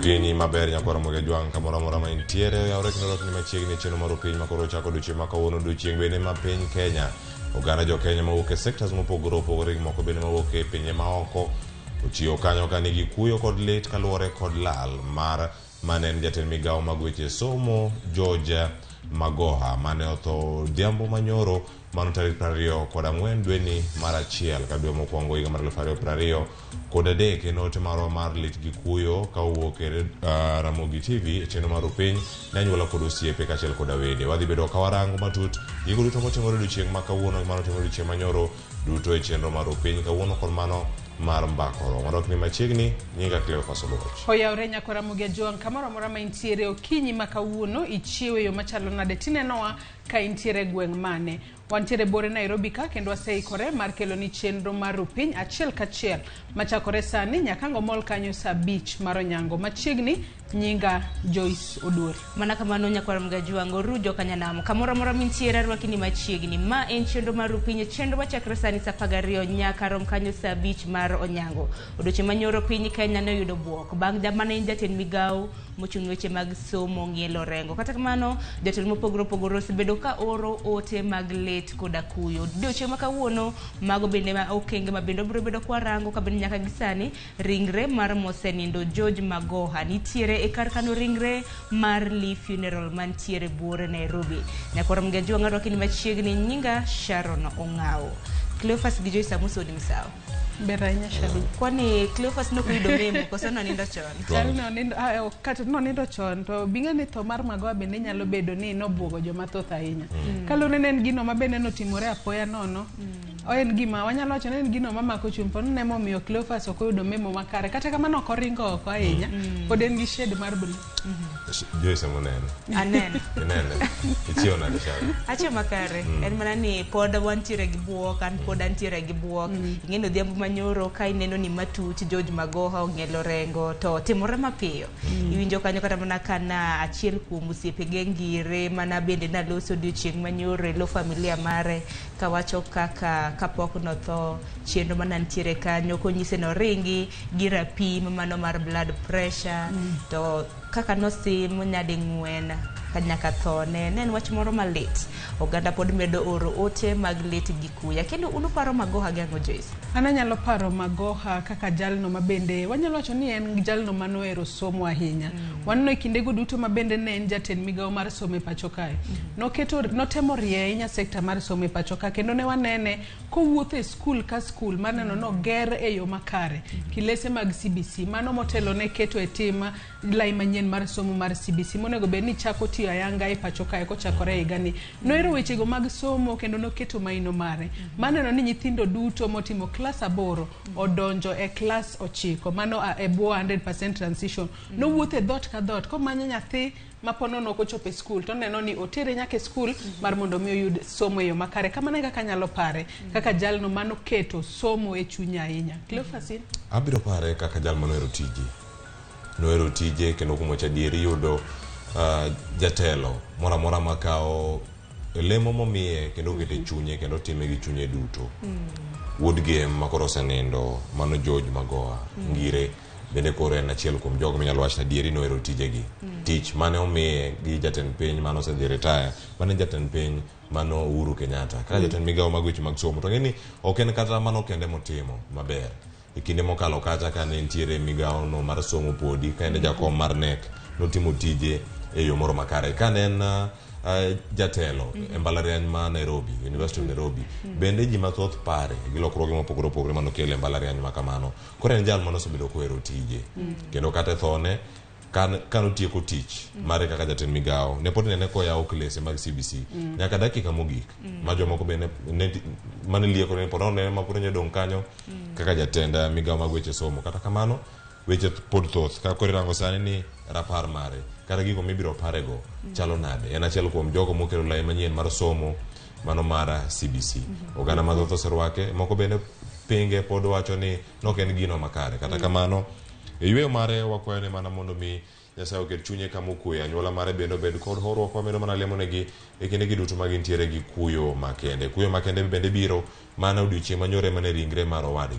Okinyi maber nyakwar Ramogi Ajwang' kamoro amora ma intiere oyawre kendo rwakni machiegni e chenro mar opiny ma koro ochako odiochieng' ma kawuono odiochieng' bende ma piny Kenya. Oganda jo Kenya mawuok e sectors mopogore opogore gi moko bende mawuok e pinje maoko ochiwo kanyo ka nigi kuyo kod lit kaluwore kod lal mar mane en jatend migawo mag weche somo George Magoha mane otho odhiambo manyoro mano tarik 24 dweni mar achiel ka dwe mokwongo higa mar 2023 en ote marwa mar lit gi kuyo ka owuok e Ramogi TV e chenro mar Upiny ne anyuola kod osiepe kaachiel koda wede. Wadhi bedo ka warango matut gigo duto motimore odiochieng' ma kawuono gi mano otimore odiochieng' manyoro duto e chenro mar Upiny kawuono kod mano mar Mbakoro. Wadok ni machiegni, nyinga Cleophas Oluoch. Oyawre nyakwa Ramogi Ajwang' kamoro amora ma intiere okinyi ma kawuono ichiew e yo machalo nade tinenowa ka intiere e gweng' mane. Wantiere buore Nairobi ka kendo waseikore mar keloni chenro mar Rupiny achiel kachiel machakore sani nyaka ang' omol kanyo saa abich mar onyango. Machiegni nyinga Joyce Oduor. Mana kamano nyakwar Mgajwango, ru jokanyanam, kamoro amora mintiere arwaki ni machiegni. Ma en chenro mar Rupiny, chenro machakre sani saa 12 nyaka rom kanyo saa abich mar onyango. Odiochieng' manyoro piny Kenya ne oyudo buok bang' mane en jatend migawo mochung' weche mag somo Ng'iel Orengo. Kata kamano, jotelo mopogore opogore osebedo ka oro ote mag lit koda kuyo. Odiochieng' ma kawuono, mago bende ma okenge ma bende obiro bedo kwarango ka bende nyaka gi sani ringre mar mosenindo George Magoha nitiere e kar kano ringre mar Lee Funeral mantiere buore Nairobi. Nyakwar Mgajwang' arwaki ni machiegni, nyinga Sharon Ong'awo. Cleophas gi Joyce Amuso ni msao. Ber ahinya Sharon. Kwani Cleophas nok oyudo memo koso nonindo chon? Chal nonindo, ah, ok, kata nonindo chon to bing'e ni tho mar Magoha bende nyalo bedo ni nobuogo joma thoth ahinya. Kaluwore ni en gino ma bende notimore apoya nono. En gima wanyalo wacho ni en gino mamako chuny po ne momiyo Cleophas ok oyudo memo makare. Kata kamano ok oringo oko ahinya. Pod en gi shade mar blue. Joyce moneno. Aneno. Inene. Ichiewo nade Sharon? Achiewo makare. En mana ni pod wantiere gi buok, an pod antiere gi buok. Ing'e ni odhiambo manyoro ka ineno ni matuch George Magoha ong'ielo Orengo to timore mapiyo. Iwinjo kanyo kata mana ka na achiel kuom osiepege ngire mana bende naloso odiochieng' manyoro e lo familia mare kawacho kaka kapok notho chenro mana nitiere kanyo konyise noringi gi rapim mano mar blood pressure to kaka nosim nyading'wen nyaka thone ne en wach moro malit. Oganda pod medo oro ote mag lit gi kuya. Kendo un uparo Magoha gi ang'o Joyce? An anyalo paro Magoha kaka jalno ma bende wanyalo wacho ni en jalno manohero somo ahinya. Waneno e kindego duto ma bende ne en jatend migawo mar somo e pacho kae. Noketo, notemo rieyo ahinya sekta mar somo e pacho ka kendo ne wanene kowuotho e skul ka skul mar neno noger e yo makare kilese mag CBC mano motelo ne keto e tim lai manyien mar somo mar CBC monego bed ni chako tiyo ayanga e pacho kae kochakore e higani. Nohero wechego mag somo kendo noketo maino mare mar neno ni nyithindo duto motimo klas 8 odonjo e klas 9 mano e bwo 100% transition. Nowuotho e dhoot ka dhoot komanyo nyathi ma po nono ok ochopo e skul to oneno ni otere nyaka e skul mar mondo mi oyud somo e yo makare. Kamano e kaka anyalo pare kaka jalno manoketo somo e chunye ahinya. Cleophas in? Abiro pare kaka jal manohero tije. Nohero tije kendo kuom wacho adier iyudo jatelo moro amora makawo lemo momiye kendo okete chunye kendo otime gi chunye duto. Wuod Gem ma koro osenindo mano George Magoha Ngire bende koro en achiel kuom jogo minyalo wach ni adieri nohero tijegi. Tich mane omiye gi jatend piny mane osedhi retire mane jatend piny mano Uhuru Kenyatta kaka jatend migawo mag weche mag somo to ng'e ni ok en kata mano kende motimo maber. E kinde mokalo kacha kane nitiere migawo no mar somo podi ka en jakom mar NEC notimo tije e yo moro makare. Kane en jatelo e mbalariany ma Nairobi, University of Nairobi, bende ji mathoth pare gi lokruoge mopogore opogore manokelo e mbalariany ma kamano. Koro en jal mane osebedo kohero tije kendo kata e thone kanotieko tich mare kaka jatend migawo ne pod nene koyawo klese mag CBC nyaka dakika mogik ma jomoko be mane liekore ni pod onene ma pod onyalo dong' kanyo kaka jatend migawo mag weche somo. Kata kamano weche pod thoth ka koro irango sani ni rapar mare kata gigo mibiro parego chalo nade. En achiel kuom jogo mokelo lai manyien mar somo mano mar CBC. Oganda mathoth oserwake, moko bende pinge pod wacho ni nok en gino makare. Kata kamano e yweyo mare wakwayo ne mana mondo mi Nyasaye oket chunye kama okwe, anyuola mare bende obed kod horuok. Wamedo mana lemonegi e kindegi duto ma gintiere gi kuyo makende. Kuyo makende bende biro Mana odiochieng' manyoro ema ne ringre mar owadgi.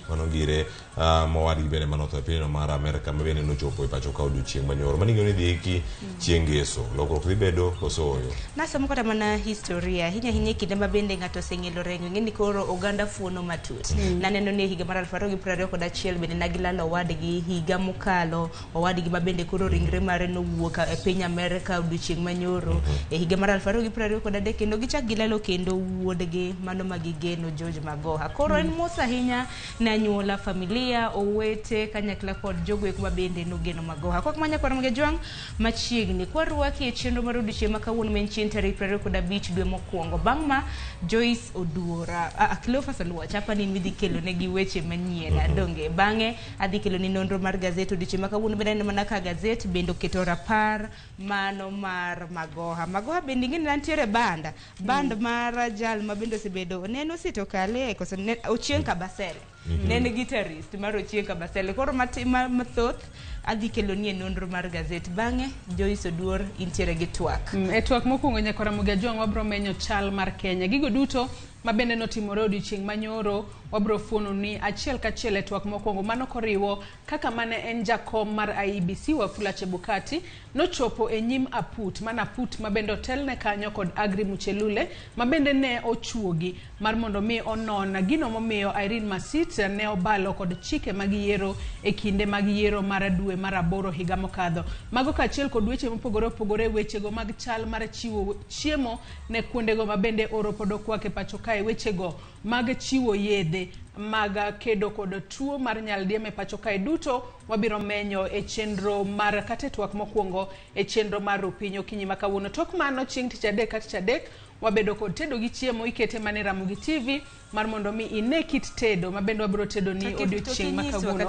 Mano gire mowadgi bende manotho e pinyno mar Amerka ma bende nochopo e pacho ka odiochieng' manyoro. Mano ing'eyo ni dhi iki chieng' ngeso. Lokruok dhi bedo koso ooyo? Nasomo kata mana historia ahinya ahinya e kinde ma bende ng'ato oseng'elo rengo ing'e ni koro oganda fuono matut. Naneno ni e higa mar 2021 bende nagilalo owadgi higa mokalo owadgi ma bende koro ringre mare nowuok e piny Amerka odiochieng' manyoro e higa mar 2023 kendo gichak gilalo kendo wuodgi mano ma gigeno George Magoha. Koro en mos ahinya ne anyuola, familia, owete kanyakla kod jogo eko ma bende nogeno Magoha. Kok manya kwar Jwang' machiegni kwarwaki e chenro mar odiochieng' ma kawuono ma en chieng' tarik 25 dwe mokwongo. Bang' ma Joyce Oduora, Cleophas Oluoch apa ni midhi kelo negi weche manyien donge. Bang'e adhi kelo ni nonro mar gazet odiochieng' ma kawuono bende aneno mana ka gazet bende oketo rapar mano mar Magoha. Magoha bende ing'e ni nantiere band mar jal ma bende osebedo ne en osito kale koso ne Ochieng' Kabasele. Ne en guitarist mar Ochieng' Kabasele. Koro mathoth adhi kelo ni e nonro mar gazet. Bang'e Joyce Oduor intiere gi twak. E twak mokwongo nyakora Ramogi Ajwang' wabro menyo chal mar Kenya. Gigo duto ma bende notimore odiochieng' manyoro wabro fuono ni achiel kachiel e twak mokwongo. Mano koriwo kaka mane en jakom mar IEBC Wafula Chebukati nochopo e nyim aput, mana aput ma bende otelne kanyo kod Agri Muchelule ma bende ne ochuogi mar mondo mi onon gino momiyo Irene Masit ne obalo kod chike mag yiero e kinde mag yiero mar dwe mar 8 higa mokadho. Mago kaachiel kod weche mopogore opogore, wechego mag chal mar chiwo chiemo ne kuondego ma bende oro pod okwak e pacho kae, wechego mag chiwo yedhe mag kedo kod tuo mar nyaldiema e pacho kae duto wabiro menyo e chenro mar kata e twak mokwongo e chenro mar Rupiny okinyi ma kawuono. Tok mano chieng' tich adek ka tich adek wabedo kod tedo gi chiemo ikete mana e Ramogi TV mar mondo mi ine kit tedo ma bende wabiro tedo ni odiochieng' ma kawuono.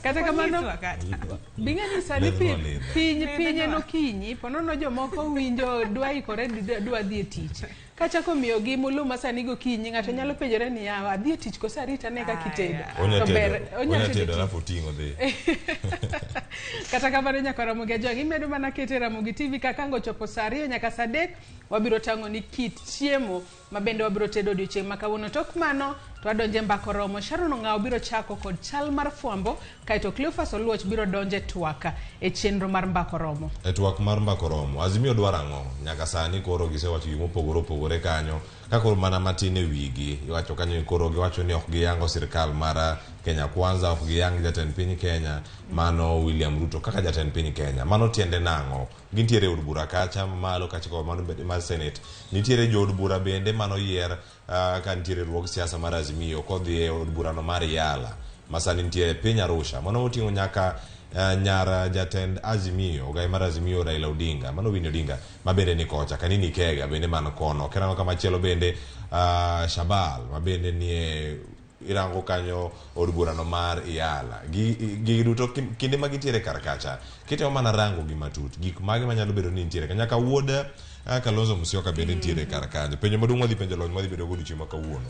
Kata kamano bing'e ni sani piny en okinyi ponono jomoko winjo dwa ikore dwa dhi e tich. Kachako miyogi muluma sani gokinyi ng'ato nyalo penjore ni yawa adhi e tich koso arita ne kaka itedo. Onya tedo alafu oting'o dhi. Kata kamano nyaka Ramogi Ajwang' imedo mana kete Ramogi TV kaka ang' ochopo saa 2 nyaka saa 3 wabiro tang'o ni kit chiemo ma bende wabiro tedo odiochieng' ma kawuono. Tok mano to wadonje mbaka oromo. Sharon Ong'awo biro chako kod chal mar fwambo kaeto Cleophas Oluoch biro donje twak e chenro mar mbaka oromo. E twak mar mbaka oromo, Azimio dwaro ang'o? Nyaka sani koro gisewacho gik mopogore opogore kanyo. Ka koro mana matin e wigi, iwacho kanyo koro giwacho ni ok giyango sirkal mar Kenya Kwanza, ok giyang jatend piny Kenya mano William Ruto kaka jatend piny Kenya. Mano tiende nang'o? Gintiere e od bura kacha malo kacha mano mar Senate. Nitiere jood bura bende mano yier ka nitiere riwruog siasa mar Azimio kodhi e od burano mar Yala ma sani nitiere piny Arusha. Mano oting'o nyaka nyar jatend Azimio, ogai mar Azimio Raila Odinga, mano Winnie Odinga ma bende ni kocha, Kanini Kega bende man kono. Kirango kamachielo bende Shabal ma bende nie irango kanyo od burano mar Yala. Gigi duto kinde ma gintiere kar kacha, kitemo mana rango gi matut, gik mage manyalo bedo ni nitiere. Nyaka wuod Kalonzo Musyoka bende nitiere kar kanyo. Penjo maduong' wadhi penjo lony madhi bedo go odiochieng' ma kawuono.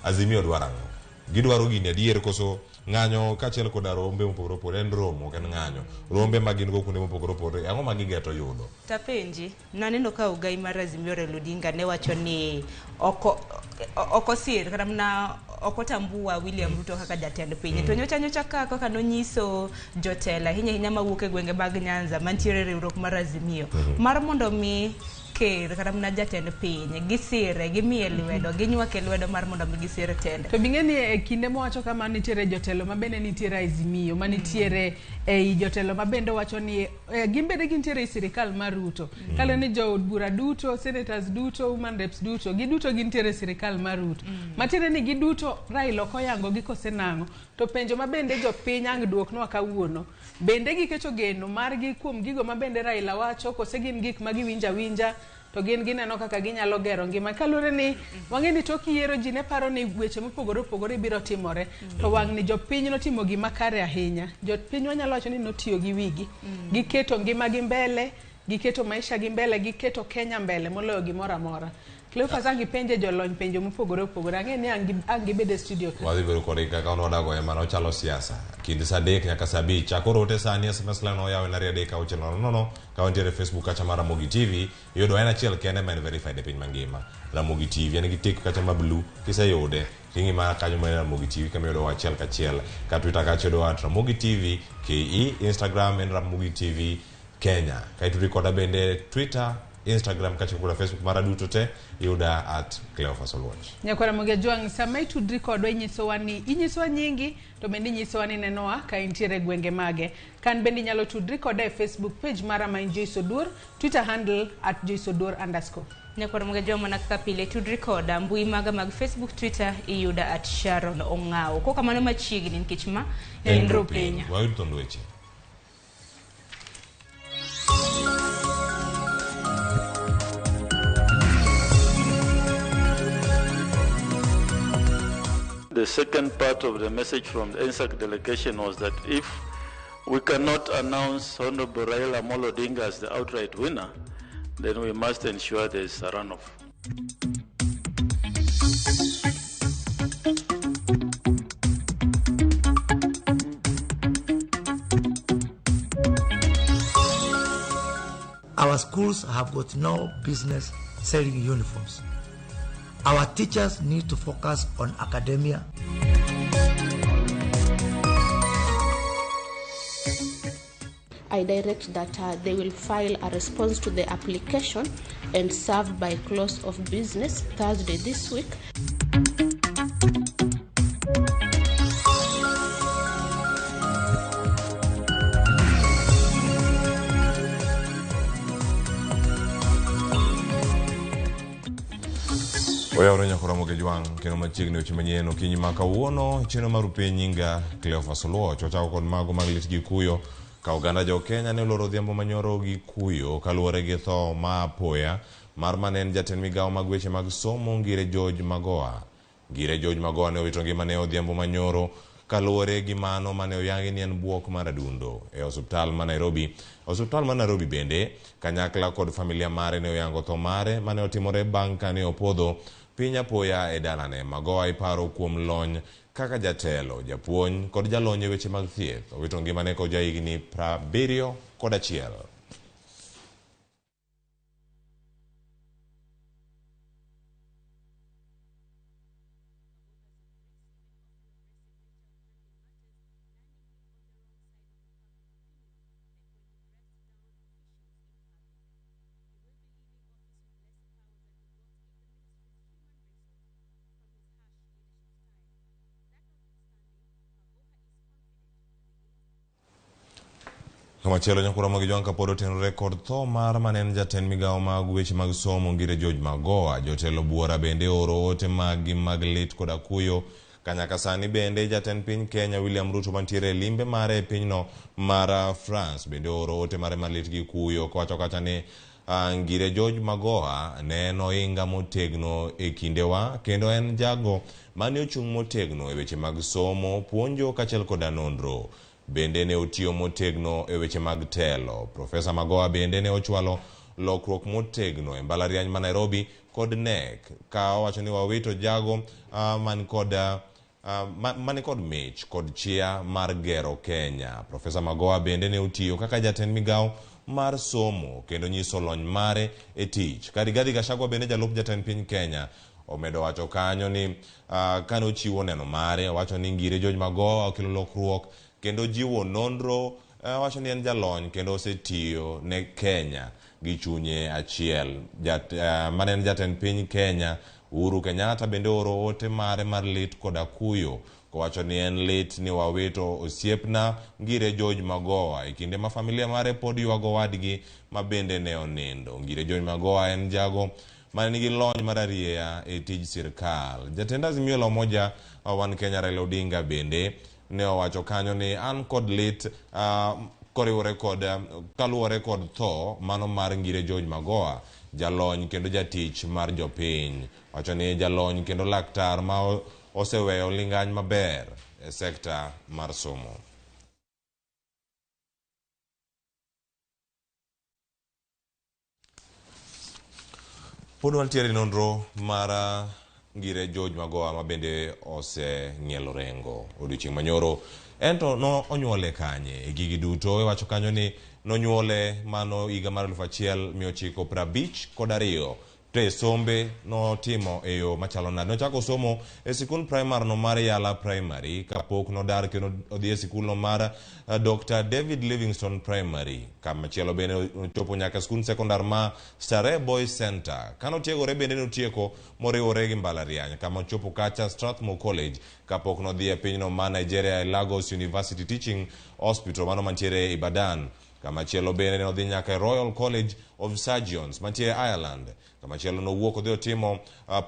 Azimio dwaro ang'o? Gidwaro gini adier koso ng'anyo kaachiel koda rombe mopogore opogore? En romo ok en ng'anyo. Rombe ma gin go kuonde mopogore opogore, ang'o ma gigeto yudo? Tapenji, naneno ka ogai mar Azimio Raila Odinga ne wacho ni ok osir kata mana ok otambua William Ruto kaka jatend piny. To nyocha ka kaka nonyiso jotelo ahinya ahinya mawuok e gwenge mag Nyanza mantiere e riwruok mar Azimio mar mondo mi ker kata mana jatend piny gisire, gimiye lwedo, ginywake lwedo mar mondo mi gisir tende. To bing'e ni e kinde mowacho kama nitiere jotelo ma bende nitiere Azimio, ma nitiere ei jotelo ma bende wacho ni gin bende gintiere e sirikal mar Ruto. Kaluwore ni jood bura duto, senators duto, women reps duto, giduto gintiere e sirikal mar Ruto. Matiende ni giduto Raila ok oyango gi kose nang'o. To penjo ma bende jopiny ang' duoknwa kawuono, bende giketo geno margi kuom gigo ma bende Raila wacho kose gin gik ma giwinjo awinja to gin gineno kaka ginyalo gero ngima. Kaluwore ni wang'e ni tok yiero ji ne paro ni weche mopogore opogore biro timore, to wang' ni jopiny notimo gima kare ahinya. Jopiny wanyalo wacho ni notiyo gi wigi, giketo ngima gi mbele, giketo maisha gi mbele, giketo Kenya mbele moloyo gimoro amora. Cleophas ang' ipenje jolony penjo mopogore opogore. Ang'e ni ang' gibed e studio ka. Wadhi bedo kodgi kaka wan wadago e mano chalo siasa. Kind saa 3 nyaka saa 5. Chak oro ote sani SMS line oyaw en 2 3 6 0 0. Ka wantiere e Facebook kacha mar Ramogi TV, iyudo en achiel kende ma en verified e piny mangima. Ramogi TV en gi tick kacha ma blue, kiseyude ting'i mana kanyo ma Ramogi TV kama iyudo achiel kachiel. Ka Twitter kacha iyudo at Ramogi TV KE, Instagram en Ramogi TV Kenya. Kaeto tudri koda bende Twitter, Instagram kachiel koda Facebook mara duto te iyuda at Cleophas Oluoch. Nyakwar Ramogi Ajwang', sama itudri kodwa inyisowa ni inyisowa nyingi to bende inyisowa ni inenowa ka intiere e gwenge mage. Kan bende inyalo tudri koda e Facebook page mara ma en Joyce Oduor, Twitter handle at Joyce Oduor underscore. Nyakwar Ramogi Ajwang' mana kaka pile tudri koda mbui maga mag Facebook, Twitter iyuda at Sharon Ong'awo. Kok kamano machiegni nikech ma en Rupiny. Wayud thond weche. The second part of the message from the NSAC delegation was that if we cannot announce Honorable Raila Amolo Odinga as the outright winner, then we must ensure there is a runoff. Our schools have got no business selling uniforms. Our teachers need to focus on academia. I direct that they will file a response to the application and serve by close of business Thursday this week. Oyawore nyakora Ramogi Ajwang' kendo machiegni weche manyien okinyi ma kawuono chenro mar Rupiny nyinga Cleophas Oluoch. Wachako kod mago mag lit gi kuyo ka oganda jo Kenya ne oloro odhiambo manyoro gi kuyo kaluwore gi tho ma apoya mar mane en jatend migawo mag weche mag somo Ngire George Magoha. Ngire George Magoha ne owito ngimane odhiambo manyoro kaluwore gi mano mane oyangi ni en buok mar adundo e osiptal ma Nairobi. Osiptal ma Nairobi bende kanyakla kod familia mare ne oyango tho mare mane otimore bang' kane opodho piny apoya e dalane. Magoha iparo kuom lony kaka jatelo, japuonj kod jalony e weche mag thieth. Owito ngimane kod jahigni 71. Kamachielo nyakura Ramogi Ajwang' kapod otenore kod tho mar mane en jatend migawo mag weche mag somo Ngire George Magoha. Jotelo buora bende oro ote maggi mag lit koda kuyo. Kanyaka sani bende jatend piny Kenya William Ruto mantiere e limbe mare e pinyno mar France bende oro ote mare mar lit gi kuyo kowacho kacha ni Ngire George Magoha ne en ohinga motegno e kindewa kendo en jago mane ochung' motegno e weche mag somo, puonjo kaachiel koda nonro. Bende ne otiyo motegno e weche mag telo. Profesa Magoha bende ne ochwalo lokruok motegno e mbalariany ma Nairobi kod KNEC ka owacho ni wawito jago man kod mich kod chia mar gero Kenya. Profesa Magoha bende ne otiyo kaka jatend migawo mar somo kendo nyiso lony mare e tich. Rigathi Gachagua bende jalup jatend piny Kenya omedo wacho kanyo ni kane ochiwo neno mare owacho ni Ngire George Magoha okelo lokruok kendo jiwo nonro, wacho ni en jalony kendo osetiyo ne Kenya gi chunye achiel. Mane en jatend piny Kenya Uhuru Kenyatta bende oro ote mare mar lit koda kuyo kowacho ni en lit ni wawito osiepna Ngire George Magoha e kinde ma familia mare pod ywago wadgi ma bende ne onindo. Ngire George Magoha en jago mane nigi lony mar arieya e tij sirkal. Jatend Azimio la Umoja One Kenya Raila Odinga bende ne owacho kanyo ni an kod lit koriwore kod kaluwore kod tho mano mar Ngire George Magoha, jalony kendo jatich mar jopiny. Wacho ni jalony kendo laktar ma oseweyo ling'any maber e sekta mar somo. Pod wantiere e nonro mar Ngire George Magoha ma bende oseng'ielo rengo odiochieng' manyoro. Ento no onyuole kanye? E gigi duto iwacho kanyo ni nonyuole mano higa mar 1952 to e sombe notimo e yo machalo nade? Nochako somo e sikund primar no mar Yala Primary kapok nodar kendo odhi e sikul no mar Dr. David Livingstone Primary. Kamachielo bende ochopo nyaka skund sekondar ma Starehe Boys Center. Kanotiegore bende notieko moriwore gi mbalariany kama ochopo kacha Strathmore College kapok nodhi e pinyno ma Nigeria e Lagos University Teaching Hospital mano mantiere Ibadan. Kamachielo bende nodhi nyaka e Royal College of Surgeons mantie Ireland. Kamachielo nowuok odhi otimo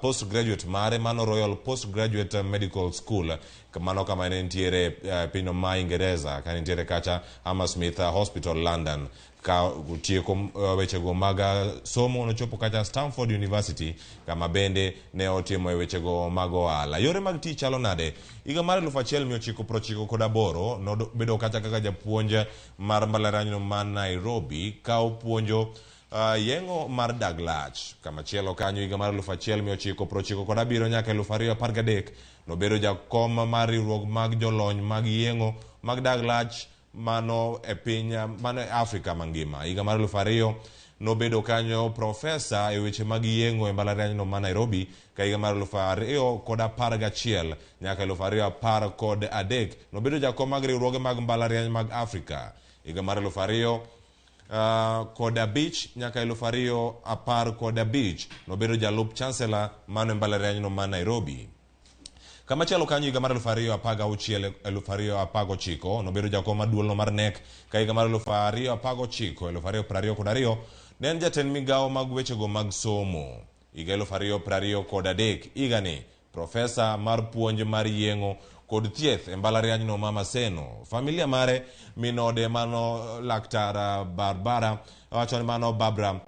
postgraduate mare mano Royal Postgraduate Medical School mano kama ne nitiere pinyno ma Ingereza ka nitiere kacha Hammersmith Hospital London. Ka otieko wechego mag somo nochopo kacha Stanford University kama bende ne otimo e wechego mag ohala. Yore mag tich chalo nade? Higa mar 1998 nobedo kacha kaka japuonj mar mbalariany ma Nairobi ka opuonjo yeng'o mar dag lach. Kamachielo kanyo higa mar 1997 nyaka 2013 nobedo jakom mar riwruok mag jolony mag yeng'o mag dag lach mano e piny mano e Afrika mangima. Higa mar 2000 nobedo kanyo profesa e weche mag yeng'o e mbalariany no ma Nairobi ka higa mar 2011 nyaka 2013 nobedo jakom mag riwruoge mag mbalariany mag Afrika. Higa mar 2005 nyaka 2015 nobedo jalup chancellor mano e mbalariany no ma Nairobi. Kamachielo kanyo higa mar 2016 2019 nobedo jakom mar duol no mar KNEC ka higa mar 2019 2022 ne en jatend migawo mag wechego mag somo. Higa 2023 higani profesa mar puonj mar yeng'o kod thieth e mbalariany no ma Maseno. Familia mare minode mano laktar Barbara wacho ni mano Barbara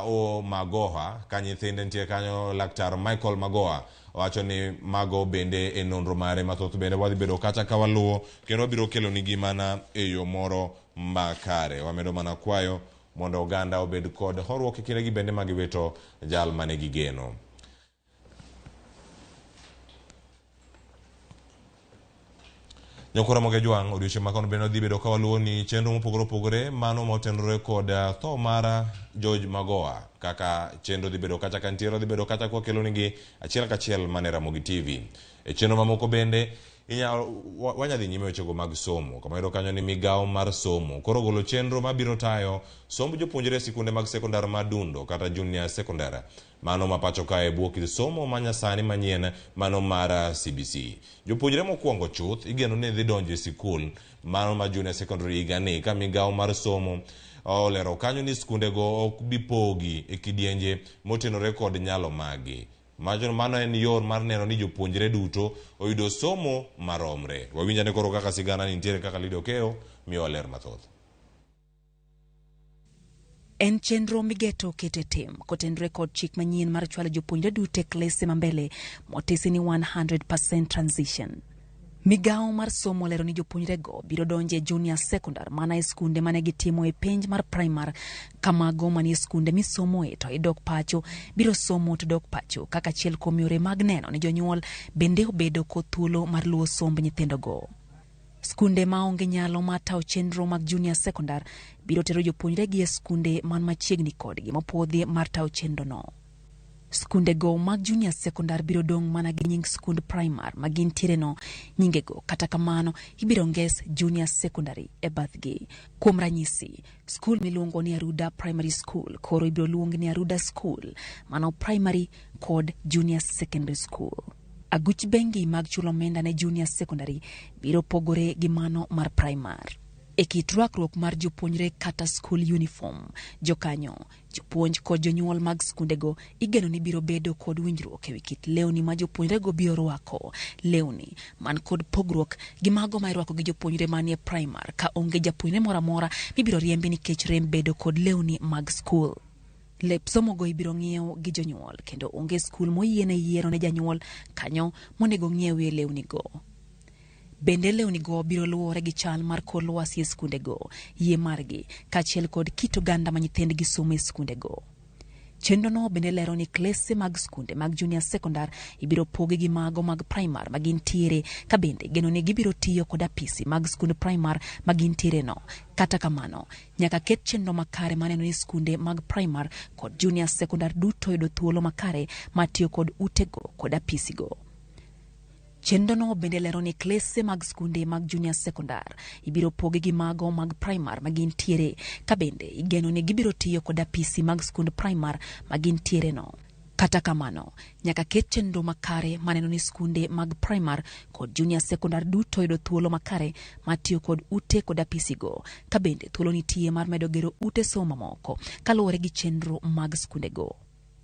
o Magoha ka nyithinde nitie kanyo laktar Michael Magoha wacho ni mago bende e nonro mare mathoth bende wadhi bedo kata ka waluwo kendo wabiro kelo nigi mana e yo moro makare. Wamedo mana kwayo mondo oganda obed kod horuok e kindegi bende ma giwito jal mane gigeno. Nyakora Moge Jwang' odiochieng' ma kawuono bende wadhi bedo ka waluwo ni chenro mopogore opogore mano motenore kod tho mar George Magoha kaka chenro dhi bedo kacha kantiere odhi bedo kacha kwakelo nigi achiel kachiel mane Ramogi TV. E chenro mamoko bende wanya dhi nyime wechego mag somo kama yudo kanyo ni migawo mar somo koro golo chenro mabiro tayo somb jopuonjre e sikunde mag sekondar ma Dundo kata junior secondary mano ma pacho kae bwo kit somo manyasani manyien mano mar CBC. Jopuonjre mokwongo chuth igeno ni dhi donjo e sikul mano ma junior secondary higani ka migawo mar somo olero kanyo ni skundego ok bi pogi e kidienje motenore kod nyalo magi. Mano en yor mar neno ni jopuonjre duto oyudo somo maromre. Wawinj ane koro kaka sigana nitiere kaka Lido Okeo miyowa ler mathoth. En chenro migeto kete tim kotenore kod chik manyien mar chwalo jopuonjre duto e klese mambele motisi ni 100% transition. Migawo mar somo lero ni jopuonjrego biro donjo e junior secondary mana e skunde mane gitimo e penj mar primar kamago manie skunde misomoe to idok pacho biro somo to dok pacho kaka achiel kuom yore mag neno ni jonyuol bende obedo kod thuolo mar luwo somb nyithindogo. Skunde maonge nyalo mar tayo chenro mag junior secondary biro tero jopuonjregi e skunde man machiegni kodgi mopuodhi mar tayo chenrono. Skundego mag junior secondary biro dong' mana gi nying skund primar ma gintiere no nyingego, kata kamano ibiro nges junior secondary e bathgi. Kuom ranyisi, skul miluongo ni Aruda Primary School koro ibiro luong ni Aruda School, mano primary kod junior secondary school. Aguch bengi mag chulo omenda ne junior secondary biro pogore gi mano mar primar. E kit rwakruok mar jopuonjre kata school uniform, jokanyo, jopuonj kod jonyuol mag skundego igeno ni biro bedo kod winjruok ewi kit lewni ma jopuonjrego biro rwako. Lewni man kod pogruok gi mago ma irwako gi jopuonjre manie primar ka onge japuonjre moro amora mibiro riembi nikech rem bedo kod lewni mag skul. Lep somogo ibiro ng'iew gi jonyuol kendo onge skul moyiene yiero ne janyuol kanyo monego ng'iewie lewnigo. Bende lewnigo biro luwore gi chal mar kor lwasi e skundego, yie margi, kaachiel kod kit oganda ma nyithindgi somo e skundego. Chenrono bende lero ni klese mag skunde mag junior secondar ibiro pogi gi mago mag primar ma gintiere, ka bende geno ni gibiro tiyo kod apisi mag skund primar ma gintiere no. Kata kamano, nyaka ket chenro makare maneno ni skunde mag primar kod junior secondar duto yudo thuolo makare mar tiyo kod utego kod apisigo. Chenrono bende lero ni klese mag skunde mag junior secondar ibiro pogi gi mago mag primar ma gintiere, ka bende igeno ni gibiro tiyo kod apisi mag skund primar ma gintiere no. Kata kamano, nyaka ket chenro makare maneno ni skunde mag primar kod junior secondar duto yudo thuolo makare mar tiyo kod ute kod apisigo, ka bende thuolo nitie mar medo gero ute somo mamoko kaluwore gi chenro mag skundego.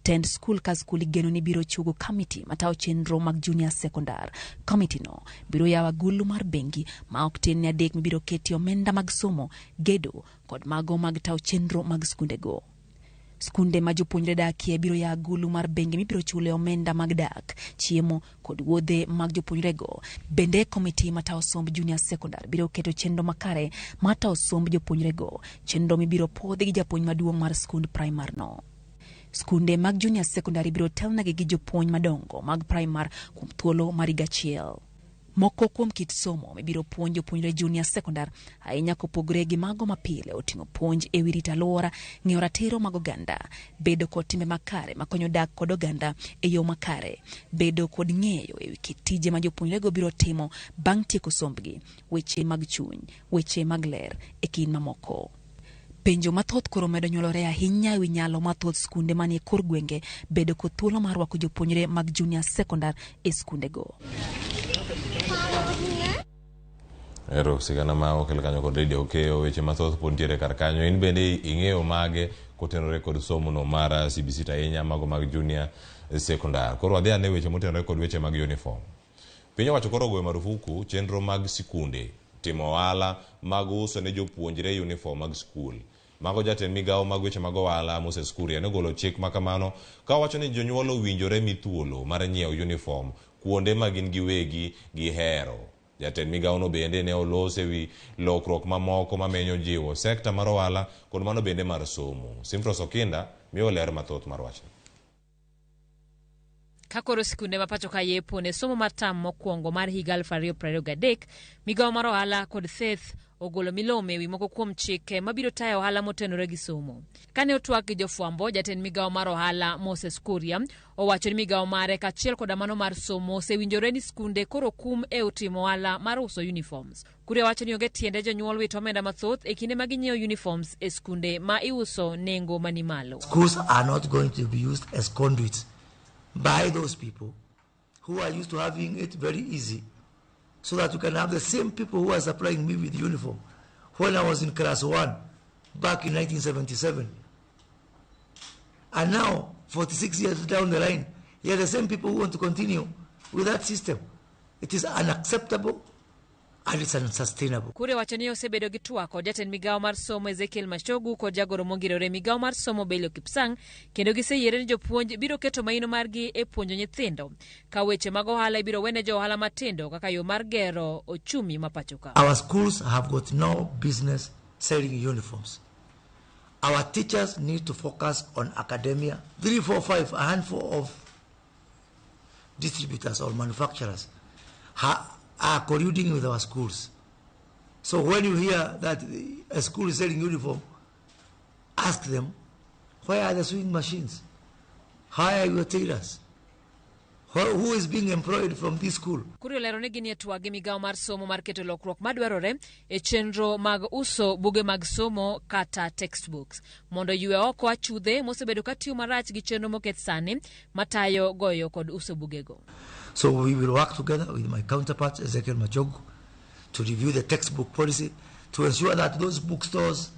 Tend skul ka skul igeno ni biro chugo kamiti matayo chenro mag junior secondar. Kamiti no biro yawo agulu mar bengi ma ok tin ne 3 mibiro ketie omenda mag somo, gedo kod mago mag tayo chenro mag skundego. Skunde ma jopuonjre dakie biro yawo agulu mar bengi mibiro chule omenda mag dak, chiemo kod wuodhe mag jopuonjrego. Bende komiti matayo somb junior secondar biro keto chenro makare mar tayo somb jopuonjrego, chenro mibiro puodhi gi japuonj maduong' mar skund primar no. Skunde mag junior secondary biro telnegi gi jopuonj madongo mag primar kuom thuolo mar higa achiel. Moko kuom kit somo mibiro puonj jopuonjre junior secondar ahinya kopogore gi mago mapile oting'o puonj ewi rito alwora, ng'eyo ratiro mag oganda, bedo kod timbe makare makonyo dak kod oganda e yo makare, bedo kod ng'eyo ewi kit tije ma jopuonjrego biro timo bang' tieko sombgi, weche mag chuny, weche mag ler e kind mamoko. Penjo mathoth koro medo nyuolore ahinya ewi nyalo mar thoth skunde manie kor gwenge bedo kod thuolo mar rwako jopuonjre mag junior secondar e skundego. Ero sigana ma okel kanyo kod Radio Okeyo, weche mathoth pod nitiere kar kanyo. In bende ing'eyo mage kotenore kod somo no mar CBC to ahinya mago mag junior secondar. Koro wadhi ane weche motenore kod weche mag uniform. Piny owacho koro ogoyo marufuku chenro mag sikunde timo ohala mag uso ne jopuonjre uniform mag skul. Mago jatend migawo mag weche mag ohala Moses Kuria nogolo chik makamano ka owacho ni jonyuol owinjore mi thuolo mar nyiewo uniform kuonde ma gin giwegi gihero. Jatend migawono bende ne oloso ewi lokruok mamoko mamenyo jiwo sekta mar ohala kod mano bende mar somo. Simfros Okinda miyo ler mathoth mar wachni. Ka koro sikunde ma pacho ka yepo ne somo mar tam mokwongo mar higa 2023, migawo mar ohala kod theth ogolo milome ewi moko kuom chike mabiro tayo ohala motenore gi somo. Kane otwak gi jofwambo, jatend migawo mar ohala Moses Kuria owacho ni migawo mare kaachiel koda mano mar somo osewinjore ni skunde koro kum e timo ohala mar uso uniforms. Kuria wacho ni onge tiende jonyuol wito omenda mathoth e kinde ma ginyiewo uniforms e skunde ma iuso nengo mani malo. Schools are not going to be used as conduits by those people who are used to having it very easy, so that you can have the same people who are supplying me with uniform when I was in class 1 back in 1977. And now, 46 years down the line, you are the same people who want to continue with that system. It is unacceptable and it's unsustainable. Kuria wacho ni osebedo gi twak kod jatend migawo mar somo Ezekiel Machogu kod jagoro mongirore migawo mar somo Belio Kipsang, kendo giseyiere ni jopuonj biro keto maino margi e puonjo nyithindo ka weche mag ohala ibiro wene jo ohala matindo kaka yo mar gero ochumi ma pacho ka. Our schools have got no business selling uniforms. Our teachers need to focus on academia. 3, 4, 5, a handful of distributors or manufacturers are colluding with our schools. So when you hear that a school is selling uniform, ask them, where are the sewing machines? Hire your tailors. Who is being employed from this school? Kuria olero ni gin e twak gi migawo mar somo mar keto lokruok madwarore e chenro mag uso buge mag somo kata textbooks mondo ywe oko achudhe mosebedo ka tiyo marach gi chenro moket sani matayo goyo kod uso bugego. So we will work together with my counterpart Ezekiel Machogu to review the textbook policy to ensure that those bookstores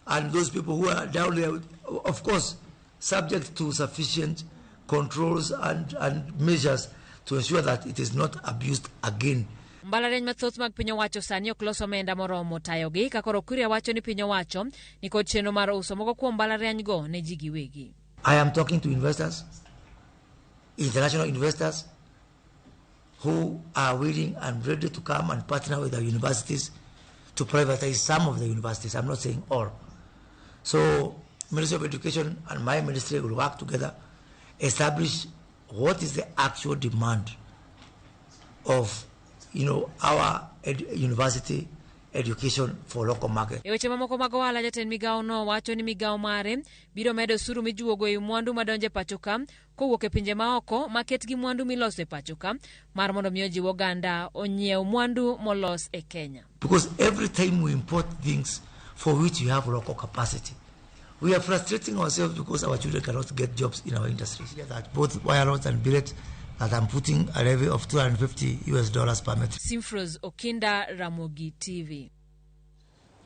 and those people who are down there, of course, subject to sufficient controls and measures to ensure that it is not abused again. Mbalariany mathoth mag piny owacho sani ok los omenda moromo tayogi ka koro Kuria wacho ni piny owacho nikod chenro mar uso moko kuom mbalariany go ne ji giwegi. I am talking to investors, international investors who are willing and ready to come and partner with our universities to privatize some of the universities. I'm not saying all. So Ministry of Education and my ministry will work together, establish what is the actual demand of our university education for local market. E weche mamoko mag ohala, jatend migawo no wacho ni migawo mare biro medo osuru mijuogo e mwandu madonjo e pacho ka kowuok e pinje maoko maket gi mwandu miloso e pacho ka mar mondo mi ojiw oganda onyiew mwandu molos e Kenya. Because every time we import things for which we have local capacity, we are frustrating ourselves because our children cannot get jobs in our industries. That both wire rods and billet, that I'm putting a levy of $250 US dollars per metric. Simfros Okinda, Ramogi TV.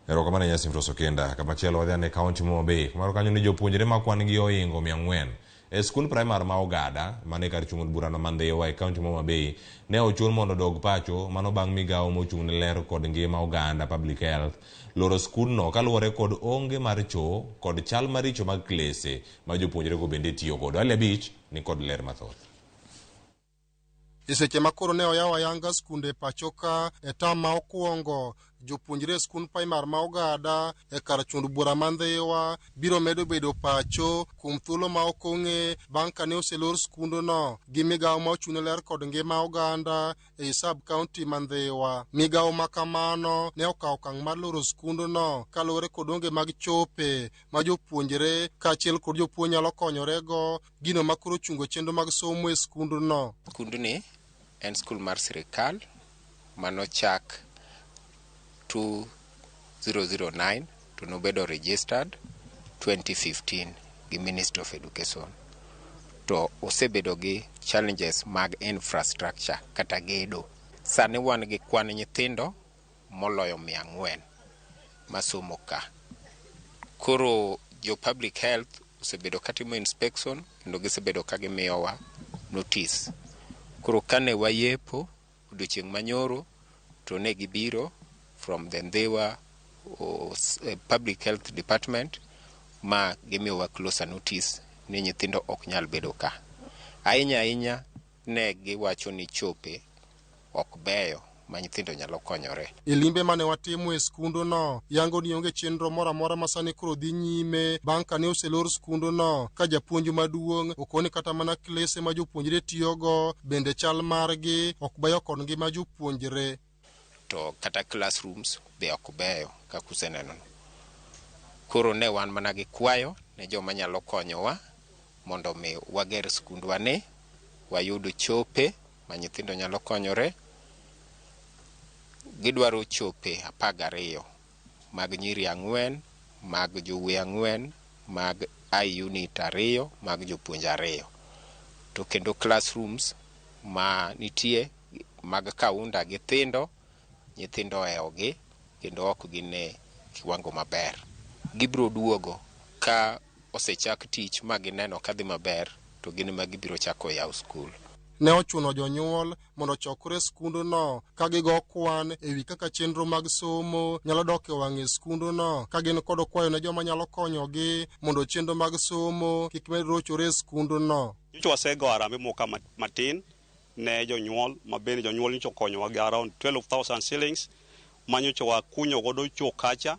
Erokamano ahinya Simfros Okinda. Kamachielo wadhi ane kaunti ma Homa Bay. Kamoro kanyo ni jopuonjre ma kwan gi ohingo 400 e skund primar ma Ogada mane kar chung' od burano ma Ndhiwa e kaunti ma Homa Bay ne ochun mondo odog pacho mano bang' migawo mochung' ne ler kod ngima oganda public health loro skundno kaluwore kod onge mar choo kod chal maricho mag klese ma jopuonjrego bende tiyo godo. Ali Abich ni kod ler mathoth. E seche ma koro ne oyawo ayanga skunde e pacho ka e tam ma okwongo, jopuonjre e skund primar ma Ogada e kar chund bura ma Ndhiwa biro medo bedo pacho kuom thuolo ma ok ong'e bang' ka ne oselor skundno gi migawo ma ochung' ne ler kod ngima oganda ei sub county ma Ndhiwa. Migawo ma kamano ne okawo okang' mar loro skundno kaluwore kod onge mag chope ma jopuonjre kaachiel kod jopuonj nyalo konyorego, gino ma koro ochungo chenro mag somo e skundno. Skundni en skul mar sirikal manochak 2009 to nobedo registered 2015 gi Ministry of Education. To osebedo gi challenges mag infrastructure kata gedo. Sani wan gi kwan nyithindo moloyo 400 masomo ka. Koro jo public health osebedo katimo inspection kendo gisebedo ka gimiyowa notice. Koro kane wayepo odiochieng' manyoro to ne gibiro from the Ndhiwa Public Health Department ma gimiyowa closer notice ni nyithindo ok nyal bedo ka. Ahinya ahinya ne giwacho ni chope ok beyo ma nyithindo nyalo konyore. E limbe mane watimo e skundno, yango ni onge chenro moro amora ma sani koro dhi nyime bang' ka ne oselor skundno, ka japuonj maduong' okoni kata mana klese ma jopuonjre tiyogo bende chal margi ok beyo kod ngima jopuonjre. To kata classrooms be ok beyo kaka useneno. Koro ne wan mana gi kwayo ne joma nyalo konyowa mondo mi wager skundwa ni, wayud chope ma nyithindo nyalo konyore. Gidwaro chope 12 mag nyiri 4, mag jowuoyi 4, mag I unit 2, mag jopuonj 2. To kendo classrooms ma nitie mag kaunda gi thindo, nyithindo ohewogi kendo ok gin e kiwango maber. Gibiro duogo ka osechak tich ma gineno ka dhi maber, to gin ema gibiro chako yawo skul. Ne ochuno jonyuol mondo ochokre e skundno ka gigo kwan e wi kaka chenro mag somo nyalo dok e wang' e skundno, ka gin kod kwayo ne joma nyalo konyogi mondo chenro mag somo kik med rochore e skundno. Nyocha wasego harambee moko matin ne jonyuol, ma bende jonyuol nyocha okonyowa gi around 12,000 shillings ma nyocha wakunyo godo cho kacha,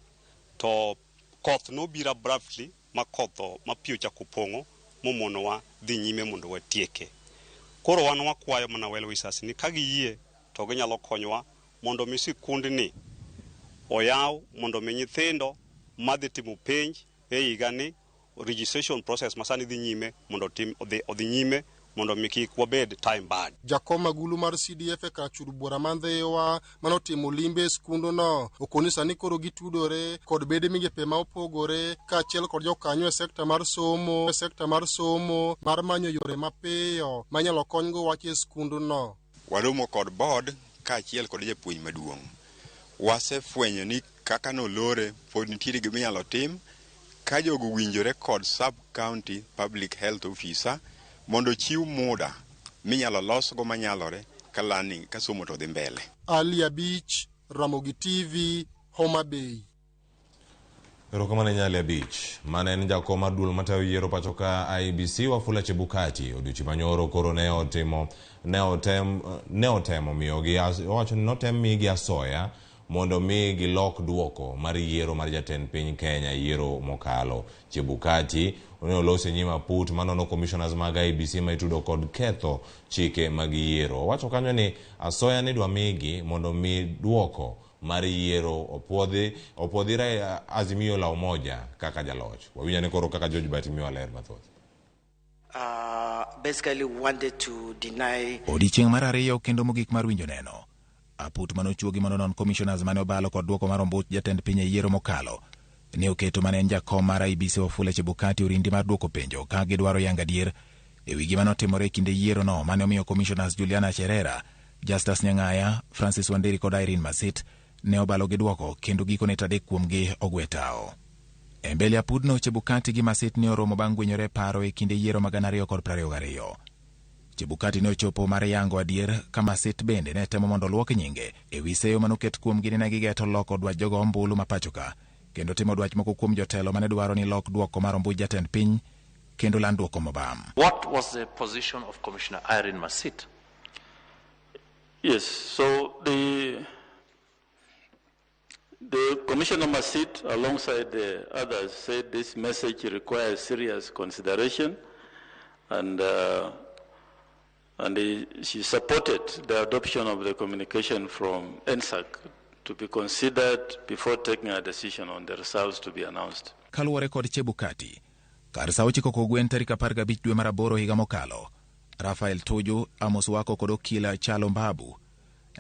to koth nobiro abruptly ma koth ma pi ochako pong'o momonowa dhi nyime mondo watieke. Koro wan wakwayo mana well wishers ni ka giyie to ginyalo konyowa mondo mi sikundni oyaw mondo mi nyithindo madhi timo penj e higani registration process masani dhi nyime mondo odhi nyime mondo mi kik wabed time bad. Jakom agulu mar CDF e kar chud bura ma Ndhiwa manotimo limbe e skundno okoni sani koro gitudore kod bede migepe ma opogore kaachiel kod jokanyo e sekta mar somo, e sekta mar somo mar manyo yore mapiyo manyalo konygo wach e skundno. Waromo kod board kaachiel kod japuonj maduong'. Wasefwenyo ni kaka nolore pod nitiere gima inyalo tim ka jogo winjore kod sub county public health officer mondo ochiw muda minyalo losgo manyalore ka learning ka somo to dhi mbele. Ali Abich, Ramogi TV, Homa Bay. Erokamano ahinya Ali Abich. Mane en jakom mar duol matayo yiero pacho ka IEBC Wafula Chebukati odiochieng' manyoro koro ne otimo ne otem ne otemo miyogi owacho ni notem migi asoya mondo mi gilok duoko mar yiero mar jatend piny Kenya yiero mokalo. Chebukati ne oloso e nyim aput manono commissioners mag IEBC ma itudo kod ketho chike mag yiero. Owacho kanyo ni asoya nidwa migi mondo mi duoko mar yiero opuodhi opuodhi Azimio la Umoja kaka jaloch. Wawinj ane koro kaka George Bati miyowa ler mathoth. Basically wanted to deny. Odiechieng' mar ariyo kendo mogik mar winjo neno. Aput mane ochuogi mondo onon commissioners mane obalo kod duoko mar ombuch jatend piny e yiero mokalo ne oketo mane en jakom mar IEBC Wafula Chebukati orindi mar duoko penjo ka gidwaro yango adier e wi gima notimore e kinde yiero no mane omiyo commissioners Juliana Cherera, Justus Nyang'aya, Francis Wanderi kod Irene Masit ne obalo gi duoko kendo gikone to adek kuomgi ogwe tawo. E mbele apudno Chebukati gi Masit ne oromo bang' gwenyore paro e kinde yiero mag 2022. Chebukati ne ochopo mar yango adier ka Masit bende ne temo mondo oluok nyinge e wi seyo manoket kuomgi ni ne gigeto loko dwach jogo ombulu ma pachoka kendo timo dwach moko kuom jotelo mane dwaro ni lok duoko mar ombuch jatend piny kendo land duoko mobam. What was the position of Commissioner Irene Masit? Yes, so the Commissioner Masit, alongside the others, said this message requires serious consideration, and she supported the adoption of the communication from NSAC to be considered before taking a decision on the results to be announced. Kaluwore kod Chebukati, kar sa 9 kogwen tarik 15 dwe mar 8 higa mokalo, Rafael Tuju, Amos Wako kod okila Chalo Mbabu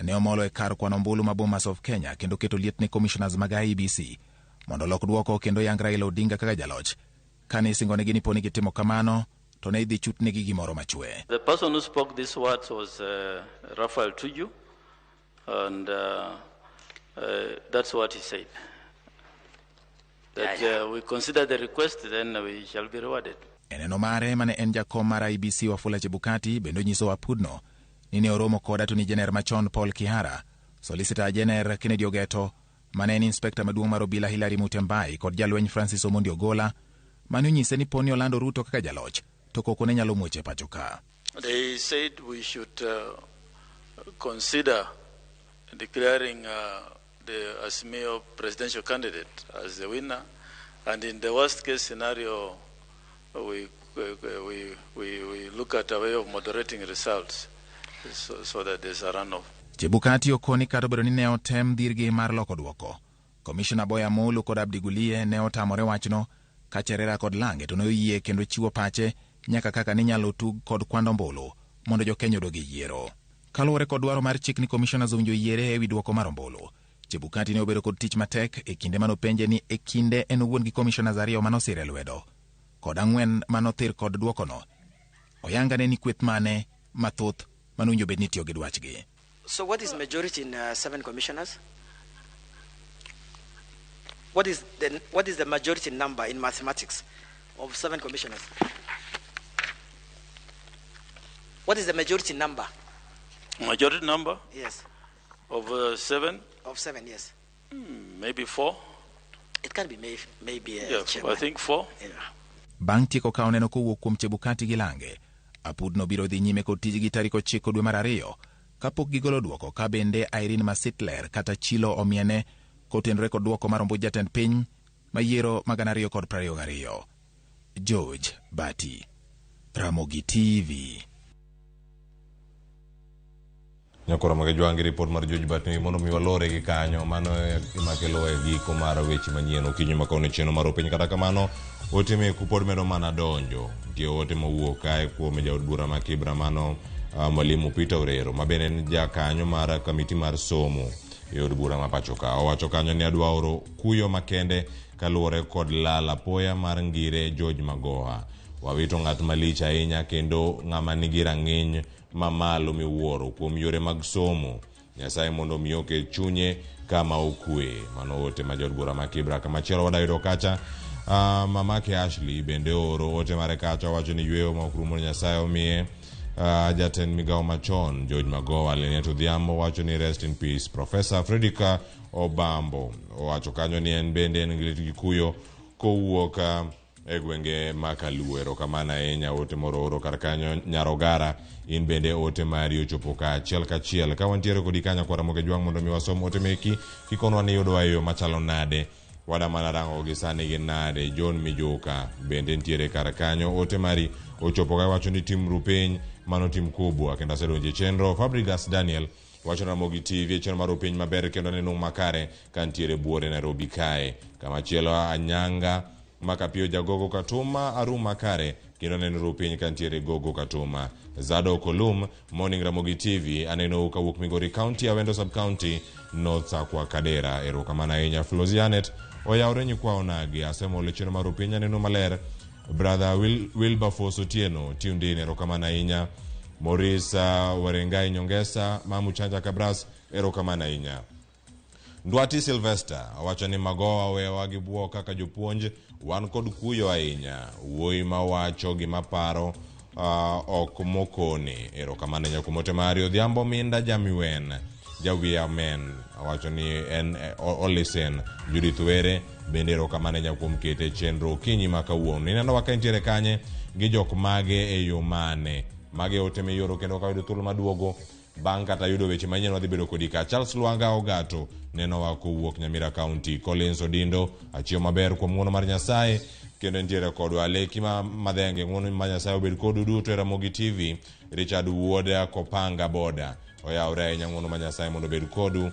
ne omolo e kar kwano ombulu ma Bomas of Kenya kendo keto liet ne commissioners mag IEBC mondo olok duoko kendo yang Raila Odinga kaka jaloch. Kane isingonegi ni poni gitimo kamano to ne idhi chutnegi gimoro machwe. The person who spoke these words was Rafael Tuju, and that's what he said. That we consider the request, then we shall be rewarded. E neno mare mane en jakom mar IEBC Wafula Chebukati bende onyiso apudno ni ne oromo kod Attorney General machon Paul Kihara, Solicitor General Kennedy Ogeto, mane en Inspector maduong' mar obila Hilary Mutyambai kod jalweny Francis Omondi Ogola mane onyise ni poni olando Ruto kaka jaloch to koko ne nyalo muoch e pacho ka. They said we should consider declaring the Azimio presidential candidate as the winner, and in the worst case scenario we look at a way of moderating results so that there's a runoff. Chebukati okoni kata obedo ni ne otem dhirgi mar loko duoko, Commissioner Boya Molu kod Abdi Gulie ne otamore wachno ka Cherera kod Lange to ne oyie kendo chiwo pache nyaka kaka ninyalo tug kod kwand ombulu mondo jo-Kenya odog e yiero. Kaluwore kod dwaro mar chik ni commissioners owinjo yiere ewi duoko mar ombulu, Chebukati ne obedo kod tich matek e kinde manopenje ni e kinde en owuon gi commissioners 2 manosire lwedo kod 4 manothir kod duokono. Oyanga ne ni kweth mane mathoth manowinjo bed ni tiyo gi dwachgi. So what is majority in 7 commissioners? What is the majority number in mathematics of 7 commissioners? What is the majority number? Majority number? Yes. Of 7? Of 7, yes. Maybe 4. It can be maybe yeah, I think 4. Yeah. Bang' tieko kawo neno kowuok kuom Chebukati gi Lange, apudno biro dhi nyime kod tijgi tarik 9 dwe mar 2 kapok gigolo duoko ka bende Irene Masit ler kata chilo omiene kotenore kod duoko mar ombuch jatend piny ma yiero mag 2022. George Bati, Ramogi TV. Nyakoro mag jwangi report mar George Bati mondo mi walore gi kanyo mano ema kelo e giko mar weche manyien okinyi ma kawuono chenro mar piny. Kata kamano ote meku pod medo mana donjo. Nitie ote mowuok kae kuom jaod bura ma Kibra mano Mwalimu Peter Orero ma bende en jakanyo mar kamiti mar somo e od bura ma pacho ka. Owacho kanyo ni adwa oro kuyo makende kaluwore kod lal apoya mar ngire George Magoha. Wawito ng'at malich ahinya kendo ng'ama nigi rang'iny mamalo miwuoro kuom yore mag somo. Nyasaye mondo omi oket chunye kama okwe. Mano ote ma jaod bura ma Kibra. Kamachielo wadayudo kacha mamake Ashley bende oro ote mare kacha owacho ni yweyo ma ok rumo Nyasaye omiye jatend migawo machon George Magoha. Linet Odhiambo wacho ni rest in peace Professor Fredrika Obambo. Owacho kanyo ni en bende en gi lit gi kuyo kowuok e gwenge ma Kaluo. Erokamano ahinya ote moro oro kar kanyo Nyarogara, in bende ote mari ochopo ka achiel kachiel. Ka wantiere kodi kanyo kwara Moke Jwang' mondo mi wasom ote meki kikonwa ni yudowa e yo machalo nade. Wada mana rango gi sani gi nade. John Mijuka bende nitiere kar kanyo, ote mari ochopo ka iwacho ni tim rupiny mano tim kubwa kendo asedonjo e chenro. Fabregas Daniel wacho Ramogi TV e chenro mar rupiny maber kendo aneno makare ka nitiere buore Nairobi kae. Kamachielo Anyanga Makapio Jagogo Katuma Aruma kare kendo aneno rupiny ka nitiere Gogo Katuma. Zado Kolum Morning Ramogi TV aneno kawuok Migori County Awendo Sub County North Sakwa Kadera. Erokamano ahinya Flosianet oyawre nyikwa onagi asemolo chenro mar rupiny aneno maler. Brother Wilberforce Otieno tuned in erokamano ahinya. Maurice Warengai Nyongesa Mamu Chanja Kabras erokamano ahinya. Ndwati Sylvester owacho ni Magoha oweyowa gi buok kaka jopuonj wan kod kuyo ahinya. Wuoyi mawacho gima paro ok mokone. Erokamano ahinya kuom ote mari. Odhiambo Minda Jamiwen Jawiamen owacho ni en olisen. Judith Were bende erokamano ahinya kuom kete chenro okinyi ma kawuono. Ineno ka intiere kanye gi jok mage e yo mane? Mage ote miyoro kendo ka yudo thuolo maduogo bang' kata yudo weche manyien wadhi bedo kodi ka. Charles Lwanga Ogato nenowa kowuok Nyamira County. Collins Odindo achiew maber kuom ng'uono mar Nyasaye kendo entiere kodwa. Leki ma Madhenge ng'uono mar Nyasaye obed kodu duto e Ramogi TV. Richard Wuod Kopanga Boda oyawre ahinya ng'uono mar Nyasaye mondo obed kodu.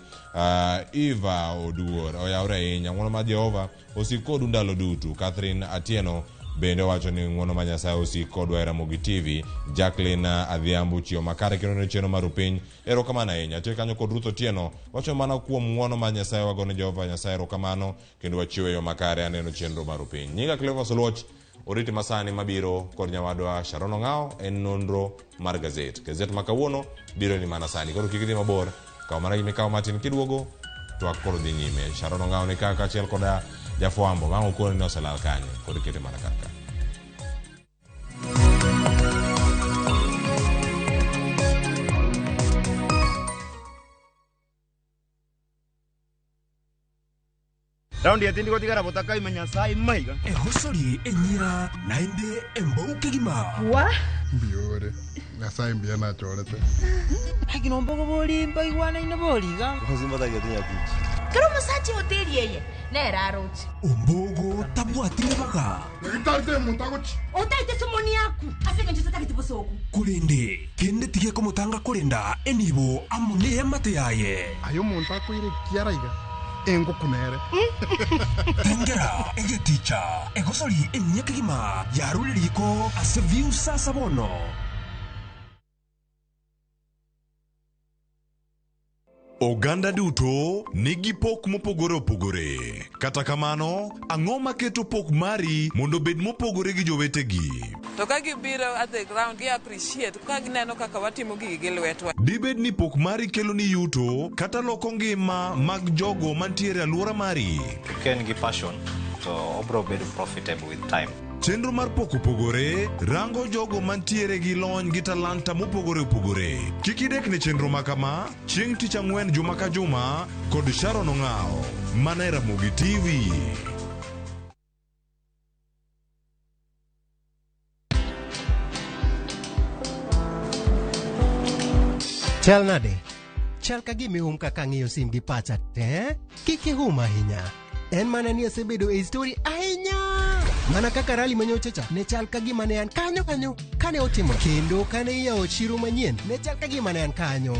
Eva Oduor oyawre ahinya ng'uono mar Jehova osik kodu ndalo duto. Catherine Atieno bende owacho ni ng'uono mar Nyasaye osik kodwa e Ramogi TV. Jacqueline Adhiambo chiew makare kendo ne chenro mar rupiny. Erokamano ahinya. Atie kanyo kod Ruth Otieno wacho mana kuom ng'uono mar Nyasaye wagone Jehova Nyasaye erokamano kendo wachiwo e yo makare aneno chenro mar rupiny. Nyinga Cleophas Oluoch oriti masani mabiro kod nyawadwa Sharon Ong'ao en nonro mar gazet. Gazet ma kawuono biro ni mana sani. Koro kik idhi mabor, kaw mana gimikawo matin kiduogo twak koro dhi nyime. Sharon Ong'ao ni ka kaachiel koda jafwambo ma okoni ni oselal kanye koro ikete mana kar ka. Raundi etindi gotigara botakaima Nyasaye maiga. Egosori enyira naende embou kegima. Wa? Mbiore. Nyasaye mbuya nachorete. Lakini ombogo bori mbaigwanaine boriga. Kero omosacha hoteli eye nere aroche. Ombogo tabwati ribaga. Nyagitarite omonto agochi. Otaete somoni yaku ase eng'encho totagete bosoku. Korende kende tige komotanga korenda enibo amo neemate yaye. Aye omonto akoire kiara iga engoku nere. Tengera egeticha egosori enyia kegima yarure riko ase view sasa bono. Oganda duto nigi pok mopogore opogore. Kata kamano, ang'o maketo pok mari mondo obed mopogore gi jowetegi? To ka gibiro at the ground, gi appreciate ka gineno kaka watimo gigi gi lwetwa. Dibed ni pok mari kelo ni yuto kata loko ngima mag jogo mantiere alwora mari? Ka en gi passion to obro bedo profitable with time. Chenro mar pok opogore rango jogo mantiere gi lony gi talanta mopogore opogore. Kik idek ne chenro ma kama chieng' tich ang'wen juma ka juma kod Sharon Ong'ao mana e Ramogi TV. Chal nade? Chal ka gima ihum kaka ang'iyo sim gi pacha te. Kik ihum ahinya. En mana ni asebedo e story ahinya. Mana kaka rally manyocha cha ne chal ka gima ne an kanyo kanyo kane otimo kendo kane iyawo chiro manyien ne chal ka gima ne an kanyo.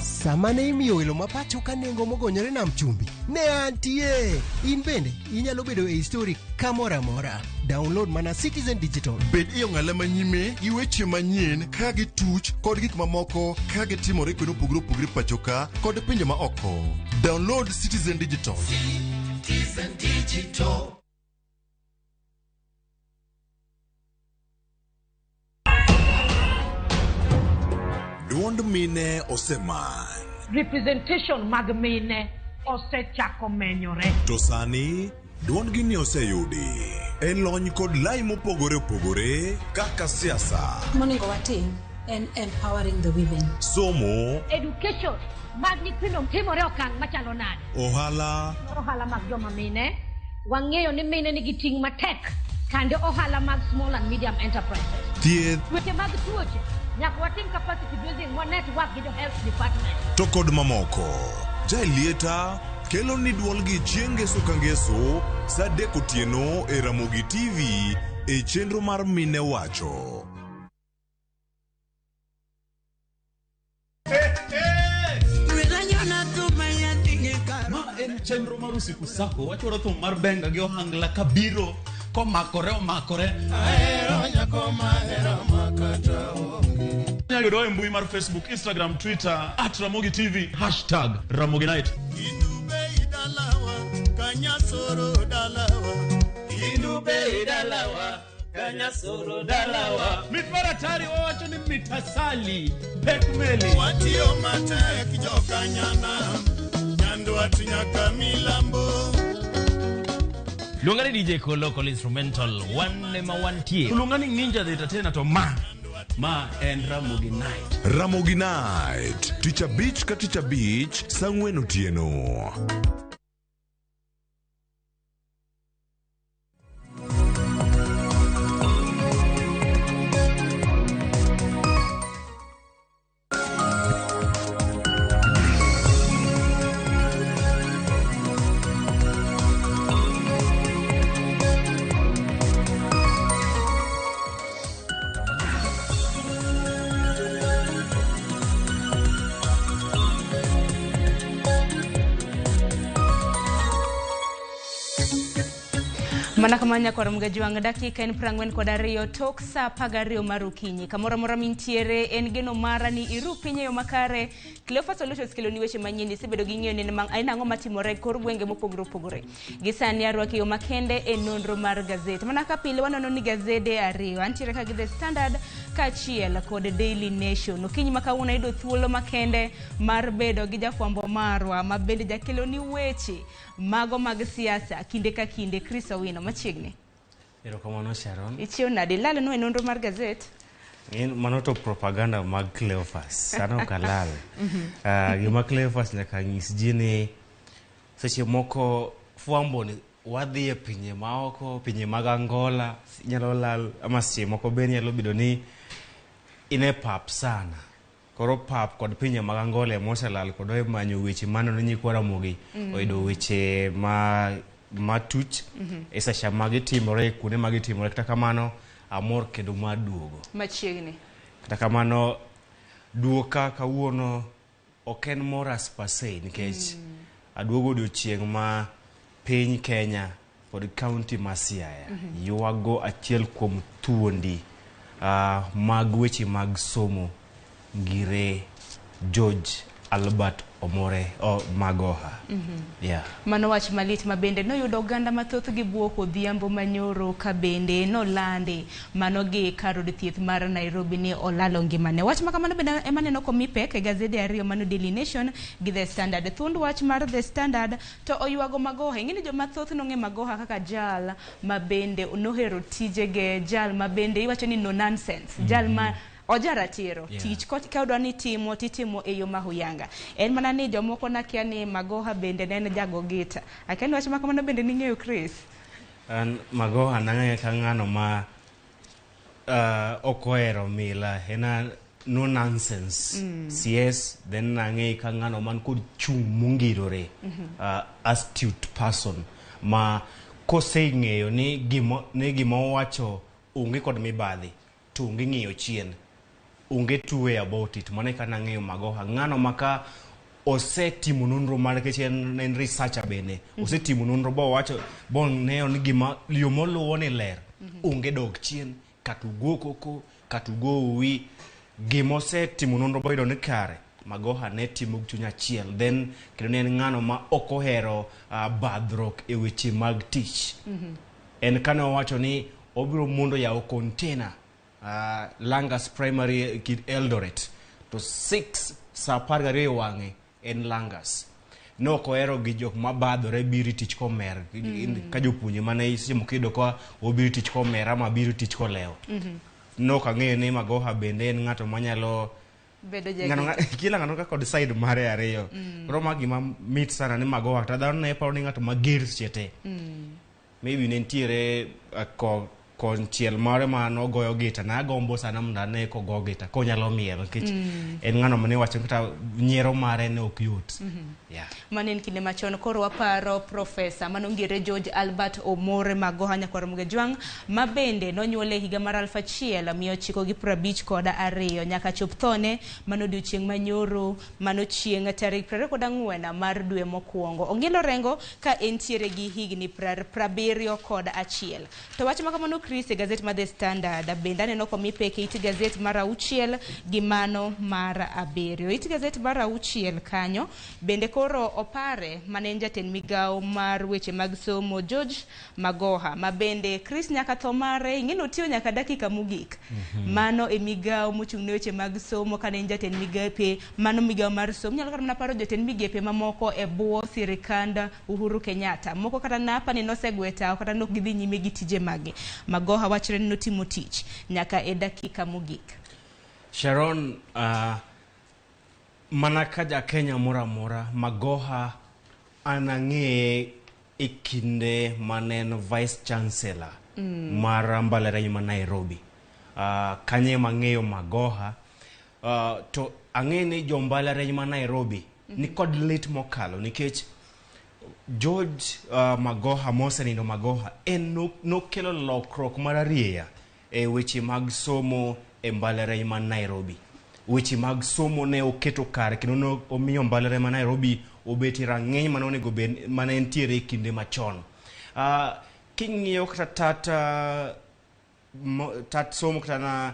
Sama ne imiyo welo ma pacho ka nengo mogonyore nam chumbi ne antie. In bende inyalo bedo e story kamoro amora. Download mana Citizen Digital. Bed e ong'ala manyime gi weche manyien ka gituch kod gik mamoko ka gitimore kuonde mopogore opogore pacho ka kod pinje ma oko. Download Citizen Digital. Citizen Digital. Duond mine oseman. Representation mag mine osechako menyore. To sani duondgi ni oseyudi e lony kod lai mopogore opogore kaka siasa, Monego watim en empowering the women. somo, Education mag nyithindo timore okang' machalo nade? ohala Ohala mag joma mine Wang'eyo ni mine nigi ting' matek kande ohala mag small and medium enterprises. Thieth Weche mag tuoche nyaka watim capacity building wa network gi jo health department. To kod mamoko. Jaelieta kelo ni duolgi chieng' ngeso ka ngeso sa 3 otieno e Ramogi TV e chenro mar Mine Wacho. Ma en chenro mar Usiku Sako. Wachwaro thum mar benga gi ohangla kabiro komakore omakore. Inyalo yudowa e mbui mar Facebook, Instagram, Twitter @RamogiTV, #RamogiNight. Mit mar atari wawacho ni mit asali pek meli. Watiyo matek jokanyanam, Nyandwat nyaka milambo. Luonga ni DJ Kolo Local Instrumental, wan ema wantie. Luonga ni Ninja the Entertainer to ma en Ramogi Night. Ramogi Night, tich abich ka tich abich, sa 4 otieno. Mana kamano nyakwar Mgajwang' dakika en 42 tok sa 12 mar okinyi. Kamoro amora mintiere en geno mara ni iru piny e yo makare. Cleophas Solutions kelo ni weche manyien isebedo gi ng'eyo ni en ang'o matimore e kor gwenge mopogore opogore. Gi sani arwaki e yo makende e nonro mar gazet. Mana ka pile wanono ni gazede ariyo. Antiere ka gi The Standard kaachiel kod Daily Nation. Okinyi ma kawuono ayudo thuolo makende mar bedo gi jafwambo marwa ma bende jakelo ni weche mago mag siasa kinde ka kinde. Chris Owino machiegni. Erokamano Sharon. Ichiew nade? Ilalo no e nonro mar gazet? Mano to propaganda mag Cleophas. Sano ok alal. Gima Cleophas nyaka nyis ji ni seche moko fwambo ni wadhi e pinje maoko, pinje mag Angola, inyalo lal, ama seche moko be nyalo bedo ni in e pap sana. Koro pap kod pinje mag Angola ema oselal kod e manyo weche manono nyikwa Ramogi oyudo weche matuch e seche magitimore kuonde magitimore. Kata kamano amor kendo mar duogo machiegni. Kata kamano duoka kawuono ok en mor as per se nikech aduogo odiochieng' ma piny Kenya kod kaunti ma Siaya ywago achiel kuom thuondi mag weche mag somo ngire George Albert Omore Magoha. Yeah. Mano wach malit ma bende noyudo oganda mathoth gi buok odhiambo manyoro ka bende nolandi mano gi kar od thieth mar Nairobi ni olalo ngimane. Wach ma kamano bende ema neno komi pek e gazede ariyo mano Daily Nation gi The Standard. Thuond wach mar The Standard to oywago Magoha. Ing'e ni joma thoth nong'e Magoha kaka jal ma bende nohero tijege, jal ma bende iwacho ni no nonsense, jal ma ojaratiro. Tich ka odwa ni timo titimo e yo mahuyanga. En mana ni jomoko nakia ni Magoha bende ne en jago gita. Akia ni wach ma kamano bende ning'eyo Chris? An Magoha nang'eyo ka ng'ano ma ok ohero mila, en no nonsense. CS then nang'eyo ka ng'ano man kod chung' mongirore, astute person ma koseng'eyo ni gima owacho onge kod mibadhi to onge ng'iyo chien. Onge two way about it. Mano eka nang'eyo Magoha. Ng'ano ma ka osetimo nonro mare nikech en researcher bende. Osetimo nonro bowacho boneno ni gima yo moluwo ni ler. Onge dok chien, kata ugo koko, kata ugo uwi. Gima osetimo nonro boyudo ni kare. Magoha ne timo gi chuny achiel. Then kendo ne en ng'ano ma ok ohero badhruok e weche mag tich. En kane owacho ni obiro mondo yawo container Langas Primary kid Eldoret to 6 sa 12 wang'e en Langas. Ne ok ohero gi jok mabadhore biro tich komer ka jopuonje mane seche moko iyudo ka obiro tich komer ama biro tich kolewo. Ne ok ang'eyo ni Magoha bende en ng'ato manyalo bedo kila ng'ato ka kod side mare ariyo. Koro ma gima mit sana ni Magoha kata dhano ne paro ni ng'ato mager seche te. Maybe ne nitiere konchiel mare ma nogoyo gita na agombo sana mondo ane kogo gita konyalo miel nikech en ng'ano mane wacho kata nyiero mare ne ok yot. Yeah. Mano en kinde machon koro waparo profesa manongire George Albert Omore Magoha nyakwar Mugejwang' ma bende nonyuole higa mar 1952 nyaka chop thone mano odiochieng' manyoro mano chieng' tarik 24 mar dwe mokwongo. Ong'ielo rengo ka entiere gi higni 71. To wach ma kamano Chris e gazet mar The Standard bende aneno komi pek e it gazet mar 6 gi mano mar 7. It gazet mar 6 kanyo bende koro opare mane en jatend migawo mar weche mag somo George Magoha ma bende Chris nyaka tho mare ing'e notiyo nyaka dakika mogik. Mano e migawo mochung' ne weche mag somo kane en jatend migepe mano migawo mar somo nyalo kata mana paro jotend migepe mamoko e bwo sirikand Uhuru Kenyatta moko kata napa ni nosegwe tawo kata nok gidhi nyime gi tije mage. Magoha wachre ni notimo tich nyaka e dakika mogik. Sharon, mana ka ja Kenya moro amora, Magoha an ang'eye e kinde mane en Vice Chancellor mar mbalariany ma Nairobi. Kanyo ema ang'eyo Magoha. To ang'e ni jo mbalariany ma Nairobi ni kod lit mokalo nikech George Magoha mosenindo Magoha en nokelo lokruok mar arieya e weche mag somo e mbalariany ma Nairobi. Weche mag somo ne oketo kare kendo ne omiyo mbalariany ma Nairobi obet e rang'iny mane onego bed mane entiere e kinde machon. King'iyo kata tat somo kata na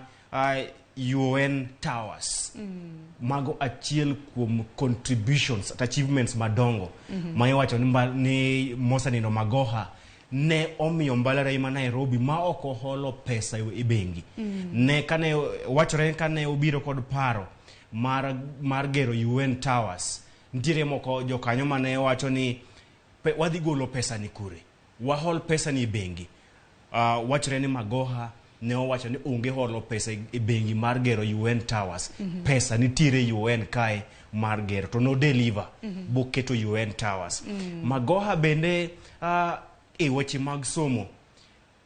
UN Towers mago achiel kuom contributions at achievements madongo ma iwacho ni mosenindo Magoha ne omiyo mbalariany ma Nairobi ma ok oholo pesa e bengi. Ne kane wachore kane obiro kod paro mar gero UN Towers, nitiere moko jokanyo mane wacho ni wadhi golo pesa ni kure, wahol pesa ni e bengi. Wachore ni Magoha ne owacho ni onge holo pesa e bengi mar gero UN Towers. Pesa nitiere UN kae mar gero to no deliver boketo UN Towers. Magoha bende e weche mag somo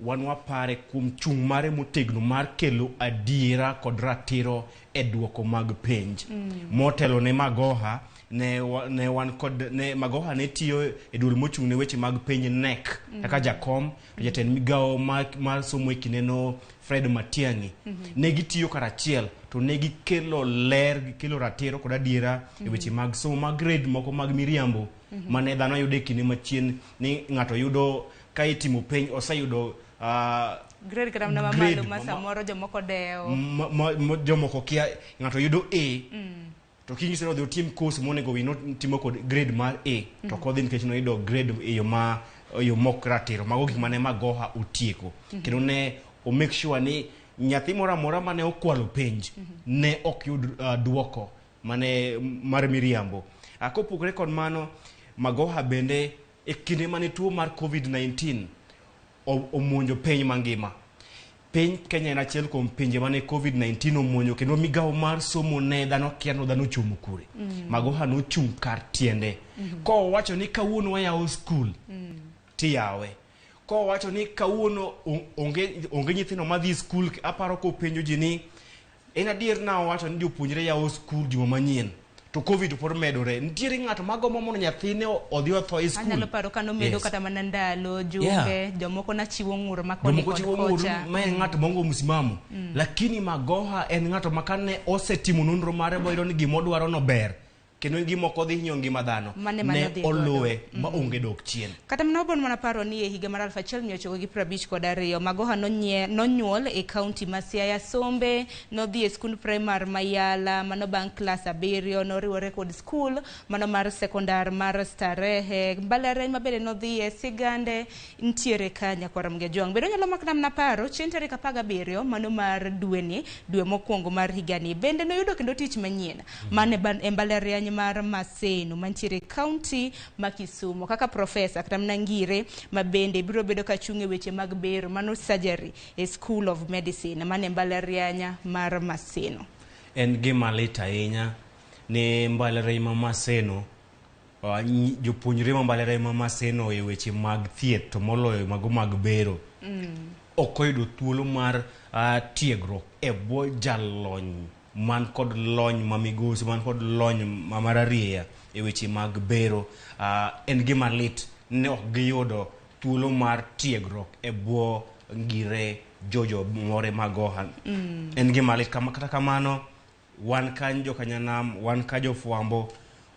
wan wapare kuom chung' mare motegno mar kelo adiera kod ratiro e duoko mag penj. Motelo ne Magoha ne wan kod ne Magoha ne tiyo e duol mochung' ne weche mag penj NEC kaka jakom to jatend migawo mar somo e kindeno Fred Matiang'i. Ne gitiyo karachiel to ne gikelo ler, gikelo ratiro kod adiera e weche mag somo mag grade moko mag miriambo mane dhano yudo e kinde machien ni ng'ato yudo ka itimo penj oseyudo grade kata mana mamalo ma samoro jomoko dewo jomoko kia ng'ato yudo A to kinyise ni odhi otim course monego wi notimo kod grade mar A to ok odhi nikech noyudo grade e yo ma yo mok ratiro. Mago gik mane Magoha otieko kendo ne o make sure ni nyathi moro amora mane okwalo penj ne ok yud duoko mane mar miriambo. Kopogore kod mano, Magoha bende e kinde mane tuo mar COVID-19 omonjo piny mangima. Piny Kenya en achiel kuom pinje mane COVID-19 omonjo kendo migawo mar somo ne dhano kia no dhano ochomo kure. Magoha nochung' kar tiende. Kowacho ni kawuono wayawo skul, tiyawe. Kowacho ni kawuono onge nyithindo madhi skul, aparo kopenjo ji ni en adier na owacho ni jopuonjre yawo skul juma manyien to COVID pod medore. Nitiere ng'ato magombo mondo nyathine odhi otho e skul. Anyalo paro ka nomedo kata mana ndalo jumbe, jomoko nachiwo ng'ur ma koni kod kocha. Ma en ng'ato maonge msimamo. Lakini Magoha en ng'ato ma kane osetimo nonro mare boyudo ni gimodwaro no ber kendo gima ok odhi hinyo ngima dhano ne oluwe ma onge dok chien. Kata mana obon mana paro ni e higa mar 1952 Magoha nonyuol e kaunti ma Siaya Sombe, nodhi e skund primar ma Yala, mano bang' klas 7 noriwore kod skul mano mar sekondar mar Starehe. Mbalariany ma bende nodhi e Sigande ntiere ka nyakwar Mgejwang'. Bende onyalo makna mana paro chieng' tarik 17 mano mar dweni, dwe mokwongo mar higani. Bende noyudo kendo tich manyien mane e mbalariany mar Maseno mantiere kaunti ma Kisumu kaka profesa kata mana ngire ma bende biro bedo ka chung' e weche mag bero mano surgery e School of Medicine mane mbalariany mar Maseno. En gima lit ahinya ni mbalariany ma Maseno Jopuonjre ma mbalariany ma Maseno e weche mag thieth to moloyo mago mag bero ok oyudo thuolo mar tiegruok e bwo jalony man kod lony ma migosi man kod lony ma mararieya e weche mag bero. En gima lit ne ok giyudo thuolo mar tiegruok e bwo ngire George Omore Magoha. En gima lit kata kamano wan ka jokanyanam, wan ka jofwambo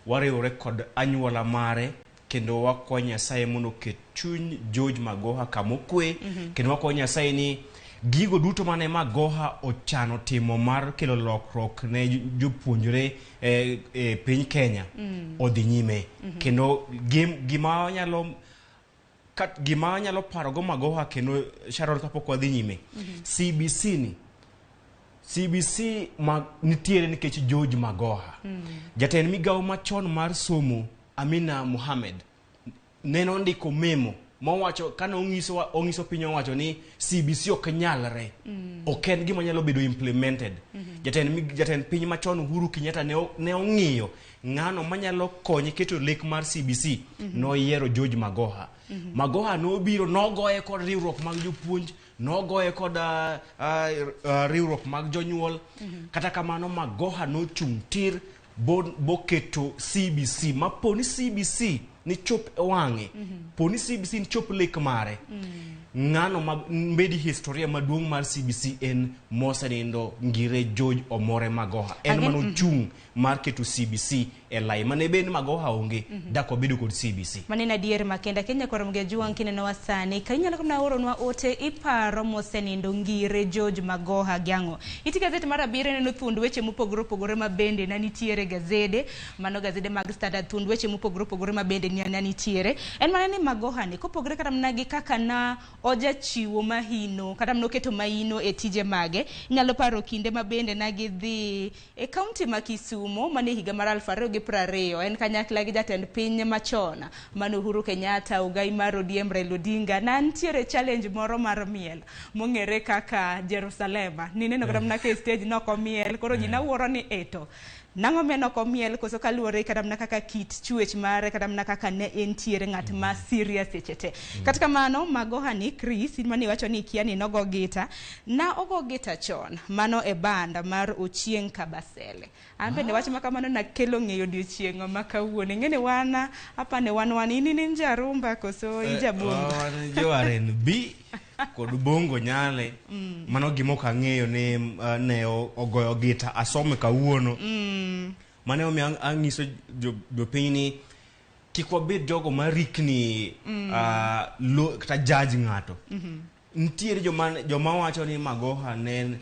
wariwore kod anyuola mare kendo wakwayo Nyasaye mondo oket chuny George Magoha kamokwe. Kendo wakwayo Nyasaye ni gigo duto mane Magoha ochano timo mar kelo lokruok ne jopuonjre e piny Kenya odhi nyime. Kendo gima wanyalo gima wanyalo parogo Magoha kendo Sharon kapok wadhi nyime, CBC ni CBC ma nitiere nikech George Magoha. Jatend migawo machon mar somo Amina Mohamed neno ndiko memo mowacho kane onyiso piny owacho ni CBC ok nyalre. Ok en gima nyalo bedo implemented. Jatend piny machon Uhuru Kenyatta ne ong'iyo ng'ano manyalo konye keto lek mar CBC. Noyiero George Magoha. Magoha nobiro nogoye kod riwruok mag jopuonj, nogoye kod riwruok mag jonyuol. Kata kamano Magoha nochung' tir boketo CBC ma poni CBC ni chop e wang'e, poni CBC ni chop lek mare. Ng'ano ma mbedi historia maduong' mar CBC en mosenindo ngire George Omore Magoha. En manochung' mar keto CBC e lai mane bed ni Magoha onge dak wabedo kod CBC. Maneno adier makenda Kenya koro Mgejuang kineno sani ka inyalo kama oronwa ote iparo mosenindo ngire George Magoha gyang'o. Iti gazet mar 7 neno thuond weche mopogore opogore ma bende na nitiere gazede, mano gazede mag Standard, thuond weche mopogore opogore ma bende na nitiere. En mana ni Magoha ni kopogore kata mana gi kaka na ojachiwo mahino kata mana oketo mahino e tije mage, inyalo paro kinde ma bende na gidhi e kaunti ma Kisumo mane higa mar 2020 en kanyakla gi jatend piny machon mano Uhuru Kenyatta, ogai mar ODM Raila Odinga, na nitiere challenge moro mar miel mong'ere kaka Jerusalem. Nineno kata mana ka e stage nok omiel, koro ji nawuoro ni eto nang'o miyo nok omiel, koso kaluwore kata mana kaka kit chwech mare kata mana kaka ne entiere ng'at ma serious seche te. Kata kamano Magoha ni Chris in mane iwacho ni ikia ni nogo gita, na ogo gita chon mano e banda mar Ochieng' Kabasele. An bende wach ma kamano nakelo ng'eyo odiochieng' ma kawuono. Ing'e ni wan apane wan in jarumba koso in jabongo? Wan jo R&B kod bongo nyale. Mano gima ok ang'eyo ni ne ogoyo gita asome kawuono. Mane omiyo ang'iso jopiny ni kik wabed jogo marikni kata judge ng'ato. Nitiere joma wacho ni Magoha ne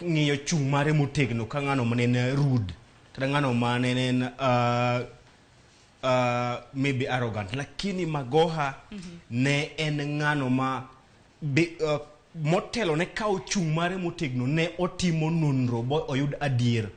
ng'iyo chung' mare motegno ka ng'ano mane en rude kata ng'ano mane en maybe arrogant, lakini Magoha ne en ng'ano ma motelo ne kawo chung' mare motegno ne otimo nonro bo oyud adier.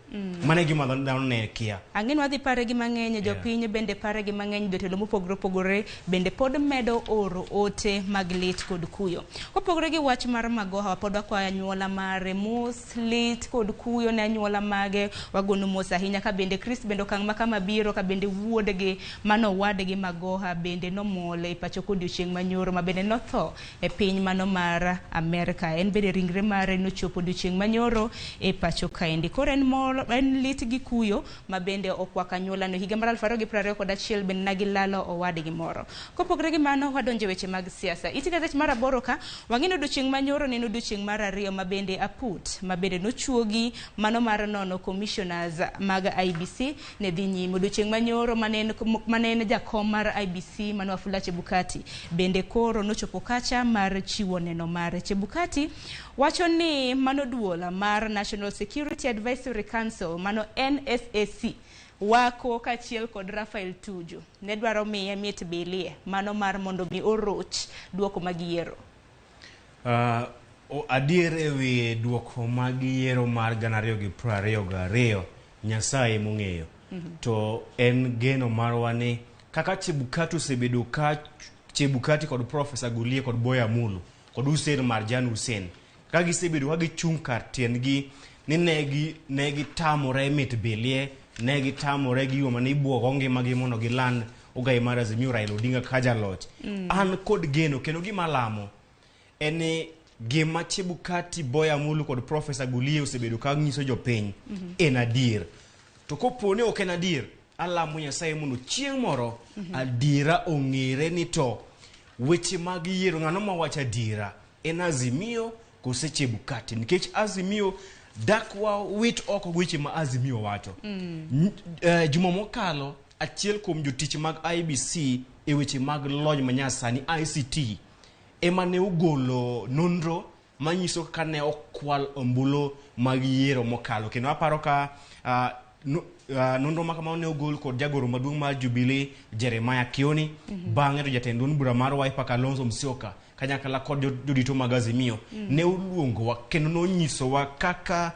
Mano e gima dhano ne kia. Ang'e ni wadhi pare gi mang'eny, jopiny bende pare gi mang'eny, jotelo mopogore opogore bende pod medo oro ote mag lit kod kuyo. Kopogore gi wach mar Magoha, pod wakwayo anyuola mare mos, lit kod kuyo ne anyuola mage, wagono mos ahinya ka bende Chris bende okang' ma kama biro, ka bende wuodgi mano owadgi Magoha bende nomol e pacho kodiochieng' manyoro ma bende notho e piny mano mar Amerika. En bende ringre mare nochopo odiochieng' manyoro e pacho kaendi. Koro en mor, en lit gi kuyo ma bende okwako anyuolano. Higa mar 2021 bende nagilalo owadgi moro. Kopogore gi mano, wadonjo e weche mag siasa. Iti gazet mar 8 ka wang'ino odiochieng' manyoro ne en odiochieng' mar 2 ma bende aput ma bende nochuogi mano mar nono commissioners mag IEBC ne dhi nyime. Odiochieng' manyoro mane en jakom mar IEBC mano Wafula Chebukati bende koro nochopo kacha mar chiwo neno mare. Chebukati wacho ni mano duol mar National Security Advisory Council mano NSAC wako kaachiel kod Raphael Tuju ne dwaro miye mit bilie mano mar mondo mi oroch duoko mag yiero. Adier ewi duoko mag yiero mar 2022 Nyasaye mong'eyo. To en geno marwa ni kaka Chebukati osebedo ka Chebukati kod Professor Gulie kod Boya Mulu kod Hussein Marjan Hussein ka gisebedo ka gichung' kar tiendgi ni ne gitamore mit bilie Ne gitamore gigo mane ibuogo ngimagi mondo giland ogai mar Azimio Raila Odinga ka jaloch. An kod geno kendo gima alamo en ni gima Chebukati, Boya Mulu kod Professor Gulie osebedo ka nyiso jopiny en adier. To kopo ni ok en adier, alamo Nyasaye mondo chieng' moro adiera ong'ere ni to weche mag yiero ng'ano mawacho adiera en Azimio kose Chebukati, nikech Azimio dak wawit oko weche ma Azimio wacho. Juma mokalo achiel kuom jotich mag IEBC e weche mag lony manyasani ICT ema ne ogolo nonro manyiso kaka ne okwal ombulu mag yiero mokalo, kendo aparo ka nonro ma kamano ne ogol kod jagoro maduong' mar Jubilee Jeremiah Kioni. Bang'e to jatend duond bura mar Wiper Kalonzo Musyoka kanyakla kod jodito mag Azimio ne oluongowa kendo nonyisowa kaka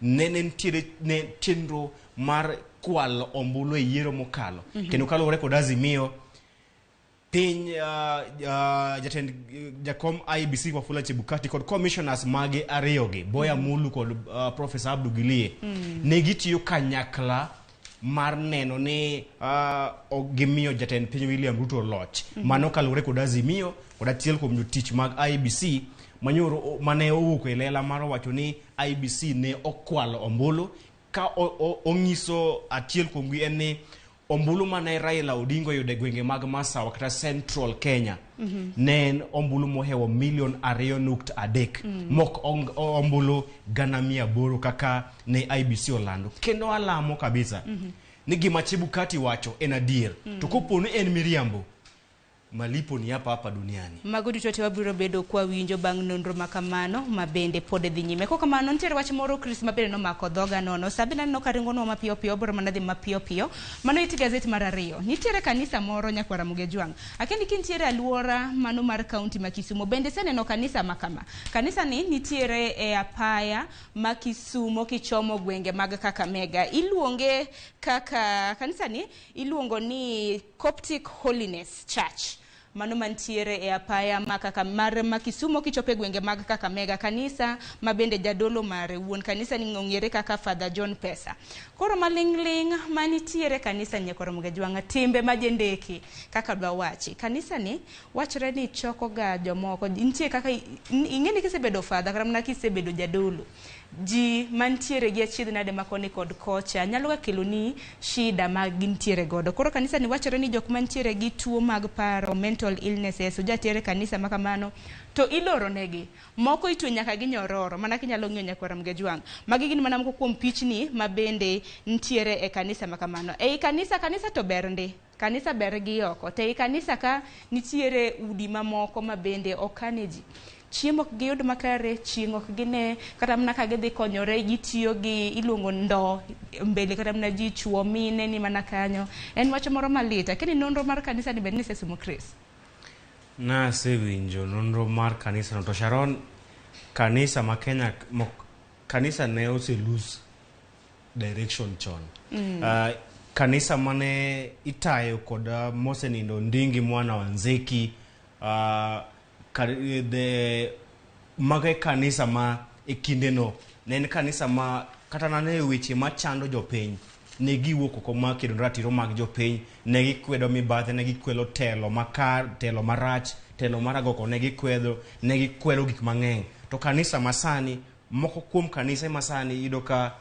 ne nitiere ne chenro mar kwalo ombulu e yiero mokalo. Kendo kaluwore kod Azimio piny, jatend jakom IEBC Wafula Chebukati kod commissioners mage ariyogi, Boya Mulu kod Professor Abdu Gilie, ne gitiyo kanyakla mar neno ni gimiyo jatend piny William Ruto loch. Mano kaluwore kod Azimio kod achiel kuom jotich mag IEBC manyoro mane owuok e lela mar wacho ni IEBC ne okwalo ombulu, ka onyiso achiel kuomgi en ni ombulu mane Raila Odinga oyudo e gwenge mag Masawa kata Central Kenya ne en ombulu mohewo milion 2.3, mok ombulu 800,000 kaka ne IEBC olando. Kendo alamo kabisa ni gima Chebukati wacho en adier, to kopo ni en miriambo, malipo ni hapa hapa duniani. Mago duto te wabiro bedo kwa winjo bang' nonro ma kamano ma bende pod dhi nyime. Kok kamano nitiere wach moro Chris ma bende nomako dhoga nono. Sabina neno ka ringonwa mapiyo piyo, obiro mana dhi mapiyo piyo. Mano it gazet mar 2. Nitiere kanisa moro nyakwar Ramogi Ajwang'. Akendi kintiere aluora mano mar kaunti ma Kisumu, bende iseneno kanisa ma kama. Kanisa ni nitiere e apaya ma Kisumu kichomo gwenge mag Kakamega. Iluonge kaka kanisa ni iluongo ni Coptic Holiness Church. Mano mantiere e apaya ma kaka mar ma Kisumu kichopo e gwenge mag Kakamega, kanisa ma bende jadolo mare wuon kanisa ni ong'ere kaka Father John Pesa. Koro maling'ling' manitiere kanisa nyakwar Ramogi Ajwang', timbe majendeke kaka dwa wachi. Kanisa ni wachre ni choko ga jomoko, nitie kaka ing'e ni kisebedo father kata mana kisebedo jadolo, ji mantiere gi achiedh nade ma koni kod kocha nyalo ga kelo ni shida ma gintiere godo. Koro kanisa ni wachore ni jok mantiere gi tuo mag paro, mental illnesses, ojatere kanisa ma kamano to iloro negi. Moko itwe nyaka gi nyororo, mana kinyalo ng'iyo nyakwar Ramogi Ajwang'. Magi gin mana moko kuom pichni ma bende nitiere e kanisa ma kamano. Ei kanisa, kanisa to ber ndi. Kanisa ber gi oko. To ei kanisa ka nitiere udi mamoko ma bende okane ji. Chiemo ok giyud makare, chieng' ok gine, kata mana ka gidhi konyore gitiyo gi iluongo ndo mbele kata mana ji chuo mine ni mana kanyo. En wach moro malit. Lakini nonro mar kanisa ni bende nisesomo Chris? Nasewinjo nonro mar kanisa no, to Sharon, kanisa ma Kenya kanisa ne ose lose direction chon. Kanisa mane itayo kod mosenindo Ndingi Mwana wa Nzeki, mago e kanisa ma e kindeno ne en kanisa ma kata nane weche machando jopiny ne giwuok oko ma kedo ratiro mag jopiny, ne gikwedo mibadhi, ne gikwedo telo makar, telo marach, telo mar agoko, ne gikwedo gik mang'eny. To kanisa masani, moko kuom kanise masani iyudo ka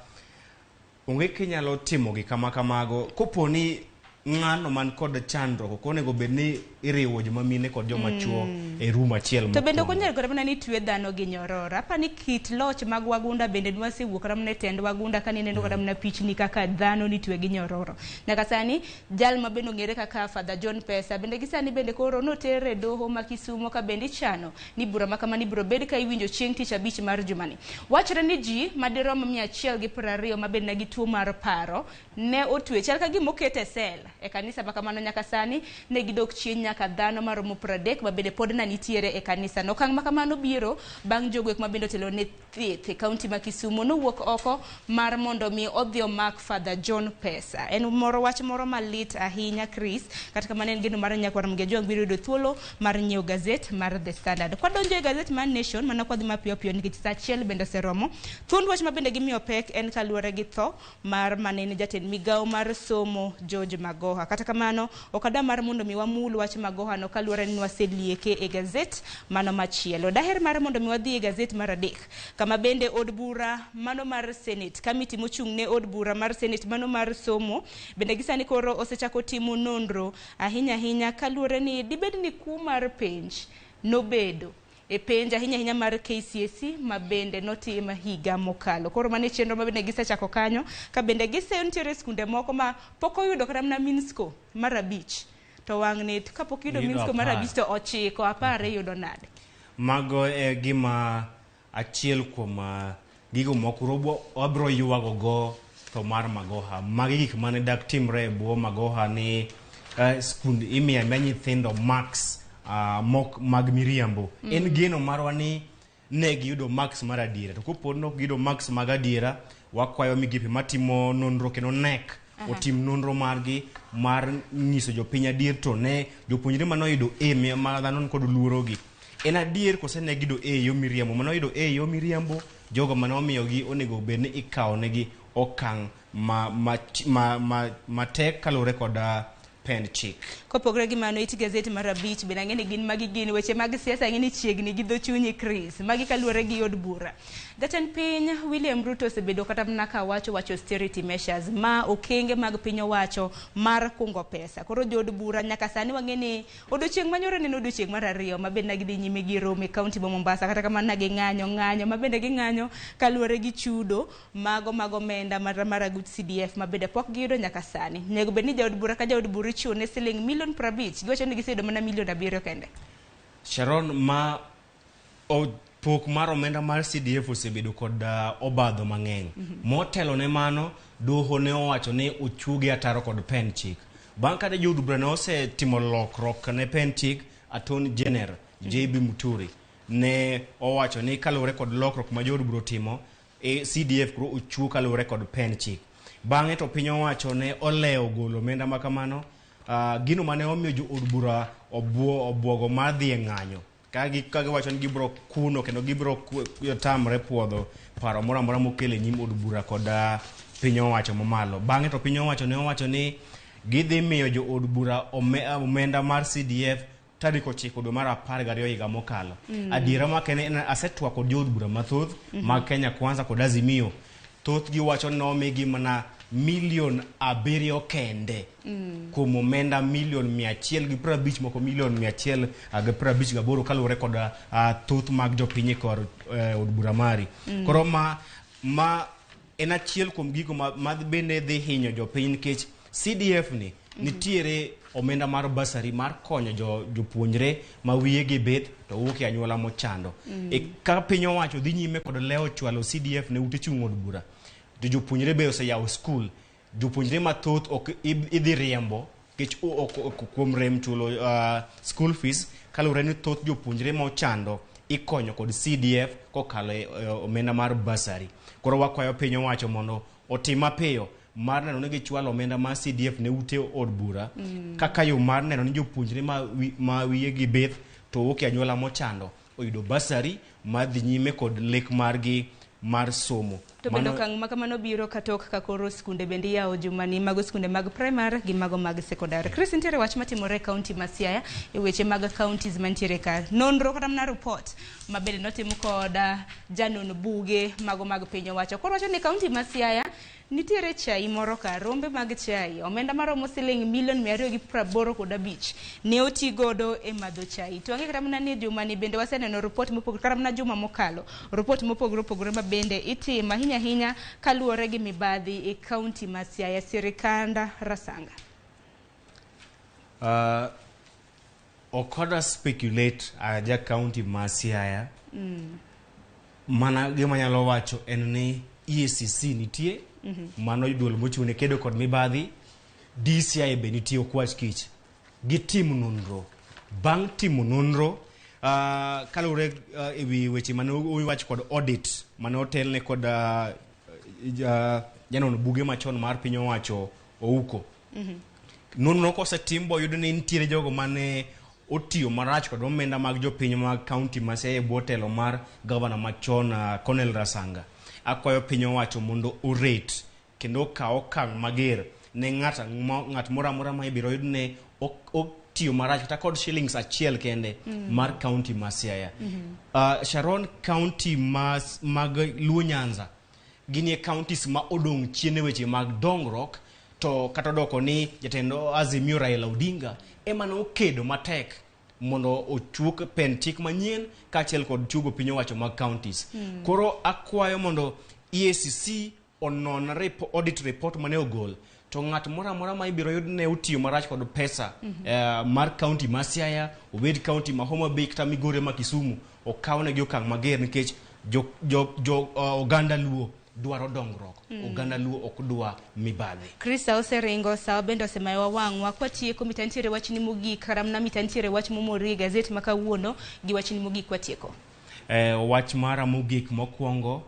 onge kinyalo timo gik kama kamago kopo ni ng'ano man kod chandruok ok onego bed ni iriwo joma mine kod joma chuo e room achiel. To bende ok onego kata mana ni twe dhano gi nyororo. Apa ni kit loch mag wagunda bende nwasewuok kata mana e tend wagunda ka nineno kata mana pichni kaka dhano nitwe gi nyororo. Nyaka sani jal ma bende ong'ere kaka Father John Pesa bende gi sani bende koro notere e doho ma Kisumu ka bende ichano ni bura ma kamano ibiro bed ka iwinjo chieng' tich abich mar jumani. Wachore ni ji madirom 120 ma bende nigi tuo mar paro ne otwe chal ka gima oket e sel e kanisa ma kamano nyaka sani ne gidok chien. nyaka dhano maromo 30 ma bende pod na nitiere e kanisa no. Okang' ma kamano biro bang' jogo ma bende otelo ne thieth e kaunti ma Kisumu nowuok oko mar mondo mi odhi omak Father John Pesa. En moro wach moro malit ahinya Chris, kata kamano en geno mar nyakwar Mgejwang' biro yudo thuolo mar nyiewo gazet mar The Standard. Kwadonjo e gazet mar Nation, mana kwadhi mapiyo piyo nikech saa achiel bende oseromo. Thuond wach ma bende gimiyo pek en kaluwore gi tho mar manene jatend migawo mar somo George Magoha. Kata kamano, ok adwa mar mondo mi wamul wach Magoha no kaluwore ni waselieke e gazet mano machielo. Daher mar mondo mi wadhi e gazet mar adek, kama bende od bura mano mar Senate, kamiti mochung' ne od bura mar Senate mano mar somo, bende gisani koro osechako timo nonro ahinya ahinya kaluwore ni dibed ni kuo mar penj nobedo e penj ahinya ahinya mar KCSE ma bende notim higa mokalo. Koro mano e chenro ma bende gisechako kanyo, ka bende giseyo nitiere skunde moko ma pok oyudo kata mana mean score mar 5, to wang'ni kapok iyudo mean score mar 5 to 9 10 iyudo nade? Mago e gima achiel kuom gigo moko wabro ywago go tho mar Magoha. Magi gik mane dak timre e bwo Magoha ni skund imiyo amiya nyithindo marks mok mag miriambo. En geno marwa ni ne giyudo marks mar adiera. To kopo ni ok giyudo marks mag adiera, wakwayo migepe matimo nonro kendo NEC otim nonro margi mar nyiso jopiny adier to ne jopuonjre manoyudo A ma dhano nikod luorogi. En adier kose ne giyudo A e yo miriambo? Manoyudo A e yo miriambo, jogo mane omiyogi onego bed ni ikawo negi okang' matek kaluwore kod pend chik. Kopogore gi mano, it gazet mar 5 bende ang'e ni gin magi gin weche mag siasa, ang'e ni chiegni gi dho chunyi Chris. Magi kaluwore gi od bura. Jatend piny William Ruto osebedo kata mana ka wacho austerity measures ma okenge mag piny owacho mar kungo pesa. Koro jood bura nyaka sani wang'e ni odiochieng' manyoro ne en odiochieng' mar 2 ma bende gidhi nyime gi romo e kaunti ma Mombasa, kata kamano na ging'anyo ng'anyo ma bende ging'anyo kaluwore gi chudo mago mag omenda mar aguch CDF ma bende pok giyudo nyaka sani. Onego bed ni jaod bura ka jaod bura ichiwo ne siling milion 50, giwacho ni giseyudo mana milion 7 kende. Sharon, ma pok mar omenda mar CDF osebedo kod obadho mang'eny. Motelo ne mano, doho ne owacho ni ochuogi ataro kod pen chik. Bang' kane jood bura ne osetimo lokruok ne pen chik, Attorney General JB Muturi ne owacho ni kaluwore kod lokruok ma jood bura otimo, CDF koro ochuo kaluwore kod pen chik. Bang'e to piny owacho ne olewo golo omenda ma kamano, gino mane omiyo jood bura obuogo mar dhi e ng'anyo. Ka giwacho ni gibiro kuno kendo gibiro tamre puodho paro moro amora mokel e nyim od bura kod piny owacho mamalo. Bang'e to piny owacho ne owacho ni gidhi miyo jood bura omenda mar CDF tarik 9 dwe mar 12 higa mokalo. Adiera makende en asetwak kod jood bura mathoth mag Kenya Kwanza kod Azimio. Thothgi wacho ni nomigi mana milion 7 kende kuom omenda milion 150, moko milion 158 kaluwore kod thoth mag jopiny e kor od bura mari. Koro ma en achiel kuom gigo ma bende dhi hinyo jopiny nikech CDF ni nitiere omenda mar basari mar konyo jopuonjre ma wiyegi bith to wuok e anyuola mochando. E ka piny owacho dhi nyime kod lewo chwalo CDF ne ute chung' od bura, to jopuonjre be oseyawo skul. Jopuonjre mathoth ok idhi riembo nikech ok kuom rem chulo school fees, kaluwore ni thoth jopuonjre mochando ikonyo kod CDF kokalo e omenda mar basari. Koro wakwayo piny owacho mondo otim mapiyo mar neno ni gichwalo omenda mar CDF ne ute od bura kaka yo mar neno ni jopuonjre ma wiyegi bith to wuok e anyuola mochando oyudo basari mar dhi nyime kod lek margi mar somo. To bende okang' ma kamano biro katok ka koro skunde bende iyawo jumani, mago skunde mag primary gi mago mag secondary. Chris, nitiere wach matimore e kaunti ma Siaya e weche mag counties mantiere ka. Nonro kata mana report ma bende notim kod janon buge mago mag piny owacho. Koro wacho ni kaunti ma Siaya nitiere chai moro ka, rombe mag chai, omenda maromo siling milion 285 ne oti godo e madho chai. To ang'e kata mana ni jumani bende waseneno report mopogore, kata mana juma mokalo, report mopogore opogore ma bende itimo ahinya ahinya kaluwore gi mibadhi e kaunti ma Siaya. Sirikanda Rasanga. Okoda speculate aja kaunti ma Siaya. Mana gima nyalo wacho en ni EACC nitie, mano duol mochung' ne kedo kod mibadhi, DCI be nitie Okwach Kich. Gitim nonro. Bang' timo nonro kaluwore ewi weche mane owach kod audit mane otelne kod janon buge machon mar piny owacho Ouko. Nonro kosetim boyud ni nitiere jogo mane otiyo marach kod omenda mag jopiny mag kaunti ma Siaya e bwo telo mar gavana machon Cornel Rasanga. Akwayo piny owacho mondo oret kendo okaw okang' mager ne ng'at moro amora ma ibiro yud ne otiyo marach kata kod shillings achiel kende mar kaunti ma Siaya. Sharon, kaunti mag Luo Nyanza ginie counties ma odong' chien e weche mag dongruok, to kata odoko ni jatend Azimio Raila Odinga ema ne okedo matek mondo ochuok pen chik manyien kaachiel kod chuogo piny owacho mag counties. Koro akwayo mondo EACC onon audit report mane ogol, to ng'at moro amora ma ibiro yud ne otiyo marach kod pesa mar county ma Siaya, obed county ma Homa Bay kata Migori ma Kisumu, okawnegi okang' mager nikech jo oganda Luo dwaro dongruok. Oganda Luo ok dwa mibadhi. Krista oseringo, sawa bende osemayowa wang'wa. Kwatieko mita nitiere wachni mogik, karamna mita nitiere wach momori e gazet ma kawuono gi wachni mogik kwatieko. Wach mara mogik mokwongo,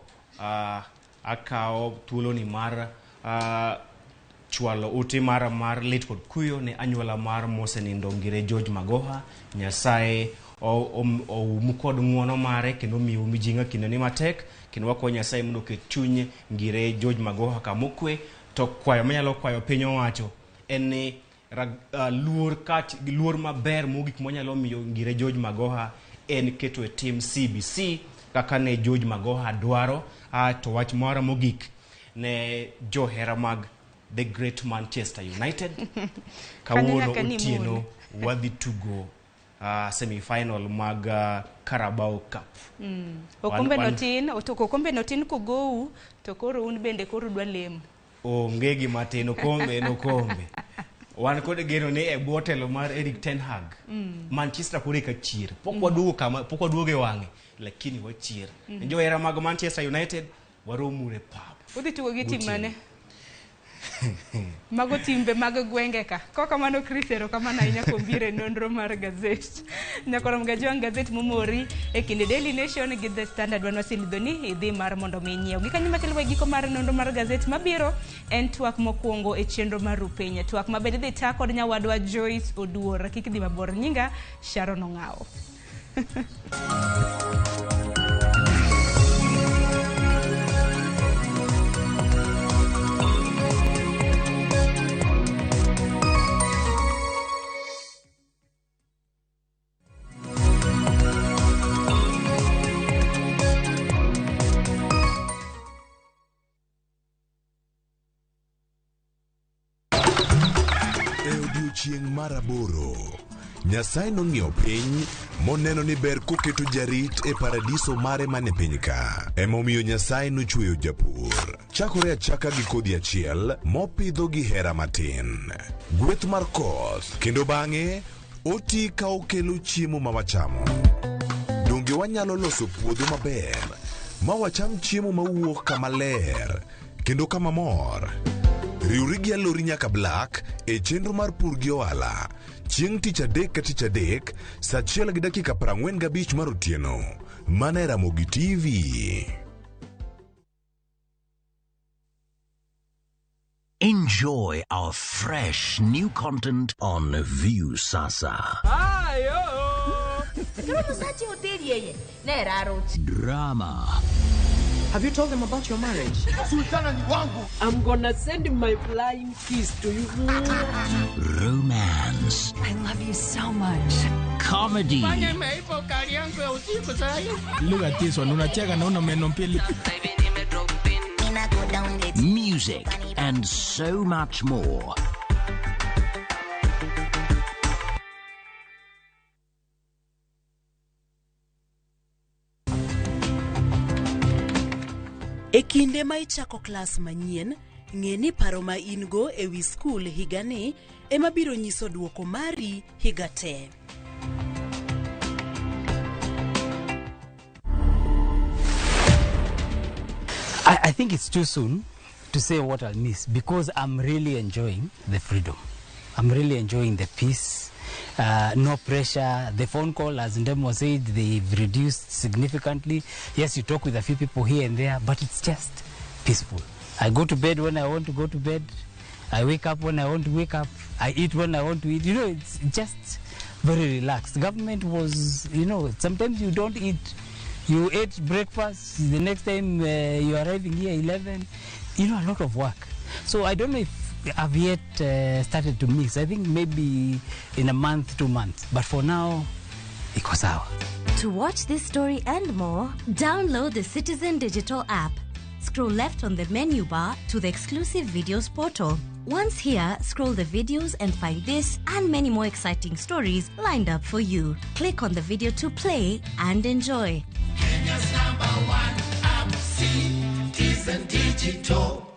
akawo thuoloni mar chwalo ote mara mar lit kod kuyo ne anyuola mar mosenindo Ngire George Magoha. Nyasaye oumu kod ng'uono mare kendo omiu mijing'a kindeni matek, kendo wakwayo Nyasaye mondo oket chuny Ngire George Magoha kamokwe. To kwayo manyalo kwayo piny owacho en ni luor maber mogik mwanyalo miyo Ngire George Magoha en keto e tim CBC kaka ne George Magoha dwaro. To wach mara mogik ne johera mag the great Manchester United, kawuono otieno wadhi tugo semi-final mag Carabao Cup. Okombe notin kogou to koro un bende koro dwa lemo. Onge gima tin, okombe en okombe. Wan kod geno ni e bwo telo mar Erik ten Hag, Manchester koro eka chier. Pok waduogo kama, pok waduogo e wang'e, lakini wachier. Johera mag Manchester United waromuru e pap. Udhi tugo gi tim mane? Mago timbe mag gwenge ka. Kokamano Chris, erokamano ahinya kuom biro e nonro mar gazet. Nyakorom Gajwang' gazet momori e kinde Daily Nation gi The Standard wan waselidho ni idhi mar mondo mi inyiew. Gikanyo machalo e giko mar nonro mar gazet mabiro en twak mokwongo e chenro mar Rupiny. Twak maber idhi ta kod nyawadwa Joyce Oduor. Kik idhi mabor. Nyinga Sharon Ong'awo. Chieng' mar 8, Nyasaye nong'iyo piny moneno ni ber koketo jarit e paradiso mare mane piny ka. Emomiyo Nyasaye nochweyo japur. Chakore achaka gi kodhi achiel mopidho gi hera matin. Gweth mar koth, kendo bang'e oti ka okelo chiemo ma wachamo. Donge wanyalo loso puodho maber ma wacham chiemo mawuok kama ler kendo kama mor? Riwri gi Alori nyaka Black e chenro mar pur gi ohala chieng' tich adek ka tich adek saa 1:45 mar otieno mana e Ramogi TV. Enjoy our fresh new content on Viusasa. Drama. Have you told them about your marriage? Sultana ni wangu. I'm gonna send my flying kiss to you. Romance. I love you so much. Comedy. Look at this one. Unacheka na una meno mbili. Music and so much more. E kinde ma ichako klas manyien, ng'e ni paro ma in-go e wi skul higani ema biro nyiso duoko mari higa te. I think it's too soon to say what I'll miss because I'm really enjoying the freedom. I'm really enjoying the peace. No pressure. The phone call, as Ndemo said, they've reduced significantly. Yes, you talk with a few people here and there, but it's just peaceful. I go to bed when I want to go to bed. I wake up when I want to wake up. I eat when I want to eat. You know, it's just very relaxed. Government was, you know, sometimes you don't eat. You ate breakfast, the next time you're arriving here 11. You know, a lot of work. So I don't know if I've yet started to mix. I think maybe in a month, 2 months. But for now, iko sawa. To watch this story and more, download the Citizen Digital app. Scroll left on the menu bar to the exclusive videos portal. Once here, scroll the videos and find this and many more exciting stories lined up for you. Click on the video to play and enjoy. Kenya's #1 app, Citizen Digital.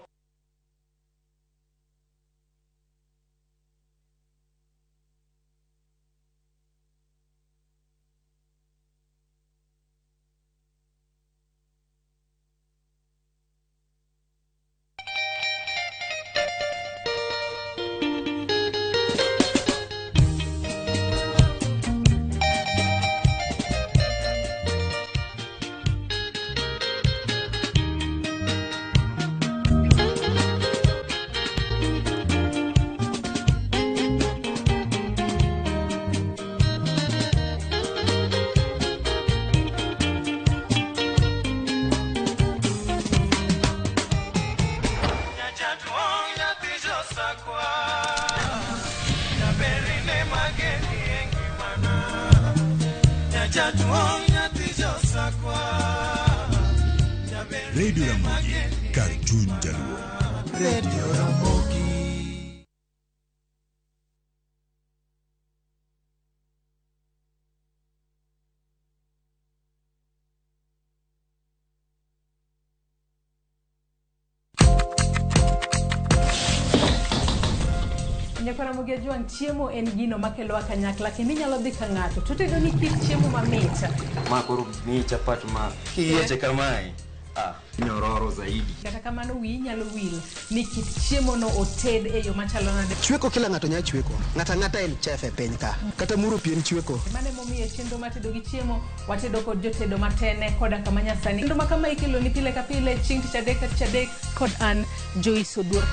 Radio Ramogi, kar chuny Jaluo. Radio Ramogi. Nyakwara Ojwang, chiemo en gino makelowa kanyakla kendo inyalo dhi ka ng'ato to otedo ni kit chiemo mamit. Ma koro miyi chapat ma kiyieche kamae, nyororo zaidi. Kata kamano wiyi nyalo wil ni kit chiemo no oted e yo machalo nade. Chweko kila ng'ato nyalo chweko. Ng'ato ang'ata en chef e piny ka. Kata muro pi en chweko. Mano emomiyo chenro mar tedo gi chiemo watedo kod jotedo matene koda kama nyasani. Chenro ma kama ikelo ni pile ka pile chieng' tich adek ka tich adek kod an Joyce Oduor.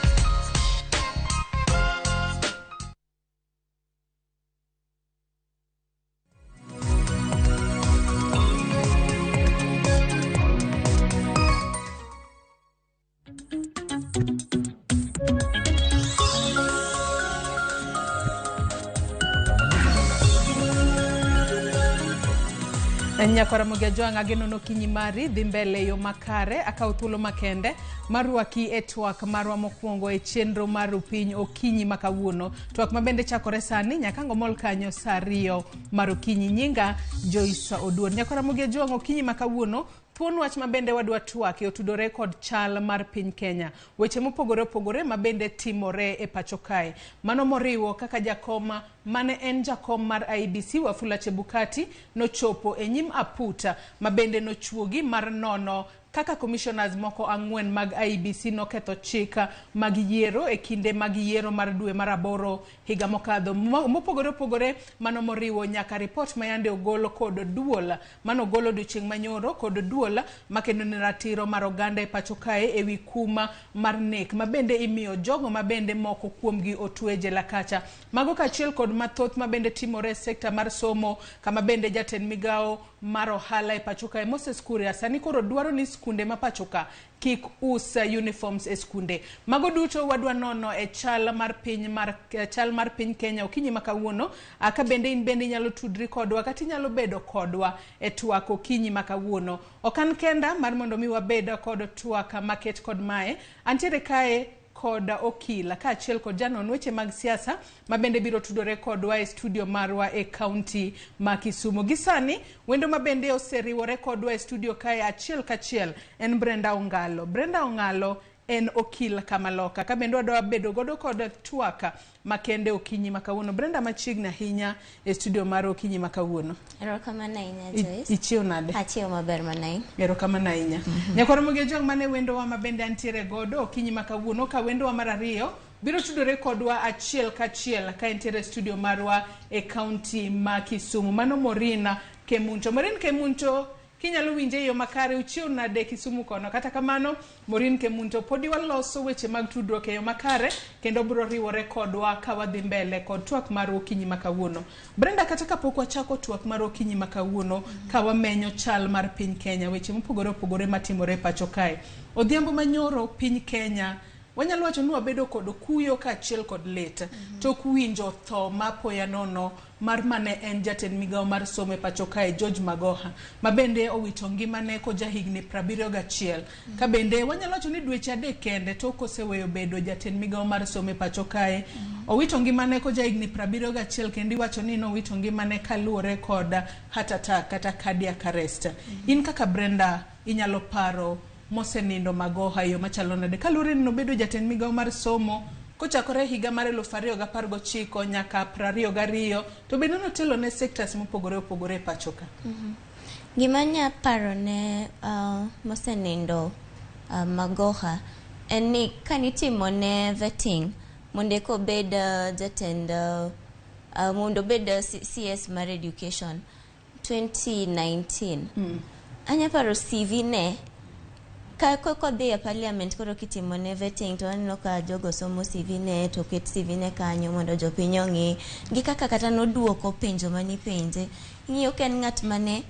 Nyakwara Ojwang, ageno nokinyi mari dhi mbele yo makare. Akaw thuolo makende mar rwaki e twak marwa mokwongo e chenro mar Rupiny okinyi ma kawuono. Twak mabende chakore sani nyaka ang' omol kanyo sa 2 mar okinyi. Nyinga Joyce Oduor. Nyakwara Ojwang, okinyi ma kawuono thuon wach mabende wadwa twake otudore kod chal mar piny Kenya. Weche mopogore opogore mabende timore e pacho kae. Mano moriwo kaka jakom mane en jakom mar IEBC Wafula Chebukati nochopo e nyim aputa mabende nochuogi mar nono kaka commissioners moko 4 mag IEBC noketho chik mag yiero e kinde mag yiero mar dwe mar 8 higa mokadho. Mopogore opogore mano moriwo nyaka report mayande ogolo kod duol mano ogolo odiochieng' manyoro kod duol makendo ne ratiro mar oganda e pacho kae ewi kuma mar nek mabende imiyo jogo mabende moko kuomgi otwe jela kacha. Mago kaachiel kod mathoth mabende timore e sekta mar somo kama bende jatend migawo mar ohala e pacho kae Moses Kuria sani koro dwaro ni skunde ma pacho ka kik us uniforms e skunde. Mago duto wadwa nono e chal mar piny Kenya okinyi ma kawuono. Ka bende in bende inyalo tudri kodwa kata inyalo bedo kodwa e twak okinyi ma kawuono. Ok an kenda mar mondo mi wabed kod twak maket kod mae. Antiere kae kod okila kaachiel kod janon weche mag siasa mabende biro tudore kodwa e studio marwa e kaunti ma Kisumu. Gi sani wendo mabende oseriwore kodwa e studio kae achiel kachiel en Brenda Ongalo. Brenda Ongalo en okil kamaloka ka bende wadwa bedo godo kod twak makende okinyi ma kawuono. Brenda, machiegni ahinya e studio mar okinyi ma kawuono. Erokamano ahinya Joyce. Ichiew nade? Achiew maber mana in. Erokamano ahinya. Nyakwara Ojwang, mane wendowa mabende antiere godo okinyi ma kawuono. Ka wendowa mar ariyo biro tudore kodwa achiel kachiel ka entiere e studio marwa e kaunti ma Kisumu. Mano Maureen Kemunto. Maureen Kemunto, kinyalo winje e yo makare, uchiew nade Kisumu kono? Kata kamano, Maureen Kemunto podi waloso weche mag tudruok e yo makare kendo biro riwore kodwa ka wadhi mbele kod twak mar okinyi ma kawuono. Brenda, kata kapok wachako twak mar okinyi ma kawuono, ka wamenyo chal mar piny Kenya, weche mopogore opogore matimore e pacho kae. Odhiambo manyoro piny Kenya wanyalo wacho ni wabedo kod kuyo kaachiel kod lit tok winjo tho mapoya nono mar mane en jatend migawo mar somo e pacho kae George Magoha, ma bende owito ngimane koja higni 71. Ka bende wanyalo wacho ni dweche 3 kende tok oseweyo bedo jatend migawo mar somo e pacho kae, owito ngimane koja higni 71, kendo iwacho ni nowito ngimane kaluwore kod heart attack kata cardiac arrest. In kaka Brenda inyalo paro mosenindo Magoha yo machalo nade kaluwore ni nobedo jatend migawo mar somo kochakore higa mar 2019 nyaka 22, to bende notelo ne sectors mopogore opogore e pacho ka? Gima anya paro ne mosenindo Magoha en ni kanitimo ne vetting mondo eka obed jatend mondo obed CS mar education 2019, anya paro CV ne ka kodhi e parliament. Koro kitimo ne vetting to aneno ka jogo somo CV ne, to ket CV ne kanyo mondo jopiny ong'i gi kaka kata noduoko penjo manipenje. Ing'iyo ka en ng'at mane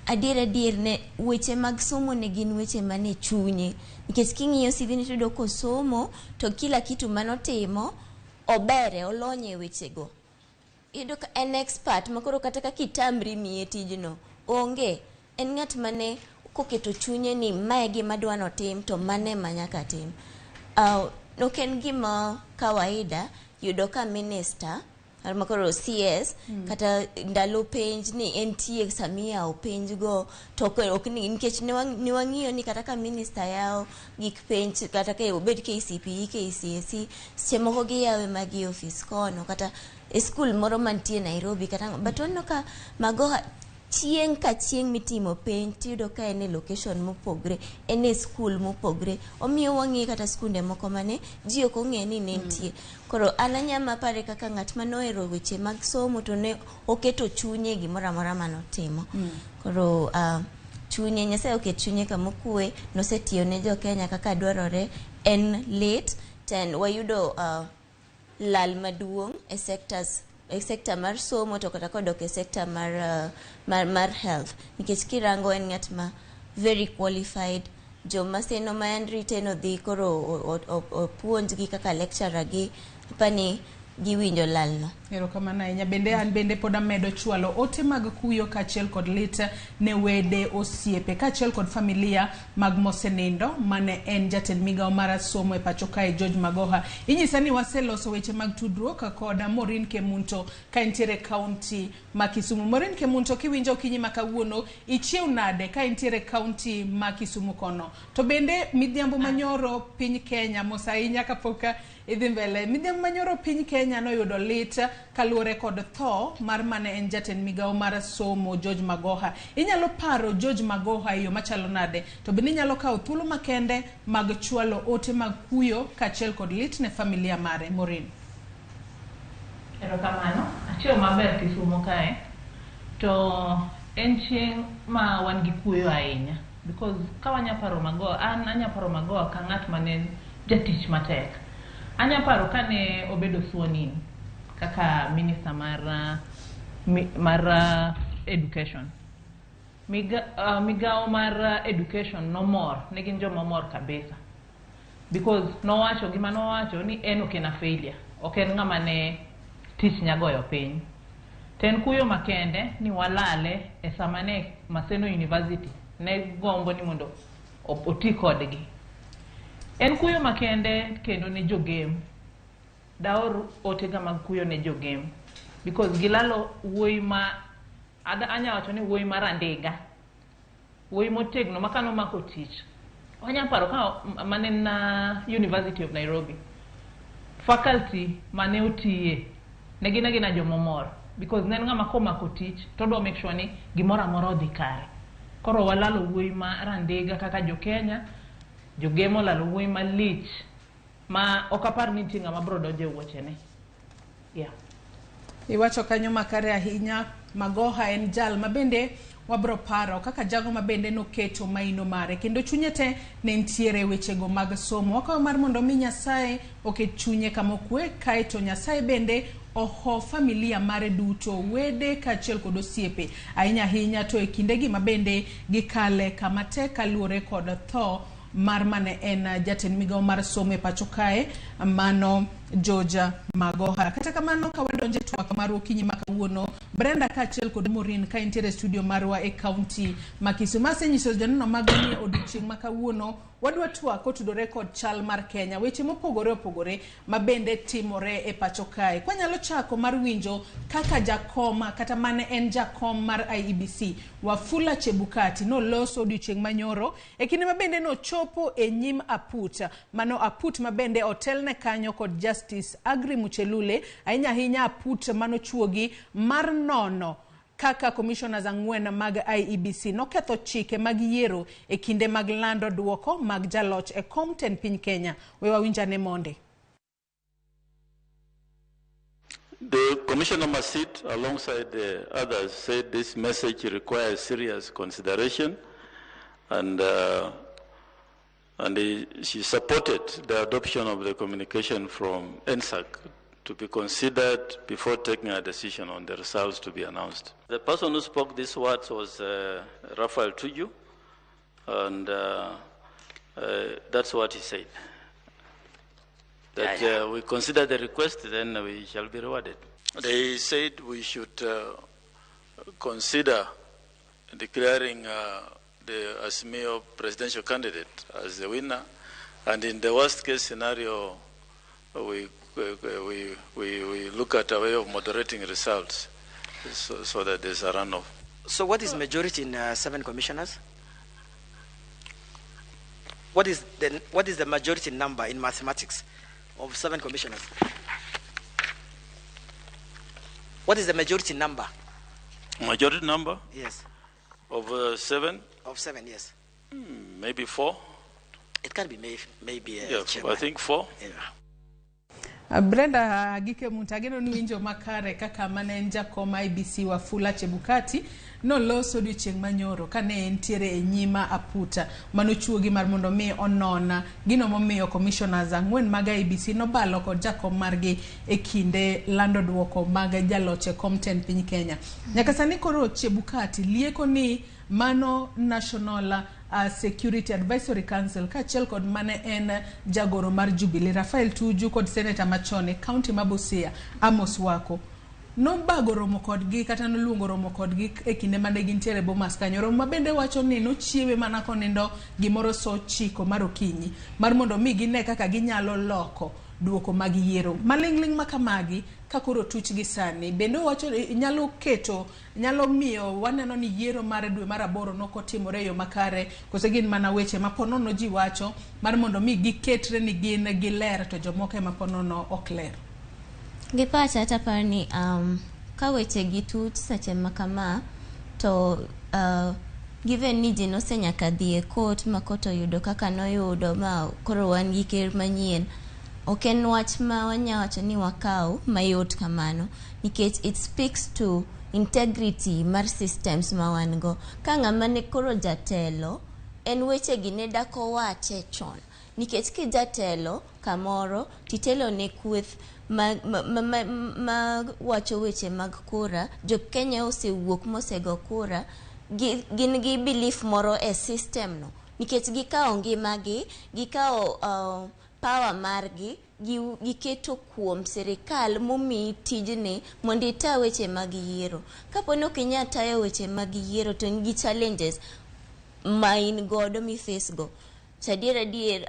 adier adier ne weche mag somo ne gin weche mane chunye, nikech king'iyo CV ne tiyudo kosomo to kila kitu manotimo obere, olony e wechego. Iyudo ka en expert makoro kata kaka itamri miye tijno onge. En ng'at mane koketo chunye ni mae gima adwa notim to mano ema nyaka tim. Ok en gima kawaida yudo ka minister makoro CS kata ndalo penj ni entie samiyawo penj go, to ok ni nikech ne wang'iyo ni kata ka minister yawo gik penj, kata ka obed KCPE, KCSE, seche moko giyawe magi e ofis kono kata e skul moro mantie Nairobi kata, but waneno ka Magoha chieng' ka chieng' mitimo penj tiyudo ka en e location mopogre, en e skul mopogre. Omiyo wang'iyo kata skunde moko mane ji ok ong'e ni ne nitie. Koro an anyama pare kaka ng'at manohero weche mag somo to ne oketo chunye e gimoro amora manotimo. Koro chunye, Nyasaye oket chunye kama okwe. Nosetiyo ne jo Kenya kaka dwarore. En lit to wayudo lal maduong' e sectors, e sector mar somo to kata kodok e sector mar health, nikech kirango en ng'at ma very qualified. Joma seno ma en rite nodhi koro opuonjgi kaka lecturer gi apani giwinjo lalno. Erokamano ahinya. Bende an bende pod amedo chwalo ote mag kuyo kaachiel kod lit ne wede, osiepe kaachiel kod familia mag mosenindo mane en jatend migawo mar somo e pacho kae George Magoha. Inyisa ni waseloso weche mag tudruok kod Maureen Kemunto ka entiere kaunti ma Kisumu. Maureen Kemunto, kiwinjo okinyi ma kawuono, ichiew nade ka entiere kaunti ma Kisumu kono? To bende midhiambo manyoro piny Kenya, mos ahinya kapok idhi mbele. Midhiambo manyoro piny Kenya noyudo lit kaluwore kod tho mar mane en jatend migawo mar somo George Magoha. Inyalo paro George Magoha e yo machalo nade? To bende inyalo kawo thuolo makende mag chwalo ote mag kuyo kaachiel kod lit ne familia mare. Maureen. Erokamano. Achiewo maber Kisumo kae. To en chieng' ma wan gi kuyo ahinya. Because ka wanya paro Magoha, an anya paro Magoha ka ng'at mane en jatich matek. Anya paro kane obedo sworn in kaka minister mar education. Migawo mar education nomor, ne gin joma mor kabisa. Because nowacho gima nowacho ni en ok en a failure. Ok en ng'ama ne tich nyagoyo piny. To en kuyo makende ni walale e sama ne Maseno University ne gombo ni mondo oti kodgi. En kuyo makende kendo ne jogem. Daor otega mag kuyo ne jogem. Because gilalo wuoyi ma anya wacho ni wuoyi mar andiga. Wuoyi motegno ma kanomako tich. Wanya paro ka mane na University of Nairobi. Faculty mane otiye ne gin agina jomomor. Because ne en ng'ama komako tich to odwa make sure ni gimoro amora odhi kare. Koro walalo wuoyi ma randiga kaka jo Kenya, jogem olalo wuoyi malich. Ma ok apar ni nitie ng'ama biro donjo e wuochene. Yeah. Iwacho kanyo makare ahinya. Magoha en jal ma bende wabro paro kaka jago ma bende noketo maino mare kendo chunye te ne nitiere wechego mag somo. Wakawo mar mondo mi Nyasaye oket chunye kama okwe, kaeto Nyasaye bende oho familia mare duto, wede kaachiel kod osiepe. Ahinya ahinya to e kindegi ma bende gikale kama tek kaluwore kod tho mar mane en jatend migawo mar somo e pacho kae mano George Magoha. Kata kamano ka wadonjo e twak marwa okinyi ma kawuono, Brenda kaachiel kod Maureen ka intiere e studio marwa e kaunti ma Kisumu. Asenyiso joneno magwa ni odiochieng' ma kawuono wadwa twak kotudore kod chal mar Kenya, weche mopogore opogore ma bende timore e pacho kae. Kwanyalo chako mar winjo kaka jakom kata mane en jakom mar IEBC Wafula Chebukati noloso odiochieng' manyoro e kinde ma bende nochopo e nyim aput, mano aput ma bende otelne kanyo kod Justice Agri Muchelule, ahinya ahinya aput manochuogi mar nono kaka commissioners ang'wen mag IEBC noketho chike mag yiero e kinde mag lando duoko mag jaloch e kom tend piny Kenya. We wawinjane monde. The Commissioner Masit, alongside the others, said this message requires serious consideration, and she supported the adoption of the communication from NSAC to be considered before taking a decision on the results to be announced. The person who spoke these words was Raphael Tuju, and that's what he said. That we consider the request, then we shall be rewarded. They said we should consider declaring the Azimio presidential candidate as the winner, and in the worst case scenario, we look at a way of moderating results so that there's a runoff. So what is majority in 7 commissioners? What is the majority number in mathematics of 7 commissioners? What is the majority number? Majority number? Yes. Of 7? Of 7, yes. Maybe 4. It can be maybe. Yeah, I think 4. Yeah. Brenda Gike Muntageno ni winjo makare kaka mane en jakom IEBC Wafula Chebukati noloso odiochieng' manyoro kane entiere e nyima aputa manochuogi mar mondo mi onon gino momiyo commissioners ang'wen mag IEBC nobalo kod jakom margi e kinde lando duoko mag jaloch e kom tend piny Kenya. Nyaka sani koro Chebukati lieko ni mano National Security Advisory Council kaachiel kod mane en jagoro mar Jubilee Raphael Tuju kod seneta machon e kaunti ma Busia Amos Wako nobago romo kodgi kata noluongo romo kodgi e kinde mane gintiere Bomas kanyo. Romo ma bende wacho ni nochiewe mana konindo gimoro 9:00 mar okinyi mar mondo mi gine kaka ginyalo loko duoko mag yiero maling'ling' makamagi ka koro tuchgi sani. Bende owacho nyalo keto nyalo miyo waneno ni yiero mar dwe mar 8 nokotimore e yo makare, kose gin mana weche ma ponono ji wacho mar mondo mi giketre ni gin giler to jomoko ema ponono ok ler. Gi pacha taparo ni ka weche gi tuch seche ma kama to given ni ji nosenyaka dhi e court ma court oyudo kaka noyudo ma koro wan gi ker manyien, ok en wach ma wanya wacho ni wakaw mayot kamano nikech it speaks to integrity mar systems ma wan go. Ka ng'ama ne koro jatelo en weche gi ne dak owache chon nikech kijatelo kamoro titelo ne kweth ma wacho weche mag kura, jo Kenya osewuok mosego kura, gin gi belief moro e system no nikech gikawo ngimagi, gikawo power margi giketo kuom sirikal momiyi tijni mondo ita weche mag yiero. Kapo ni ok inyal tayo weche mag yiero to in gi challenges ma in godo mi face go. To adier adier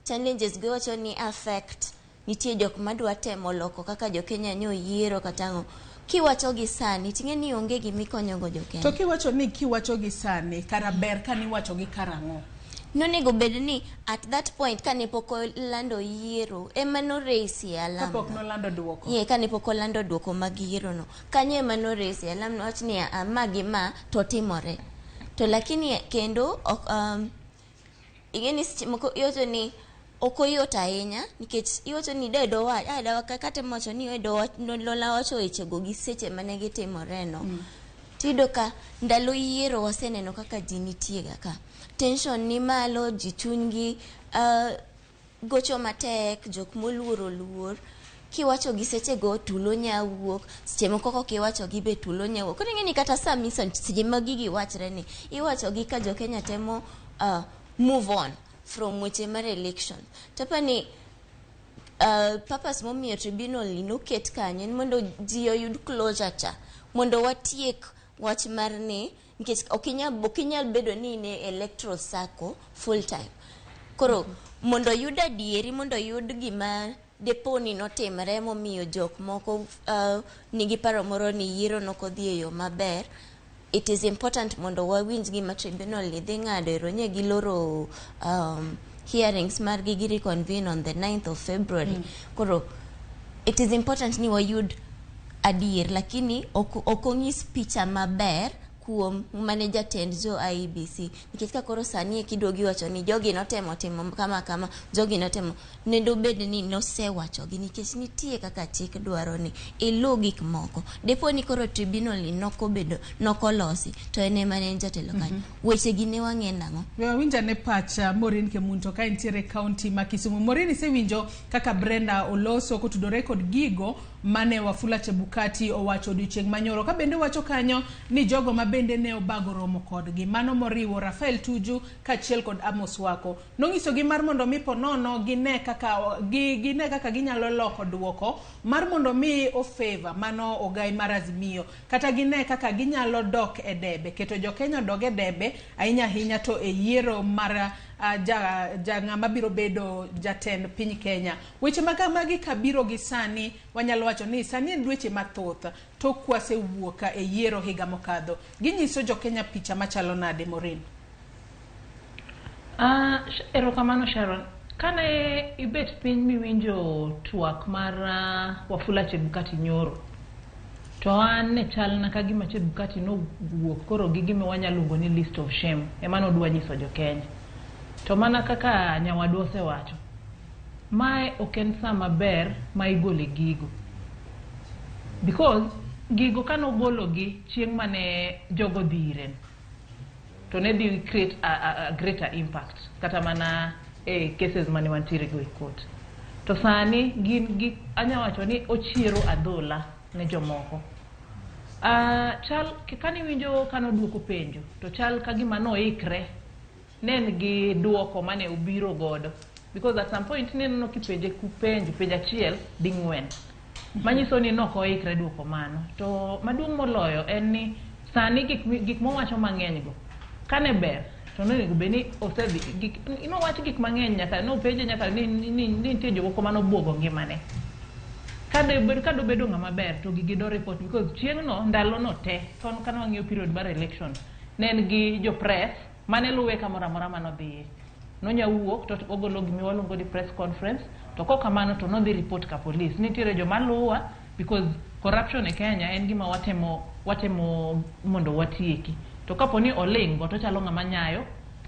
challenges go wacho ni affect nitie jok madwa temo loko kaka jo Kenya nyo yiero kata ang'o. Kiwacho gi sani ting'e ni onge gimikonyo go jo Kenya. To kiwacho ni kiwacho gi sani kara ber ka niwacho gi karang'o? Nonego bed ni at that point kane pok olando yiero ema no raise alarm. Kapok nolando duoko. Yeah, kane pok olando duoko mag yiero no. Kanyo ema no raise alarm no wach ni ma gi ma to timore. To lakini kendo ing'e ni seche moko iwacho ni Ok oyot ahinya nikech iwacho ni de dowa ah, dawa kata wacho ni dowa lola wacho wechego gi seche mane gitimore no. Tiyudo ka ndalo yiero waseneno kaka ji nitie ga ka. Tension ni malo, ji chunygi gocho matek, jok moluor oluor. Kiwacho gi sechego tulo nya wuok, seche moko kok iwacho gi be tulo nya wuok. Koro ing'e ni kata sami seche ma gigi wachre ni, iwacho gi ka jo Kenya temo move on from weche mar election. To apani purpose momiyo tribunal ni noket kanyo en mondo ji oyud closure cha, mondo watiek wach mar ni, nikech ok inyal bedo ni in e electoral circle full time. Koro mondo oyud adieri, mondo oyud gima depo ni notimre momiyo jok moko nigi paro moro ni yiero nokodhi e yo maber, it is important mondo wawinj gima tribunal ni dhi ng'ado. Ero nye giloro hearings margi gi reconvene on the 9th of February. Koro it is important ni wayud adier, lakini ok onyis picha maber kuom mane jatend jo IEBC, nikech ka koro sani eki duogi wacho ni jogi notemo timo kama kama, jogi notemo nendo bed ni nosewachogi, nikech nitie kaka chik dwaro ni iluw gik moko. Depo ni koro tribunal ni nokobedo nokolosi to en ema ne en jatelo kanyo, weche gi ne wang'e nang'o? We wawinj ane pacha Maureen Kemunto ka entiere e kaunti ma Kisumu. Maureen, isewinjo kaka Brenda oloso kotudore kod gigo mane Wafula Chebukati owacho odiochieng' manyoro. Ka bende wacho kanyo ni jogo ma bende ne obago romo kodgi, mano moriwo Rafael Tuju kaachiel kod Amos Wako. Nonyisogi mar mondo mi ponono gine kaka ginyalo loko duoko mar mondo mi ofavor mano ogai mar Azimio, kata gine kaka ginyalo dok e debe, keto jo Kenya odog e debe ahinya ahinya to e yiero mar ja ng'ama biro bedo jatend piny Kenya. Weche ma kamagi kabiro gi sani, wanyalo wacho ni sani en dweche mathoth tok kwasewuok e yiero higa mokadho. Ginyiso jo Kenya picha machalo nade, Maureen? Erokamano Sharon. Kane ibet piny miwinjo twak mar Wafula Chebukati nyoro, to an ne chalna ka gima Chebukati nowuok koro gi gima wanyalo luongo ni list of shame ema nodwa nyiso jo Kenya. To mana kaka nyawadwa osewacho, mae ok en saa maber ma igole gigo. Because gigo kanogologi chieng' mane jogo dhi ire, to ne dhi create a greater impact kata mana e cases mane wantiere go e court. To sani gin gi anya wacho ni ochiero adhola ne jomoko. Chal kaniwinjo kanoduoko penjo to chal ka gima noikre ne en gi duoko mane obiro godo, because at some point nineno kipenje penjo penjo achiel ding'wen manyiso ni nok oikre duoko mano. To maduong' moloyo en ni sani gik mowacho mang'eny go kane ber to nonego bed ni osedhi gik nowach gik mang'eny nyaka nopenje nyaka ni nitie jomoko manobuogo ngimane. Ka dobedo ng'ama ber to gigi do report, because chieng'no ndalono te ton kane wang'iyo period mar election ne en gi jo press mane luwe kamoro amora manodhiye. Nonya wuok to ogolo gima waluongo ni press conference, to kok kamano to nodhi report ka police nitiere joma luwa, because corruption e Kenya en gima watemo mondo watieki. To kapo ni oling' go to chalo ng'ama nyayo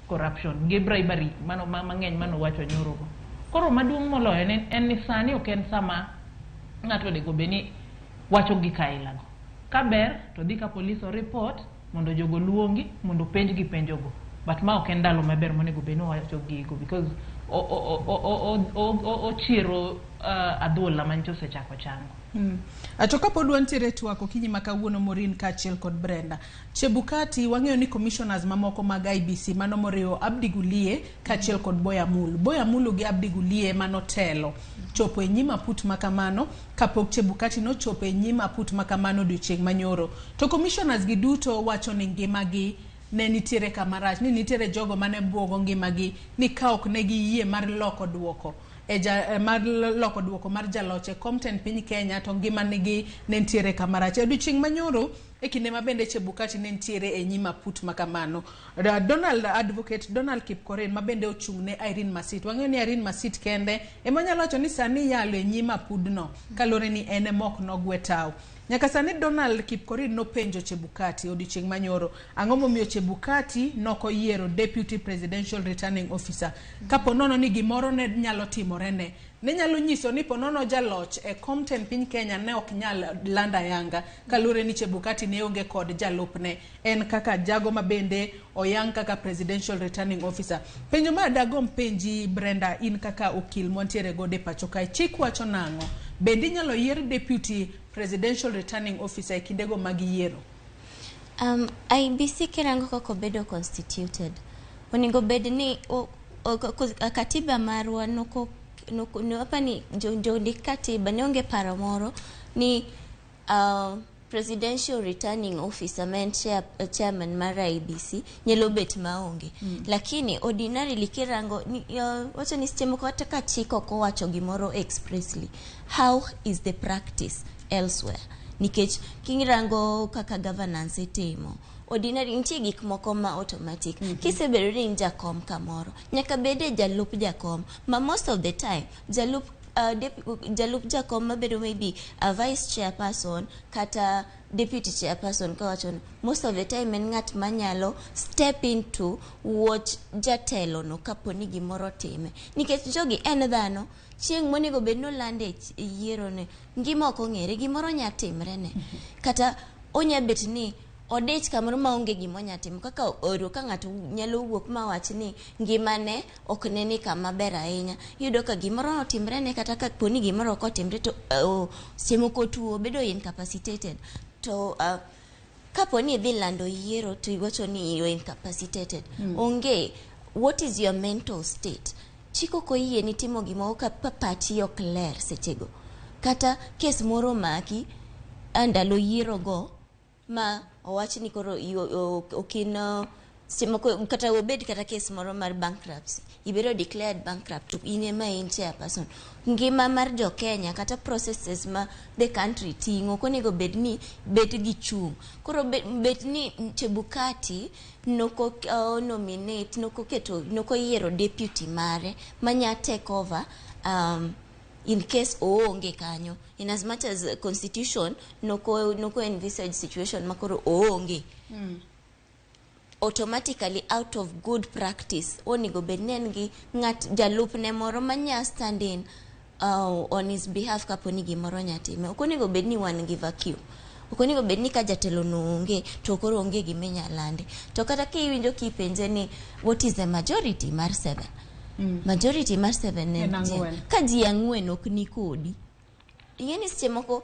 corruption gi bribery mano mang'eny manowacho nyoro go. Koro maduong' moloyo en ni sani ok en sama ng'ato onego bed ni wacho gik aila go. Ka ber to dhi ka police o report mondo jogo luongi mondo penj gi penjo go, but ma ok en ndalo maber monego bed ni owacho gigo, because ochiero adhola manyicha osechako chango. To kapod wantiere e twak okinyi ma kawuono, Maureen kaachiel kod Brenda Chebukati, wang'eyo ni commissioners mamoko mag IEBC mano moriwo Abdi Gulie kaachiel kod Boya Mulu. Boya Mulu gi Abdi Gulie manotelo chopo e nyim aput makamano kapok Chebukati nochopo e nyim aput makamano odiochieng' manyoro. To commissioners gi duto wacho ni ngimagi ne nitiere kama rach, ni nitiere jogo mane buogo ngimagi ni ka ok ne giyie mar loko duoko e ja, mar loko duoko mar jaloch e kom tend piny Kenya to ngima nigi ne nitiere kama rach. E odiochieng' manyoro E kinde ma bende Chebukati ne nitiere e nyim aput ma kamano. Donald Advocate Donald Kipkorir ma bende ochung' ne Irene Masit. Wang'eyo ni Irene Masit kende ema nyalo wacho ni sani iyalo e nyim apudno kaluwore ni en ema ok nogwe tawo. Nyaka sani Donald Kipkorir nopenjo Chebukati odiochieng' manyoro ang'o momiyo Chebukati nokoyiero Deputy Presidential Returning Officer kapo nono ni gimoro ne nyalo timore ne. Ne nyalo nyiso ni ponono jaloch e kom tend piny Kenya ne ok nyal lando ayanga kaluwore ni Chebukati ne onge kod jalupne en kaka jago ma bende oyang kaka Presidential Returning Officer. Penjo ma dagomb penji Brenda, in kaka okil mwantiere godo e pacho kae, chik wacho nang'o? Bende inyalo yier Deputy Presidential Returning Officer e kindego mag yiero? IEBC kirango kaka obedo constituted, onego bed ni katiba marwa noko apani jondik katiba ne onge paro moro ni presidential returning officer ma en chairman mar IEBC nyalo bet maonge. Lakini ordinarily kirango ni, wacho ni seche moko kata ka chik ok owacho gimoro expressly, how is the practice elsewhere? Nikech kirango kaka governance itimo, ordinary nitie gik moko ma automatic. Kisebedo ni in jakom kamoro, nyaka bede jalup jakom, ma most of the time jalup jalup jakom mabedo maybe a vice chairperson kata deputy chairperson kawacho ni most of the time en ng'at manyalo step into watch jatelo no kapo ni gimoro time, nikech jogi en dhano. Chieng' monego bed ni olande yiero ne, ngima ok ong'ere, gimoro nya timre ne, kata onya bet ni odich kamoro maonge gima onya timo, kaka oro ka ng'ato nyalo wuok mawach ni ngimane ok ne ni kama ber ahinya. Iyudo ka gimoro otimre ne, kata ka poni gimoro ok otimre to seche moko tuo bedo incapacitated to kapo ni idhi lando yiero to iwacho ni you are incapacitated, onge, what is your mental state? Chik ok oyie ni timo gimoro ka pachi ok ler sechego, kata kes moro maki ndalo yiero go ma owach ni koro ok in seche moko kata obed kata kes moro mar bankruptcy, ibedo declared bankrupt to in ema in chairperson. Ngima mar jo Kenya kata processes ma the country ting'o ok onego bed ni bet gi chung'. Koro bet ni Chebukati noko nominate, noko keto, noko yiero deputy mare manya take over in case oonge kanyo, in as much as constitution noko envisage situation makoro oonge, automatically out of good practice onego bed ni en gi ng'at jalupne moro manya stand in on his behalf kapo ni gimoro nya time. Ok onego bed ni wan gi vacuum, ok onego bed ni ka jatelo no onge to koro onge gima inya landi. To kata kiwinjo kipenje ni what is the majority mar 7, majority mar 7 En en ang'wen. Ka ji ang'wen ok ni kodi, ing'e ni seche moko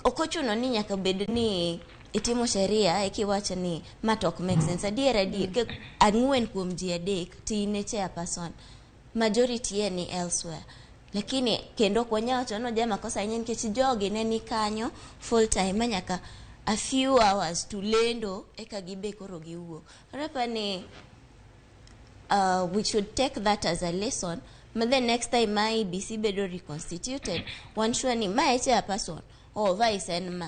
ok ochuno ni nyaka bed ni itimo sheria ekiwacho ni ma to ok make sense. Adier adier, ang'wen kuom ji adek to in e chairperson, majority en ni elsewhere. Lakini kendo ok wanyal wacho ni oja makosa ahinya nikech jogi ne ni kanyo full time ma nyaka a few hours to lendo eka gibe koro giwuok. Koro apani we should take that as a lesson ma the next time ma IEBC bedo reconstituted, wan sure ni ma e chairperson or vice en ma.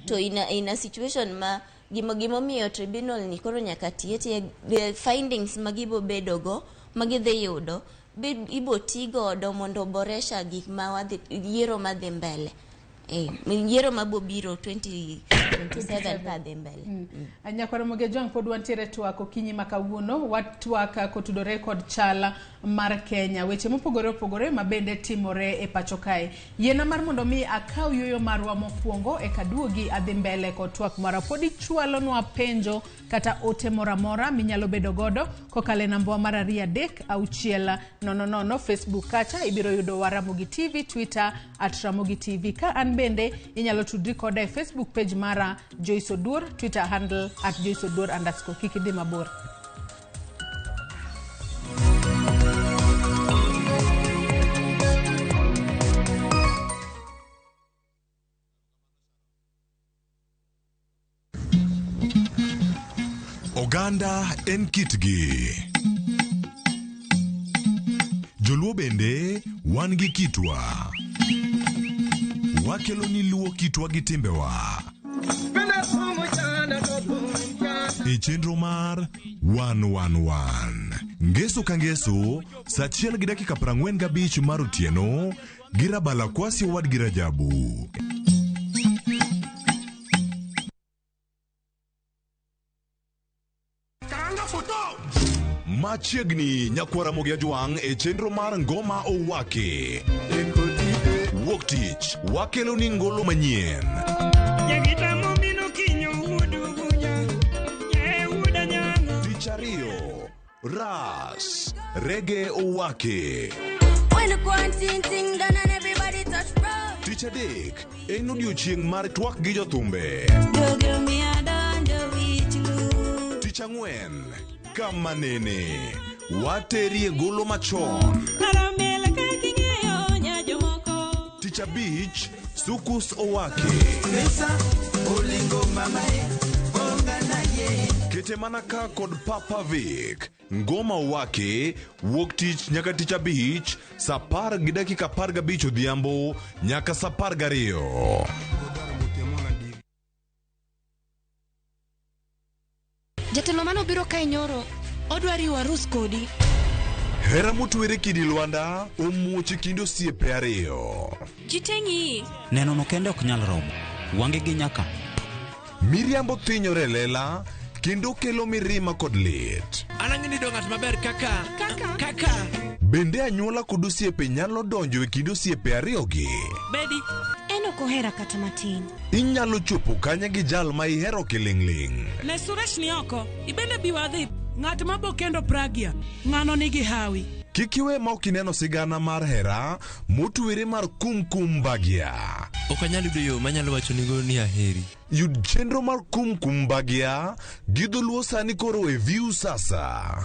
To in a situation ma gimomiyo tribunal ni koro nyaka tiye tiye, the findings ma gibo bedo go ma gidhi yudo ibo ti godo mondo oboresha gik ma wadhi yiero madhi mbele, yiero mabobiro 2027 kadhi mbele. Nyakwar Mogejwang', pod wantiere twak okinyi ma kawuono. Watwak kotudore kod chal mar Kenya, weche mopogore opogore ma bende timore e pacho kae. Yiena mar mondo mi akaw yueyo marwa mokwongo eka duogi adhi mbele kod twak marwa. Pod ichwalonwa penjo kata ote moro amora minyalo bedo godo kokalo e nambwa mar 23600. Facebook kacha ibiro yudo wa Ramogi TV, Twitter @RamogiTV. Ka an bende inyalo tudri koda e Facebook page mara Joyce Oduor, Twitter handle @JoyceOduor_. Kik idhi mabor. Oganda en kitgi. Joluo bende wan gi kitwa. Wakelo ni luo kitwa gi timbewa. E chenro mar 111 ngeso ka ngeso saa 1:45 mar otieno gi Rabala Kwasi owadgi Rajabu. Machiegni nyakwara Ramogi Ajwang' e chenro mar Ngoma Owaki. Wuok tich wakelo ni ngolo manyien. Tich ariyo Ras Rege Owaki. When the quarantine thing done and everybody touch road. Tich adek en odiochieng' mar twak gi jothumbe. Tich ang'wen kama nene waterie golo machon. Tich abich Sukus Owaki. Kete mana ka kod Papa Vic. Ngoma Owaki wuok tich nyaka tich abich saa 10:15 odhiambo nyaka saa 12. Jatelo manobiro kae nyoro odwa riwo arus kodi. Hera motwere kidi Lwanda omuoch e kind osiepe ariyo. Jiteng'i. Neno no kende ok nyal romo. Wange gi nyaka. Miriambo thinyore e lela kendo kelo mirima kod lit. Anang'e ni ng'at maber kaka kaka. Bende anyuola kod osiepe nyalo donjo e kind osiepe ariyogi. Bedi. En ok ohera kata matin. Inyalo chopo kanye gi jal ma ihero kiling'ling'. Ne Suresh ni oko, ibende bi wadhi. Ng'at ma bo kendo Pragya, ng'ano nigi hawi. Kik iwe ma ok ineno sigana mar hera motwere mar Kumkum Bhagya. Ok anyal yudo yo manyalo wachonigo ni aheri. Yud chenro mar Kumkum Bhagya gi dholuo sani koro e View Sasa.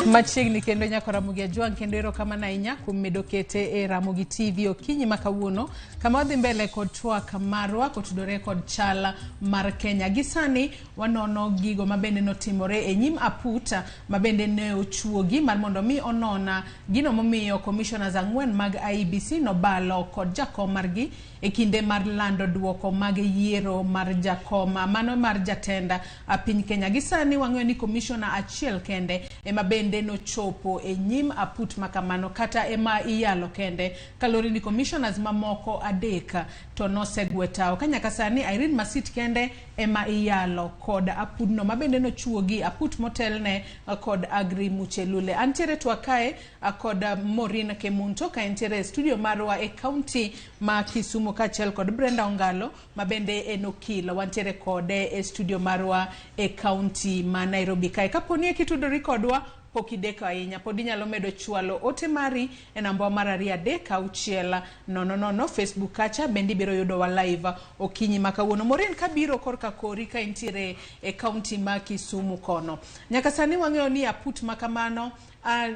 Machiegni kendo nyako Ramogi Ajwang' kendo erokamano ahinya kuom medo kete e Ramogi TV okinyi ma kawuono kama wadhi mbele kod twak marwa kotudore kod chal mar Kenya. Gi sani wanono gigo mabende notimore e nyim aputa mabende ne ochuogi mar mondo mi onona gino momiyo commissioners 4 mag IEBC nobalo kod jakom margi e kinde mar lando duoko mag yiero mar jakom mano mar jatenda piny Kenya. Gi sani wang'eyo ni commissioner achiel kende ema bende nochopo e nyim aput makamano kata ema iyalo kende kaluwore ni commissioners mamoko 3 to nosegwe tao. Ka nyaka sani Irene Masit kende ema iyalo kod apudno mabende nochuogi aput motelne kod Agri Muchelule. Antiere twak kae kod Maureen Kemunto ka entiere e studio marwa e county ma Kisumu kaachiel kod Brenda Ongalo mabende en okil. Wantiere kode e studio marwa e county ma Nairobi kae. Kaponi kitudori kodwa pok ideko ahinya, pod inyalo medo chwalo ote mari e namba mar 2 3 6 0 0 Facebook kacha bende ibiro yudowa live okinyi ma kawuono. Maureen, kabiro korka kori ka intiere e county ma Kisumu kono, nyaka sani wang'eyo ni aput makamano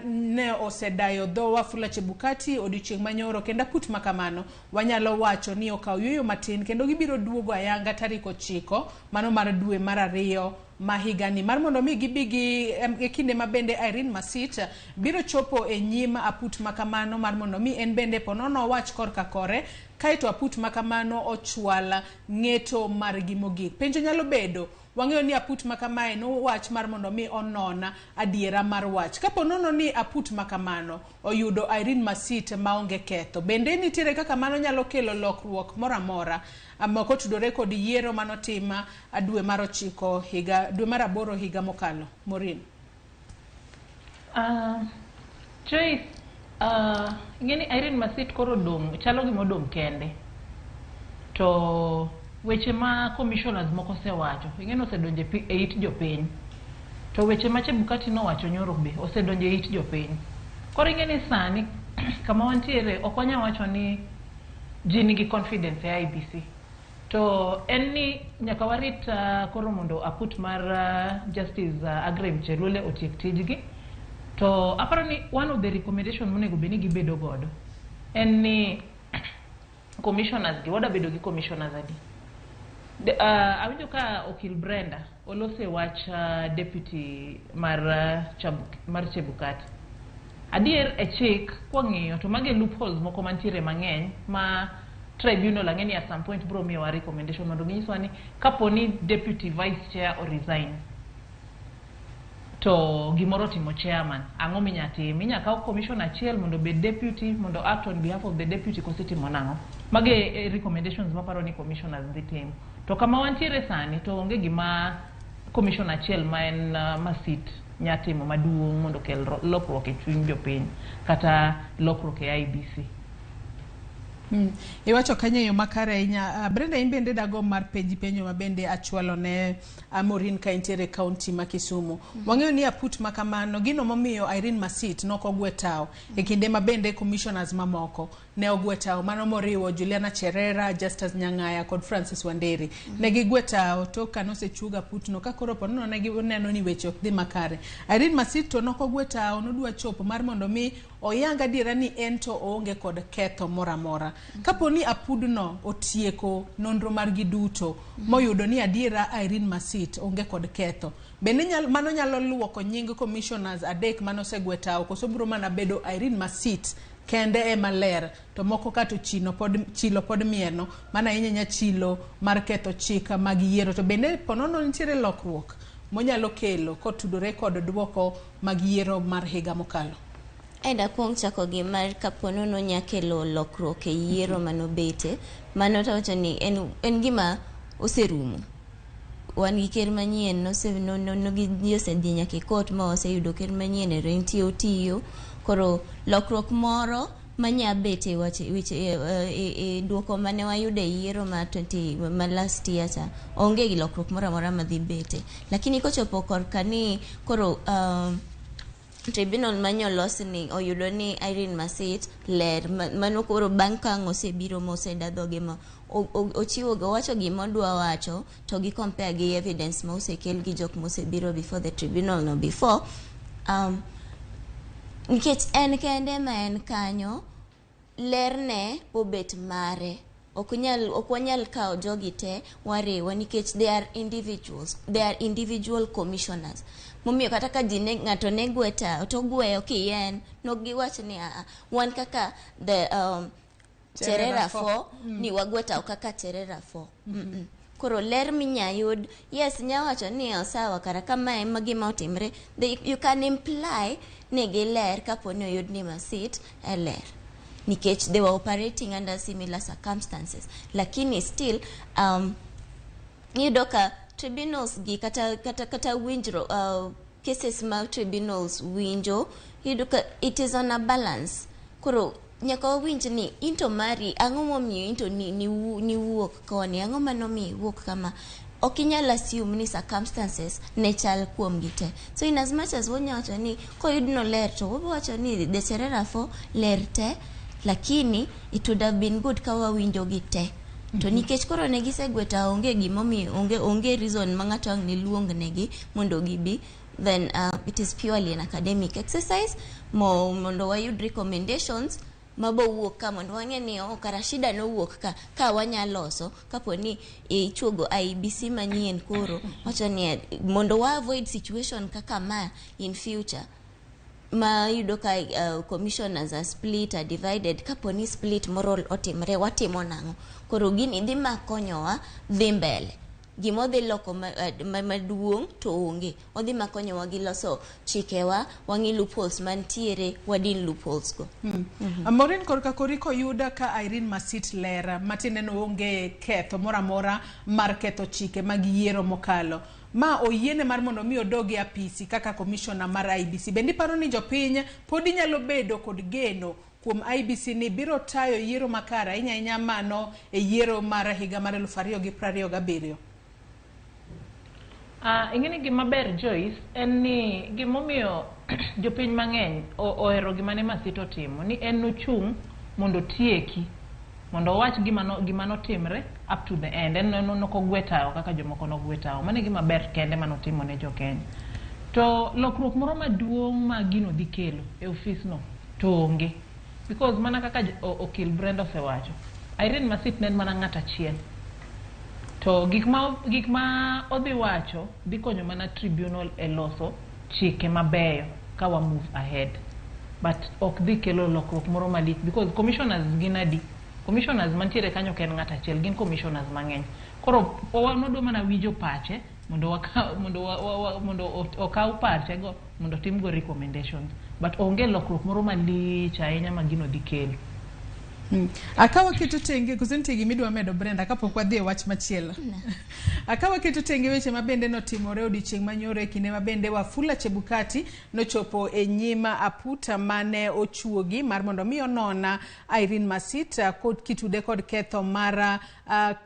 ne osedayo dho Wafula Chebukati odiochieng' manyoro, kendo aput makamano wanyalo wacho ni okawo yueyo matin kendo gibiro duogo ayanga tarik 9 mano mar dwe mar 2 ma higani mar mondo mi gibi gi e kinde ma bende Irene Masit biro chopo e nyim aput makamano mar mondo mi en bende ponono wach korka kore kaeto aput makamano ochwal ng'eto margi mogik. Penjo nyalo bedo, wang'eyo ni aput makamae nowach mar mondo mi onona adiera mar wach. Kapo nono ni aput makamano oyudo Irene Masit maonge ketho, bende nitiere kaka mano nyalo kelo lokruok moro amora kotudore kod yiero manotima dwe mar 9 higa dwe mar 8 higa mokalo? Maureen. Joyce, ing'eni Irene Masit koro dong' chalo gima odong' kende. To weche ma commissioners moko osewacho, ing'eni osedonjo e it jopiny. To weche ma Chebukati nowacho nyoro be osedonjo e it jopiny. Koro ing'eni sani kama wantiere ok wanyal wacho ni ji nigi confidence e IEBC. To en ni nyaka warit koro mondo aput mar Justice Aggrey Muchelule otiek tijgi. To aparo ni one of the recommendation monego bed ni gibedo godo en ni commissioners gi wadwa bedo gi commissioners adi. Awinjo ka okil Brenda olose wach deputy mar mar Chebukati. Adier e chik kwang'iyo to magi e loopholes moko mantiere mang'eny ma tribunal ang'e ni at some point bro miyowa recommendation mondo ginyiswa ni kapo ni deputy vice chair o resign to gimoro otimo chairman, ang'o minya tim? Inya kaw commission achiel mondo obed deputy, mondo act on behalf of the deputy, koso itimo nang'o? Magi e recommendations maparo ni commissioners dhi timo. To kama wantiere sani to onge gima commission achiel ma en Masit nya timo maduong' mondo okel lokruok e chuny jopiny kata lokruok e IEBC. Iwacho kanyo e yo makare ahinya. Brenda, in bende dago mar penji penjo ma bende achwalo ne Maureen ka intiere e kaunti ma Kisumu. Wang'eyo ni aput ma kamano, gino momiyo Irene Masit nok ogwe tao e kinde ma bende commissioners mamoko ne ogwe tao, mano moriwo Juliana Cherera, Justus Nyang'aya kod Francis Wanderi. Ne gigwe tao tok ka nosechug aputno ka koro ponono ne gineno ni weche ok dhi makare. Irene Masit to nok ogwe tao, nodwa chopo mar mondo mi oyang adiera ni en to oonge kod ketho moro amora. Kapo ni apudno otieko nonro margi duto moyudo ni adiera Irene Masit onge kod ketho, bende mano nyalo luoko nying commissioners adek manosegwe tao, koso biro mana bedo Irene Masit kende ema ler to moko kato chino pod, chilo pod mieno mana ahinya ahinya chilo mar ketho chik mag yiero? To bende ponono nitiere lokruok monyalo kelo kotudore kod duoko mag yiero mar higa mokalo? Enda kuong chako gi mar kaponono nya kelo lokruok e yiero manobete, mano tawacho ni en gima oserumo. Wan gi ker manyien, nose no, no, no, ji osedhi nyaka e court ma waseyudo ker manyien ero entie otiyo. Koro lokruok moro manya bet e wach weche e duoko mane wayudo e yiero ma 20 ma last year cha, onge gi lokruok moro amora madhi bete. Lakini kochopo korka ni koro tribunal manyolos ni oyudo ni Irene Masit ler, mano koro bang' ka ang' osebiro moseda dhoge ma ochiwo owacho gima odwa wacho to gi compare gi evidence ma osekel gi jok mosebiro before the tribunal no before, nikech en kende ma en kanyo, lerne obet mare, ok nyal, ok wanyal kawo jogi te wariwo nikech they are individuals, they are individual commissioners. Momiyo kata ka ji ne ng'ato ne gwe tao to gweyo kien nok giwach ni aa wan kaka the Cherera Cherera 4 4. Ni wagwe tao kaka Cherera 4. Koro ler minya yud, yes, nya wacho ni "Oh, sawa, kara kamae ema gima otimre." You can imply ni giler kapo ni oyud ni Masit e ler nikech they were operating under similar circumstances. Lakini still iyudo ka tribunals gi kata winjro cases ma tribunals winjo, iyudo ka it is on a balance. Koro nyaka wawinj ni into mari ang'o momiyo into ni wuok koni, ang'o manomiyo iwuok kama. Ok inyal assume ni circumstances ne chal kuomgi te. So in as much as wanya wacho ni koyud no ler, to wabo wacho ni the Cherera 4 ler te, lakini it would have been good ka wawinjo gi te. To nikech koro ne gisegwe tao, onge gimomiyo, onge reason ma ng'ato ang' ne luong negi mondo gibi. Then it is purely an academic exercise mondo wayud recommendations mabowuok ka mondo wang'e ni oh, kara shida nowuok ka wanya loso kapo ni ichuogo IEBC manyien. Koro wacho ni mondo wa avoid situation kaka ma in future ma yudo ka commissioners are split, are divided. Kapo ni split moro otimre, watimo nang'o? Koro gini dhi makonyowa dhi mbele, gimodhi loko maduong' to onge, odhi makonyowa gi loso chikewa, wang'i loopholes mantiere, wadin loopholes go. Maureen, korka kori koyud ka Irene Masit ler matiende ni onge ketho moro amora mar ketho chike mag yiero mokalo, ma oyiene mar mondo mi odog e apisi kaka commissioner mar IEBC, bende iparo ni jopiny podi nyalo bedo kod geno kuom IEBC ni biro tayo yiero makare, ahinya ahinya mano e yiero mar higa mar 2027? Ing'e ni gima ber, Joyce, en ni gimomiyo jopiny mang'eny ohero gima ne Masit otimo ni en nochung' mondo otieki, mondo owach gima notimre up to the end. En nokogwe tao kaka jomoko nogwe tao. Mano e gima ber kende manotimo ne jokenya. To lokruok moro maduong' ma gino dhi kelo e ofis no to onge, because mana kaka okil Brenda osewacho, Irene Masit ne en mana ng'at achiel. To To gik ma odhi wacho dhi konyo mana tribunal e loso chike mabeyo ka wa move ahead. But ok dhi kelo lokruok moro malich because commissioners gin adi? Commissioners mantiere kanyo ok en ng'at achiel, gin commissioners mang'eny. Koro nodwa mana winjo pache mondo okaw pachego mondo otimgo recommendations. But onge lokruok moro malich ahinya ma gino dhi kelo. Akawa keto tenge koso nitie gima idwa medo Brenda kapok wadhi e wach machielo. Akawa keto tenge weche mabende notimore odiochieng' manyoro e kinde mabende Wafula Chebukati nochopo e nyima aputa mane ochuogi mar mondo mi onona Irene Masita kod kitude kod ketho mar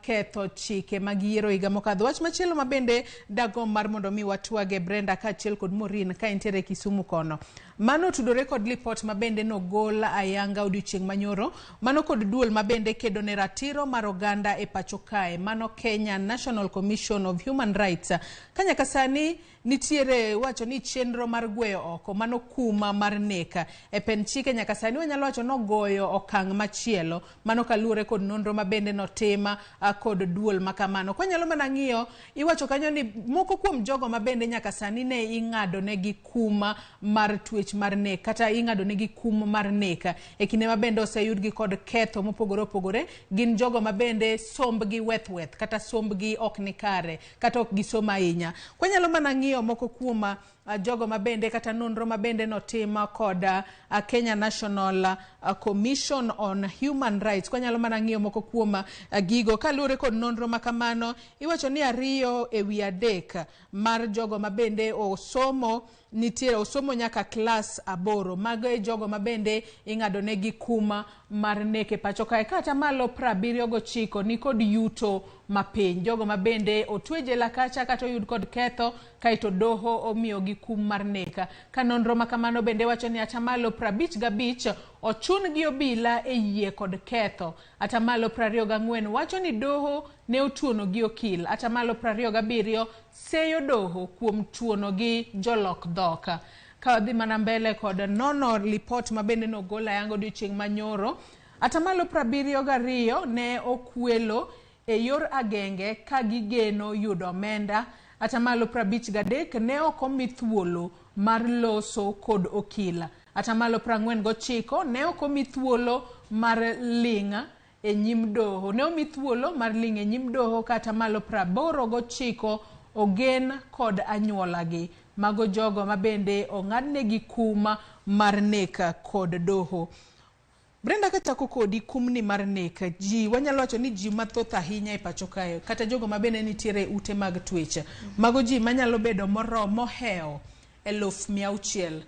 ketho chike mag yiero higa mokadho. Wach machielo mabende dagomb mar mondo mi watwage Brenda kaachiel kod Maureen ka entiere Kisumu kono. Mano otudore kod lipot mabende nogol ayanga odiochieng' manyoro. Mano kod duol mabende kedo ne ratiro mar oganda e pacho kae, mano Kenya National Commission of Human Rights. Ka nyaka sani nitiere wacho ni chenro mar gweyo oko, mano kuma mar neka e pen chike nyaka sani wanyalo wacho nogoyo okang' machielo, mano kaluwore kod nonro mabende notima kod duol makamano. Kwanyalo mana ng'iyo, iwacho kanyo ni moko kuom jogo mabende nyaka sani ne ing'ado negi kuma mar twech mar nek kata ing'ado negi kum mar nek e kinde mabende oseyudgi kod ketho mopogore opogore, gin jogo mabende sombgi weth weth kata sombgi ok ni kare kata ok gisom ahinya. Kwanyalo mana ng'iyo moko kuom jogo mabende kata nonro mabende notim kod Kenya National Commission on Human Rights, kwanyalo mana ng'iyo moko kuom gigo kaluwore kod nonro makamano, iwacho ni 2 e wi 3 mar jogo mabende osomo nitiere osomo nyaka klas 8. Mago e jogo mabende ing'ado negi kuma mar nek e pacho kae. Kata malo 79 ni kod yuto mapiny, jogo mabende otwe jela kacha kata oyud kod ketho kaeto doho omiyogi kum mar nek. Ka nonro makamano bende wacho ni atamalo 55 ochun gi obila e yie kod ketho. Atamalo 24 wacho ni doho ne otuono gi okil. Atamalo 27 seyo doho kuom tuono gi jolok dhok. Ka wadhi mana mbele kod nono lipot mabende nogol ayanga odiochieng' manyoro, atamalo 72 ne okwelo e yor agenge ka gigeno yudo omenda. Atamalo 53 ne ok omi thuolo mar loso kod okil. Atamalo 49 ne ok omi thuolo mar ling' e nyim doho. Ne omi thuolo mar ling' e nyim doho ka atamalo 89 ogen kod anyuolagi. Mago jogo mabende ong'adnegi kum mar nek kod doho. Brenda, kachako kodi, kumni mar nek, ji wanyalo wacho ni ji mathoth ahinya e pacho kae, kata jogo mabende nitiere ute mag twech, mago ji manyalo bedo mohewo 600,000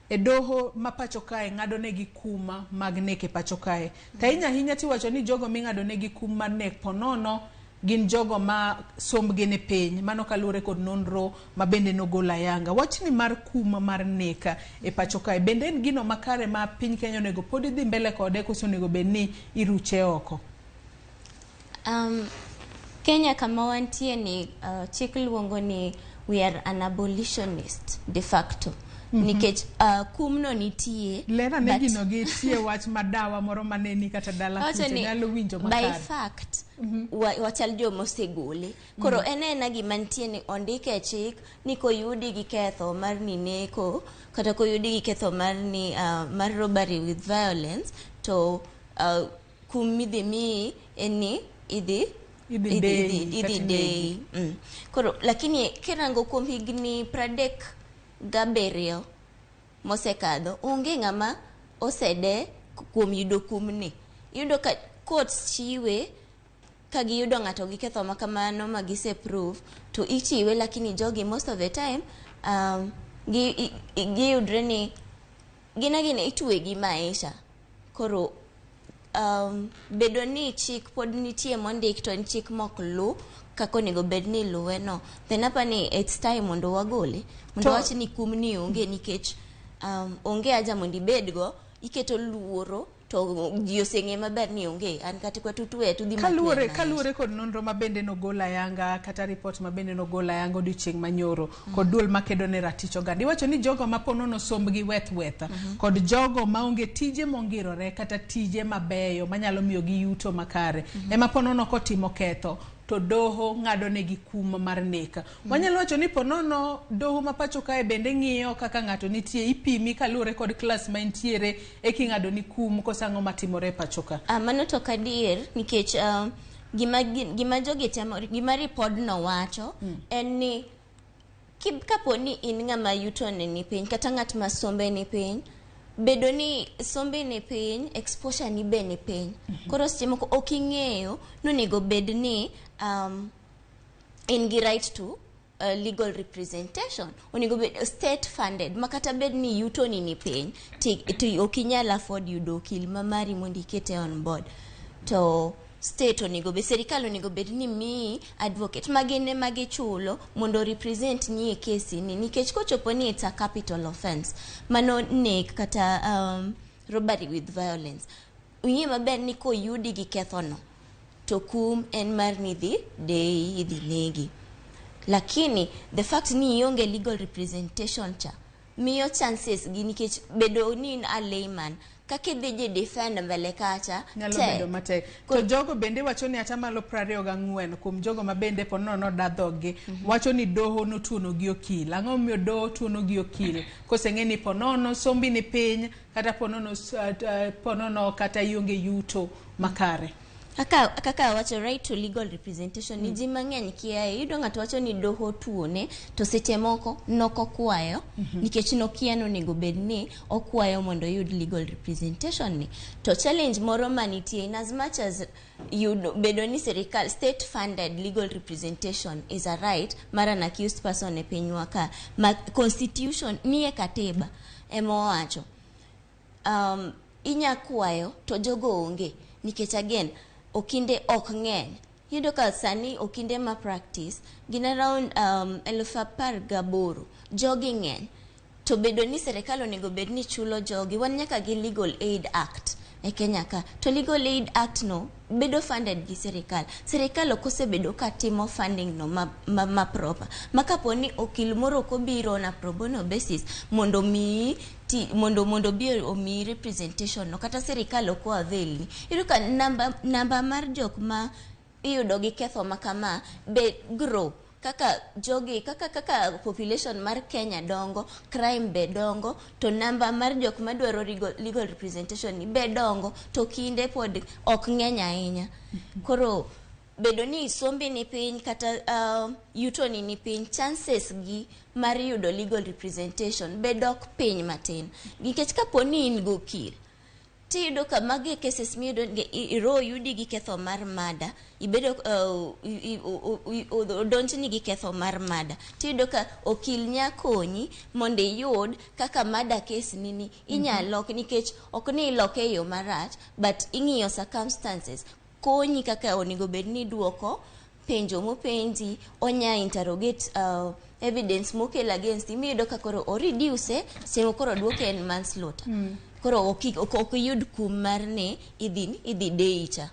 e doho ma pacho kae ng'ado negi kuma mag nek e pacho kae. To ahinya ahinya tiwacho ni jogo ming'ado negi kum mar nek ponono gin jogo ma sombgi ni piny, mano kaluwore kod nonro mabende nogol ayanga. Wachni mar kum mar nek e pacho kae bende en gino makare ma piny Kenya onego pod idhi mbele kode koso onego bed ni iruche oko? Kenya kama wantie ni chik luongo ni we are an abolitionist de facto. Nikech kumno nitie. Lera ne gino gi tie wach madawa moro maneni kata dala kucho nyalo winjo makare. By fact, wachal joma osegole. Koro en ena gima nitie ni ondike e chik ni koyudi gi ketho mar ni neko kata koyudi gi ketho mar ni mar robbery with violence to kum midhi miyi en ni idhi deyi. Koro lakini kirango kuom higni 37 mosekadho, onge ng'ama osede kuom yudo kumni. Iyudo ka courts chiwe ka giyudo ng'ato gi ketho makamano ma gise prove to ichiwe, lakini jogi most of the time giyudre ni gin agina itwe gi maisha. Koro bedo ni chik pod nitie mondik to en chik mok lu kaka onego bed ni luwe no, then apani it's time mondo wagole, mondo wach ni kum ni onge nikech onge haja mondo ibedgo, iketo luoro to ji oseng'e maber ni onge an kata kwa tutwe tudhi matwe. Kaluwore kod nonro mabende nogol ayanga kata report mabende nogol ayanga odiochieng' manyoro kod duol makedo ne ratich oganda, iwacho ni jogo maponono sombgi weth weth kod jogo maonge tije mongirore kata tije mabeyo manyalo miyo gi yuto makare ema ponono kotimo ketho to doho ng'ado negi kum mar nek. Wanyalo wacho ni ponono doho ma pacho kae bende ng'iyo kaka ng'ato nitie, ipimi kaluwore kod klas ma intiere e king'ado ni kum, koso ang'o matimore e pacho ka? Mano to ok adier nikech gima jogi temo, gima ripodno wacho en ni kapo ni in ng'ama yutone ni piny kata ng'at ma sombe ni piny, bedo ni sombe ni piny, exposure ni be ni piny. Koro seche moko ok ing'eyo nonego bed ni in gi right to legal representation, onego bed state funded, ma kata bed ni yuto ni ni piny to ok inyal afford yudo okil ma mari mondo ikete on board, to state onego bed, sirikal onego bed ni miyi advocate ma gin ema gichulo mondo represent ni e kesi ni, nikech kochopo ni it's a capital offense, mano nek kata robbery with violence, ing'e maber ni koyudi gi kethono to kum en mar ni idhi deyi, idhi negi. Lakini the fact ni ionge legal representation cha miyo chances gi, nikech bedo ni in a layman, kaka idhi ji defend mbele kacha nyalo tek. Bedo matek. To jogo bende wacho ni 24% kuom jogo ma bende ponono da dhoggi wacho ni doho notuono gi okil. Ang'o momiyo doho tuono gi okil koseng'e ni ponono sombi ni piny kata ponono ponono kata ionge yuto makare? Kaka awacho, right to legal representation ni ji mang'eny kiaye. Iyudo ng'ato wacho ni doho tuone, to seche moko nokokwayo nikech nokia nonego bed ni okwayo mondo oyud legal representation ni. To challenge moro manitie, in as much as yudo bedo ni sirikal state funded legal representation is a right mar an accused person e pinywa ka ma constitution nie katiba ema owacho, inya kwayo to jogo onge nikech again okinde ok ng'eny. Iyudo ka sani okinde ma practice gin around 18,000. Jogi ng'eny, to bedo ni sirikal onego bed ni chulo jogi, wan nyaka gi Legal Aid Act e Kenya ka, to Legal Aid Act no bedo funded gi sirikal. Sirikal ok osebedo ka timo funding no ma proper, ma kapo ni okil moro ok obiro on a pro bono basis mondo miyi ti, mondo bi omiyi representation no, kata sirikal ok o avail ni, iyudo ka namba mar jok ma iyudo gi ketho ma kama be grow. Kaka jogi kaka population mar Kenya dongo, crime be dongo, to namba mar jok madwaro legal representation ni be dongo, to kinde pod ok ng'eny ahinya. Koro bedo ni sombi ni piny kata yuto ni ni piny, chances gi mar yudo legal representation be dok piny matin, nikech kapo ni in gokil tiyudo ka magi e cases miyudo iro oyudi gi ketho mar murder, ibedo odonjni gi ketho mar murder, tiyudo ka okil nya konyi mondo iyud kaka murder case nini inya lok, nikech ok ni iloke e yo marach, but ing'iyo circumstances, konyi kaka onego bed ni iduoko penjo mopenji, onya interrogate evidence mokel against you, miyudo ka koro o reduce seche koro duoke en manslaughter. Koro ok iyud kum mar ni idhi deyi cha.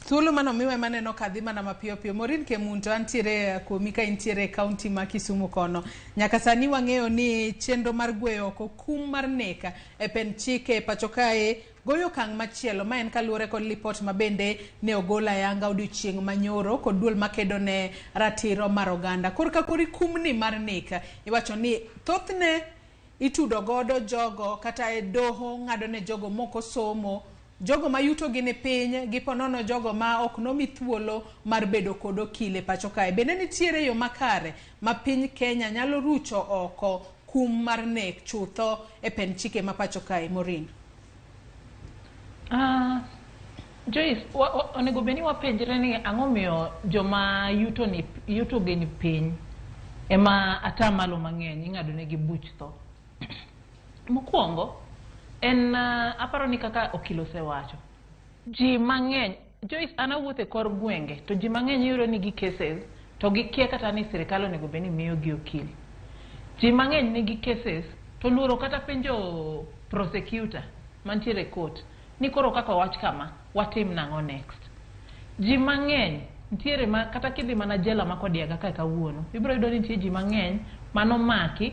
Thuolo mano miwa maneno kadhi mana mapiyo piyo. Maureen Kemunto, antiere kuomi ka intiere e kaunti ma Kisumu kono. Nyaka sani wang'eyo ni chenro mar gweyo oko kum mar nek e pen chike pacho kae goyo okang' machielo, ma en kaluwore kod lipot ma bende ne ogol ayanga odiochieng' manyoro kod duol makedo ne ratiro mar oganda. Korka kori kumni mar nek iwacho ni thothne itudo godo jogo kata e doho ng'ado ne jogo moko somo, jogo ma yuto gi ni piny, gi ponono jogo ma ok nomi thuolo mar bedo kod okil e pacho kae. Bende nitiere yo makare ma piny Kenya nyalo rucho oko kum mar nek chutho e pen chike ma pacho kae, Maureen? Joyce, onego bed ni wapenjre ni ang'o miyo joma yuto gi ni piny ema atamalo mang'eny ing'ado negi buch tho. Mokwongo en aparo ni kaka okil osewacho, ji mang'eny, Joyce, an awuotho e kor gwenge to ji mang'eny iyudo ni gi cases to gikia kata ni sirikal onego bed ni miyo gi okil. Ji mang'eny nigi cases to luoro kata penjo prosecutor mantiere e court ni koro kaka owach kama watim nang'o next. Ji mang'eny nitiere ma kata kidhi mana jela ma Kodiaga kae kawuono ibiro yudo ni nitie ji mang'eny manomaki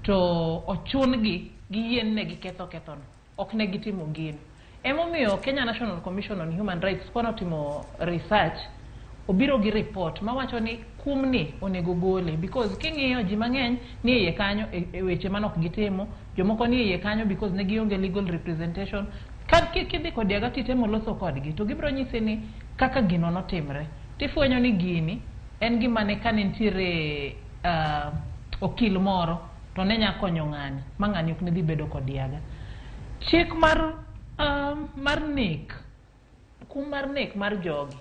to ochun-gi giyien ne giketho kethono, ok ne gitimo gino. Emomiyo Kenya National Commission on Human Rights kono timo research Obiro gi report mawacho ni kum ni onego gole because king'iyo ji mang'eny ni e iye kanyo e weche manok gitimo, jomoko ni e iye kanyo because ne gionge legal representation. Ka kidhi Kodiaga titemo loso kodgi to gibiro nyisi ni kaka gino notimre. Tifwenyo ni gini en gima ne kane nitiere okil moro to ne nya konyo ng'ani ma ng'ani ok ne dhi bedo Kodiaga. Chik mar nek, kum mar nek mar jogi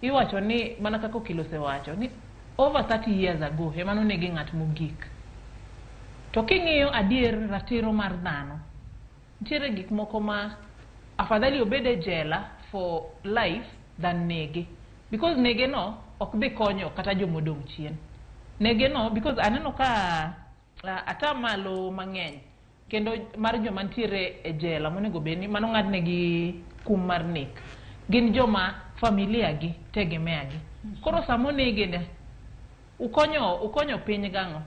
iwacho ni mana kaka okil osewacho ni over 30 years ago ema nonegi ng'at mogik. To king'iyo adier ratiro mar dhano, nitiere gik moko ma afadhali obed e jela for life than nege. Because nege no ok dhi konyo kata jomodong' chien. Nege no because aneno ka atamalo mang'eny kendo mar joma nitiere e jela monego bed ni mano ng'adnegi kum mar nek gin joma familia gi tegemea gi. Koro sama onege ne ukonyo piny gang'o?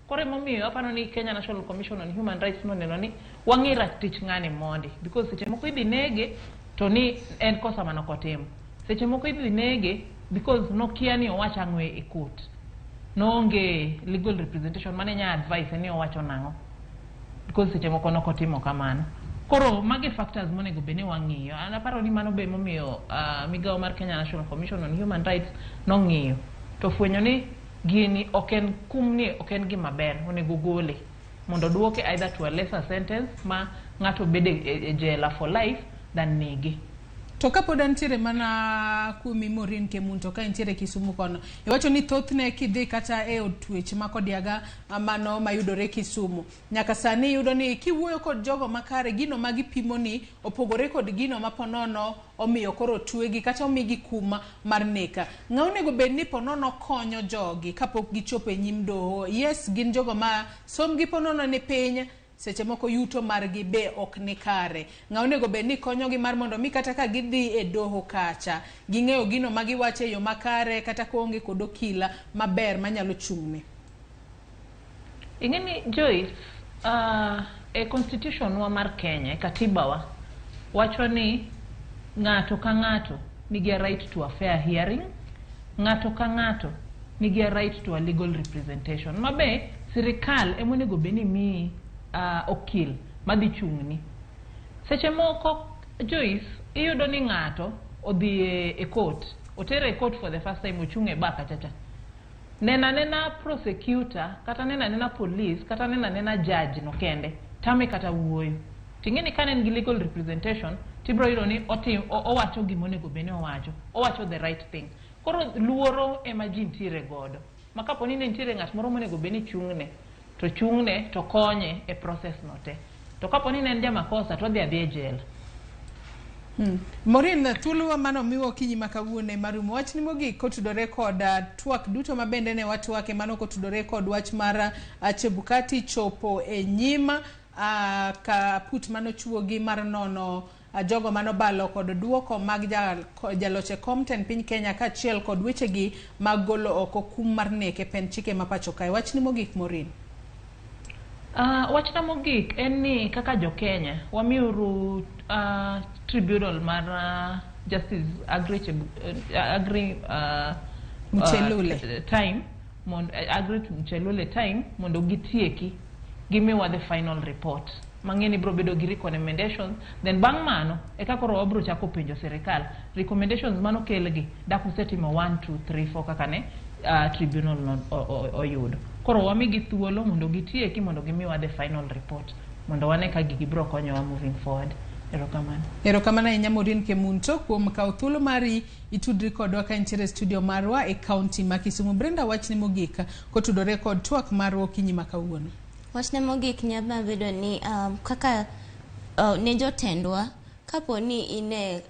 Koro emomiyo aparo ni Kenya National Commission on Human Rights noneno ni wang'i ratich ng'ani mondi because seche moko idhi nege to ni en kosa mane ok otimo. Seche moko idhi nege because nokia ni owach ang'o e court. Noonge legal representation mane nya advice ni owacho nang'o. Because seche moko nok otimo kamano. Koro magi factors monego bed ni wang'iyo. An aparo ni mano be momiyo migawo mar Kenya National Commission on Human Rights nong'iyo. To fwenyo ni gini ok en kum ni ok en gima ber, onego gole mondo duoke either to a lesser sentence ma ng'ato bede e jela for life than nege. To kapod antiere mana kuomi Maureen Kemunto ka intiere Kisumu kono, iwacho ni thothne kidhi kata e od twech ma Kodiaga mano mayudore Kisumu, nyaka sani iyudo ni kiwuoyo kod jogo makare gino ma gipimo ni opogore kod gino ma ponono omiyo koro twegi kata omigi kum mar neka. Ng'a onego bed ni ponono konyo jogi kapok gichopo e nyim doho? Yes, gin jogo ma somgi ponono ni piny, seche moko yuto margi be ok ni kare. Ng'a onego bed ni konyogi mar mondo mi kata ka gidhi e doho kacha, ging'eyo gino ma giwacho e yo makare kata koonge kod okila maber manyalo chung'ne. Ing'e ni Joyce, e constitution wa mar Kenya, e katiba wa, wacho ni ng'ato ka ng'ato nigi a right to a fair hearing, ng'ato ka ng'ato nigi a right to a legal representation. Mabe sirikal emonego bed ni miyi okil madhi chung'ni. Seche moko Joyce, iyudo ni ng'ato odhi e court, otere e court for the first time, ochung' e bar kachacha. Nena nena prosecutor, kata nena nena police, kata nena nena judge no kende, tame kata wuoyo. Ting'e ni ka ne en gi legal representation, tibiro yudo ni owacho gima onego bed ni owacho, owacho the right thing. Koro luoro ema ji nitiere godo. Ma kapo ni ne nitiere ng'at moro monego bed ni chung'ne, to chung'ne to konye e process no te. To kapo ni ne en jamakosa to odhi adhiya e jela. Maureen, thuolowa mano miwa okinyi ma kawuono ema rumo. Wachni mogik kotudore kod twak duto ma bende ne watwake mano kotudore kod wach mar Chebukati chopo e nyim kaput manochuogi mar nono jogo manobalo kod duoko mag jaloch e kom tend piny Kenya kaachiel kod wechegi mag golo oko kum mar nek e pend chike ma pacho kae. Wachni mogik Maureen. Wachna mogik en ni kaka jo Kenya wamiuru tribunal mar Justice Agri Mchelule. Time mondo Agri Mchelule time mondo gitieki gimiwa the final report. Mang'eni biro bedo gi recommendations, then bang' mano eka koro wabiro chako penjo sirikal recommendations manokelgi dak usetimo 1 2 3 4 kaka ne tribunal no oyudo. Koro wamigi thuolo mondo gitieki mondo gimiwa the final report mondo wane ka gigi biro konyowa moving forward. Erokamano. Erokamano ahinya Maureen Kemunto kuom kawo thuolo mari itudri kodwa ka intiere studio marwa e kaunti ma Kisumu. Brenda, wachni mogik kotudore kod twak marwa okinyi ma kawuono. Wachna mogik nyalo bedo ni kaka ne jotendwa, kapo ni ine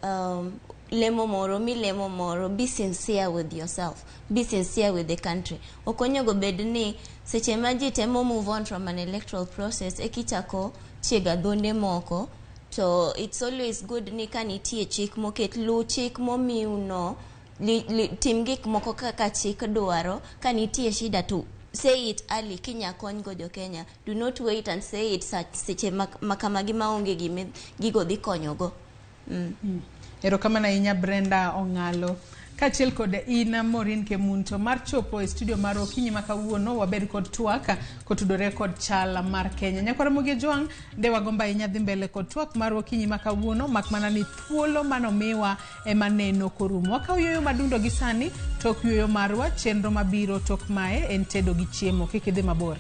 lemo moro, milemo moro, be sincere with yourself, be sincere with the country. Ok onego bed ni seche ma ji temo move on from an electoral process ekichako chiego adhonde moko, to it's always good ni ka nitie chik moket, luw chik momiu no, tim gik moko kaka chik dwaro. Ka nitie shida to say it early kinya kony go jo Kenya. Do not wait and say it seche makamagi maonge gima gigo dhi konyogo. Erokamano ahinya Brenda Ong'alo. Kaachiel kod in Maureen Kemunto mar chopo e studio mar okinyi ma kawuono wabed kod twak kotudore kod chal mar Kenya. Nyakwar Ramogi Ojwang', nde wagombo ahinya dhi mbele kod twak mar okinyi ma kawuono mak mana ni thuolo manomiwa ema neno korumo. Wakaw yueyo madundo gi sani tok yueyo marwa chenro mabiro tok mae en tedo gi chiemo. Kik idhi mabor.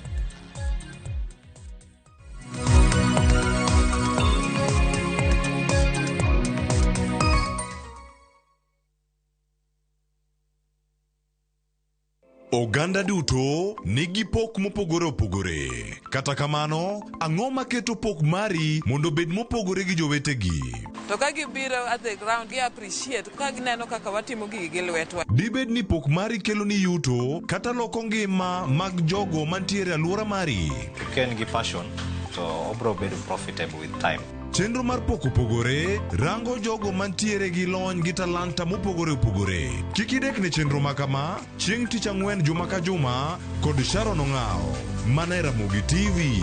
Oganda duto nigi pok mopogore opogore. Kata kamano, ang'o maketo pok mari mondo obed mopogore gi jowetegi? To ka gibiro at the ground, gi appreciate ka gineno kaka watimo gigi gi lwetwa. Dibed ni pok mari kelo ni yuto kata loko ngima mag jogo mantiere e alwora mari? Ka en gi passion to obro bedo profitable with time. Chenro mar pok opogore rango jogo mantiere gi lony gi talanta mopogore opogore. Kik idekne chenro ma kama chieng' tich ang'wen juma ka juma kod Sharon Ong'awo mana e Ramogi TV.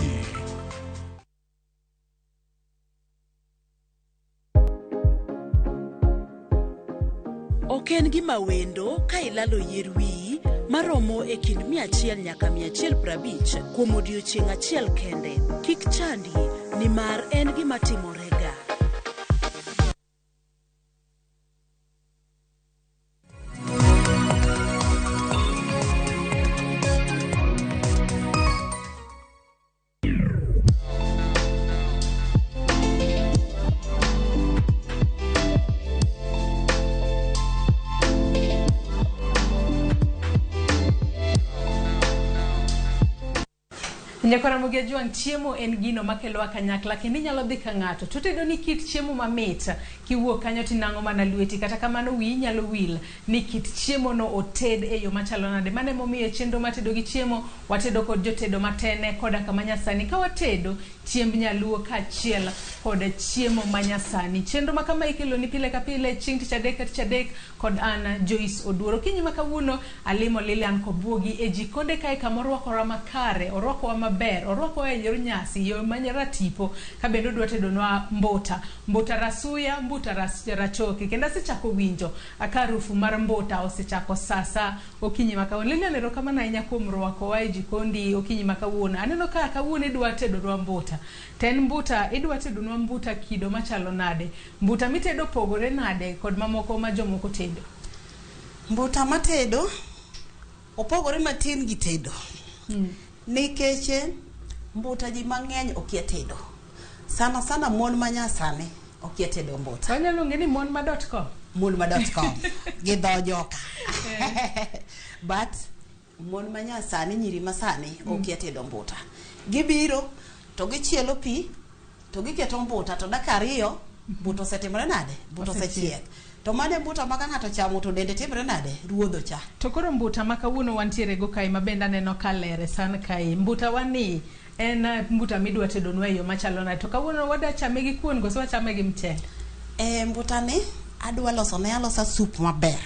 Ok en gima wendo ka ilalo yier wiyi maromo e kind 100 nyaka 150 kuom odiechieng' achiel kende. Kik chandi nimar en gima timorega. Nyakwar Ramogi Ojwang', chiemo en gino makelowa kanyakla kendo inyalo dhi ka ng'ato to otedo ni kit chiemo mamit kiwuok kanyo tinang'o mana lweti kata kamano wiyi nyalo wil ni kit chiemo no oted e yo machalo nade. Mano emomiyo e chenro mar tedo gi chiemo watedo kod jotedo matene koda kama nyasani ka watedo chiemb nyaluo kaachiel kod chiemo manyasani. Chenro ma kama ikeloni pile ka pile chieng' tich adek ka tich adek kod an Joyce Oduor. Okinyi ma kawuono alimo Lilian Kobuogi e jikonde kae kama orwakora makare, orwakowa maber, orwakowa e yor nyasi, yo ma ratipo ka bende odwa tedonwa mbuta. Mbuta rasuya, mbuta rachoki. Kendo asechako winjo ka harufu mar mbuta osechako sasa okinyi ma kawuono. Lilian, erokamano ahinya kuom rwakowa e jikondi okinyi ma kawuono. Aneno ka kawuono idwa tedonwa mbuta. To en mbuta, idwa tedonwa mbuta kido machalo nade? Mbuta mitedo pogore nade kod mamoko ma jomoko tedo? Mbuta matedo opogore matin gi tedo. Nikech mbuta ji mang'eny okia tedo. Sana sana mon ma nyasani okia tedo mbuta. Wanyalo luonge ni mon ma .com. Mon ma .com gi dho joka. But mon ma nyasani, nyiri masani okia tedo mbuta. Gibiro to gichielo pi to giketo mbuta to dakika ariyo mbuta osetimore nade? Mbuta osechiek. To mano e mbuta ma ka ng'ato chamo to dende timore nade? Ruodho cha. To koro mbuta ma kawuono wantiere go kae ma bende aneno ka ler e san kae. Mbuta wani en mbuta midwa tedonwa e yo machalo nade? To kawuono wadwa chame gi kuon koso wachame gi mchele? Mbuta ni adwa loso ne alosa sup maber.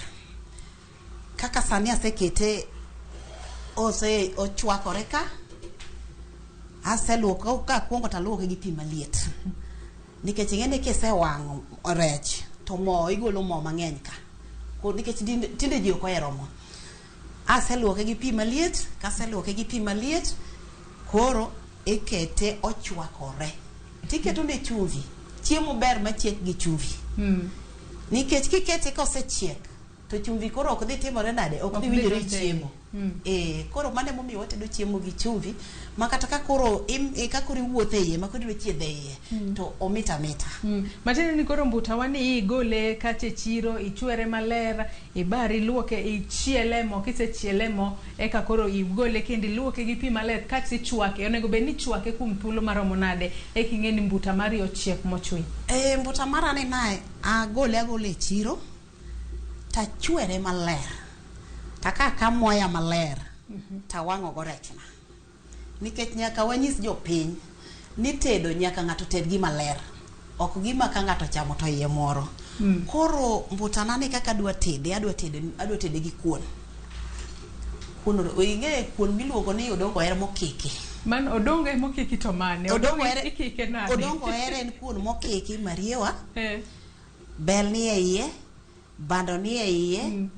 Kaka sani asekete ose ochwakore ka aseluoko ka akwongo to aluoke gi pi maliet. Nikech ing'e ni kisewang'o rech to mo igolo mo mang'eny ka. Nikech tinde ji ok ohero mo. Aseluoke gi pi maliet, kaseluoke gi pi maliet, koro ikete ochwakore. Tiketo ne chumvi. Chiemo ber machiek gi chumvi. Nikech kikete kosechiek to chumvi koro ok dhi timore nade? Ok dhi winjore e chiemo. Koro mano emomiyo watedo chiemo gi chumvi ma kata ka koro ka koro iwuotho e iye ma koro idwa chiedho e iye to omit amita. Matiende ni koro mbuta wani igole kacha e chiro, ichwere maler, ibare, iluoke, ichiele mo, kisechiele mo eka koro igole kendo iluoke gi pi maler kasto ichwake. Onego bed ni ichwake kuom thuolo maromo nade eka ing'e ni mbuta mari ochiek mochwiny? Mbuta mara ni nae agole agola e chiro tachwere maler takawo akawa moya maler tawang'o go rechna. Nikech nyaka wanyis jopiny ni tedo nyaka ng'ato ted gima ler. Ok gima ka ng'ato ochamo to iye moro. Koro mbutana ni kaka adwa tede, adwa tede gi kuon. Kuon ing'e kuon miluongo ni odongo oher mokiki. Man odongo ema okiki to mane? Odongo oher ikike nade? Odongo oher en kuon mokiki mariewa. Bel ni e iye, Bando ni e iye.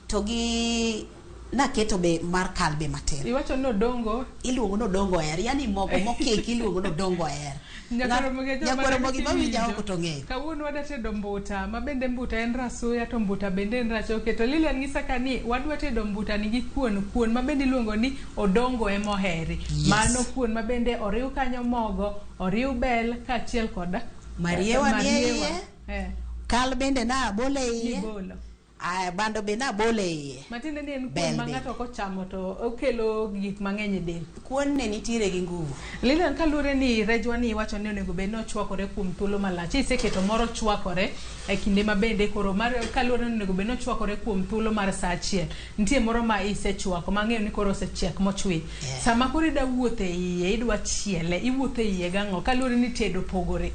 To gi naketo be mar kal be matin. Iwacho ni odongo. Iluongo ni odongo oher. Yani mogo mokiki iluongo ni odongo oher. Nyakwaramogi mawinja oko to ng'eyo. Kawuono wadwa tedo mbuta, ma bende mbuta en rasuya to mbuta bende en rachoke. To Lilian nyisa ka ni wadwa tedo mbuta nigi kuon, kuon ma bende iluongo ni odongo ema oheri. Yes. Mano kuon ma bende oriw kanyo mogo, oriw bel kaachiel kod Mariewa ni e iye. Eh. Kal bende nabolo e iye. Ibolo. Aya, bando be nabolo e iye. Matiende ni en kuon Bel ma be. ng'ato kochamo to okelo gik mang'eny e del. Kuon ne nitiere gi nguvu. Lilian, kaluwore ni rejwa ni iwacho ni onego bed ni ochwakore kuom thuolo malach. Iseketo moro chwakore e kinde ma bende koro mar kaluwore ni onego bed ni ochwakore kuom thuolo mar saa achiel. Nitie moro ma isechwako mang'eyo ni koro osechiek mochwiny. Yeah. Sama koro ida wuotho e iye, idwa chiele, iwuotho e iye gang'o? Kaluwore ni tedo pogore.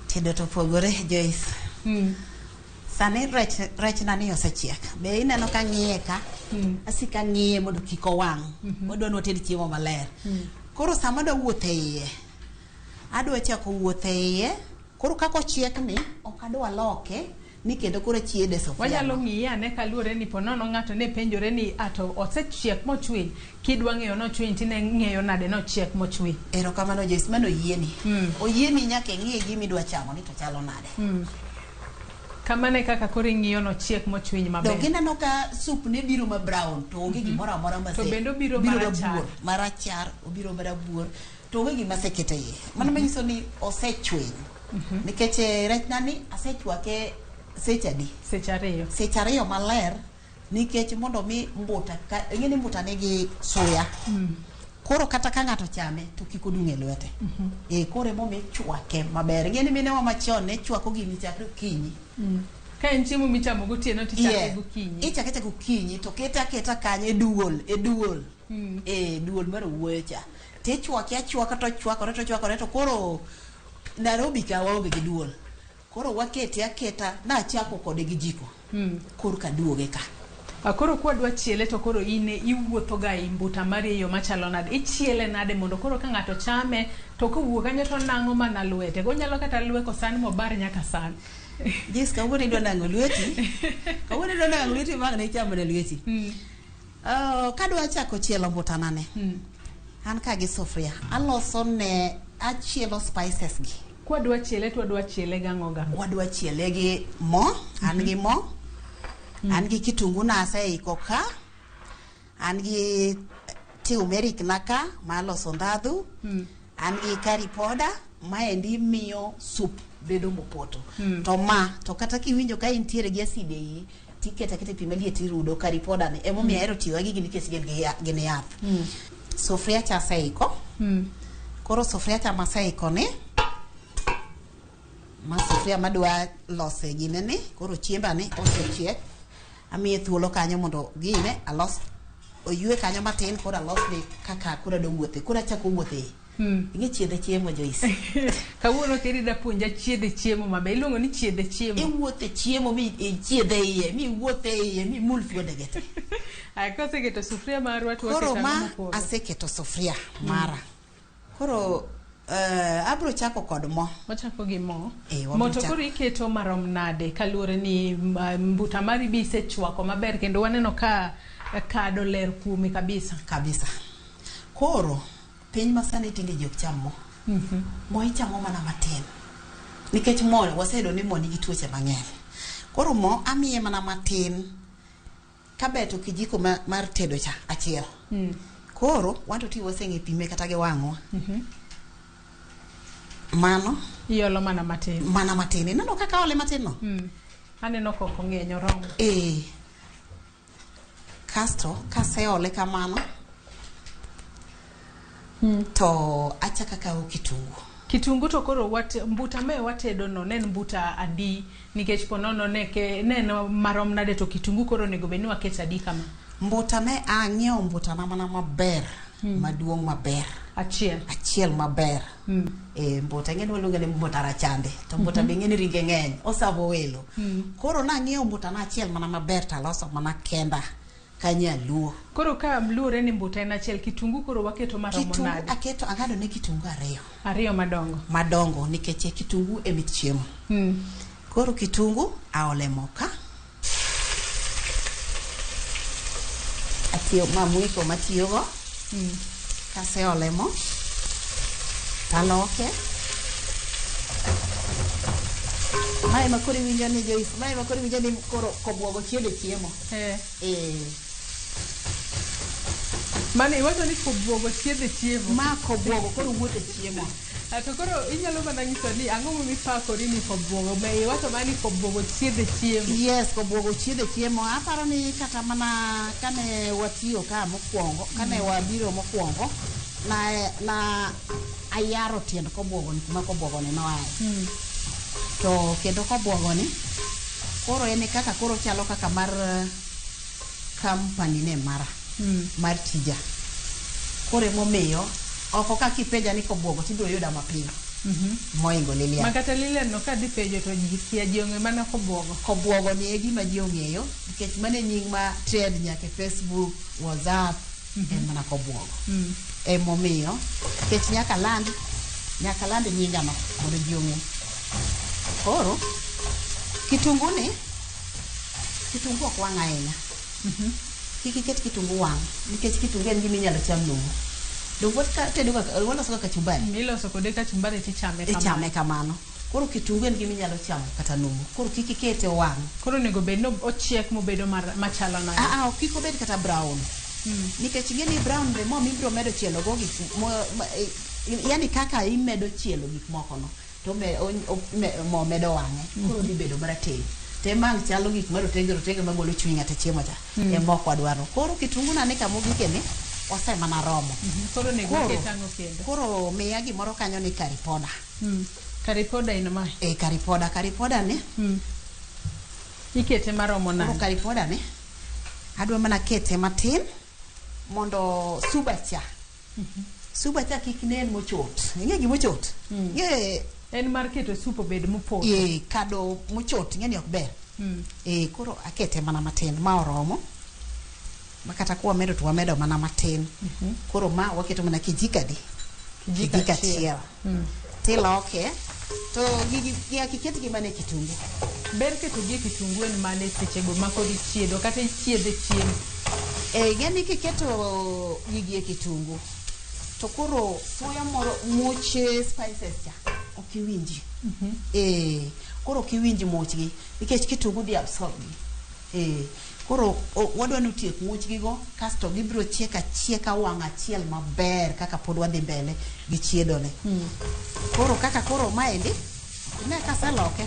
Tedo to pogore, Joyce. Sani rechna ni osechiek. Be ineno ka ng'iye ka? Asiko ang'iye mondo kik owang'. Wadwa ni wated chiemo maler. Koro sama adwa wuotho e iye, adwa chako wuotho e iye. Koro kaka ochiek ni, ok adwa loke ni kendo koro achiede e sufria. Wanyalo ng'iye ane kaluwore ni ponono ng'ato ne penjore ni ato osechiek mochwiny. Kidwa ng'eyo nochwiny tine ng'eyo nade nochiek mochwiny. Erokamano Joyce, mano oyieni. Oyieni nyaka ing'iye gima idwa chamo ni to chalo nade. Kamano e kaka koro ing'iyo nochiek mochwiny maber. Donge ineno ka sup ne biro ma brown to onge gimoro amora ma To bende obiro marachar. Marachar, obiro marabuor to onge gima aseketo e iye. Mano manyiso ni osechwiny. Nikech rechna ni asechwake seche adi? Seche ariyo. Seche ariyo maler nikech mondo mi mbuta, ing'e ni mbuta nigi suya. Koro kata ka ng'ato chame to kik odung' e lwete. Koro emomiyo ichwake maber. Ing'e ni minewa machon ne chwako gini chakre okinyi. Ka en chiemo michamo gotieno to ichake gokinyi. Ichake achaka okinyi to kete aketa kanyo e duol, e duol. E duol mar owuoyo cha. Tichwake achwaka to ochwakore to ochwakore to koro Nairobi ka waonge gi duol. Koro wakete aketa nachako kode gi jiko. Koro kaduoge ka. Koro kwadwa chiele to koro in iwuotho ga e mbuta mari e yo machalo nade? Ichiele nade mondo koro ka ng'ato chame to kowuok kanyo to nang'o mana lwete? Onyalo kata lweko san mobar nyaka san. Jis, kawuono idwa nang'o lweti. Kawuono idwa nang'o lweti ma ang' ne ichamo ne lweti. Kadwa chako chielo mbutana ne. An ka gi sufuria, aloso ne achielo spices gi. Kwadwa chiele to wadwa chiele gang'o gang'o? Wadwa chiele gi mo, an gi mo. An gi kitungu na aseiko ka. An gi turmeric na ka maloso ndhadhu. An gi curry powder maendi miyo sup bedo mopoto. To ma to kata kiwinjo ka intiere gi acid e iyi tiketa aketa pi maliet irudo curry powder ni emomiyo ahero tiyo gi gigi nikech gin gi gin yath. Sufuria cha aseiko. Koro sufuria cha maseiko ni ma sufuria madwa lose gine ni koro chiemba ni osechiek. Amiye thuolo kanyo mondo gine alos oywe kanyo matin koro alosne kaka koro adwa wuothe koro achako wuothe. Ing'e chiedhe chiemo Joyce. Kawuono kendo ida puonja chiedhe chiemo maber. Iluongo ni chiedhe chiemo. Iwuothe chiemo mi ichiedhe iye mi iwuothe iye mi imul fuondege te. Aya, kaseketo sufuria marwa to Koro waketo ang'o ma mokwongo? aseketo sufuria mara. Koro abro chako kod mo. Wachako gi mo. Wabro Mo to chako. koro iketo marom nade kaluwore ni mbuta mari bi isechwako maber kendo waneno ka kado ler kuome kabisa. Kabisa. Koro piny masani tinde ji ok cham mo. Mo ichamo mana matin. Nikech mo waseyudo ni mo nigi tuoche mang'eny. Koro mo amiye mana matin. Kabeto kijiko mar tedo cha achiel. Koro wan to ti waseng'e pime kata gi wang'wa. Mano iolo mana matin. Mana matin. Ineno kaka aole matin no? Aneno ka ok ong'eny oromo. Kasto kaseole kamano to achako akawo kitungu. Kitungu to koro mbuta me watedo no ne en mbuta adi nikech ponono ne en marom nade to kitungu koro onego bed ni waketo adi kama? Mbuta ne ang'iewo mbuta na mana maber, maduong' maber. Achiel. Achiel maber. Mbuta ing'e ni waluonge ni mbuta rachande to mbuta be ing'e ni ringe ng'eny osavo welo. Koro nang'iewo mbuta na achiel mana maber to aloso mana kenda kanyaluo. Koro ka luwore ni mbuta en achiel, kitungu koro waketo maromo Kitungu nade? aketo ang'ado ne kitungu ariyo. Ariyo madongo. Madongo nikech kitungu e mit chiemo. Koro kitungu aole moka. Matiyo ma mwiko matiyogo. Kaseole mo taloke. Mae ma koro iwinjo ni Joyce, mae ma koro iwinjo ni koro kobwogo chielo e chiemo. Eh. Mano iwacho ni kobwogo chiedho e chiemo. Ma kobwogo koro wuotho e chiemo. Ah, to koro inyalo mana nyiso ni ang'o momiyo ipakori ni kobwogo me iwacho mana ni kobwogo chiedho e chiemo. Yes, kobwogo chiedho e chiemo. Aparo ni kata mana kane watiyo ka mokwongo, kane wabiro mokwongo, na ayaro tiend kobwogo ni kuma kobwogo ni noaye. To kendo kobwogo ni koro en e kaka koro chalo kaka mar company ne mara mar tija. Koro emomiyo oko ka kipenja ni kobwogo tibiro yuda mapiyo moingo Lilian. Ma kata Lilian no kadhi penjo to ji kia, ji ong'e mana kobwogo. Kobwogo ni e gima ji ong'eyo nikech mano e nying ma trend nyaka e Facebook, WhatsApp, en mana kobwogo. Emomiyo nikech nyaka land nyingano mondo ji ong'e. Koro kitungu ni kitungu ok wang' ahinya. Kik iket kitungu wang' nikech kitungu en gima inyalo cham numu. Donge watedo ga waloso ga kachumbari? Iloso kode kachumbari tichame kamano. Ichame kamano. Koro kitungu en gima inyalo chamo kata numu. Koro kik ikete owang'. Koro onego bed ni ochiek mobedo machalo nade? Ah, ah, kik obed kata brown. Nikech ing'e ni brown be mo mibiro medo chielo go gik mo, yani kaka imedo chielo gik moko no to mo medo wang'e. Koro dhi bedo marateng'. Te mang' chalo gik marotenge rotenge magolo chuny ng'ato e chiemo cha. Ema ok wadwaro. Koro kitungu na ni kamogike ni ose mana romo. Koro onego oket ang'o kendo? Koro miya gimoro kanyo ni curry powder. Curry powder in mae? Eh, curry powder, curry powder ni. Ikete maromo nade? Koro curry powder ni adwa mana kete matin mondo suba cha. Suba cha kik nen mochot. Ing'e gima ochot? Ing'e En mar keto sup obed mopoto. Eh, kado mochot ing'e ni ok ber. Eh, koro akete mana matin ma oromo. Ma kata kwa wamedo to wamedo mana matin. Koro ma waketo mana kijiko adi? Kijiko achiel. Kijiko achiel. Tiloke to gigi nyaka iketgi mana e kitungu. Ber keto gi e kitungu en mana e sechego ma koro ichiedo kata ichiedhe chiemo. Eh, ing'e ni kiketo gigi e kitungu to koro suya moro much spices cha ok iwinji. Eh, koro ok iwinj muchgi nikech kitungu dhi absorb gi. Eh, koro wadwa ni otiek muchgi go kasto gibiro chiek achieka wang' achiel maber kaka pod wadhi mbele gi chiedo ne. Koro kaka koro maendi ine kaseloke.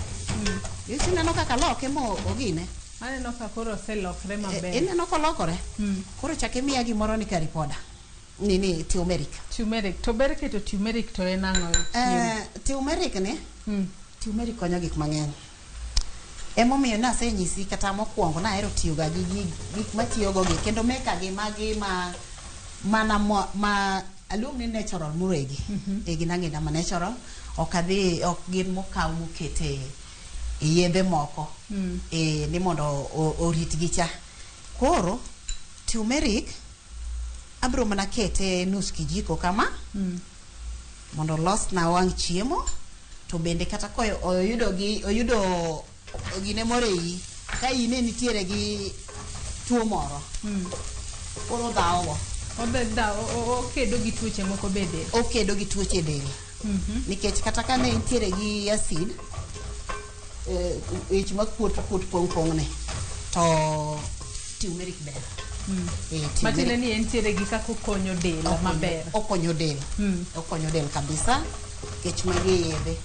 Ineno kaka loke mo ogine. Aneno ka koro oselokre maber. Ineno kolokore. Koro chak imiya gimoro ni curry powder. Nini turmeric. Turmeric. To ber keto turmeric to en ang'o e chiemo? Turmeric ni turmeric konyo gik mang'eny. Emomiyo nasenyisi kata mokwongo nahero tiyo ga gi gik matiyogo gi kendo meka gi magi ma mana ma aluong ni natural muregi. E gin ang'ina ma natural. Ok adhi ok gin mokaw mokete e yedhe moko. E, ni mondo oritgi cha. Koro turmeric abiro mana kete nus kijiko kama mondo olosna wang' chiemo to bende kata ko oyudo gi oyudo gine moro e iyi ka iyi ne nitiere gi tuo moro koro odhawogo. Okedo gi tuoche moko be e del. Okedo gi tuoche e del. Nikech kata ka ne nitiere gi acid ich makuot kuot pong' pong' ne to turmeric ber. Matiende ni entiere gi kaka okonyo del maber. Okonyo del. Okonyo del kabisa nikech magi e yedhe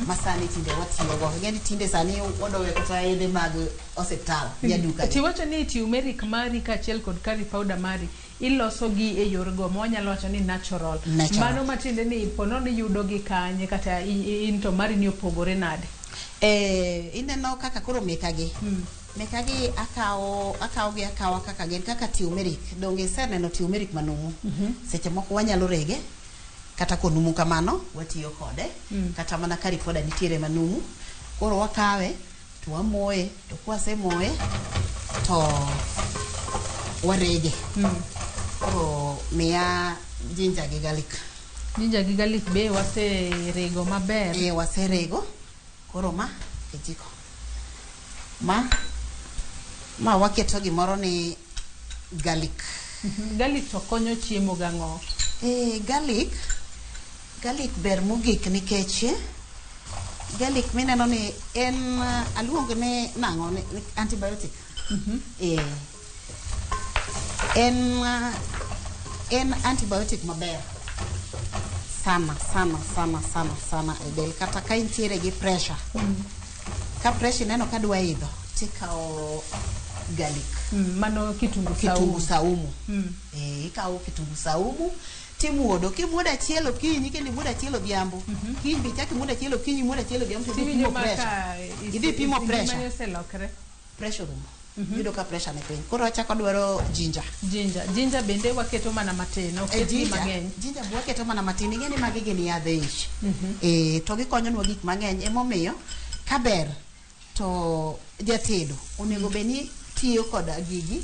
ma sani tinde watiyogo. Ing'e ni tinde sani wadowe kata yedhe mag osiptal nyaduka gi. Tiwacho ni turmeric mari kaachiel kod curry powder mari iloso gi e yor go ma wanyalo wacho ni natural. Natural. Mano matiende ni ponono iyudo gi kanye kata in to mari ni opogore nade? Eh, ineno kaka koro mekagi. Mekagi akawo gi akawa kaka gin kaka turmeric. Donge iseneno turmeric manumu? Seche moko wanyalo rege kata konumu kamano watiyo kode. Kata mana curry powder nitiere manumu. Koro wakawe to wamoye to kwasemoye to warege. Koro miya ginger gi garlic. Ginger gi garlic be waserego maber. Eh, waserego. Koro ma kijiko. Ma waketo gimoro ni garlic. Garlic to konyo chiemo gang'o? Garlic garlic ber mogik nikech garlic mineno ni en aluong ni nang'o ni antibiotic. En antibiotic maber sana sana sana sana sana e del kata ka intiere gi pressure. Ka pressure ineno ka dwa idho tikawo garlic. Mano kitungu saumu. Kitungu saumu. Ikawo kitungu saumu timuodo, kimuodo achiel okinyi kendo imuodo achiel odhiambo. Kiny be ichak imuodo achiel okinyi, imuodo achiel odhiambo, to idhi pimo pressure. Idhi pimo pressure. Oselokre. Pressure orumo. Iyudo ka pressure ni piny. Koro achako dwaro ginger. Ginger. Ginger bende waketo mana matin, ok ket gi mang'eny. Ginger be waketo mana matin. Ing'e ni magi gin yadhe ich. To gikonyonwa gik mang'eny. Emomiyo kaber to jatedo onego bed ni tiyo koda gigi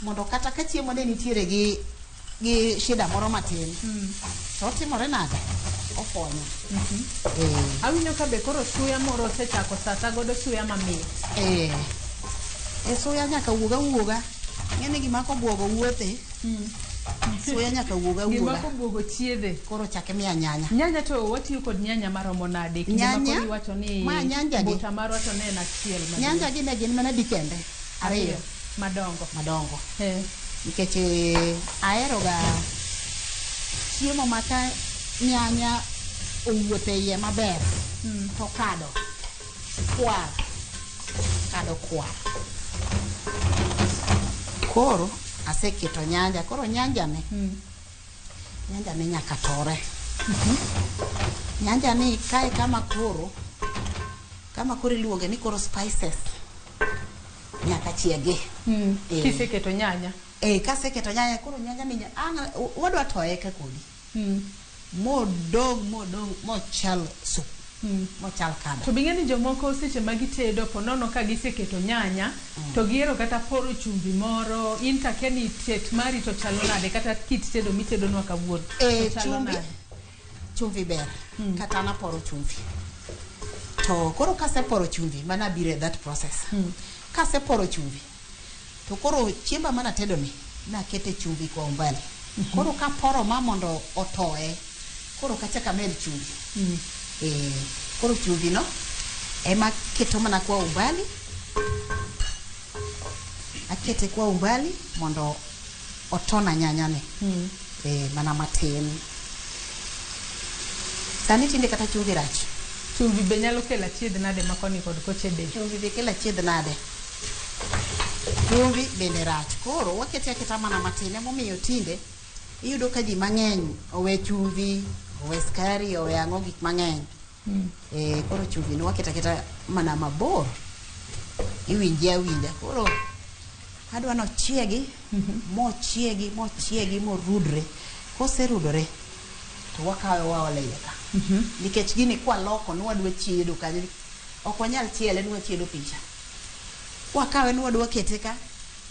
mondo kata ka chiemo ne nitiere gi shida moro matin to otimore nade, okonyo. Awinjo ka be koro suya moro osechako sasa godo suya mamit. Suya nyaka wuog awuoga. Ing'e ni gima kobuogo wuothe. Suya nyaka wuog awuoga. Gima kobuogo chiedhe. Koro chak imiya nyanya. Nyanya to watiyo kod nyanya maromo nade? Kinde ma Nyanya? koro iwacho ni Ma nyanja gi. buta marwa to ne en achiel maduong'. Nyanja gi ne gin mana dikende ariyo. Madongo. Madongo. Nikech ahero ga chiemo ma ka nyanya owuotho e iye maber to kado kwar, kado kwar. Koro aseketo nyanja, koro nyanja ni nyanja ni nyaka tore. Nyanja ni kae kama koro iluonge ni koro spices nyaka chiegi. Kiseketo nyanya. Kaseketo nyanya, koro nyanya ni wadwa toye ka kodi. Modong' mochal sup. Mochal kado. To bing'e ni jomoko seche ma gitedo po nono ka giseketo nyanya to gihero kata poro chumbi moro. In to akia ni tet mari to chalo nade kata kit tedo mitedonwa kawuono to chalo chumbi, nade? Chumvi ber. Kata an aporo chumvi. To koro kaseporo chumvi, mana biro e that process. Kaseporo chumvi, to koro chiemba manatedo ni, nakete chumvi kwa umbali. Koro kaporo ma mondo otoe, koro kachak amed chumvi. Koro chumvi no, ema keto mana kwa umbali. Akete kwa umbali mondo otona nyanya ni. Mana matin. Sani tinde kata chumvi rach. Chumvi be nyalo kelo achiedh nade ma koni kod koche del? Chumvi be kelo achiedh nade? Chumvi bende rach. Koro wakete aketa mana matin. Emomiyo tinde iyudo ka ji mang'eny owe chumvi, owe skari, owe ang'o gik mang'eny. Koro chumvi no waketa aketa mana mabor. Iwinje awinja. Koro adwa nochiegi, mochiegi, mochiegi, morudre. Koserudore to wakawe waole iye ka. Nikech gini kwaloko nwadwa chiedo kanyo. Ok wanyal chiele nwa chiedo picha. Wakawe nwadwa kete ka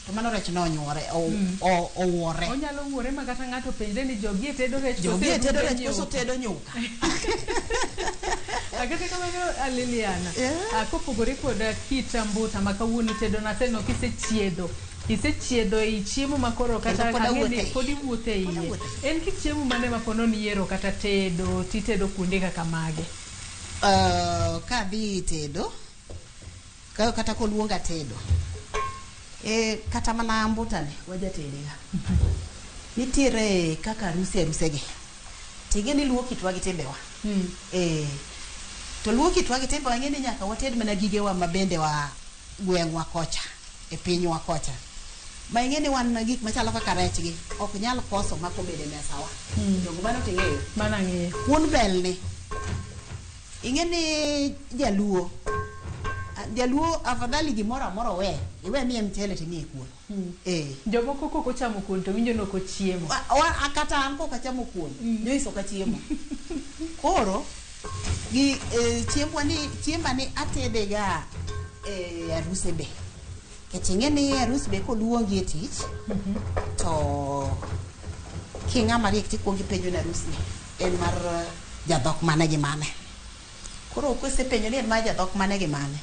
to mano rech nonyuore owuore. Onyalo wuore ma kata ng'ato penjre ni jogi e tedo rech Jogi e tedo rech koso nyuka? tedo nyuka. Akete kamano Liliana. Kopogore kod kit mbuta ma kawuono itedo naseneno kisechiedho. Isechiedho ei chiemo ma koro kata Kendo pod ang'e ni awuotho e iye. pod iwuotho e iye. En kit chiemo mane ma pono ni ihero kata tedo titedo kuonde kaka mage? Kadhi tedo kata koluonga tedo kata mana mbutani wajatedega. Nitiere kaka aruse arusegi ting'e ni luo kitwa gi timbewa. To luo kitwa gi timbewa ing'e ni nyaka wated mana gigewa mabende wa gweng'wa kocha e pinywa kocha ma ing'e ni wan gik machalo kaka rech gi ok nyal koso mak obedo e mesawa. Donge mano ting'eyo? Mano ang'eyo. Kuon bel ni ing'e ni jaluo jaluo afadhali gimoro amora owe iwe miye mchele timiye kuon. Jomoko kok ochamo kuon to winjo ni ok ochiemo. Kata an kok achamo kuon nyoiso ok achiemo. Koro gi chiembwa ni chiemba ni atede ga e aruse be. Nikech ing'e ni arus be koluongi e tich to king'ama riek tikuongo ipenjo ni arus ni en mar jadhok mane gi mane. Koro kisepenjo ni en mar jadhok mane gi mane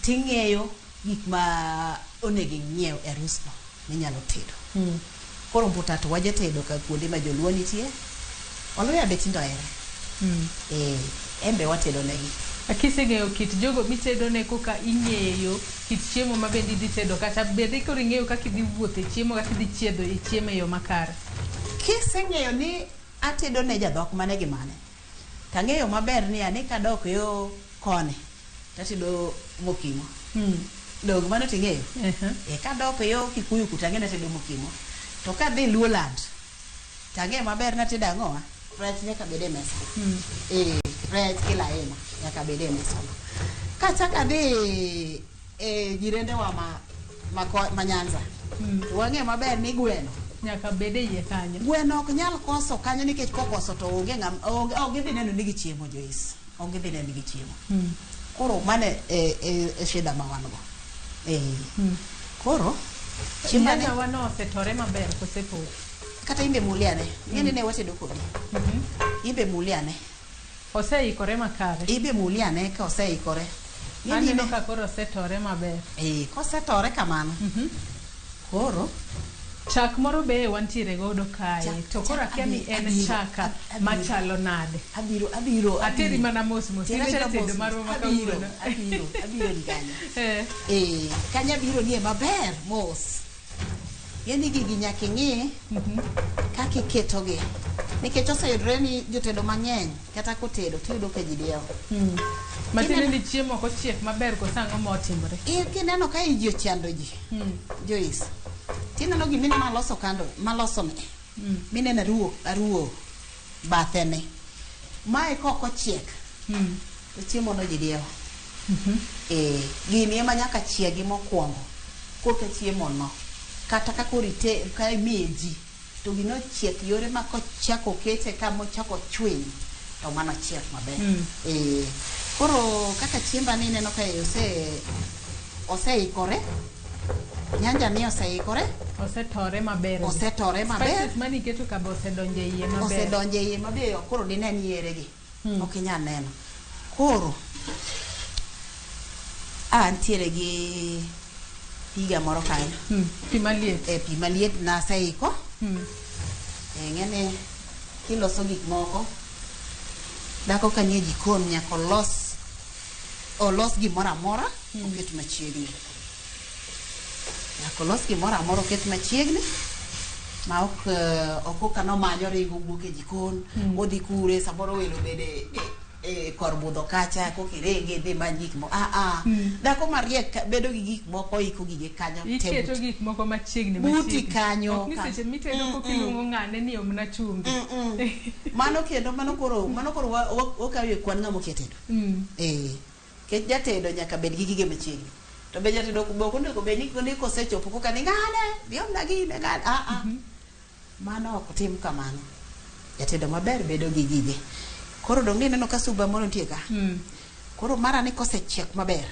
ting'eyo gik ma onego ing'iew e arus no minyalo tedo. Koro mbuta to wajatedo ka kuonde ma joluo nitie. Oluya be tinde ohere. Eh, en be watedo negi. Kiseng'eyo kit jogo mitedo ne koka ing'eyo kit chiemo ma bende idhi tedo kata bende koro ing'eyo kaka idhi wuotho e chiemo kaka idhi chiedho e chiemo e yo makare. Kiseng'eyo ni atedo ne jadhok mane gi mane, tang'eyo maber ni ani kadok yo koni tatedo mokimo. Dong mano ting'eyo? E kadok yo Kikuyu kucha ang'e ni atedo mokimo. To kadhi Luoland tang'eyo maber ni atedo ang'owa? Rech nyaka bed e mesa. Eh, rech kila aina nyaka bed e mesa. Kachak adhi e jirendewa ma Nyanza, to wang'eyo maber ni gweno nyaka bed e iye kanyo. Gweno ok nyal koso kanyo nikech kokoso to onge ng'ama onge ok gidhi neno ni gichiemo Joyce. Ok gidhi neno ni gichiemo. Koro mano e shida ma wan go. Eh. Koro chiemo ni Nyanya wano osetore maber kose pok? Kata imbe muliane. Ing'e ni ne watedo kodi. Imbe muliane. Oseikore makare. Imbe muliane ka oseikore. Ing'e ni Aneno ne- ka koro osetore maber. Eh, kosetore kamano. Koro chak moro be wantiere godo kae to koro akia ni en chaka machalo nade. Abiro abiro Ateri mana mos mos. Tera In tera jatedo mos marwa mos. ma Abiro, kawuono. abiro, abiro ni kanyo. Eh, kanyo abiro nie maber mos. Yani gigi nyaka ing'i kaka iketogi. Nikech oseyudore ni jotedo mang'eny kata kotedo tiyudo ka ji diewo. Matiende ni chiemo ok ochiek maber koso ang'o motimore? Kineno ka ji ochando ji, Joyce, tineno gimineno aloso kando, maloso ni. Mineno aruwo bathe ni. Mae kok ochiek, to chiemo no ji diewo. Eh, gini ema nyaka chiegi mokwongo korka chiemo no. Kata ka koro ite, ka imiye ji, to gino ochiek yore ma kochako kete kama ochako chwiny, to mano ochiek maber. Eh, koro kaka chiemba ni ineno ka oseikore, nyanja ni oseikore. Osetore maber. Osetore maber. Spices maniketo ka be osedonjo e iye maber. Osedonjo e iye maber, koro dinen yieregi. Ok inyal neno. Koro, antiere gi piga moro kanyo. Pi maliet. E, pi maliet naseiko. E, ng'eni kiloso gik moko, dhako ka nie jikon nyaka olos gimoro amora oket machiegni. Nyaka olos gimoro amora oket machiegni ma ok ok ka nomanyo ringo owuok e jikon, odhi kure, samoro welo bede e kor budho kacha koka irege idhi many gik moko. Ah ah. Dhako mariek bedo gi gik moko oiko gige kanyo te Iketo buti. gik moko machiegni Buti machiegni. kanyo Ok ni ka- seche mitedo koka iluongo ng'ane ni omna chumbi. Mano kendo mano koro wakawo e kwan ng'ama okia tedo. Eh, nikech jatedo nyaka bed gi gige machiegni. To be jatedo be ok onego bed ni kosechopo koka ni ng'ane dhi omna gine ng'ane. Ah ah. Mano ok tim kamano. Jatedo maber bedo gi gige. Koro dong' nineno ka suba moro nitie ka. Koro mara ni kosechiek maber.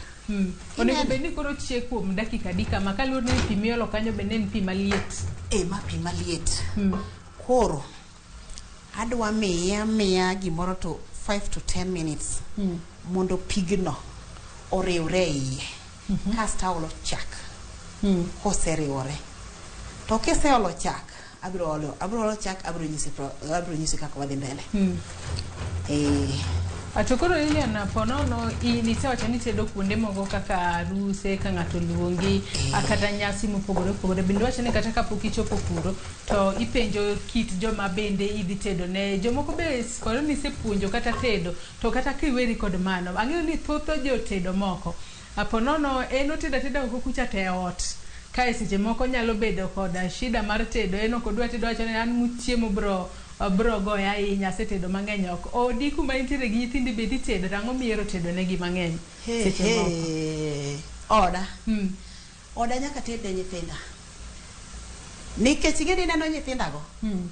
Onego bed ni koro chiek kuom dakika adi kama kaluwore ni pi miolo kanyo bende en pi maliet. Eh, ma pi maliet. Koro adwa miye amiya gimoro to 5 to 10 minutes mondo pigno oriwre e iye. Kasto aolo chak. Koseriwore. To kiseolo chak, abiro olo chak, abiro nyisi kaka wadhi mbele. Eh. To koro Lilian, ponono in isewacho ni itedo kuonde moko kaka aruse, ka ng'ato oluongi, kata nyasi mopogore opogore. Bende iwacho ni kata kapok ichopo kuro, to ipenjo kit joma bende idhi tedo ne. Jomoko be koro ni isepuonjo kata tedo, to kata kiweri kod mano. Ang'eyo ni thoth jotedo moko, ponono en otedo ateda oko kucha to e ot. Kae seche moko nyalo bedo koda shida mar tedo, en ok odwa tedo, owacho ni an chiemo bro goya ahinya, asetedo mang'eny oko. Odi kuma intiere gi nyithindi bende itedo, to ang'o mihero tedo negi mang'eny seche moko? Oda. Oda nyaka ted ne nyithinda. Nikech ing'e ni ineno nyithindago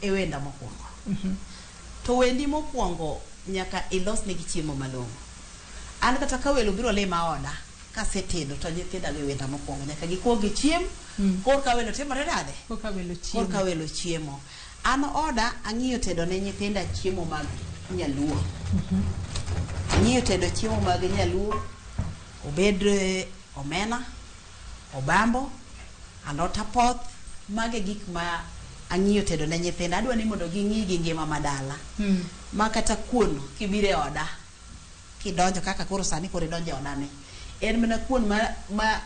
e wenda mokwongo. To wendi mokwongo nyaka ilos negi chiemo malong'o. An kata ka welo biro lima oda, kasetedo to nyithindago e wenda mokwongo nyaka gikuong gichiem, korka welo timore nade? Korka welo chiemo. Korka welo chiemo. An oda ang'iyo tedo ne nyithinda chiemo mag nyaluo. Ang'iyo tedo chiemo mag nyaluo, obed omena, obambo, alot apoth, mage gik ma Ang'iyo tedo ne nyithinda, adwa ni mondo ging'i gi ngima madala. Ma kata kuon kibiro e oda, kidonjo kaka koro sani koro idonjo e oda ni. En mana kuon ma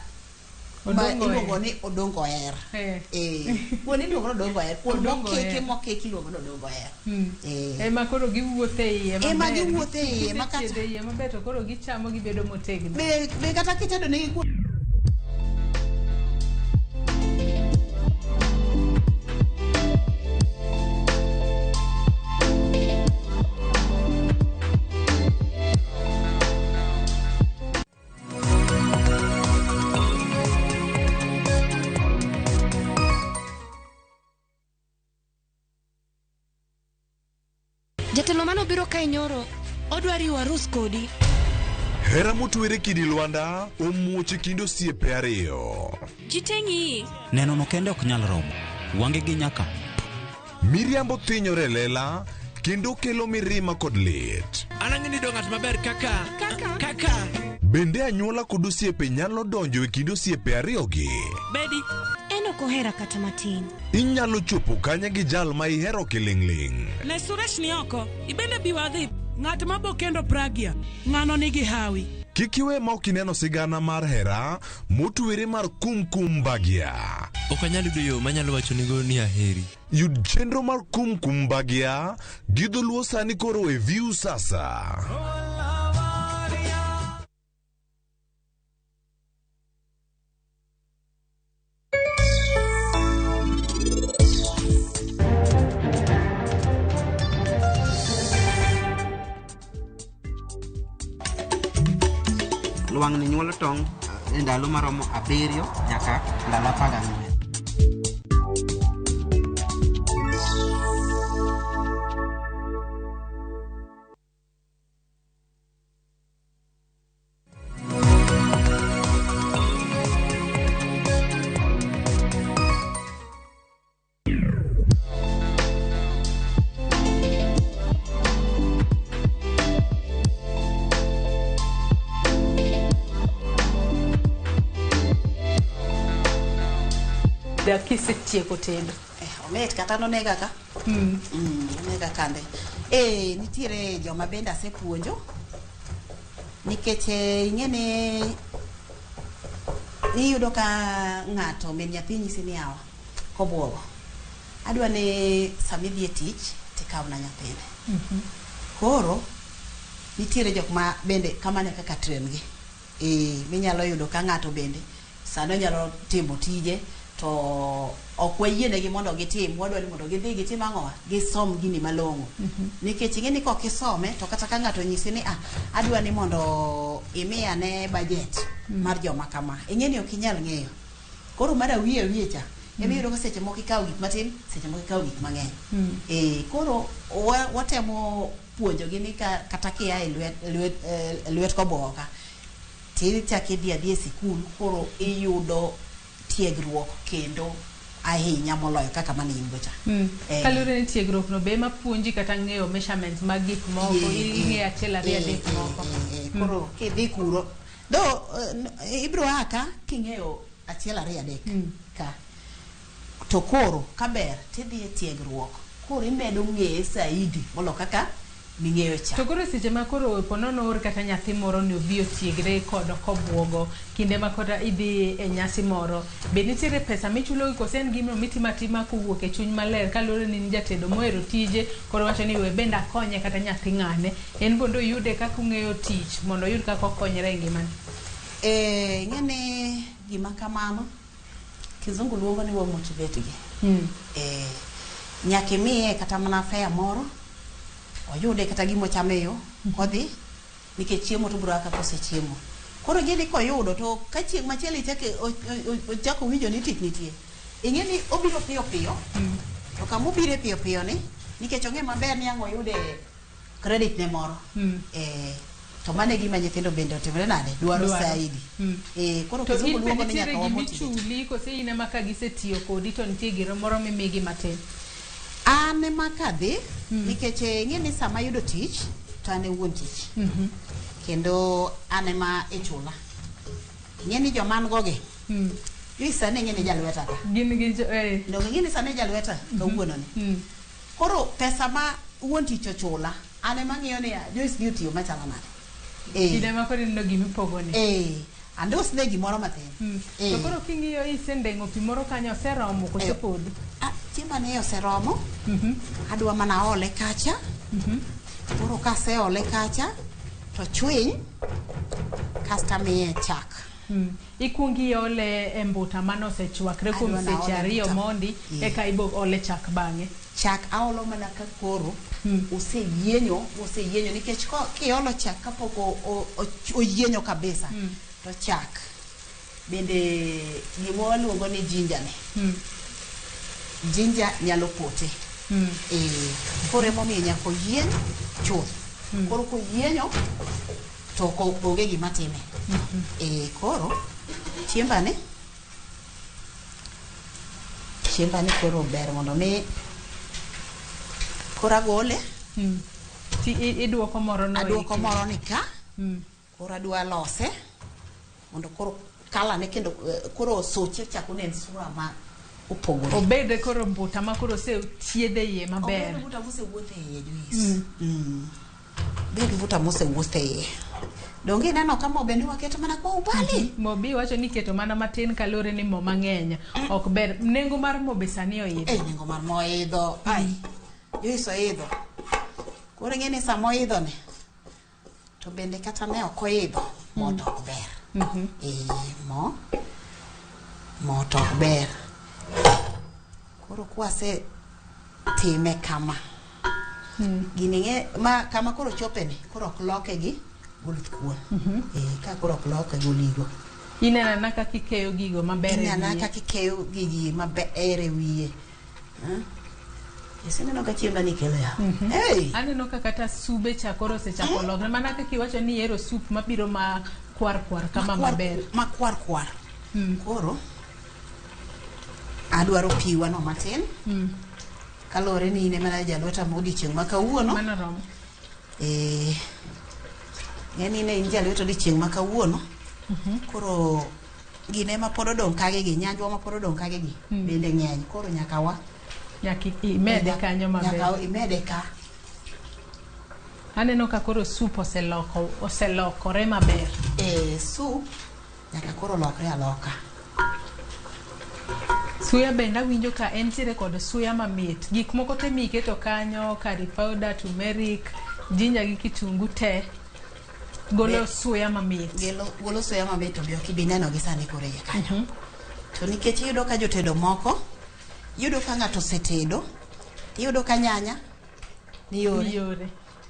Odongo iluongo ni odongo oher. Kuon iluongo ni odongo oher. Kuon Odongo mokiki oher. mokiki iluongo ni odongo oher. Ema koro giwuotho e iye Ema maber. giwuotho e iye, ma kata- Gisechiedho e iye maber to koro gichamo gibedo motegno. Be kata kitedo negi kuon Jatelo manobiro kae nyoro odwa riwo arus kodi. Hera motwere kidi lwanda omuoch e kind osiepe ariyo. Ji te ng'iyi. Nenono kende ok nyal romo. Wange gi nyaka. Miriambo thinyore e lela kendo kelo mirima kod lit. An ang'e ni yudo ng'at maber kaka kaka Bende anyuola kod osiepe nyalo donjo e kind osiepe ariyogi. Bedi. En ok ohera kata matin. Inyalo chopo kanye gi jal ma ihero kiling'ling'. Ne Suresh ni oko, ibende bi wadhi. Ng'at ma bokendo Pragya, ng'ano nigi hawi. Kik iwe ma ok ineno sigana mar hera motwere mar Kumkum Bhagya. Ok anyal yudo yo manyalo wachonigo ni aheri. Yud chenro mar Kumkum Bhagya gi dholuo sani koro e View Sasa. Lwang'ni nyuolo tong' e ndalo maromo 7 nyaka ndalo 14. Da kisetieko tedo. Omit kata nonega ka. Onega kande. Nitiere joma bende asepuonjo. Nikech ing'e ni iyudo ka ng'ato min nyathi nyisi ni yawa kobuogo. Adwa ni sama idhi e tich tikawna nyathini. Koro nitiere jok ma bende kamano e kaka train gi. Minyalo yudo ka ng'ato bende sani onyalo timo tije to ok wayienegi mondo gitim, wadwa ni mondo gidhi gitim ang'owa, gisom gini malong'o. Nikech ing'e ni kok isome to kata ka ng'ato onyisi ni adwa ni mondo imiya ne budget mar joma kama, ing'e ni ok inyal ng'eyo. Koro mar awiye awiye cha ema iyudo ka seche moko ikawo gik matin, seche moko ikawo gik mang'eny. Koro watemo puonjogi ni kata kia e lwet koboka tichako idhi adhiya e sikul, koro iyudo tiegruok kendo ahinya moloyo kaka mane in go cha. Kaluwore ni tiegruok no be ema puonji kata ng'eyo measurements mag gik moko, ing'eyo achiel ariyo adek moko. Koro kidhi kuro do ibiro a ka king'eyo achiel ariyo adek ka to koro kaber tidhi e tiegruok koro imedo ng'eye saidi molo kaka ming'eyo cha. To koro seche ma koro ponono or kata nyathi moro ni obi otiegre kod kobuogo kinde ma kata idhi e nyasi moro, be nitiere pesa michulo kose en gino mitimo atima kowuok e chuny maler kaluwore ni in jatedo mohero tije, koro wacho ni we bende akonye kata nyathi ng'ane en bende oyude kaka ong'eyo tich mondo oyud kaka okonyre e ngimane. Ing'e ni gima kamano kizungu luongo ni wa motivate gi. Nyaka imiye kata mana fare moro oyude kata gima ochamo e yo kodhi, nikech chiemo to biro a kaka osechiemo. Koro ing'e ni koyudo to ka chieng' machielo ochako winjo ni tich nitie, ing'e ni obiro piyo piyo. To kama obire piyo piyo ni nikech ong'e maber ni ang' oyude credit ne moro. To mano e gima nyithindo bende otimre nade, dwaro saidi. Koro To kizungu in be luongo ni nitiere nyaka wa gima motivate. ichuli kose in ema ka gisetiyo kodi to nitie giro moro mimigi matin? An ema kadhi nikech ing'e ni sama ayudo tich to an e wuon tich. Kendo an ema ichula. Ing'e ni joma an go gi Joyce sani ing'e ni jalweta ka. Gin gi jo, eh. Donge ing'e ni sani jalweta kawuono ni. Koro pesa ma wuon tich ochula, an ema ang'iyo niya, Joyce gi otiyo machalo nade. Eh. Kinde ma koro ineno gima ipogone. Eh. Andos ne gimoro matin. Eh. To koro king'iyo isendeng'o pi moro kanyo oseromo koso pod? Ah, chiemba ni oseromo. Adwa mana ole kacha. Koro kaseole kacha to chwiny kasto amiye chak. Ikuong iole e mbuta mane osechwakre kuom Adwa na seche ole ariyo mbuta. mondi eka ibo ole chak bang'e. Chak aolo mana ka koro oseyienyo oseyienyo nikech kiolo chak kapok oyienyo kabisa to chak bende gima waluongo ni ginger ni ginger nyalo pote. Koro emomiyo nyaka oyieny chuth. Koro koyienyo to onge gima time. Koro chiemba ni koro ber mondo mi koro agole. Ti iduoko moro no. Aduoko moro ni ka. Koro adwa lose mondo koro kala ne kendo koro soche chako nen sura ma opogore. Obed koro mbuta ma koro osethiedhe iye maber. Obed mbuta mosewuothe iye Joyce. Bed mbuta mosewuothe iye. Donge ineno ka mo bende waketo mana kwa ubali? Mo bi wacho ni keto mana matin kaluwore ni mo mang'eny ok ber. Nengo mar mo be sani oidho. Nengo mar mo oidho. Ai. Joyce oidho. Koro ing'e ni sama oidho ni to bende kata ne ok oidho mo to ok ber. Mo to ok ber. Koro kwase time kama. Gini ng'e ma kama koro chope ni koro ok loke gi oluth kuon. Ka koro ok loke gi oligo. Ineno ana kaka ikeyo gigo maber e Ineno wiye. kaka ikeyo gigi maber e wiye. Iseneno ka chiemba ni kelo ya. Hey! Aneno ka kata sube cha koro osechako lokre mana kaka iwacho ni ihero sup mabiro ma kwar kwar kama maber. Ma kwar kwar. Koro adwaro piwa no matin. Kaluwore ni in ema jalweta ma odiochieng' ma kawuono. Mano romo. Ng'e ni ne in jalweta odiochieng' ma kawuono. Koro gine ma pod odong' kage gi, nyanjwa ma pod odong' kage gi bende ng'eny. Koro nyaka wa. Nyaka imede kanyo maber. Nyaka imede ka. Aneno ka koro sup oselokore maber. Sup nyaka koro lokre aloka. Suya bende awinjo ka entiere kod suya mamit. Gik moko te miketo kanyo, curry powder, turmeric, ginger gi kitungu te golo suya mamit. Golo suya mamit to be ok ibi neno gi sani koro iye kanyo. To nikech iyudo ka jotedo moko, iyudo ka ng'ato osetedo, iyudo ka nyanya ni yore,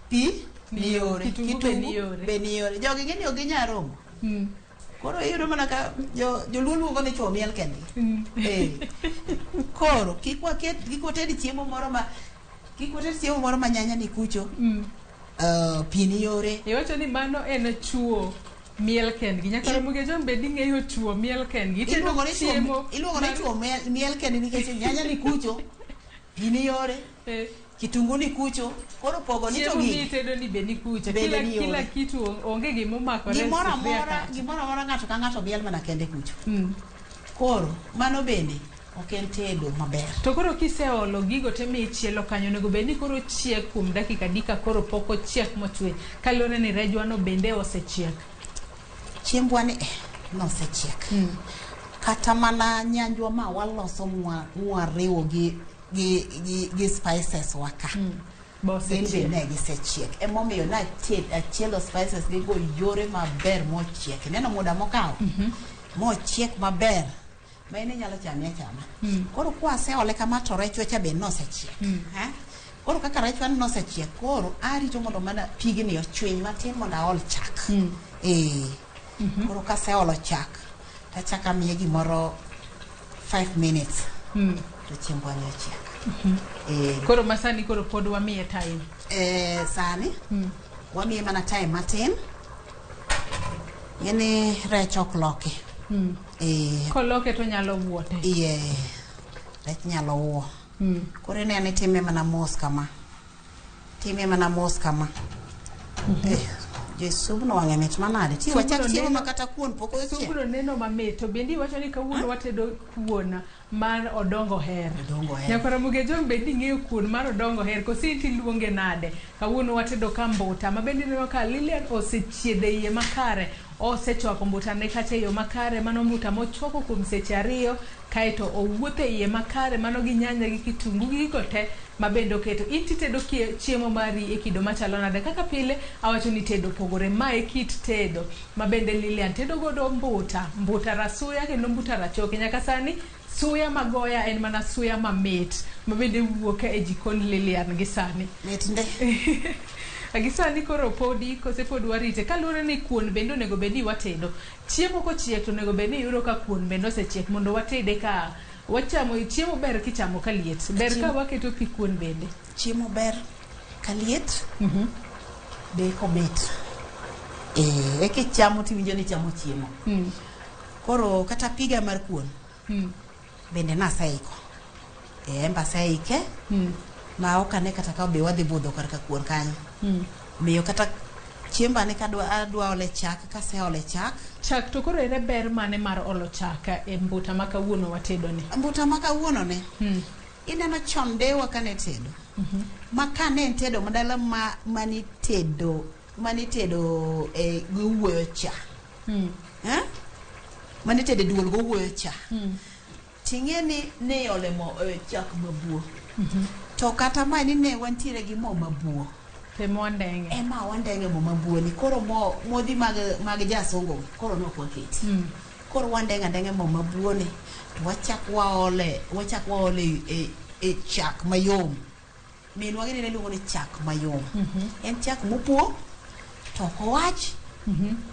pi ni yore, Kitungu be ni yore. be ni yore. Jogi ng'e ni ok ginyal romo. Koro iyudo mana ka joluo luongo ni chwo miel kendgi. Koro kik wated chiemo moro ma kik wated chiemo moro ma nyanya ni kucho. Pi ni yore. Iwacho ni mano en chuo miel kendgi. Nyaka Ramogi Ajwang' be ding'eyo chuo miel kendgi. Itedo Iluongo ni chuo miel kendgi nikech nyanya ni kucho, pi ni yore, kitungu ni kucho. Koro pogo ni to Chiemo gigi. mitedo ni be ni kucho. Bende ni yore. Kila kitu onge gima omakore e Gimoro sufuria amora, kacha. gimoro amora ng'ato ka ng'ato miel mana kende kucho. Koro mano bende ok en tedo maber. To koro kiseolo gigo te michielo kanyo onego bed ni koro chiek kuom dakika adi ka koro pok ochiek mochwiny kaluwore ni rejwa no bende osechiek. Chiembwa ni nosechiek. Kata mana nyanjwa ma waloso mwariwo gi spices wa ka. Gin be ne gisechiek. Emomiyo nachielo spices gi go yore maber mochiek. Ineno muda mokawo? Mochiek maber. Ma in inyalo chame achama. Koro kwaseole kama to rechwa cha be nosechiek. Koro kaka rechwa nosechiek, koro arito mondo mana pigni ochwiny matin mondo aol chak. Koro kaseolo chak, tachako amiye gimoro 5 minutes. To chiembwa ni ochiek. Koro masani koro pod wamiye time. Sani wamiye mana time matin. Ng'eni rech ok loki. Koloke to nyalo wuote. Rech nyalo wuo. Koro ineno itime mana mos kama. Time mana mos kama. Joyce, subno wang'e mit manade. Ti wachak Subno chiemo neno- ma kata kuon pok ochiek. Subno neno mamit to bende iwacho ni kawuono watedo kuon mar odongo her. Odongo her. Nyakwara Mugejong bende ing'eyo kuon mar odongo her koso in tiluonge nade? Kawuono watedo ka mbuta ma bende ineno ka Lilian osechiedho iye makare osechwako mbutane kacha e yo makare mano mbuta mochwako kuom seche ariyo kaeto owuotho e iye makare mano gi nyanya gi kitungu gi gigo te ma bende oketo in titedo chiemo mari e kido machalo nade kaka pile awacho ni tedo opogore ma e kit tedo ma bende Lilian tedo godo mbuta mbuta rasuya kendo mbuta rachoke nyaka sani suya magoya en mana suya mamit ma bende wuok e jikond Lilian gi sani Mit nde. gi sani koro podi kose pod warite kaluwore ni kuon bende onego bed ni watedo chiemo kochiek to onego bed ni iyudo ka kuon bende osechiek mondo watede ka wachamo chiemo ber kichamo ka liet ber ka Chiemo- waketo pi kuon bende Chiemo ber ka liet be kobet. Eh, eka ichamo tiwinjo ni ichamo chiemo. Koro kata piga mar kuon bende naseiko. Eh, en be aseike ma ok ane kata ka be wadhi budho kar ka kuon kanyo. Omiyo kata chiemba ni kadwa adwa ole chak kaseole chak chak to koro ere ber mane mar olo chak e mbuta ma kawuono watedo ni mbuta ma kawuono ni ineno chon dewa kane tedo ma kane en tedo madala ma manitedo manitedo e gowuoyo cha eh? Manitedo e duol gowuoyo cha ting'e ni ne iole mo e, chak mabuo to kata ma ni ne wantiere gi mo mabuo ema wandeng'e ema wandeng'e mo mabuo ni koro mo modhi mag mag jasungu gi, koro ne ok waketi koro wandeng'e andeng'e mo mabuo ni to wachak waole wachak waole e, e chak mayom minwa gini ne luongo ni chak mayom en chak mopuo to ok owach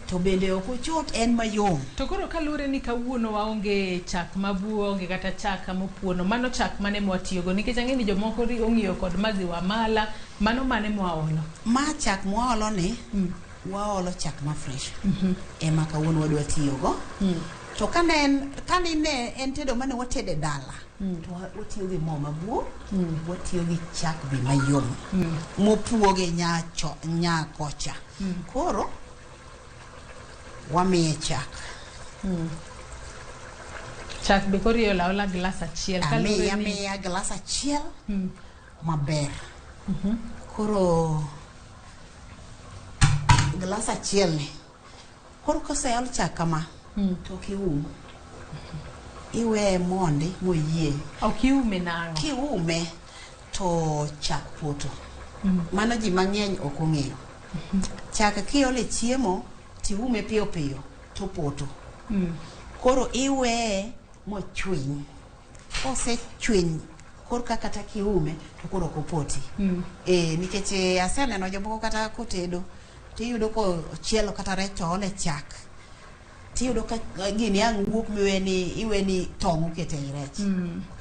to bende ok ochot en mayom to koro kaluwore ni kawuono waonge chak mabuo onge kata chak mopuono mano chak mane mwatiyogo nikech ang'e ni jomoko ong'iyo kod maziwa mala mano mane mwaolo ma chak mwaolo ni waolo chak ma fresh ema kawuono wadwa tiyogo to kane en kane ne en tedo mane watedo e dala to watiyo gi mo mabuo watiyo gi chak be mayom mopuo gi nyacho nyakocha koro wamiye chak chak be koro iolo aola glas achiel kaluwore amiya ni- miya glas achiel maber koro glas achiel ni koro koseol chak kama to ok ium iweye mondi moyieny ok iume nang'o kiume to chak poto mano ji mang'eny ok ong'eyo chak kiolo e chiemo tiume piyo piyo to poto koro iweye mochwiny kosechwiny korka kata kiume to koro ok opoti eh nikech aseneno jomoko kata kotedo tiyudo kochielo kata rech to oole chak tiyudo ka gini ang' wuok miweni iweni tong' okete ei rech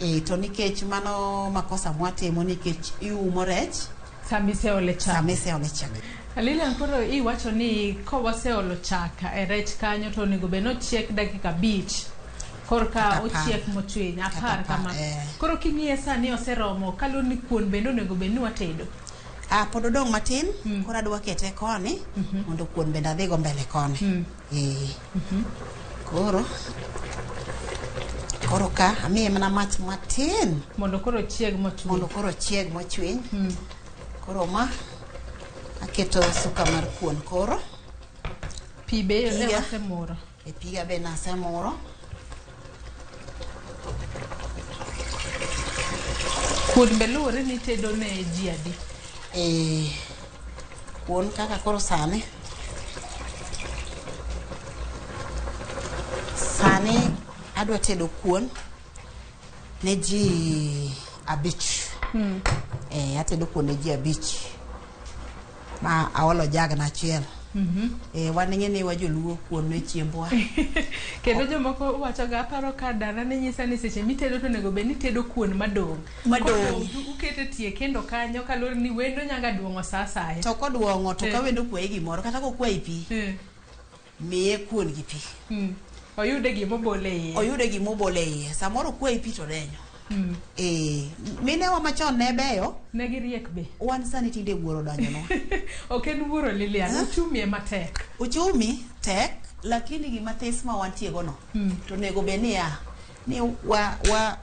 eh to nikech mano makosa mwatimo nikech iumo rech samiseole chak samiseole chak Lilian koro iwacho ni kowaseolo chak e rech kanyo to onego bed ni ochiek dakika 5 korka Kata apar. ochiek mochwiny Kata 10 apar, kama eh. koro king'iye sani oseromo kaluwore ni kuon bende onego bed ni watedo ah pod odong' matin koro adwa kete koni mondo kuon bende adhigo mbele koni eh koro koro ka amiye mana mach matin mondo koro ochieg mochwiny mondo koro ochieg mochwiny koro ma aketo suka mar kuon koro pi be ne Piga. wasemuro e piga be nasemuro kuon be luwore ni itedo ne ji adi eh kuon kaka koro sani sani adwa tedo kuon ne ji 5 eh atedo kuon ne ji 5 ma aolo jagna achiel eh wan ing'e ni wajoluo kuon ne chiembwa kendo jomoko wachoga aparo ka dana ne nyisa ni seche mitedo to onego bed ni itedo kuon madong' Madong'. Kodong' to ukete tie kendo kanyo kaluwore ni wendo nyaga duong'o sa asaya to koduong'o to Eh. ka wendo okwayi gimoro kata kokwayi pi miye kuon gi pi oyude gimobole iye oyude gimobole iye samoro okwayi pi to denyo Eh, minewa machon ne beyo. Ne giriek be. Wan sani tinde wuoro donjonwa. Ok en wuoro Lilian, uchumi ema tek. Uchumi tek, lakini gima this ma wantie go no. To onego bed niya, ni wa wa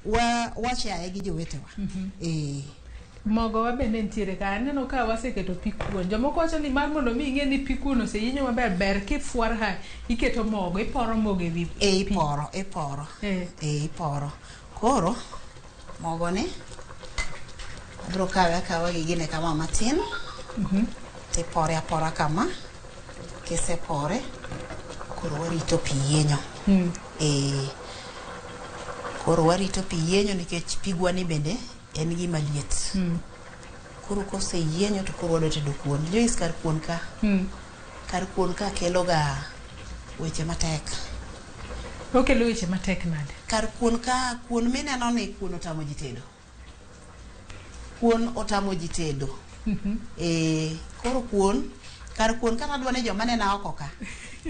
wa washaye gi jowetewa. Eh. Mogo wa bende nitiere ka aneno ka waseketo pi kuon. Jomoko wacho ni mar mondo mi ing'e ni pi kuon oseyienyo maber ber kifwar ha iketo mogo iporo mogo ewi E iporo, iporo. Eh. E iporo. Koro mogo ni abiro kawe akawa gi gine kama matin. Tipore apora kama. Kisepore koro warito pi yienyo. Eh, koro warito pi yienyo nikech pigwa ni bende en gima liet. Koro koseyienyo to koro wadwa tedo kuon. Joyce kar kuon ka. Kar kuon ka kelo ga weche matek. Okelo weche matek nade? Kar kuon ka kuon mineno ni kuon otamo ji tedo. Kuon otamo ji tedo. Eh, koro kuon kar kuon kata adwa ni joma nena oko ka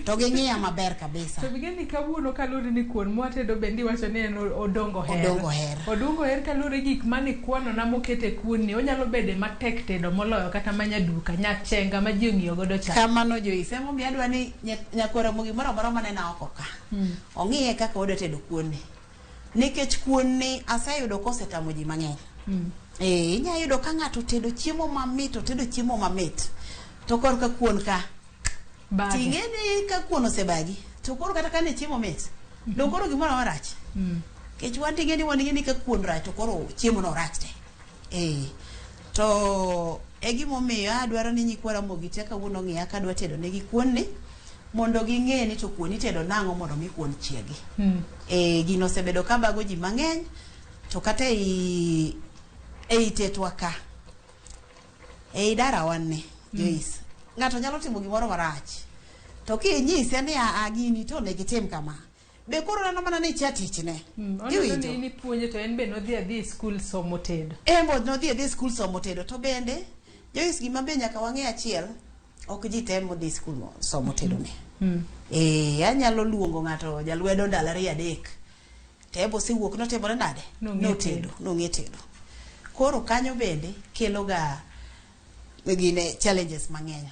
to ging'iya maber kabisa. To bigeni kawuono kaluwore ni kuon mwatedo bende iwacho ni en odongo her. Odongo her. Odongo her kaluwore gi gik mane kwano na mokete kuon ni onyalo bede matek tedo moloyo kata manyaduka nyachenga ma ji ong'iyo godo cha. Kamano Joyce, emomiyo adwa ni nyakwara gimoro amora manena oko ka. Ong'iye kaka wadwa tedo kuon ni. Nikech kuon ni aseyudo kosetamo ji mang'eny. Eh, inya yudo ka ng'ato otedo chiemo mamit, otedo chiemo mamit. To korka kuon ka. Bage. Ting'e ni ka kuon osebagi, to koro kata ka ne chiemo mit, dong koro gimoro amora rach. Nikech wan ting'e ni wan ni ka kuon rach to koro chiemo no rach te. Eh. To e gimomiyo adwaro ni nyikwa Ramogi te kawuono ong'iya ka adwa tedo negi kuon ni mondo ging'e ni to kuon itedo nang'o mondo mi kuon chiegi. Eh, gino osebedo ka bago ji mang'eny to kata ei ei tetwa ka ei darawa ni Joyce ng'ato nyalo timo gimoro marach to kinyise ni a gini to onego itim kama be koro neno mana ni cha tichne Oneno iwinjo ni in ipuonje to en be nodhi adhi e skul somo tedo. en bo nodhi adhi e skul somo tedo to bende Joyce gima be nyaka wang'e achiel ok ji te modhi e skul somo tedo ni eh anyalo luongo ng'ato jalwedo ndalo ariyo adek to ebo osewuok notimore nade Nong'e notedo nong'e tedo koro kanyo bende kelo ga gine challenges mang'eny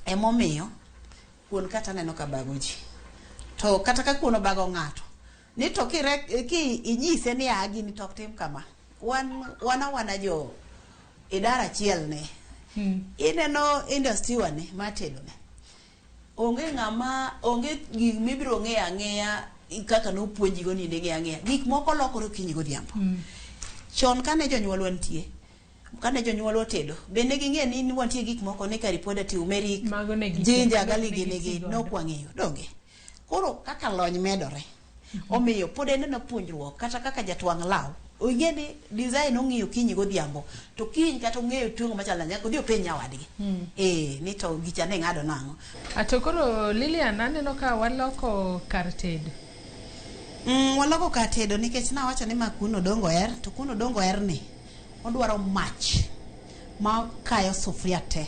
emomiyo kuon kata aneno ka bago ji to kata ka kuon obago ng'ato ni to kire, ki inyise ni a gini to ok tim kama wan wan awana jo idara achiel ne ineno industry wa ni mar tedo ni onge ng'ama onge gik mibiro ng'eyo ang'eya kaka nopuonjigo ni ing'eyo ang'eya gik moko lokore okinyi godhiambo chon kane jonyuolwa nitie kane jonyuolwa tedo bende ging'e ni wantie gik moko ni karipoda turmeric Mago ne giti- ginger ne garlic giti gini gi godo. nok wang'eyo donge koro kaka lony medore omiyo pod en ena puonjruok kata kaka jatwang' law ong'e ni design ong'iyo kinyi godhiambo to kiny kata ong'eyo tuong' machal nade nyaka odhi openj nyawadgi eh ni to gicha ne ng'ado nang'o Ato koro Lilian aneno ka waloko kar tedo. Waloko kar tedo nikech nawacho ni ma kuon odongo her to kuon odongo her ni odwaro mach ma kayo sufria te.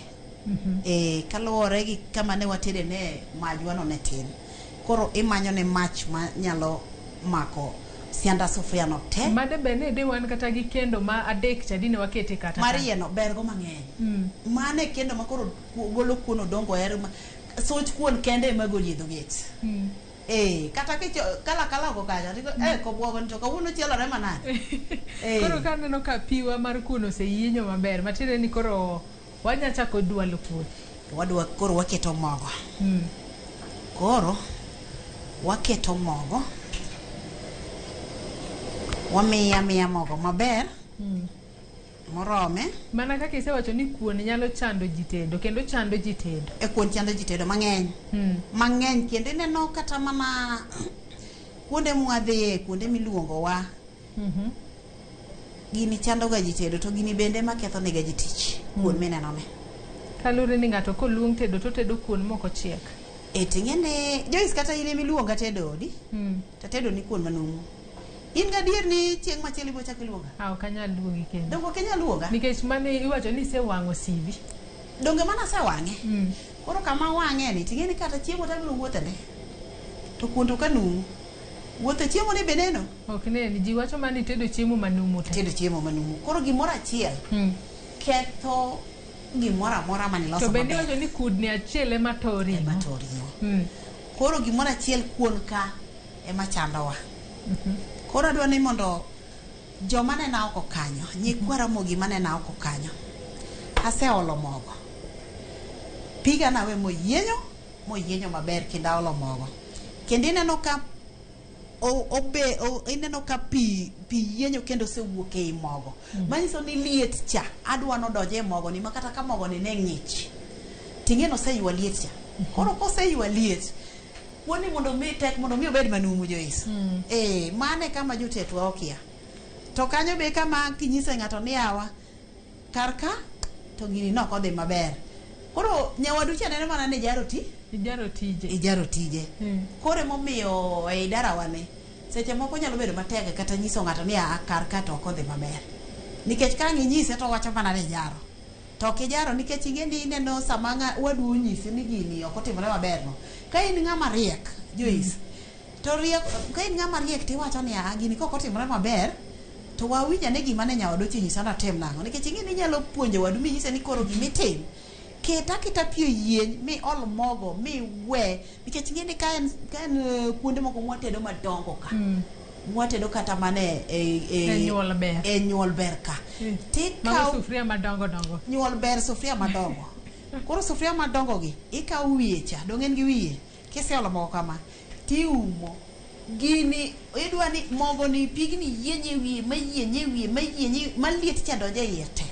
Eh, kaluwore gi kama ne watede ne majwa no ne tin. Koro imanyo ne mach ma nyalo mako sianda sufria no te. Made bed ni de wan kata gi kendo ma adek cha dine wakete kata Mar ka. yie no ber go mang'eny. Mano e kendo ma koro golo kuon odongo her ma such kuon kende ema golo e dho gate. Eh, kata kicho kala kala oko kacha tiko eh kobwogo ni to kawuono chielore manade. Eh. Koro ka aneno ka piwa mar kuon oseyienyo maber matiende ni koro wanya chako dwalo kuon. Wadwa koro waketo mogo. Koro waketo mogo. Wamiya miya mogo maber morome. Mana kaka isewacho ni kuon nyalo chando ji tedo kendo chando ji tedo. E kuon chando ji tedo mang'eny. Mang'eny kendo ineno kata mana kuonde mwadhiye kuonde miluongowa gini chando ga ji tedo to gini bende ema ketho nega ji tich kuon mineno ni. Kaluwore ni ng'ato koluong tedo to otedo kuon mok ochiek. E ting'e ni Joyce kata in emiluonga tedo odi tatedo ni kuon manumu. In gadier ni chieng' machielo ibiro chako iluonga? Ah, ok anyal luongi kendo. Donge ok inyal luonga? Nikech mane iwacho ni isewang'o CV. Donge mana asewang'e? Koro kama awang'e ni ting'e ni kata chiemo tabiro wuothe ne. To kuon to ka numu. Wuotho chiemo ni be neno? Ok neni, ji wacho mana ni tedo chiemo manumu te. Tedo chiemo manumu. Koro gimoro achiel ketho gimoro amora maniloso To bende maber. iwacho ni kudni achiel ema to ring'o. Ema to ring'o. Koro gimoro achiel kuon ka ema chandowa. Koro adwa ni mondo joma nena oko kanyo, nyikwa Ramogi manena oko kanyo, aseolo mogo. Piga nawe moyienyo, moyienyo maber kendo aolo mogo. Kendo ineno ka ineno ka pi yienyo kendo osewuok ei mogo. Manyiso ni liet cha adwa nodonj e mogo ni ma kata ka mogo ni ne ng'ich. Ting'e noseywa liet cha. Koro koseywa liet, kuon ni mondo mi tek mondo mi obed manumu Joyce. Mane kama jotetwa okia. To kanyo be kama kinyiso ng'ato ni yawa kar ka to gini nok odhi maber. Koro nyawadu cha neno mana ni ijaro ti? Ijaro tije. Ijaro tije. Koro emomiyo ei darawa ni seche moko nyalo bedo matek kata nyiso ng'ato ni a kar ka to ok odhi maber. Nikech ka ang' inyise to owacho mana ni ijaro. To ok ijaro nikech ing'e ni ineno sama wadu onyisi ni gini ok otimore maber no. Ka in ng'ama riek, Joyce, to riek ka in ng'ama riek tiwacho ni a gini kok otimore maber to wawinj ane gima ne nyawadu oche nyisa natim nang'o. Nikech ing'e ni inyalo puonjo wadu minyise ni koro gimitim ket aketa pi oyieny mi ol mogo mi we nikech ing'e ni ka en kuonde moko mwatedo madongo ka mwatedo kata mana e nyuol ber. E nyuol ber ka. Mago sufuria madongo dongo. Nyuol ber sufuria madongo. Koro sufuria madongo gi ikawo wiye cha, dong' en gi wiye. Kiseolo mogo kama tiumo. Gini idwa ni mogo ni pigni yienye wiye mayienye wiye mayienye maliet cha donjo e iye te.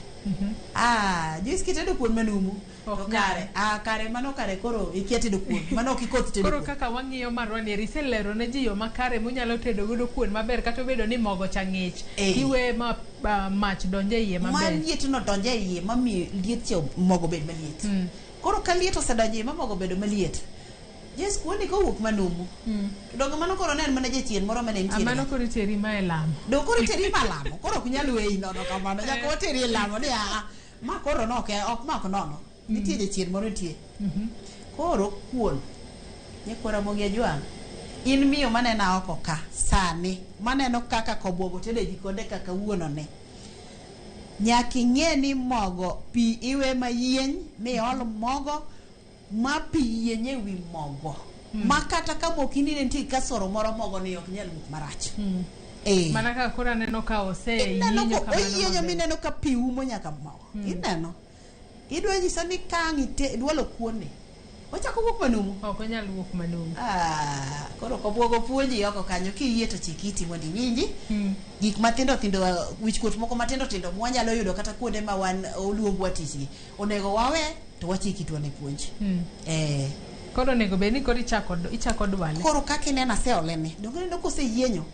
Joyce kitedo kuon manumu. To kare, kare mano kare koro ikia tedo kuon. Mano ok ikoth tedo Koro kuon. kaka wang'iyo marwa ni iselero ne ji yo makare munyalo tedo godo kuon maber kata obedo ni mogo cha ng'ich. Tiwe ma mach donjo e iye Ma maber. liet no donjo e iye mamiyo liet cha mogo bed maliet. Koro ka liet osedonjo e iye ma mogo obedo maliet. Joyce kuon ni kowuok manumu. To donge mano koro ne en mana jachien moro mane nitie. Mano koro iteri ma e lamo. Dong koro iteri ma lamo. Koro ok nyal weyi nono kamano. Nyaka wateri e lamo ni ma koro no ok mak nono. Nitie jachien moro nitie. Koro kuon nyikwa Ramogi Ajwang' in miyo manena oko ka sani maneno kaka kobwogo tedo e jikonde kaka wuono ne. Nyaka ing'e ni mogo pi iwe mayieny miol mogo ma pi yieny e wi mogo. Ma kata ka mokini ne nitie kasoro moro mogo ni ok nyal wuok marach. Mana kaka koro aneno ka oseyienyo kamano oyienyo mineno ka pi umo nyaka mogo. Ineno? Idwa nyisa ni ka ang' idwalo kuon ni ochako wuok manumu. Ok onyal wuok manumu. Koro kobwogo puonji oko kanyo kiyie to chik iti mondo iwinji. Gik matindo tindo wichkuot moko matindo tindo mwanyalo yudo kata kuonde ma wan oluongwa tich gi. Onego wawe to wachik itwa ne puonj. Koro onego bed ni koro ichako dwale. Koro kaka ineno aseolene. Donge ineno koseyienyo?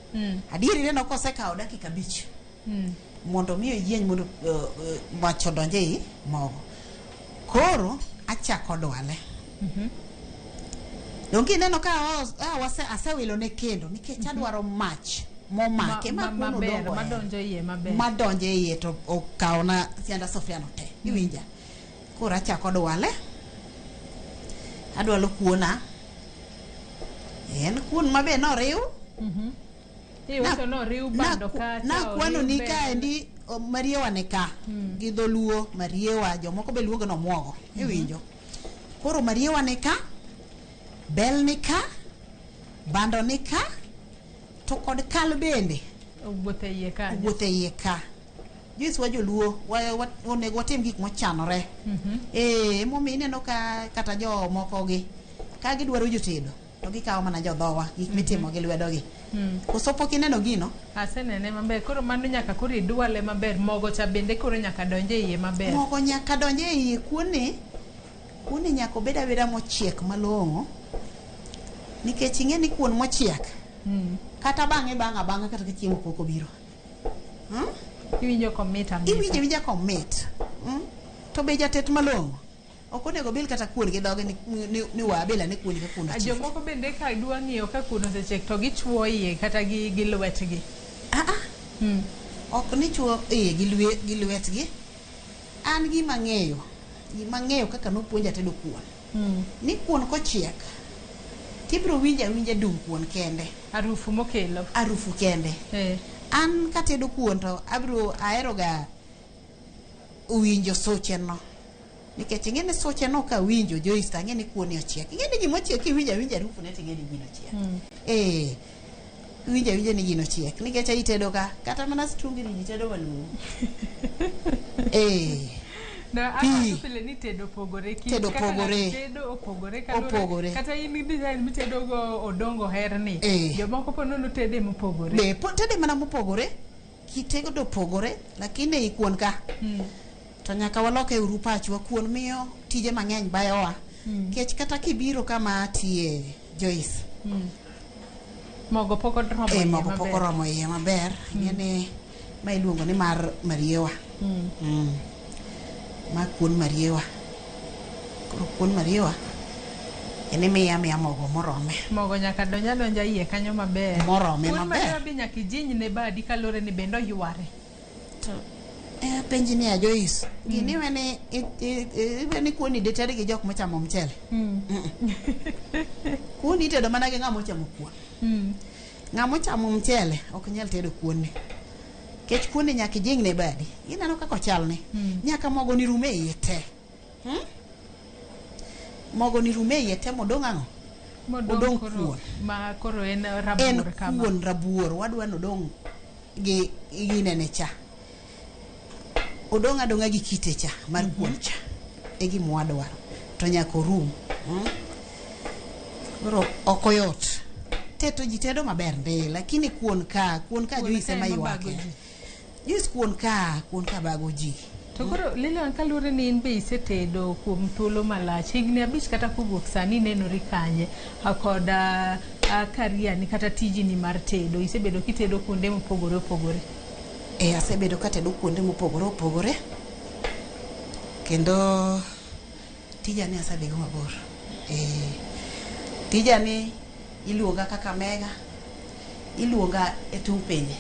Adier ineno kosekawo dakika 5. Mondo mi oyieny mondo mach odonj ei mogo. Koro achako dwale. Donge ineno ka asewilo ne kendo nikech adwaro mach momake ma kuon odongo madonjo iye maber. Madonjo iye to okawona sianda sufuria no te. Iwinja? Koro achako dwale. Adwalo kuona. En kuon mabe noriw. Iwacho noriw bando kacha. Nakwano ni kaendi mariewa ne ka. Gi dholuo mariewa jomoko be luongo ni omuogo. Iwinjo? Koro mariewa ne ka, bel ni ka, bando ni ka, to kod kal bende. Owuotho e iye kanyo. Owuotho e iye ka. Joyce wa joluo, onego watim gik mochanore. Emomiyo ineno ka kata jomoko gi, ka gidwaro jotedo, to gikawo mana jodhowa, gik mitimo gi lwedogi. Koso pok ineno gino? Asenene maber. Koro mano nyaka koro idwale maber. Mogo cha bende koro nyaka donj e iye maber. Mogo nyaka donj e iye. Kuon ni nyaka obed abeda mochiek malong'o. Nikech ing'e ni kuon mochiek, kata bang'e bang' abang'a kata ka chiemo pok obiro. Iwinjo komit amita. Iwinjo awinja komit. To be jatet malong'o ok onego bil kata kuon gi dhoge ni wa abila ne kuon ka kuon ochiek. Jomoko bende ka dwa ng'iyo ka kuon osechiek to gichuo iye kata gi lwetgi. Ok ni chuo iye gi lwetgi. An gima ng'eyo kaka nopuonja tedo kuon. Ni kuon kochiek Tibiro winjo awinja dung kuon kende. Harufu mokelo. Harufu kende. Eh. An katedo kuon to abiro aheroga winjo suche no. Nikech ing'e ni suche no kawinjo Joyce to ang'e ni kuon ni ochiek. Ing'e ni gima ochiek kiwinjo awinja harufu ne to ing'e ni gino ochiek. Eh. Iwinjo awinja ni gino ochiek. Nikech itedo ka kata mana strungi ni ji tedo malong'o. Eh. No, Pi. awacho pile ni tedo opogore. Kit Tedo kaka ng'ato opogore. Tedo opogore. kaluwore- Opogore. Kata in gi design mitedo go odongo herni. Eh. Jomoko po nono tede mopogore. Be po- tede mana mopogore. Kitedo opogore lakini ei kuon ka. To nyaka waloke uru pachwa kuon miyo tije mang'eny bayowa. Kech kata kibiro kama atiye Joyce. Mogo pok oromo Eh, iye mogo pok maber. oromo iye maber. Ing'e ni ma iluongo ni mar mariewa. Ma kuon mariewa. Koro kuon mariewa en imiye amiya mogo morome. Mogo nyaka donj adonja iye kanyo maber. Morome Kuon maber. mariewa be nyaka ijiny ne badi kaluwore ni bende oyware. Eh, penji ni a Joyce. Gini iwe ni iwe ni kuon ni ted gi jok mochamo mchele. Kuon itedo mana gi ng'ama ochamo kuon. Ng'ama ochamo mchele ok nyal tedo kuon ni. Kech kuon ni nyaka ijing ne badi. Ineno kaka ochal ni. Nyaka mogo ni rum e iye te. Hmm? Mogo ni rum e iye te modong' ang'o? Modong' Odong' koro kuon. ma koro en En rabuor kama. kuon rabuor. Wadwa ni odong' gi ginene cha. Odong' adong'a gi kite cha mar kuon cha. E gima wadwaro. To nyaka orum. Koro ok oyot. Teto ji tedo maber ndi, lakini kuon ka, kuon ka Kuon Joyce ka ema ema bago ywake. ji. Joyce kuon ka bago ji. To koro Lilian kaluwore ni in be isetedo kuom thuolo malach higni 5 kata kowuok sani inenori kanye kod career ni kata tijini mar tedo isebedo kitedo kuonde mopogore opogore. E, asebedo katedo kuonde mopogore opogore. Kendo tija ni asedhigo mabor. E, tija ni iluonga kaka mega, iluonga e tung' pinje.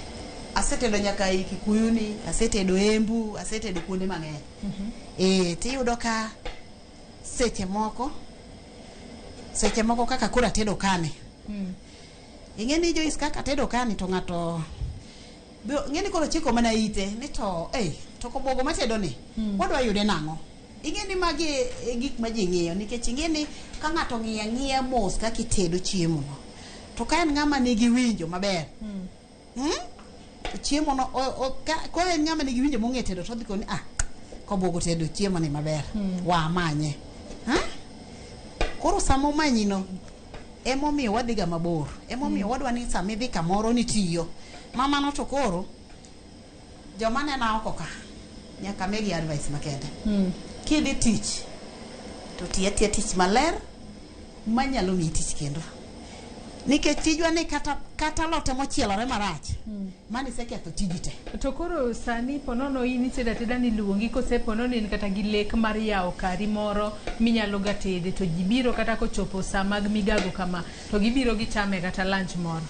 Asetedo nyaka ei Kikuyuni, asetedo Embu, asetedo kuonde mang'eny. E, tiyudo ka seche moko kaka koro atedo kani. Ing'e ni Joyce kaka atedo kani to ng'ato ng'e ni koro chiko mana ite ni to to kobogo matedo ni wadwa yude nang'o? Ing'e ni magi e gik ma ji ng'iyo nikech ing'e ni ka ng'ato ng'iyo ang'iya mos kaka itedo chiemo no to ka en ng'ama nigi winjo maber chiemo no ka en ng'ama nigi winjo mong'e tedo to odhi koni ah kobogo tedo chiemo ni maber wamanye. Koro sama omanyi no emomiyo wadhiga mabor, emomiyo wadwa ni sama idhi kamoro nitiyo mamano to koro joma nena oko ka nyaka migi advice makende. Kidhi tich to ti atiya tich maler manyalo miyi tich kendo. Nikech tijwa ni kata lote mochielore marach mano iseketho tiji te. To koro sani ponono in itedo ateda ni luongi kose ponono in kata gi lek mar yawo kari moro minyalo ga tede to ji biro kata kochopo saa mag migago kama to gibiro gichame kata lunch moro.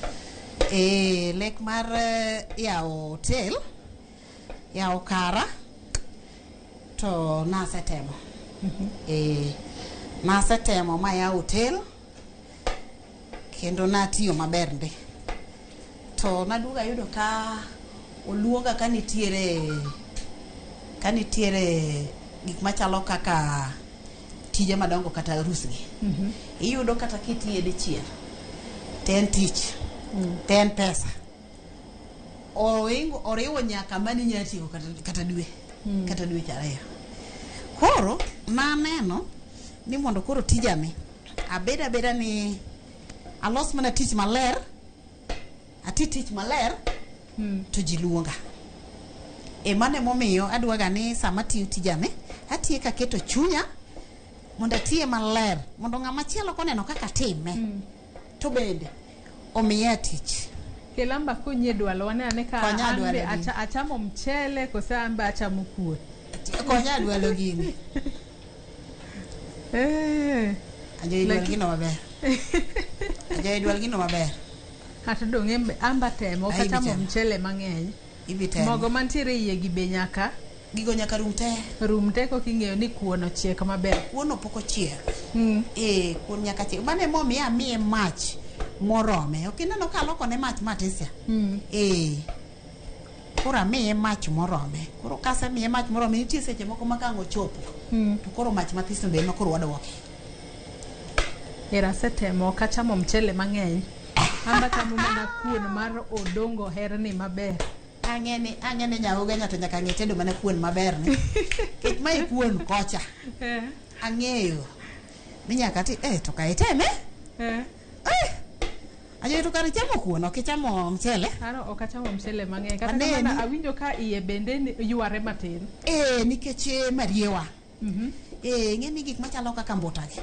E, lek mar yawo hotel, yawo kara to nasetemo. E, nasetemo ma yawo hotel kendo natiyo maber ndi. To naduogo ayudo ka oluonga ka nitiere gik machalo kaka tije madongo kata arusgi. Iyudo kata kitiye dichiel to en tich, to en pesa. Oriwo nyaka mani inyalo tieko kata dwe, kata dweche 2. Koro naneno ni mondo koro tijani abed abeda ni alos mana tich maler, ati tich maler to ji luonga. E mano emomiyo adwaga ni sama atiyo tijani atiye kaketo chunya mondo atiye maler mondo ng'ama chielo koneno kaka atime to bende omiya tich. Kelamba konyi e dwalo wane ane ka Konya an dwalo be gini. achamo mchele kose an be achamo kuon. Konya dwalo gini. Ajoyi dwal gino maber. Ajoyi dwal gino maber. Ato dong' amba temo ok Ai, ibi achamo temo. mchele mang'eny. Ibi temo. Mogo mantiere iye gi be nyaka Gigo nyaka rum te. Rum te koka ing'eyo ni kuon ochiek maber. Kuon pok ochiek. Eh, kuon nyaka chiek. Mano emomiyo amiye mach morome. Ok ineno ka alokone mach matisia? Eh. Koro amiye mach morome. Koro kasemiye mach morome, nitie seche moko ma ka ang' ochopo. To koro mach mathis no be ema koro waduoke. Era asetemo ok achamo mchele mang'eny. An achamo mana kuon mar odongo herni maber. Ang'e ni nyaugenya to nyaka ng'e tedo mana kuon maber ni. Nikech mae kuon kocha. Ang'eyo. Ni nyaka ti to ka iteme. Ajo to kare ichamo kuon ok ichamo mchele. Ano ok achamo mchele mang'eny. Kata Aneni. kamano awinjo ka iye bende yware matin. Nikech mariewa. Ing'e ni gik machalo kaka mbutagi.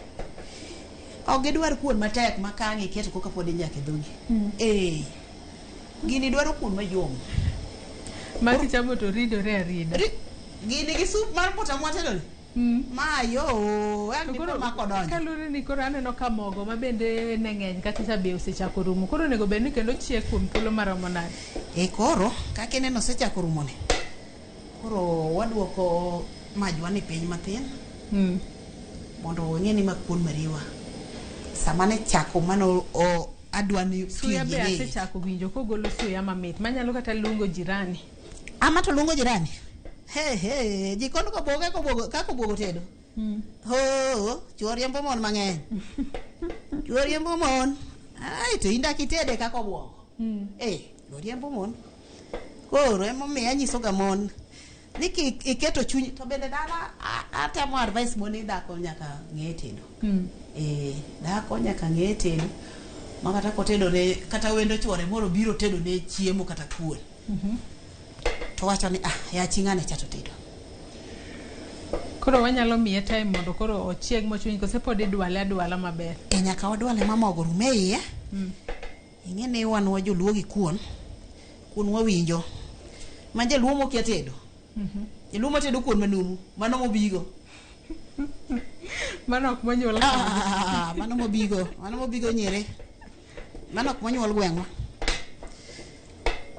Ok gidwar kuon matek ma ka ang' iketo koka pod inyaka e dhogi. Gini dwaro kuon mayom. Ma kichamo to ridore arida. Gini gi sup mar mbuta mwatedo ni. Ma yo, ang' dipo ma kodonjo. Kaluwore ni koro aneno ka mogo ma bende ne ng'eny kata cha be osechako rumo. Koro onego bed ni kendo chiek kuom thuolo maromo nade? Koro kaka ineno osechako rumo ni. Koro waduoko majwa ni piny mathin. Mondo ong'e ni ma kuon mariwa. Sama ne chako mano adwa ni Suya be tiye. asechako winjo kogolo suya mamit manyalo kata luongo jirani. Ama to luongo jirani. He he, jikon koboge kobogo kaka obuogo tedo. Ho, chuo riembo mon mang'eny. Chuo riembo mon. Ai to indak itede kaka obuogo. Chuo riembo mon. Koro emomiyo anyiso ga mon ni iketo chuny to bende dala atemo advice mon ni dhako nyaka ng'e tedo. Dhako nyaka ng'e tedo. Ma kata kotedo ne kata wendo chuore moro biro tedo ne chiemo kata kuon. To wacho ni ya chi ng'ane cha to tedo. Koro wanyalo miye time mondo koro ochieg mochwiny kose pod idwale adwala maber. Nyaka wadwale ma mogo rum e iye. Ing'e ni wan wa joluo gi kuon. Kuon wawinjo. Ma jaluo mokia tedo. Jaluo matedo kuon manumu, mano mobigo. Mano ok monyuol. Mano mobigo, mano mobigo nyere. Mano ok monyuol gweng'wa.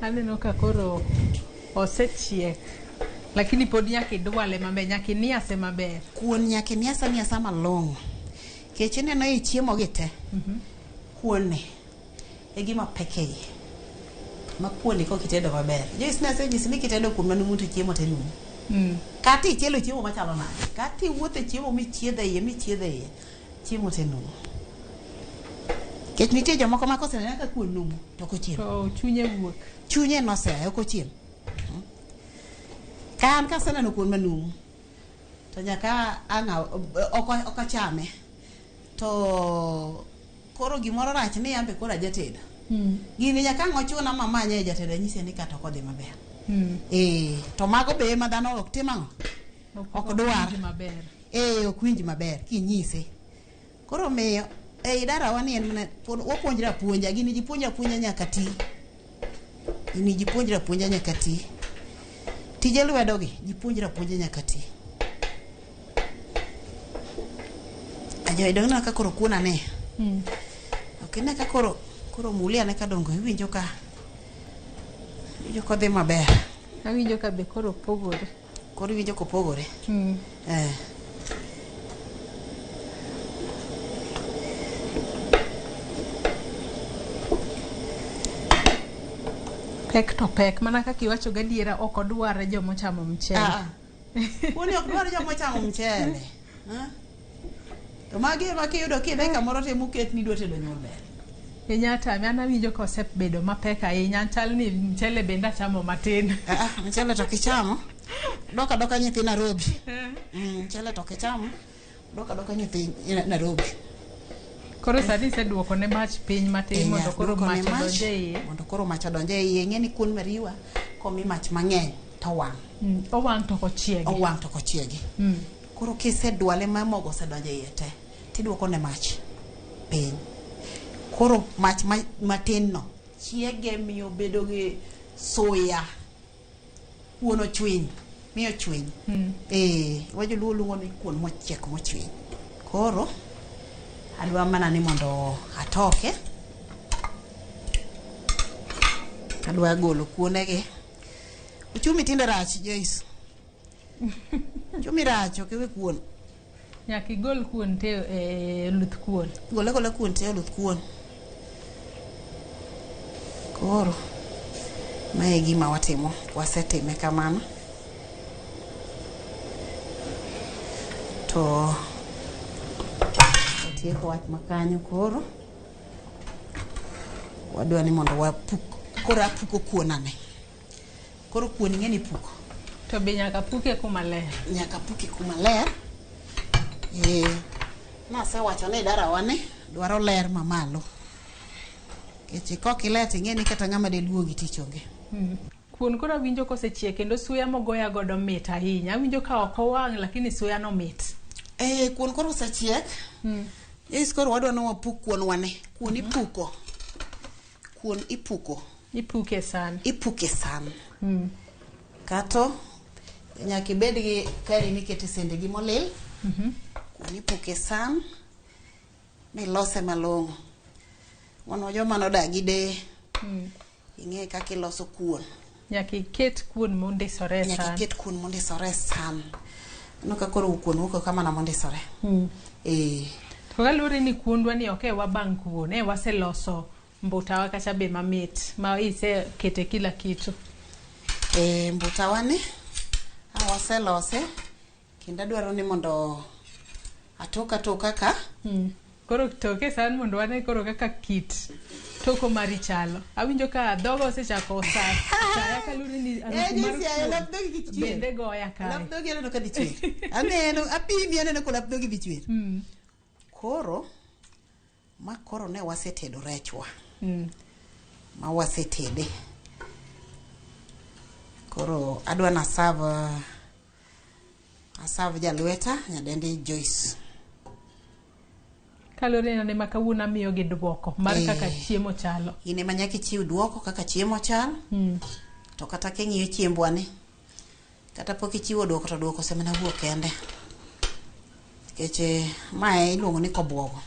Aneno ka koro osechiek. Lakini pod nyaka idwale maber, nyaka iniase maber. Kuon nyaka iniase aniasa malong'o. Kech ineno ei chiemo gi te. Kuon ni e gima pek e iye. Ma kuon ni kok itedo maber. Joyce ne asenyisi ni kitedo kuon manumu to chiemo te numu. Kata ichielo chiemo machalo nade. Kata iwuotho e chiemo michiedho e iye, chiemo te numu. Kech nitie jomoko ma koseneno ka kuon numu to ok ochiem. To chunye wuok. Chunye nosea ok ochiem. Ka an kaseneno kuon manumu to nyaka ang' ok achame. To koro gimoro rach ni ambe koro ajatedo. Gini nyaka ang' ochuna mamanye e jatedo anyise ni kata ok odhi maber. To mago be ema dhano ok tim ang'o? Ok dwar. Ok winj maber kinyise. Koro miyo ei darawa ni en mana wapuonjre apuonja. Gini ji puonjo apuonja nyaka ti. Gini ji puonjre apuonja nyaka ti. Tije lwedo gi ji puonjre apuonja nyaka ti. Ajo idong' ka koro kuon ane. Ok ine ka koro muli ane ka dongo iwinjo ka kodhi maber. Awinjo ka be koro pogore. Koro iwinjo kopogore. Pek to pek mana kaka iwacho gadiera ok odwar joma ochamo mchele. Kuon ok dwar joma ochamo mchele. To magi ema kiyudo kidhi kamoro to emoket ni idwa tedo nyuol ber. Inya tame an awinjo ka osebedo mapek ahinya chal ni mchele bende achamo matin. Mchele to kichamo doka doka nyithi Nairobi. Mchele to kichamo doka doka nyithi Nairobi. Koro sani iseduoko ne mach piny matin mondo koro mach odonje e iye. Mondo koro mach odonje e iye. Ing'e ni kuon mariwa komi mach mang'eny to wang'. Owang' to ok ochiegi. Owang' to ok ochiegi. Koro kisedwale ma mogo osedonjo e iye te, tiduoko ne mach piny. Koro mach matin no chiege miyo bedo gi suya. Kuon ochwiny, miyo chwiny. Wajoluo luongo ni kuon mochiek mochwiny. Koro adwa mana ni mondo atoke. Adwa golo kuonegi. Uchumi tinde rach, Joyce. Chumi rach ok iwe kuon. Nyaka igol kuon te e luth kuon. Gol agola kuon te e luth kuon. Koro mae e gima watimo, wasetime kamano. To watieko wach makanyo koro. Wadwa ni mondo wapuk, koro apuko kuon ane. Koro kuon ing'e ni ipuko. To be nyaka puke kuma ler. Nyaka puke kuma ler. Nasewacho ni darawa ni dwaro ler mamalo. Nikech kok iler to ing'e ni kata ng'ama deluogi tich onge. Kuon koro awinjo kosechiek kendo suya mogoya godo mit ahinya. Awinjo ka ok owang' lakini suya no mit. Kuon koro osechiek. Yes, koro wadwa ni wapuk kuon wane. Kuon ipuko. Kuon ipuko. Ipuke e san. Ipuke e san. Kato nyaka ibed gi kari mikete sende gi molil. Kuon ipuke e san milose malong'o. Wan joma nodak gi deye. Ing'e kaka iloso kuon. Nyaka iket kuon mondisore e Nyaka san. iket kuon mondisore e san. Ineno ka koro kuon wuok ka mana mondisore. To kaluwore ni kuondwa ni ok e wabang' kuon, e waseloso mbutawa kacha be mamit ma isekete kila kitu. Mbutawa ni waselose kendo adwaro ni mondo atok atoka ka. Koro toke e san mondo wane koro kaka kit toko mari chalo. Awinjo ka dhoga osechako saya kaluwore ni harufu mar Joyce, kuon lap dhogi kik chwer. bende goya kae. Lap dhogi aneno ka dhi chwer. Aneno, apimi aneno ka lap dhogi dhi chwer. Koro, ma koro ne wasetedo rechwa. Ma wasetede. Koro adwa na aserve jalweta nyadendi Joyce. Kaluwore ni ma kawuono amiyo gi duoko mar kaka chiemo chalo. In ema nyaka ichiw duoko kaka chiemo chal. To kata king'iyo chiembwa ni, kata pok ichiwo duoko to duoko osemana wuok kende. Nikech mae iluongo ni kobwogo.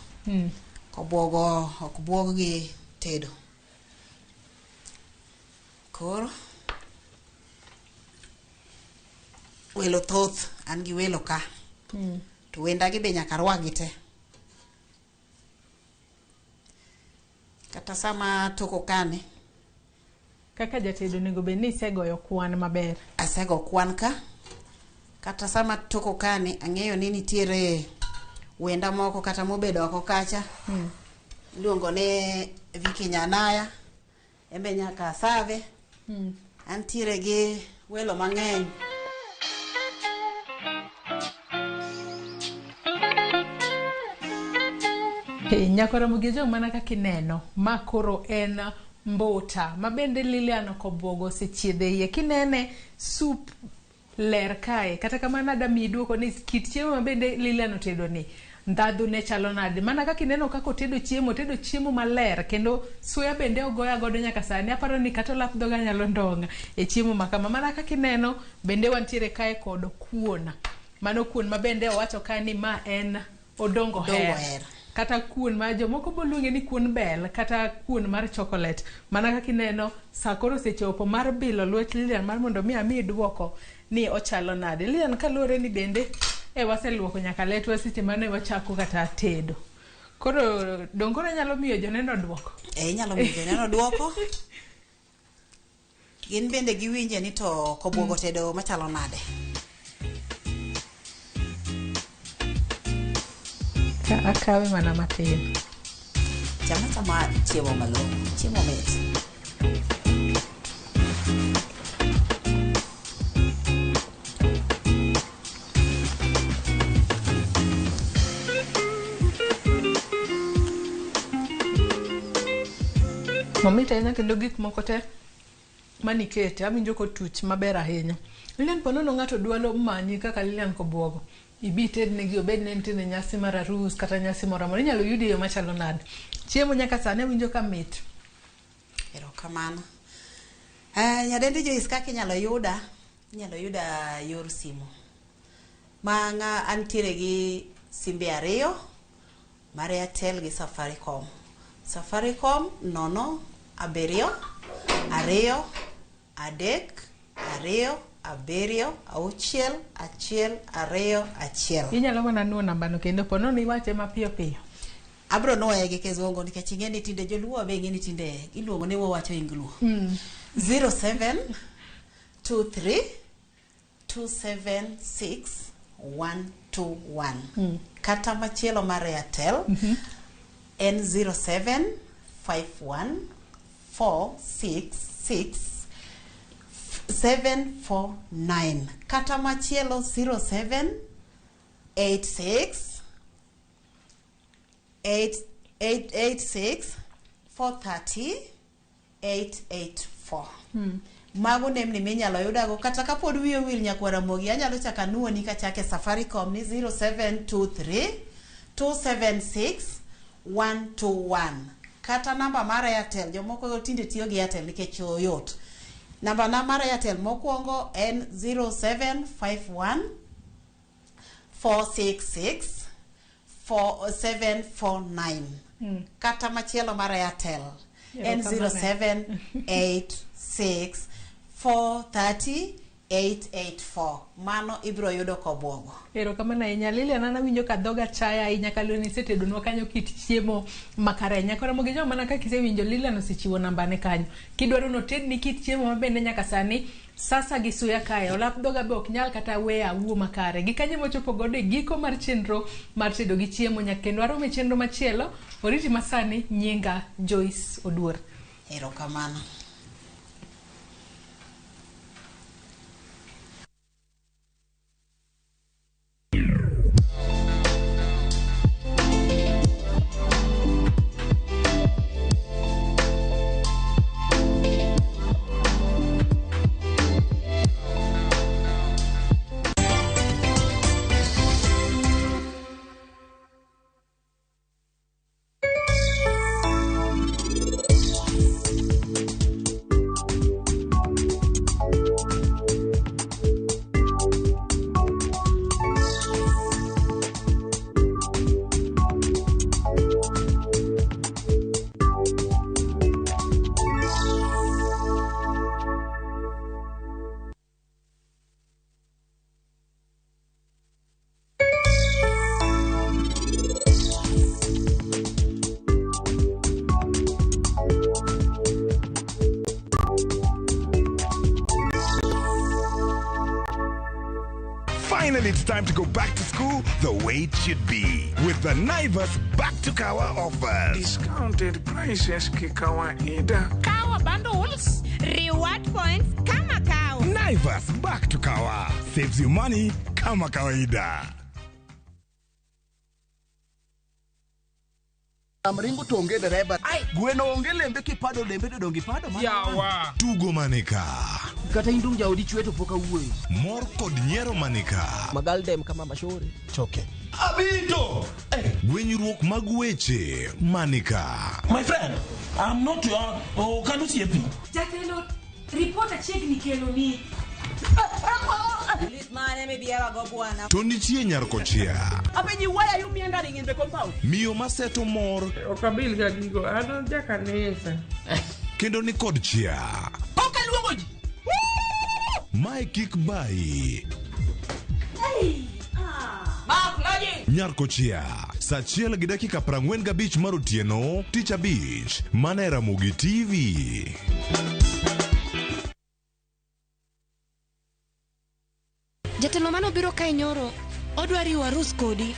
Kobwogo ok bwog gi tedo. Koro welo thoth, an gi welo ka. To wendagi be nyaka arwakgi te. Kata sama toko kani. Kaka jatedo onego bed ni isegoyo kwan maber. Asego kwan ka. Kata sama toko kani ang'eyo ni nitiere wenda moko kata mobedo oko kacha. Iluongo ni Vicky Nyanaya. Embe nyaka asave. Antiere gi welo mang'eny. Nyako Ramogi Ojwang' mana kaka ineno, ma koro en mbuta ma bende Lilian Kobwogo osechiedho e iye. Kinene sup ler kae. Kata kamano adamiyi duoko ni kit chiemo ma bende Lilian otedo ni ndhadhu ne chalo nade. Mana kaka ineno kaka otedo chiemo, otedo chiemo maler kendo suya bende ogoya godo nyaka sani. Aparo ni kata olap dhoga nyalo ndong'a e chiemo ma kama. Mana kaka ineno bende wantiere kae kod kuon. Mano kuon ma bende owacho kae ni ma en odongo Odongo her. her. Kata kuon ma jomoko boluonge ni kuon bel kata kuon mar chocolate. Mana kaka ineno sa koro osechopo mar bilo lwet Lilian mar mondo mi ami duoko ni ochalo nade. Lilian kaluwore ni bende waseluoko nyaka letwa seche mane wachako kata tedo. Koro dong koro anyalo miyo joneno duoko. Inyalo miyo joneno duoko. Gin bende giwinje ni to Kobwogo tedo machalo nade. Ka akawe mana matin. Chama chama chiemo malong'o, chiemo mit. Mamit ahinya kendo gik moko te manikete awinjo kotuch maber ahinya. Lilian ponono ng'ato dwaro manyi kaka Lilian Kobwogo. Ibi itednegi obed ni nitiere nyasi mar arus kata nyasi moro amora. Inyalo yudi e yo machalo nade. Chiemo nyaka sani awinjo ka mit. Erokamano. Nyadendi Joyce kaka inyalo yuda, inyalo yuda yor simu. Ma ng'a antiere gi simbe ariyo mar Airtel gi Safaricom. Safaricom 0 7 2 3 2 7 6 1 2 1. Inyalo mana nuo nambano kendo po nono iwache mapiyo piyo. Abro nuoye gi kizungu nikech ing'e ni tinde joluo be ing'e ni tinde iluongo ni wawacho ingluo. 07 23 276 121. Kata machielo mar Airtel en 07 51 466 749. Kata machielo 07 86 886 430 884. Mago nemni minyalo yudago kata kapod wiyi owil nyakwar Ramogi anyalo chako anuoni kachake Safaricom ni 0723 276 121. Kata namba mar Airtel, jomoko tinde tiyo gi Airtel nikech oyot. Namba na mar Airtel mokwongo en 0751 466 4749. Kata machielo mar Airtel en 0786 430 884. Mano ibiro yudo kobwogo. Erokamano ahinya Lilian, an awinjo ka dhoga chaya ahinya kaluwore ni isetedonwa kanyo kit chiemo makare ahinya. Koro Ramogi Joma mana kaka isewinjo Lilian osechiwo nambane kanyo. Kidwaro notedni kit chiemo mabende nyaka sani sasa gi suya kae olap dhoga be ok nyal kata weya awuo makare. Gi kanyo mochopo godo e giko mar chenro mar tedo gi chiemo nyaka kendo warom e chenro machielo. Oriti masani nyinga Joyce Oduor. Erokamano. Finally, it's time to go back to school the way it should be with the Naivas Back to Kawa offers. Discounted prices kikawaida. Kawa bundles, reward points kama kawa. Naivas Back to Kawa saves you money kama kawaida. Amringo to onge dereba. Gweno onge lembe kipado lembe to donge ipado mana. Yawa. Tugo manika. Kata indung jaodi chwe to pok awuoyo. Mor kod nyiero manika. Magaldem kama mashore. Choke. Abito. Gwenyruok mag weche manika. My friend, I'm not your okanusi. Jatelo, report achiegni kelo ni. To nitie nyar kochia. Apenji, why are you meandering in the compound? Miyo maseto mor. Ok abil ga gigo, an jakanisa. Kendo ni kod chia. Ok aluongo ji. Mae kik bayi. Nyar kochia. Saa 1:45 mar otieno, Tich Abich, mana e Ramogi TV. Jatelo manobiro kae nyoro odwa riwo arus kodi.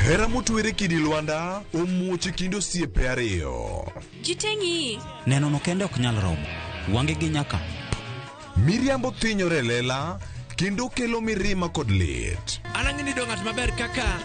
Hera motwere kidi Lwanda omuoch e kind osiepe ariyo. Jiteng'i. Neno no kende ok nyal romo. Wange gi nyaka. Miriambo thinyore e lela kendo kelo mirima kod lit. An ang'e ni ng'at maber kaka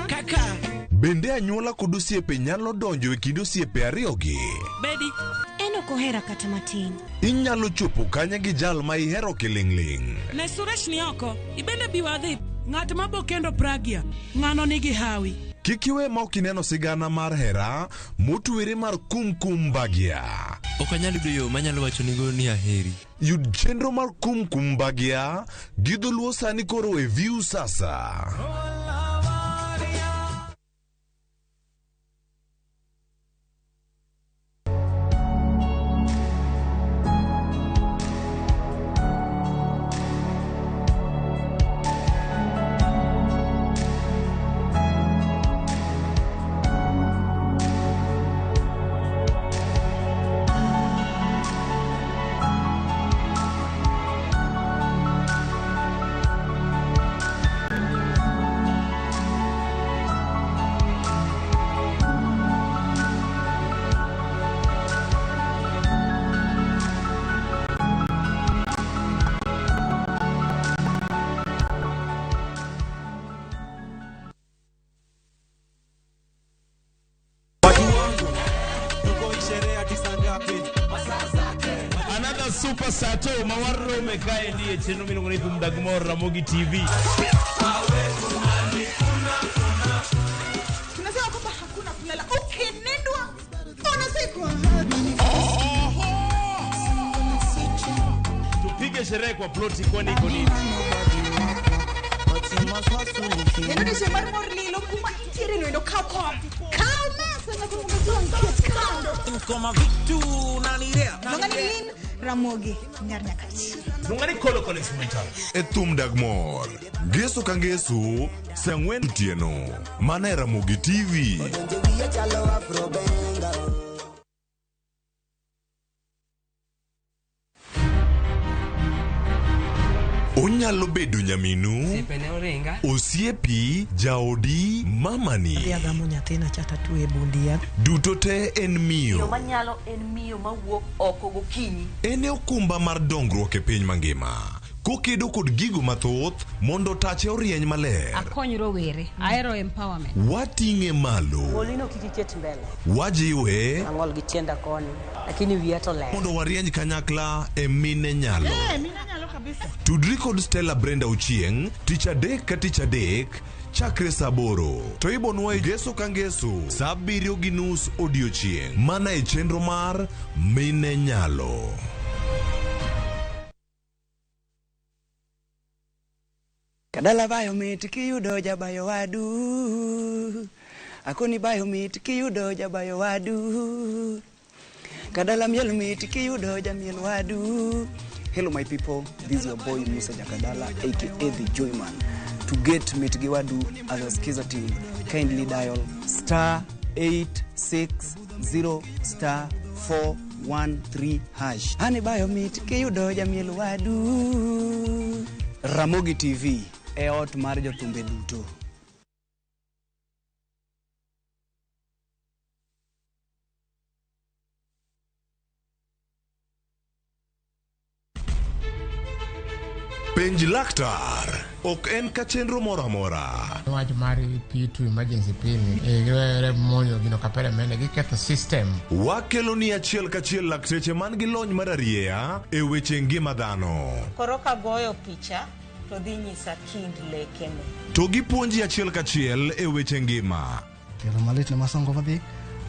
kaka. Bende anyuola kod osiepe nyalo donjo e kind osiepe ariyogi. Bedi. En ok ohera kata matin. Inyalo chopo kanye gi jal ma ihero kiling'ling'. Ne Suresh ni oko. Ibende bi wadhi. Ng'at ma bo kendo Pragya, ng'ano nigi hawi. Kik iwe ma ok ineno sigana mar hera motwere mar Kumkum Bhagya. Ok anyal yudo yo manyalo wachonigo ni aheri. Yud chenro mar Kumkum Bhagya gi dholuo sani koro e View Sasa. Another super sato ma warome kaendi e chenro miluongo ni Thum Dag Mor Ramogi TV. Tunasema kwamba hakuna kulala. Ukinindwa unazikwa. Tupige sherehe kwa ploti kwani iko nini? Kendo odiochieng' mar mor lilo kuma intiere no endo kaw kom. Kaw mesa nyaka mondo ket kando. Koma vitu unanirea. Luonga ni Lynn Ramogi Nyar Nyakach. Luonga ni Kolo Kolo Instrumental. E thum dag mor. Ngeso ka ngeso, saa ang'wen otieno. Mana e Ramogi TV. Onyalo bedo nyaminu, Osiepene oringa. osiepi, jaodi, mamani. Adhi agamo nyathina cha tatwe e bund yath. Duto te en miyo. Manyalo en miyo mawuok oko gokinyi. En e okumba mar dongruok e piny mangima. Kokedo kod gigo mathoth mondo tache orieny maler. Akony rowere. Ahero empowerment. Wating'e malo. Golino kik iket mbele. Wajiwe Ang'ol gi tienda koni, lakini wiya to ler. mondo warieny kanyakla e mine nyalo. Mine nyalo kabisa. Tudri kod Stella Brenda Ochieng' tich adek ka tich adek chakre saa aboro. To ibonwa e ngeso ka ngeso saa abiriyo gi nus odiochieng' mana e chenro mar Mine Nyalo. Kadala bayo mit kiyudo jabayo wadu. Akoni bayo mit kiyudo jabayo wadu. Kadala miel mit kiyudo jamiel wadu. Hello my people, this is your boy Musa Jakadala aka The Joyman. To get mit gi wadu as a skiza team, kindly dial star 860 star 413 hash. Ani bayo mit kiyudo jamiel wadu. Ramogi TV e ot mar jothumbe duto. Penj laktar ok en ka chenro moro amora. Wach mar P2 emergency P ni giwere monjo gino kapere mende giketho system. Wakelo ni achiel kachiel lakteche man gi lony mar arieya e weche ngima dhano. Koro kagoyo picha to dhi nyisa kind lekene. To gipuonji achiel kachiel e weche ngima. Tielo malit ne masongo madhi,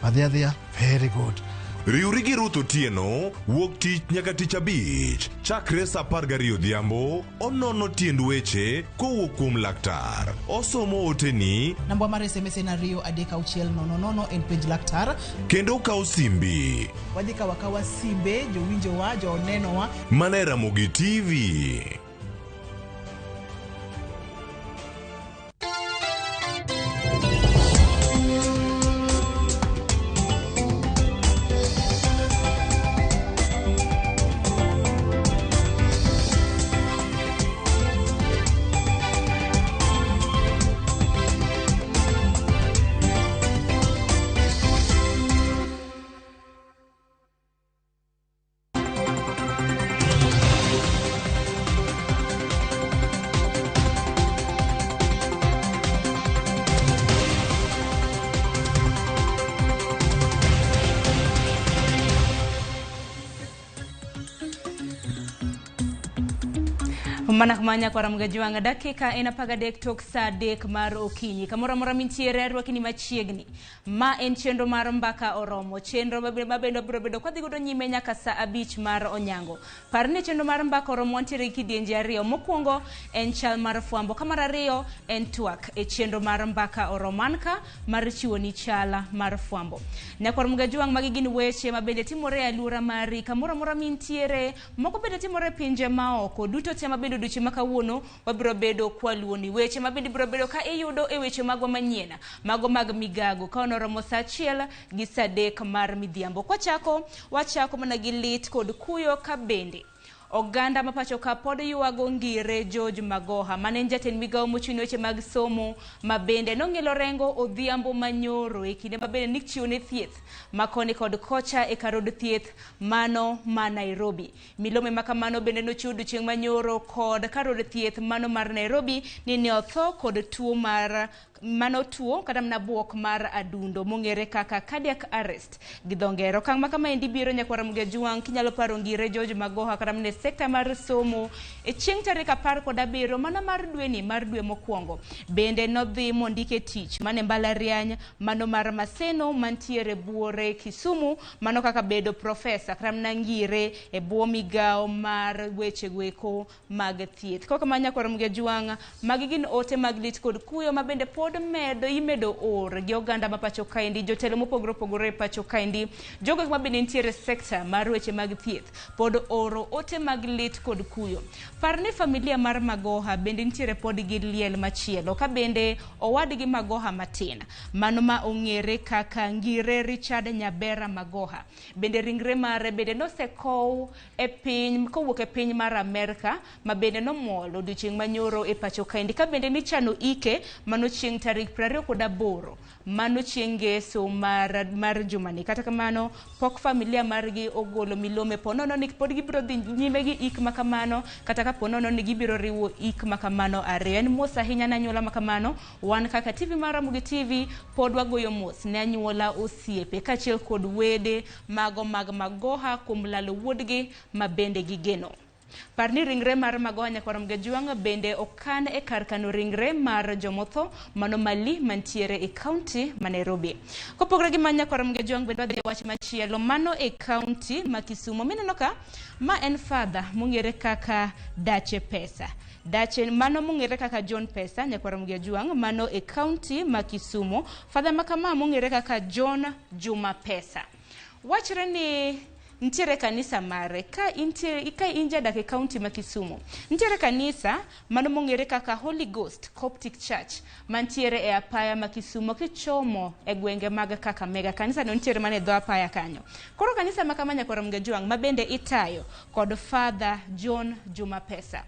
madhi adhiya, very good. Riwri gi Ruth Otieno wuok tich nyaka tich abich chakre saa 12 odhiambo onono tiend weche kowuok kuom laktar. Osomo oteni Namba mar SMS en 2 3 6 0 0 en penj laktar. kendo okawo simbi Wadhi kawo akawa simbe jowinjowa, jonenowa. mana e Ramogi TV. Mana kamanya kwa Ramogi Jwang' dakika en 13 tok saa 3 mar okinyi. Kamoro amora mintiere rwakni machiegni. Ma en chenro mar Mbaka Oromo. Chenro mabende biro bedo kwadhi godo nyime nyaka saa 5 mar onyango. Par ni chenro mar Mbaka Oromo wantiere gi kidienje ariyo. Mokwongo en chal mar fwambo, ka mar ariyo en twak e chenro mar Mbaka Oromo. An ka mar chiwo ni chala mar fwambo. Nyakwar Ramogi Jwang', magi gin weche mabende timore e alwora mari. Kamoro amora mintiere, moko bende timore e pinje maoko. Duto te mabende odiochieng' ma kawuono wabiro bedo kwaluoni weche mabende biro bedo ka iyudo e weche magwa manyien mago mag migago ka onoromo saa 1 gi saa 3 mar midhiambo. Kwachako wachako mana gi lit kod kuyo ka bende Oganda ma pacho ka pod ywago Ngire George Magoha, mane en jatend migawo mochung' ne weche mag somo, ma bende nong'ielo rengo odhiambo manyoro e kinde ma bende nichiwone thieth ma koni kod kocha e kar od thieth mano ma Nairobi. Milome ma kamano bende nochiw odiochieng' manyoro kod kar od thieth mano mar Nairobi ni ne otho kod tuo mar mano tuo kata mana buok mar adundo mong'ere kaka cardiac arrest gi dho ngere. Okang' ma kamaendi biro nyakwar Ramogi Ajwang' kinyalo paro Ngire George Magoha kata mana e sekta mar somo e chieng' tarik 17 mana mar dweni mar dwe mokwongo. Bende nodhi mondike tich mane mbalariany mano mar Maseno mantiere buore Kisumu, mano kaka bedo profesa kata mana Ngire e bwo migawo mar weche goeko mag thieth. Kok ma nyakwar Ramogi Ajwang', magi gin ote mag lit kod kuyo ma bende pod medo imedo or gi oganda ma pacho kaendi, jotelo mopogore opogore e pacho kaendi, jogo ma bende nitiere sekta mar weche mag thieth pod oro ote mag lit kod kuyo. Par ni familia mar Magoha bende nitiere pod gi liel machielo, ka bende owadgi Magoha matin mano ma ong'ere kaka Ngire Richard Nyabera Magoha bende ringre mare bende nosekow e piny kowuok e piny mar Amerka ma bende nomol odiochieng' manyoro e pacho kaendi, ka bende nichano ike mano chieng' tarik 28 mano chieng' ngeso mar jumani. Kata kamano pok familia margi ogolo milome ponono ni pod gibiro dhi nyime gi ik makamano, kata ka ponono ni gibiro riwo ik makamano ariyo. En mos ahinya ne anyuola makamano. Wan kaka TV mar Ramogi TV pod wagoyo mos ne anyuola, osiepe kaachiel kod wede mago mag Magoha kuom lalo wuodgi ma bende gigeno. Par ni ringre mar Magoha nyakwar Ramogi Ajwang' bende okan e kar kano ringre mar jomotho mano Mali mantiere e kaunti ma Nairobi. Kopogore gi mano nyakwar Ramogi Ajwang' bende wadhi e wach machielo mano e kaunti ma Kisumu. Mineno ka ma en father mong'ere kaka Dache Pesa. Dache mano mong'ere kaka John Pesa nyakwar Ramogi Ajwang' mano e kaunti ma Kisumu. Father makama mong'ere kaka John Juma Pesa. Wachre ni nitiere kanisa mare ka intiere ka in jadak e kaunti ma Kisumu. Nitiere kanisa mano mong'ere kaka Holy Ghost Coptic Church mantiere e apaya ma Kisumu kichomo e gwenge mag Kakamega. Kanisa no nitiere mana e dho apaya kanyo. Koro kanisa ma kama nyakwar Ramogi Ajwang' ma bende itayo kod Father John Juma Pesa.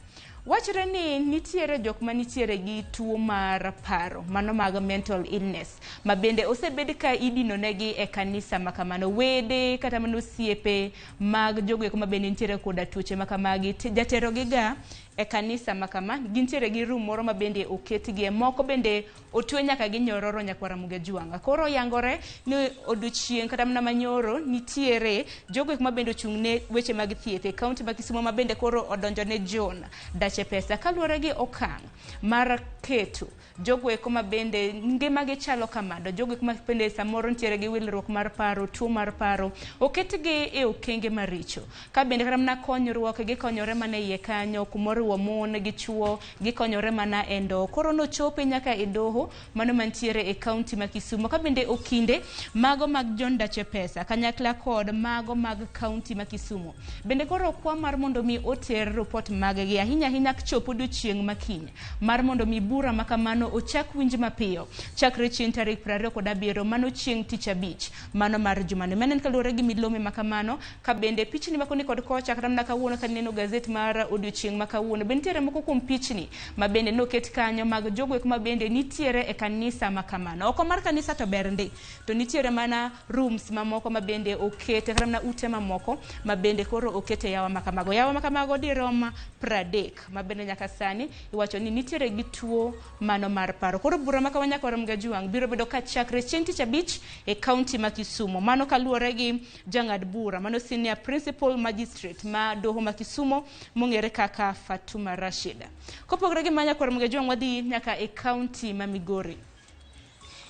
Wachre ni nitiere jok manitiere gi tuo mar paro mano mag mental illness ma bende osebed ka idino negi e kanisa ma kamano. Wede kata mana osiepe mag jogo eko ma bende nitiere koda tuoche ma kamagi jatero gi ga e kanisa ma kama. Gintiere gi room moro ma bende oketgie, moko bende otwe nyaka gi nyororo nyakwar Ramogi Ajwang'. Koro oyangore ni odiochieng' kata mana manyoro nitiere jogo eko ma bende ochung' ne weche mag thieth e kaunti ma Kisumu ma bende koro odonjo ne John Dache Pesa kaluwore gi okang' mar keto jogo eko ma bende ngimagi chalo kamano, jogo eko ma bende samoro nitiere gi wilruok mar paro, tuo mar paro, oketgi e okenge maricho. Ka bende kata mana konyruok, gikonyore mana e iye kanyo, kumoriwo mon gi chuo, gikonyore mana e ndoo. Koro nochope nyaka e doho mano mantiere e kaunti ma Kisumu. Ka bende okinde mago mag John Dache Pesa kanyakla kod mago mag kaunti ma Kisumu bende koro okwa mar mondo mi oter report maggi ahinya ahinya chopo odiochieng' ma kiny mar mondo mi bura ma kamano ochak winj mapiyo chakre chieng' tarik 27 mano chieng' tich abich mano mar jumano. Mano en kaluwore gi milome ma kamano. Ka bende pichni ma koni kod kocha kata mana kawuono ka neno gazet mar odiochieng' ma kawuono bende nitiere moko kuom pichni ma bende noket kanyo mag jogo eko ma bende nitiere e kanisa ma kamano. Oko mar kanisa to ber ndi, to nitiere mana rooms mamoko ma bende okete kata mana ute mamoko ma bende koro okete yawa ma kamago. Yawa ma kamago dirom 30 ma bende nyaka sani iwacho ni nitiere gi tuo mano mar paro. Koro bura ma kama nyakwar Ramogi Ajwang' biro bedo ka chakre chieng' tich abich e kaunti ma Kisumu. Mano kaluwore gi jang'ad bura mano senior principal magistrate ma doho ma Kisumu mong'ere kaka Fatuma Rashid. Kopogore gi ma nyakwar Ramogi Ajwang' wadhi nyaka e kaunti ma Migori.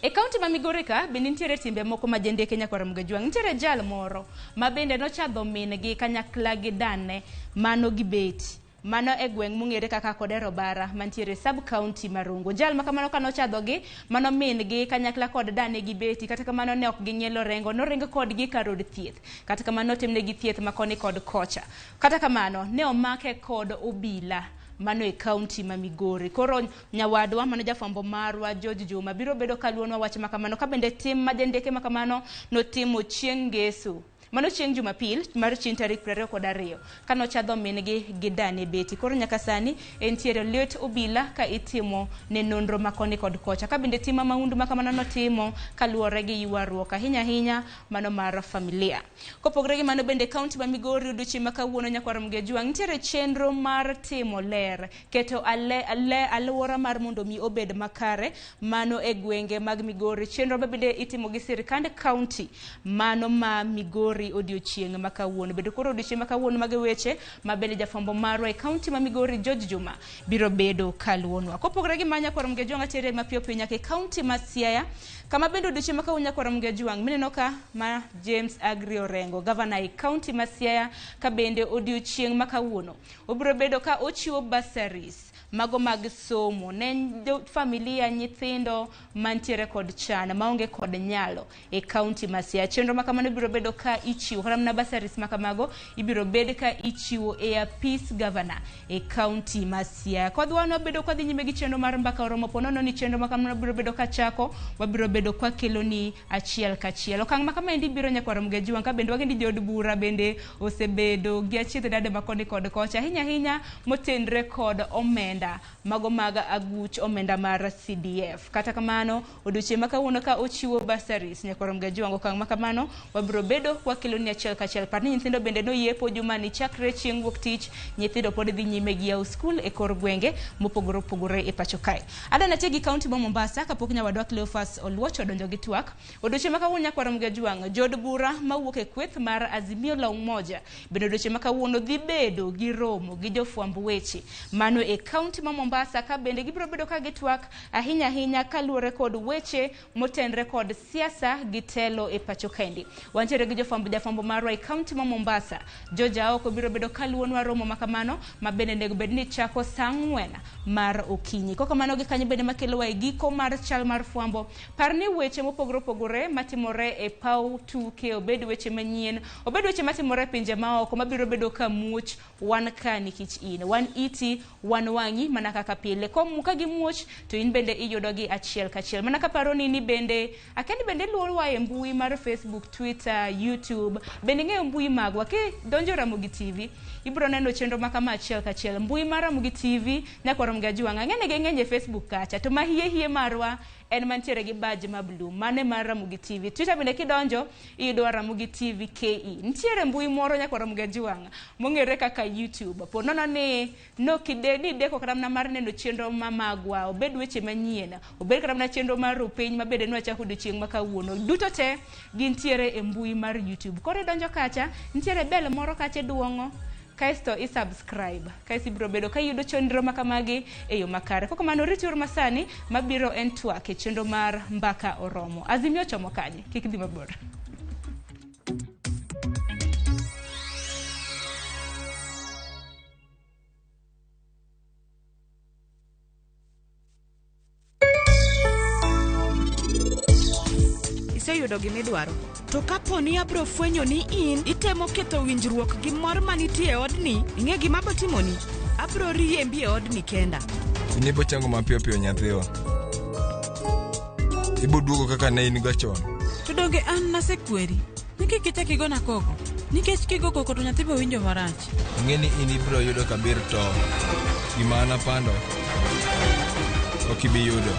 E kaunti ma Migori ka bende nitiere timbe moko ma jendeke nyakwar Ramogi Ajwang'. Nitiere jal moro ma bende nochadho min gi kanyakla gi dane mano gi beti mano e gweng' mong'ere kaka Kodero Bara mantiere sub county ma Rongo. Jal ma kamano kanochadho gi mano min gi kanyakla kod dane gi beti, kata kamano ne ok ginyielo rengo, noring kodgi kar od thieth. Kata kamano notimnegi thieth ma koni kod kocha. Kata kamano ne omake kod obila mano e kaunti ma Migori. Koro nyawadwa mano jafwambo marwa George Juma biro bedo kaluonwa wach makamano ka bende tim ma jendeke makamano notimo chieng' ngeso. Mano chieng' Jumapil mar chieng' tarik 22 kane ochadho min-gi gi dane Betty. Koro nyaka sani entiere lwet obila ka itimo ne nonro ma koni kod kocha. Ka bende tim mahundu ma kamano notimo kaluwore gi ywaruok ahinya ahinya mano mar familia. Kopogore gi mano bende kaunti ma Migori odiochieng' ma kawuono nyakwar Mgejwang' nitiere chenro mar timo ler, keto alwora mar mondo mi obed makare mano e gwenge mag Migori. Chenro ma bende itimo gi sirikand kaunti mano ma Migori odiochieng' ma kawuono. Bende koro odiochieng' ma kawuono mago weche ma bende jafwambo marwa e kaunti ma Migori George Juma biro bedo kaluwonwa. Kopogore gi ma nyakwar Mgejwang' atere mapiyo piyo nyaka e kaunti ma Siaya kama bende odiochieng' ma kawuono nyakwar Mgejwang' mineno ka ma James Agri Orengo gavana e kaunti ma Siaya ka bende odiochieng' ma kawuono obiro bedo ka ochiwo bursaries mago mag somo ne familia nyithindo mantiere kod chan maonge kod nyalo e kaunti ma Siaya. Chenro ma kamano biro bedo ka ichiwo kata mana bursaries ma kamago ibiro bed ka ichiwo e apis gavana e kaunti ma Siaya. Kodwa wabedo ka dhi nyime gi chenro mar mbaka oromo po nono ni chenro ma kamano biro bedo ka chako wabiro bedo kwa kelo ni achiel kachiel. Okang' ma kamaendi biro nyakwar Mgejwang' ka bende wageni jood bura bende osebedo gi achiedh nade ma koni kod kocha ahinya ahinya motenre kod omenda mago mag aguch omenda mar CDF. Kata kamano odiochieng' ma kawuono ka ochiwo bursaries nyakwar Mgejwang' okang' ma kamano wabiro bedo kwa kelo ni achiel kachiel. Par ni nyithindo bende noyiepo jumani chakre chieng' wuok tich nyithindo pod dhi nyime gi yawo skul e kor gwenge mopogore opogore e pacho kae. Adwa natie gi kaunti ma Mombasa kapok nyawadwa Cleophas Oluoch odonjo gi twak. Odiochieng' ma kawuono nyakwar Mgejwang' jood bura mawuok e kweth mar Azimio la Umoja bende odiochieng' ma kawuono dhi bedo gi romo gi jofwamb weche mano e kaunti ma Mombasa ka bende gibiro bedo ka gitwak ahinya ahinya kaluwore kod weche motenre kod siasa gi telo e pacho kaendi. Wantiere gi jafwambo marwa e kaunti ma Mombasa George Aoko biro bedo kaluwonwa romo ma kamano ma bende onego bed ni chako saa 4 mar okinyi. Kokamano gi kanyo bende makelowa e giko mar chal mar fwambo. Par ni weche mopogore opogore matimore e paw tuke, obed weche manyien, obed weche matimore e pinje maoko mabiro bedo ka muoch wan ka nikech in. Wan iti, wan wang'i mana kaka pile. Ka gimuoch to in bende iyudogi achiel kachiel. Mana kaparo ni bende akia ni bende iluwowa e mbui mar Facebook, Twitter, YouTube. Bende ing'eyo mbui magwa kidonjo Ramogi TV ibiro neno chenro ma kama achiel kachiel. Mbui mar Ramogi TV nyakwar Mgajwang' ang'e ni ging'eny e Facebook kacha to ma hie hie marwa en mantiere gi badge ma blue mane mar Ramogi TV. Twitter bende kidonjo iyudo Ramogi TV KE. Nitiere mbui moro nyakwar Mgajwang' mong'ere kaka YouTube. Po nono ni ni deko kata mana mar neno chenro ma magwa, obed weche manyien, obed kata mana chenro mar rupiny ma bende nwachako odiochieng' ma kawuono. Duto te gintiere e mbui mar YouTube. Koro idonjo kacha, nitiere bell moro kacha iduong'o kaeto i subscribe kaeto ibiro bedo ka iyudo chenro ma kamagi e yo makare. Kokamano rit uru masani mabiro en twak e chenro mar mbaka oromo. Azimio chomo kanye? Kik dhi mabor. Iseyudo gimidwaro. To kapo ni abro fwenyo ni in itemo ketho winjruok gi mor manitie e odni, ing'e gima abro timoni? Abro riembi e odni kenda. In ibo chango mapiyo piyo nyathiwa. Ibo duogo kaka ne in go chon. To donge an nasekweri ni kik ichak igona koko, nikech kigo koko to nyathi bo winjo marach. Ing'e ni in ibiro yudo Kabir to gima an apando ok ibi yudo.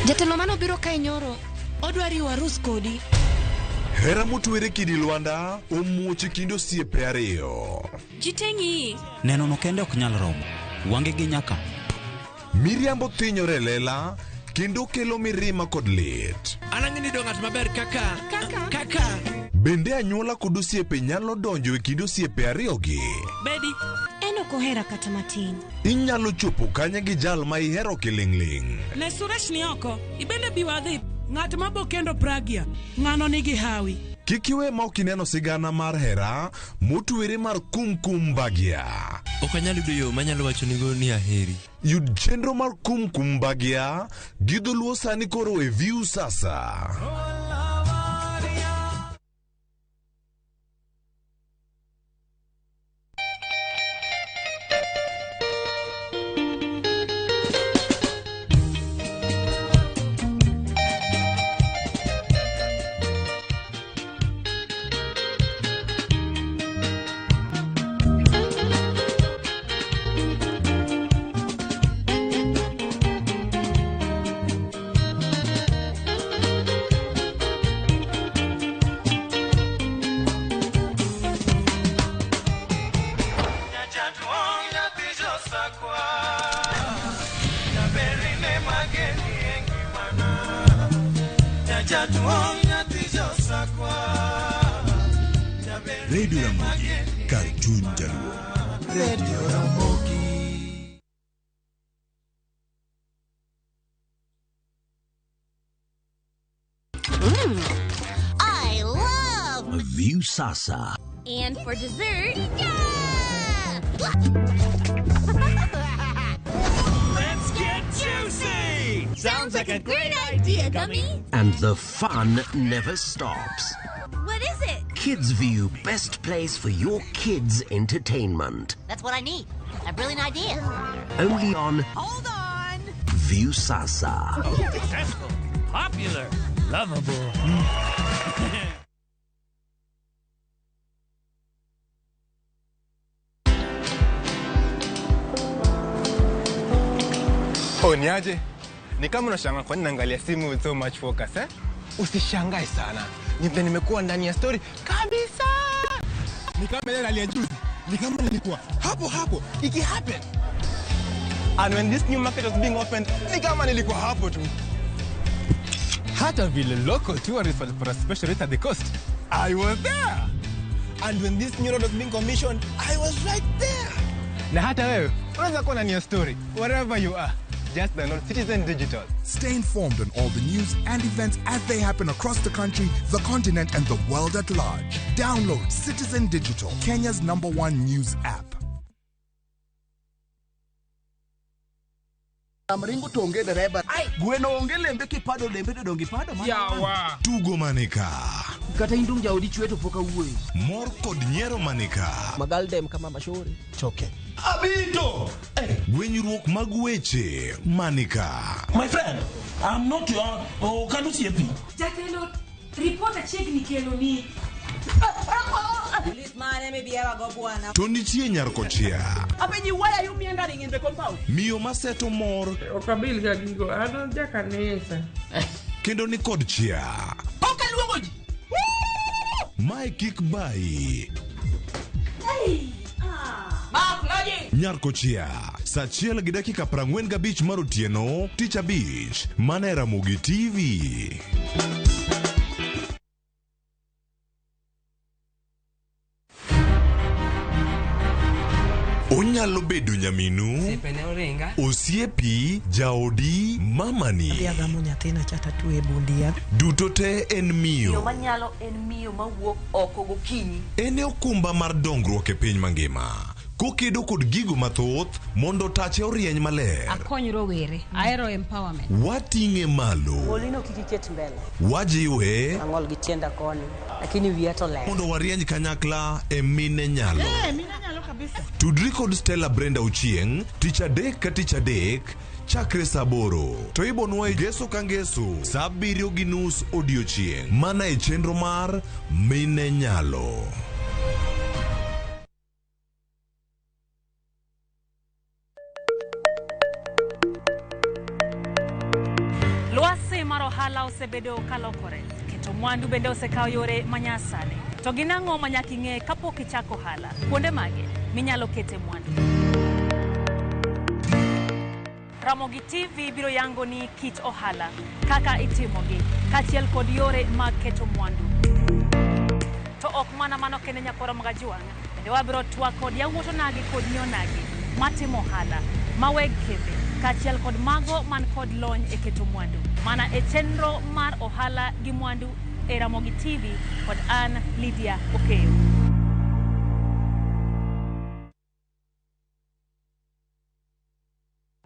Jatelo manobiro kae nyoro odwa riwo arus kodi. Hera motwere kidi lwanda omuoch e kind osiepe ariyo. Ji te ng'iyi. Neno no kende ok nyal romo. Wange gi nyaka. Miriambo thinyore e lela kendo kelo mirima kod lit. An ang'e ni yudo ng'at maber kaka kaka. Bende anyuola kod osiepe nyalo donjo e kind osiepe ariyogi? Bedi. En ok ohera kata matin. Inyalo chopo kanye gi jal ma ihero kiling'ling'? Ne Suresh ni oko, ibende bi wadhi. Ng'at ma bo kendo Pragya, ng'ano nigi hawi. Kik iwe ma ok ineno sigana mar hera motwere mar Kumkum Bhagya. Ok anyal yudo yo manyalo wachonigo ni aheri. Yud chenro mar Kumkum Bhagya gi dholuo sani koro e View Sasa. Radio Ramogi, kar chuny Jaluo. Radio Ramogi. I love Viusasa. And for dessert, Let's get juicy! Sounds like a great idea, Gummy. And the fun never stops. What is it? Kids View, best place for your kids' entertainment. That's what I need. A brilliant idea. Only on Hold on. Viusasa. Successful, popular, lovable. Oh, niaje? Ni kama unashangaa kwa nini naangalia simu with so much focus, eh? Usishangae sana. Ni vile nimekuwa ndani ya story kabisa. Ni kama ile rally ya juzi. Ni kama nilikuwa hapo hapo iki happen. And when this new market was being opened, ni kama nilikuwa hapo tu. Hata vile local tourists walipata special rate at the coast, I was there. And when this new road was being commissioned, I was right there. Na hata wewe unaweza kuwa ndani ya story wherever you are. Just download Citizen Digital. Stay informed on all the news and events as they happen across the country, the continent, and the world at large. Download Citizen Digital, Kenya's #1 news app. Amringo to onge dereba. Gweno onge lembe kipado lembe to donge pado mana. Yawa. Tugo manika. Kata indung jaodi chwe to pok awuoyo. Mor kod nyiero manika. Magaldem kama mashori. Choke. Abito! Gwenyruok mag weche manika. My friend, I'm not your okano siepi. Jatelo, report achiegni kelo ni. Police man emibiera go bwana. To nitie nyarkochia. Apenji why are you meandering in the compound? Miyo maseto mor. Ok abil ga gigo, an ja kanisa. Kendo ni kod chia. Ok aluongo ji. Mae kik bayi. Nyarkochia, saa 1:45 mar otieno, tich abich, mana e Ramogi TV. Onyalo bedo nyaminu, osiepi, jaodi, mamani. Adhi agamo nyathina cha tatue e bundia. Duto te en miyo. Miyo manyalo en miyo mawuok oko gokinyi. En e okumba mar dongruok e piny mangima. Kokedo kod gigo mathoth mondo tache orieny maler. Akony rowere, ahero empowerment. Wating'e malo. Golino kik iket mbele. Wajiwe. Ang'ol gi tienda koni, lakini wiya to ler. Mondo warieny kanyakla e mine nyalo. Mine nyalo kabisa. Tudri kod Stella Brenda Ochieng' tich adek ka tich adek chakre saa 8 to ibonwa e ngeso ka ngeso saa 7:30 odiochieng' mana e chenro mar Mine Nyalo. Lwasi mar ohala osebedo kalokore, keto mwandu bende osekawo yore manyasani. To gin ang'o ma nyaka ing'e kapok ichako ohala? Kuonde mage minyalo kete mwandu? Ramogi TV biro yango ni kit ohala, kaka itimogi, kaachiel kod yore mag keto mwandu. To ok mana mano kende nyakwara Magajuang', bende wabiro twak kod yawuot onagi kod nyi onagi matimo ohala, maweg kembe, kaachiel kod mago man kod lony e keto mwandu. Mana e chenro mar ohala gi mwandu e Ramogi TV kod an Lydia Okeyo.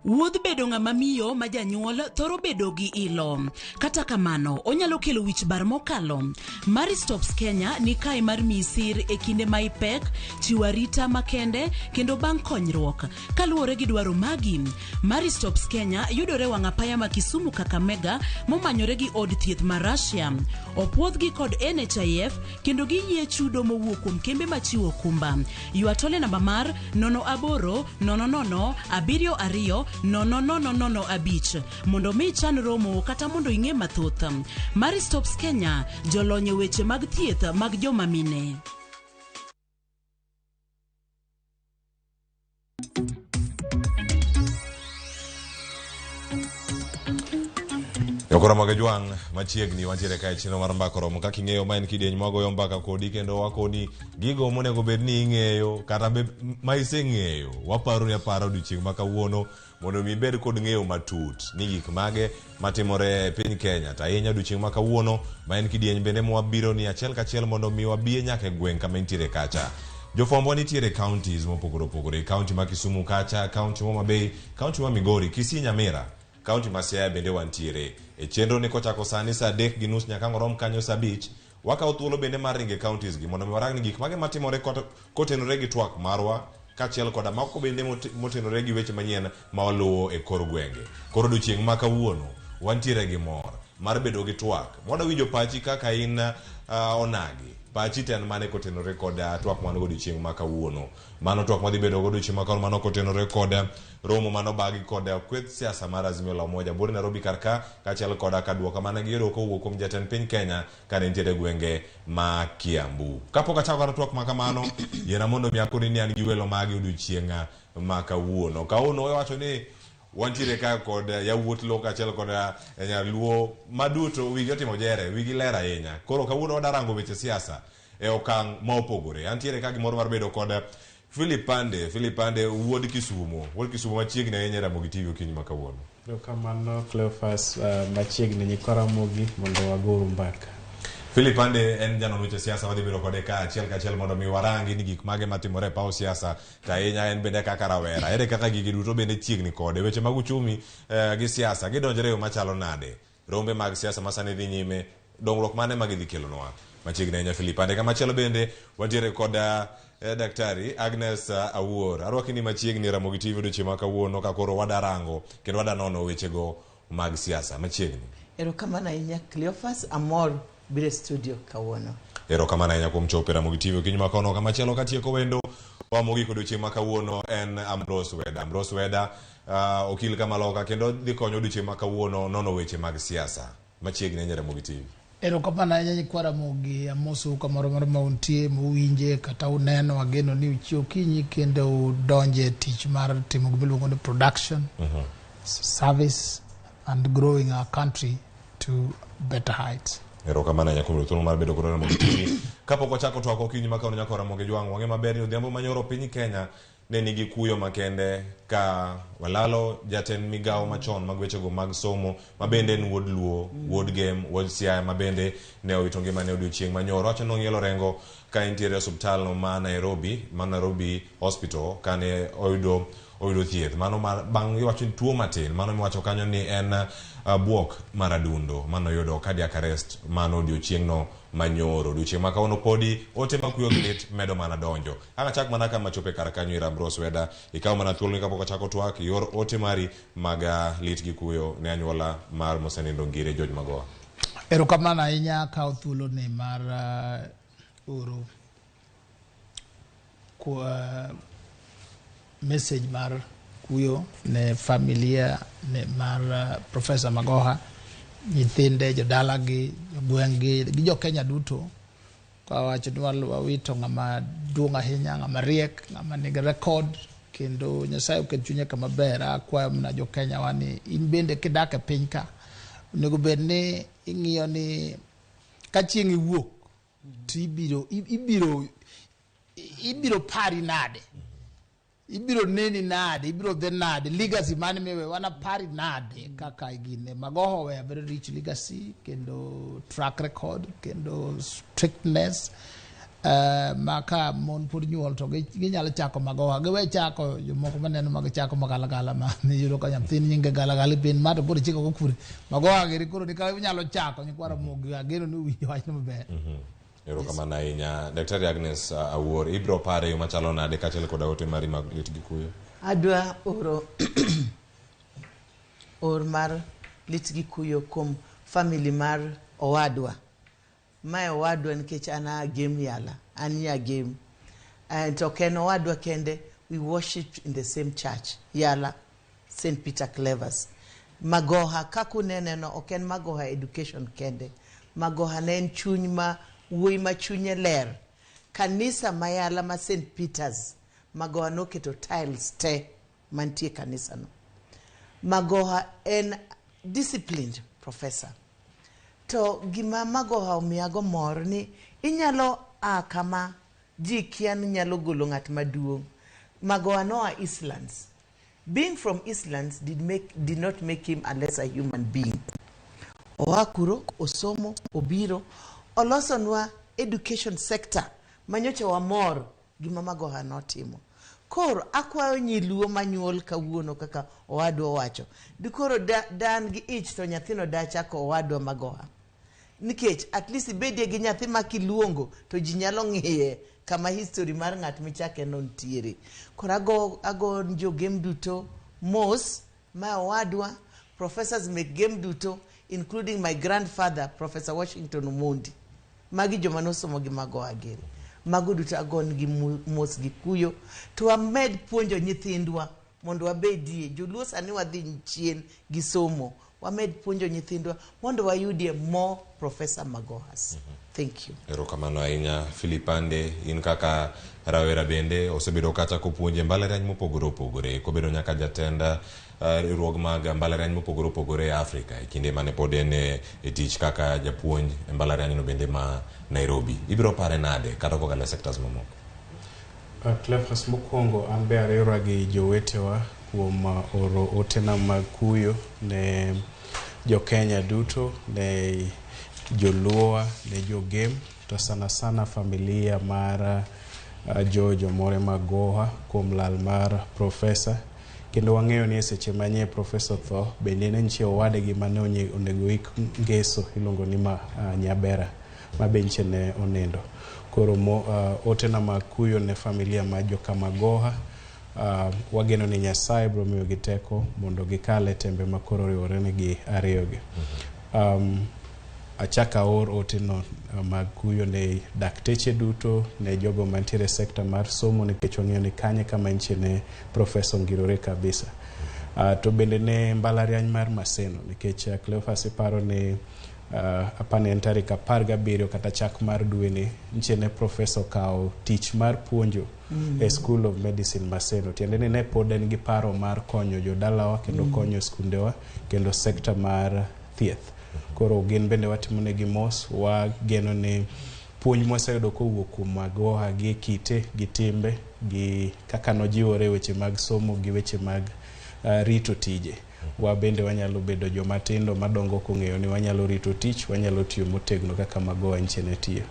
Wuodh bedo ng'ama miyo ma janyuol thoro bedo gi ilo. Kata kamano, onyalo kelo wich bar mokalo. Maristops Kenya ni kae mar miyi sir e kinde ma ipek, chiwo arita makende kendo bang' konyruok. Kaluwore gi dwaro magi, Maristops Kenya yudore wang' apaya ma Kisumu Kakamega momanyore gi od thieth ma Russia. Opuodhgi kod NHIF kendo giyie chudo mowuok kuom kembe machiwo okumba. Ywa tole namba mar 08 00 72 0005 mondo mi ichan romo kata mondo ing'e mathoth. Maristops Kenya, jolony e weche mag thieth mag joma mine. Jokoro Jwang' machiegni wantiere kae chenro mar mbaka oromo kaka ing'eyo ma en kidieny mwagoyo mbaka kodi kendo wakoni gigo monego bed ni ing'eyo kata be ma iseng'eyo waparoni apara odiochieng' ma kawuono mondo mi ibed kod ng'eyo matut ni gik mage matimore e piny Kenya to ahinya odiochieng' ma kawuono ma en kidieny bende mwabiro ni achiel kachiel mondo mi wabiye nyaka e gweng' kama intiere kacha. Jofwambo nitiere counties mopogore opogore, county ma Kisumu kacha, county ma Homa Bay, county ma Migori, Kisii, Nyamira, Kaunti ma Siaya bende wantiere. E chenro ni kochako sani saa 3:30 nyaka ang' orom kanyo saa 5, wakawo thuolo bende mar ringo e counties gi mondo mi warang ni gik mage matimore kotenore gi twak marwa kaachiel koda moko bende motenore gi weche manyien ma waluwo e kor gwenge. Koro odiochieng' ma kawuono wantiere gi mor mar bedo gi twak. Mwadwa winjo pachi kaka in onagi. Pachi to en mane kotenore kod twak mwan go odiochieng' ma kawuono. Mano twak mwadhi bedo go odiochieng' ma kawuono mano kotenore kod romo mano obagi kod kweth siasa mar Azimio la Umoja buore Nairobi kar ka kaachiel koda ka duoko mane giyudo kowuok kuom jatend piny Kenya kane nitiere e gwenge ma Kiambu. Kapok achako kata twak ma kamano, yiena mondo mi akoni ni an gi welo magi odiochieng' ma kawuono. Kawuono wawacho ni wantiere ka kod yawuot Luo kaachiel kod nyaluo maduto wigi otimo jere, wigi ler ahinya. Koro kawuono wadwa rango weche siasa e okang' ma opogore. Antiere ka gi mor mar bedo kod Philip Pande, Philip Pande wuod Kisumo, wuod Kisumo machiegni ahinya e Ramogi TV okinyi ma kawuono. Erokamano Cleophas, machiegni nyikwa Ramogi mondo wagouru mbaka. Philip Pande en janon weche siasa wadhi bedo kode ka achiel kachiel mondo mi warangi ni gik mage matimore e paw siasa to ahinya en bende kaka rawera. Ere kaka gigi duto bende chiegni kode. Weche mag uchumi gi siasa gidonjore e yo machalo nade? Rombe mag siasa ma sani dhi nyime, dongruok mane ma gidhi kelonwa? Machiegni ahinya Philip Pande. Kamachielo bende wantiere kod Daktari Agnes Awuor. Arwaki ni machiegni Ramogi TV odiochieng' ma kawuono ka koro wada rango kendo wada nono wechego mag siasa. Machiegni. Erokamano ahinya Cleophas, amor biro e studio kawuono. Erokamano ahinya kuom chopo e Ramogi TV okinyi ma kono. Kamachielo katieko wendo wa mogik odiochieng' ma kawuono en Ambrose Weda. Ambrose Weda okil kamaloka kendo dhi konyo odiochieng' ma kawuono nono weche mag siasa. Machiegni ahinya Ramogi TV. Erokamano ahinya nyikwa Ramogi, amosou kamoro amora ma untie, muwinje kata uneno. Ageno ni uchiew okinyi kendo udonje e tich mar timo gima iluongo ni production, service and growing our country to better heights. Erokamano ahinya kuom yudo thuolo mar bedo kod Ramogi TV. Kapok wachako twak okinyi ma kawuono nyaka Ramogi Jwang' wang'e maber ni odhiambo manyoro piny Kenya ne nigi kuyo makende ka walalo jatend migawo machon mag wechego mag somo ma bende en wuod Luo, wuod Gem, wuod Siaya ma bende ne owito ngimane odiochieng' manyoro. Wacho ni nong'ielo rengo ka entiere e osuptal no ma Nairobi, ma Nairobi Hospital kane oyudo thieth. Mano bang' iwacho ni tuo matin, mano miwacho kanyo ni en buok mar adundo manoyudo cardiac arrest mano odiochieng' no manyoro. Odiochieng' ma kawuono podi ote makuyo gi lit medo mana donjo. Ang' achak mana kama chope kar kanyo ir Ambrose Weda, ikaw mana thuolo ni kapok achako twak, ior ote mari mag lit gi kuyo ne anyuola mar mosenindo Ngire George Magoha. Erokamano ahinya, akawo thuolo ni mar oro message mar kuyo ne familia ne mar Professor Magoha, nyithinde, jodalagi, jogweng'gi gi jo Kenya duto. Kawacho ni wawito ng'ama duong' ahinya, ng'ama riek, ng'ama nigi record, kendo Nyasaye oket chunye kama ber. Akwayo mana jo Kenya wa ni in bende kidak e piny ka, onego bed ni ing'iyo ni ka chieng' iwuok to ibiro pari nade, ibiro neni nade, ibiro dhi nade, legacy mane miwe wana pari nade kaka gine. Magoha oweyo a very rich legacy kendo track record kendo strictness. Ma ka mon pod nyuol to ginyalo chako Magoha, giwe chako jomoko maneno mag chako magalagala ma iyudo ka nyathini nyinge galagala piny ma to pod ichiko go kure. Magoha giri koro ni ka inyalo chako nyikwa Ramogi, ageno ni uwinjo wachno maber. Erokamano ahinya Daktari Agnes Awuor, ibiro pare yo machalo nade kaachiel koda ote mari mag lit gi kuyo? Adwa oro or mar lit gi kuyo kuom family mar owadwa. Mae owadwa nikech an a Gem Yala, an nya Gem. And to ok en owadwa kende, we worship in the same church, Yala, St. Peter Clevers. Magoha, kaka uneneno, ok en Magoha education kende. Magoha ne en chuny ma wuoyi ma chunye ler. Kanisa ma Yala ma St. Peters, Magoha noketo tiles te mantie kanisa no. Magoha en disciplined professor. To gima Magoha omiyago mor ni inyalo a kama ji kia ni nyalo golo ng'at maduong'. Magoha noa Eastlands. Being from Eastlands did not make him a lesser human being. Oa kuro, osomo, obiro, olosonwa education sector manyocha wamor gima Magoha notimo. Koro akwayo nyiluo manyuol kawuono kaka owadwa owacho. Dikoro dan gi ich to nyathino da chako owadwa Magoha. Nikech at least ibedie gi nyathi ma kiluongo to ji nyalo ng'iye kama history mar ng'at michake no nitiere. Koro ago jogem duto mos ma owadwa, professors mek gem duto including my grandfather Professor Washington Omondi. Magi joma nosomo gi Magoha giri. Mago duto agon gi mos gi kuyo to wamed puonjo nyithindwa mondo wabedie. Joluo sani wadhi chien gi somo. Wamed puonjo nyithindwa mondo wayudie more Professor Magohas. Thank you. Erokamano ahinya Philip Ande, in kaka rawera bende osebedo kata kopuonje mbalariany mopogore opogore, kobedo nyaka jatend riwruog mag mbalariany mopogore opogore e Afrika e kinde mane pod en e tich kaka japuonj e mbalariany no bende ma Nairobi. Ibiro pare nade kata kokalo e sectors mamoko? Cleophas, mokwongo an be ariwra gi jowetewa kuom oro otena mag kuyo ne jokenya duto, ne joluowa, ne jogem, to sana sana familia mar George Omore Magoha kuom lal mar profesa. Kendo wang'eyo ni e seche manye profesa tho, bende ne nitie owadgi mane onego ik ngeso iluongo ni Nyabera, ma be nyiche ne onindo. Koro otena mag kuyo ne familia mar joka Magoha, wageno ni Nyasaye biro miyogi teko mondo gikal e tembe ma koro oriwore negi ariyogi. Achak aor ote no mag kuyo ne dakteche duto, ne jogo mantiere e sekta mar somo nikech wang'eyo ni kanye kama nyiche ne profesa ongirore kabisa. To bende ne mbalariany mar Maseno nikech Cleophas iparo ni apani en tarik 17 kata chak mar dweni nyiche ne profesa okawo tich mar puonjo e School of Medicine Maseno. Tiende ni ne pod en gi paro mar konyo jodalawa kendo konyo skundewa kendo sekta mar thieth. Koro gin bende watimo negi mos, wageno ni puonj mwaseyudo kowuok kuom Magoha gi kite gi timbe gi kaka nojiwore e weche mag somo gi weche mag rito tije. Wa bende wanyalo bedo joma tindo madongo kong'eyo ni wanyalo rito tich, wanyalo tiyo motegno kaka Magoha nyiche ne tiyo.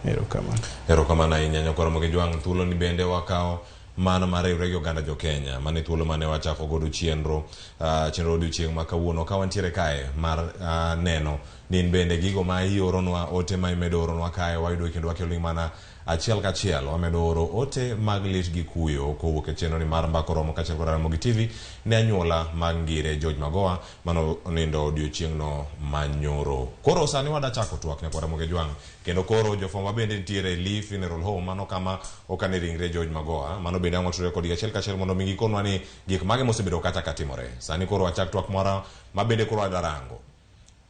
Erokamano. Erokamano ahinya nyakwar Ramogi Jwang', thuolo ni bende wakawo mano mar riwre gi oganda jo Kenya. Mano e thuolo mane wachako godo chenro odiochieng' ma kawuono ka wantiere kae mar neno ni in bende gigo ma ioronwa, ote ma imedo oronwa kae wayudo kendo wakelo mana achiel kachiel. Wamedo oro ote mag lit gi kuyo kowuok e chenro ni mar Mbaka Oromo kaachiel kod Ramogi TV ne anyuola mag Ngire George Magoha mano onindo odiochieng'no manyoro. Koro sani wada chako twak nyakwar Ramogi Jwang', kendo koro jofwambo bende nitiere e Lee Funeral Home, mano kama okane ringre George Magoha. Mano bende ang' watudore kodgi achiel kachiel mondo mi gikonwa ni gik mage mosebedo kata katimore. Sani koro wachak twak moro ma bende koro wadwa rango.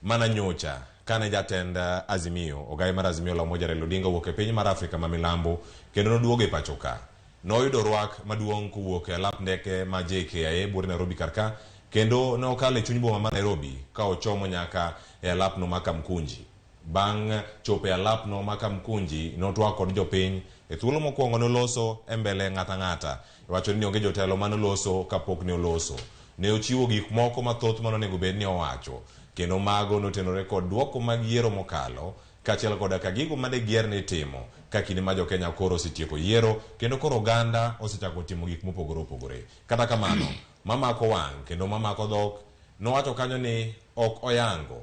Mana nyocha kane jatend Azimio, ogai mar Azimio la Umoja Raila Odinga owuok e piny mar Afrika ma milambo kendo noduogo e pacho ka. Noyudo rwak maduong' kowuok e alap ndeke ma JKIA buore Nairobi kar ka, kendo ne okalo e chuny boma ma Nairobi ka ochomo nyaka e alapno ma Kamkunji. Bang' chopo e alapno ma Kamkunji, notwak kod jopiny. E thuolo mokwongo noloso e mbele ng'ata ng'ata. Iwacho ni onge jotelo manoloso kapok ne oloso. Ne ochiwo gik moko mathoth manonego bed ni owacho, kendo mago notenore kod duoko mag yiero mokalo, kaachiel koda ka gigo mane gier ni timo ka kinde ma jokenya koro osetieko yiero kendo koro oganda osechako timo gik mopogore opogore. Kata kamano, mamako wang' kendo mamako dhok, nowacho kanyo ni ok oyango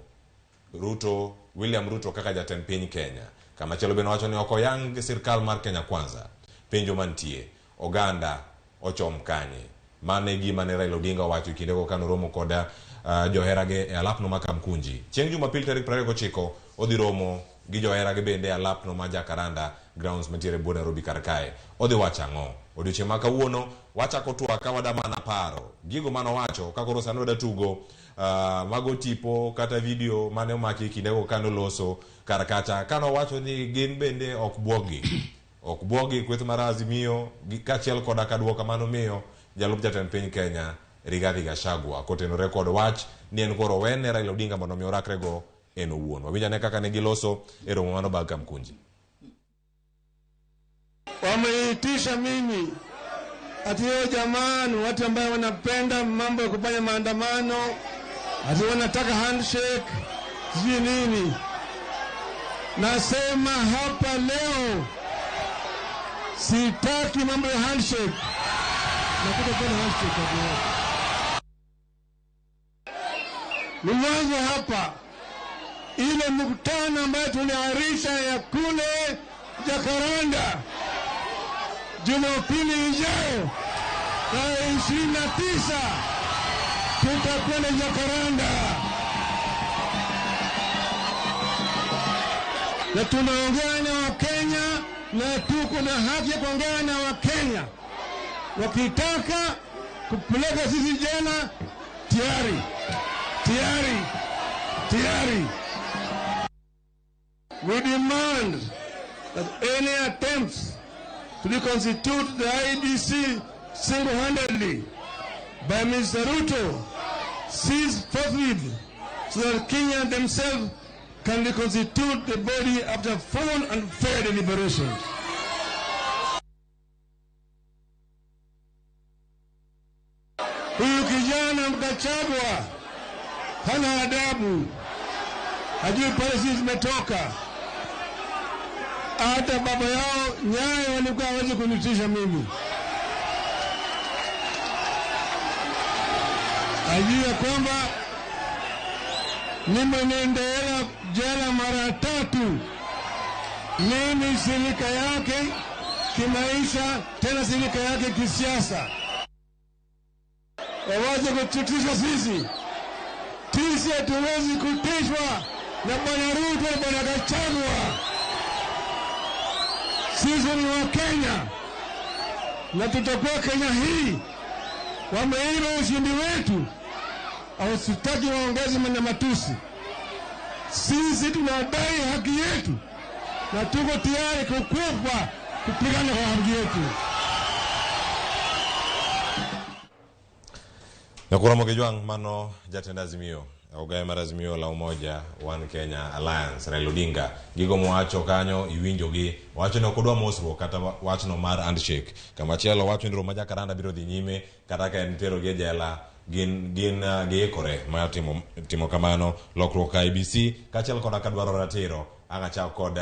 Ruto, William Ruto kaka jatend piny Kenya. Kamachielo bende nowacho ni ok oyang gi sirkal mar Kenya Kwanza. Penjo mantie, oganda ochom kanye? Mano e gima ne Raila Odinga owacho e kindego kanoromo kod joherage e alapno ma Kamkunji. Chieng' Jumapil tarik 29 odhi romo gi joherage bende e alapno ma Jacaranda Grounds mantiere e bwo Nairobi kar kae. Odhi wacho ang'o? Odiochieng' ma kawuono wachako twak ka wada mana paro gigo manowacho ka koro sani wada tugo mago tipo kata video mane omaki e kindego kanoloso kar kacha kanowacho ni gin bende ok buoggi. Ok buoggi kweth mar Azimio kaachiel koda ka duoko manomiyo jalup jatend piny Kenya Rigathi Gachagua kotenore kod wach ni en koro wene Raila Odinga mondo mi orakrego en owuon. Wawinj ane kaka ne giloso e romo mano bag Kamkunji. Wameitisha mimi ati hiyo jamani, watu ambao wanapenda mambo ya kufanya maandamano, ati wanataka handshake sijui nini. Nasema hapa leo, sitaki mambo ya handshake. Nakuja tena handshake hapo. Nianze hapa ile mkutano ambayo tuliahirisha ya kule Jacaranda Jumapili ijayo tarehe 29 tutakwenda Jacaranda na tunaongea na Wakenya na tuko na haki ya kuongea na Wakenya. Wakitaka kupeleka sisi jela, tayari tayari tayari. We demand that any attempts to reconstitute the IEBC single-handedly by Mr. Ruto cease forthwith so that Kenya themselves can reconstitute the body after full and fair deliberations. Huyu kijana Gachagua hana adabu, hajui pale sisi tumetoka. Hata baba yao Nyayo walikuwa hawezi kunitisha mimi. Ajua kwamba nimenendela jela mara 3. Mimi silika yake kimaisha, tena silika yake kisiasa. Wawaze kututisha sisi. Sisi hatuwezi kutishwa na Bwana Ruto na Bwana Gachagua. Sisi ni wa Kenya na tutakuwa Kenya hii. Wameiba ushindi wetu, hawasitaki waongeze na matusi. Sisi tunadai haki yetu na tuko tayari kukufa kupigana kwa haki yetu. Nakura Kejwang mano jatend Azimio ogaye mar Azimio la Umoja One Kenya Alliance Raila Odinga gigo mowacho kanyo iwinjogi wacho ni ok odwa mosruok kata wachno mar handshake. Kamachielo wacho ni romo ma Jacaranda biro dhi nyime kata ka en terogi e jela gin giikore mar timo kamano. Lokruok IEBC kaachiel koda ka dwaro ratiro ang' achak kod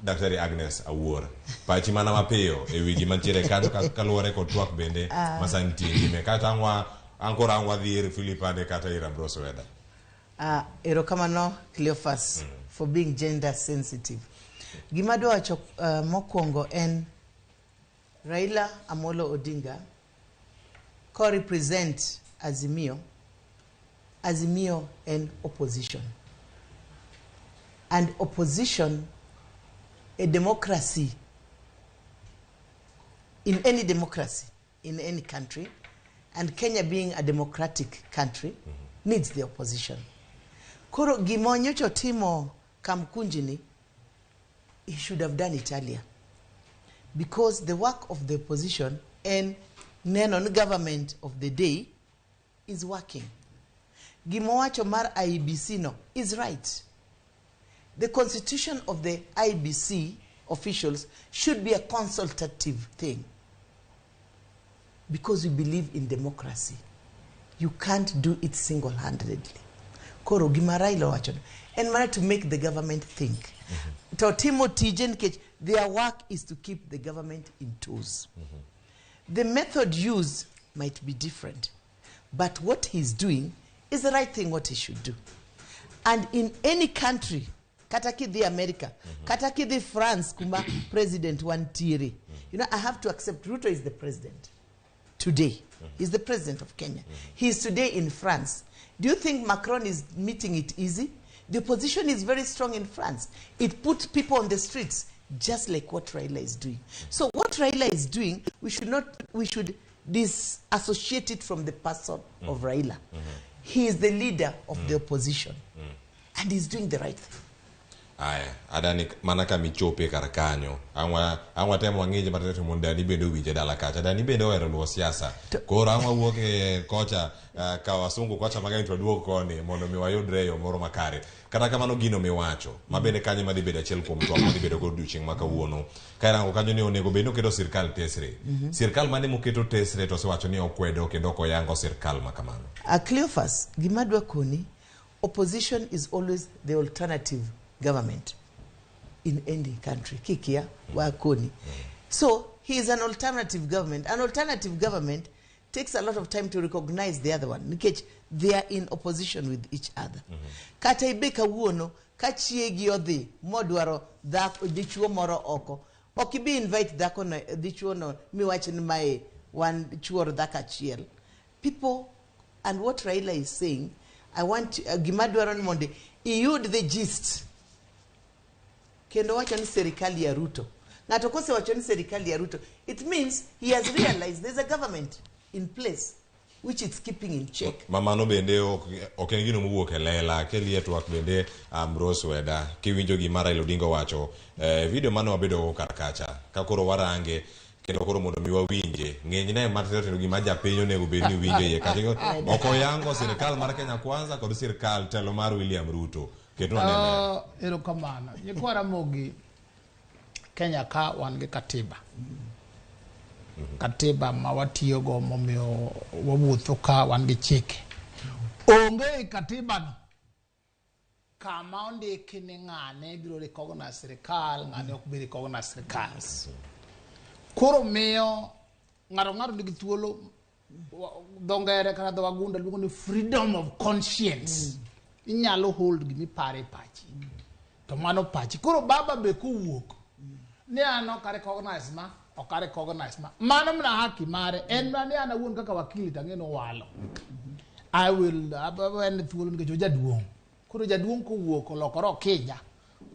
Daktari Agnes Awuor. Pachi mana mapiyo e wi gima ntiere kanyo kaluwore kod twak bende ma sani nitie nyime. Kata ankora ang' wadhi ir Philip Ade kata ir Ambrose Weda. Erokamano Cleophas for being gender sensitive. Gima adwa wacho mokwongo en Raila Amolo Odinga ko represent Azimio. Azimio en opposition. And opposition, a democracy, in any democracy, in any country, and Kenya being a democratic country, needs the opposition. Koro gimonyocho timo Kamkunjini, he should have done it earlier. Because the work of the opposition and non government of the day is working. Gimowacho mar IEBC no is right. The constitution of the IEBC officials should be a consultative thing. Because we believe in democracy. You can't do it single-handedly. Koro gima Raila wacho en mana to make the government think. To timo tije nikech their work is to keep the government in toes. The method used might be different, but what he's doing is the right thing, what he should do. And in any country, kata kidhi America, kata kidhi France, kuma president wantiere. You know, I have to accept Ruto is the president today. He's the president of Kenya. He is today in France. Do you think Macron is meeting it easy? The opposition is very strong in France. It puts people on the streets, just like what Raila is doing. So what Raila is doing, we should disassociate it from the person of Raila. He is the leader of the opposition, and he's doing the right thing. Aya, adani mana kama ichope kar kanyo. Ang' watem wang'inje matindo tindo mondo Dani bende owinje dala kacha. Dani bende ohero luwo siasa. Koro ang' wawuok e kocha ka wasungu kocha mang'eny to waduog koni mondo mi wayudre e yo moro makare. Kata kamano gino miwacho, ma bende kanyo madhi bedo achiel kuom twak madhi bedo go odiochieng' ma kawuono. Ka irango kanyo ni onego bed ni oketo sirkal tesre. Sirkal mane moketo tesre to osewacho ni okwedo kendo ok oyango sirkal ma kamano. Cleophas, gima adwa koni, opposition is always the alternative government in any country. Kikia, wakoni. So he is an alternative government. An alternative government takes a lot of time to recognize the other one nikech they are in opposition with each other. Kata ibe kawuono ka chiegi odhi modwaro dhako dichuo moro oko, ok ibi invite dhako no dichuo no miwach ni mae wan chuor dhako achiel. People, and what Raila is saying, I want gima dwaro ni mondo iyud the gist. Kendo wacho ni serikali ya Ruto. Ng'ato kosewacho ni serikali ya Ruto, it means he has realized there's a government in place which it's keeping in check. Ma mano bende ok en gino mowuok e lela kelie twak bende Ambrose Weda kiwinjo gima Raila Odinga owacho video mane wabedo go kar kacha ka koro warange kendo koro mondo mi wawinje ng'enyne matindo tindo gima japiny onego bed ni winjo iye kacha ok oyango sirikal mar Kenya Kwanza kod sirikal telo mar William Ruto kendo wanene. Erokamano. Nyikwa Ramogi, Kenya ka wan gi katiba. Katiba ma watiyogo momiyo wawuotho ka wan gi chike. Onge e katiba no kama ondiki ni ng'ane biro recognize sirikal, ng'ane ok bi recognize sirikal. Koro miyo ng'ato ng'ato nigi thuolo, dho ngere kata dho wagunda luongo ni freedom of conscience. Inyalo hold gimiparo e pachi. To mano pachi. Koro baba be kowuok ni an ok a recognize ma, ok a recognize ma. Mano mana haki mare. En mana ni an awuon kaka wakili to ang'e ni owalo. I will en thuolo nikech ojaduong'. Koro jaduong' kowuok olokore okija,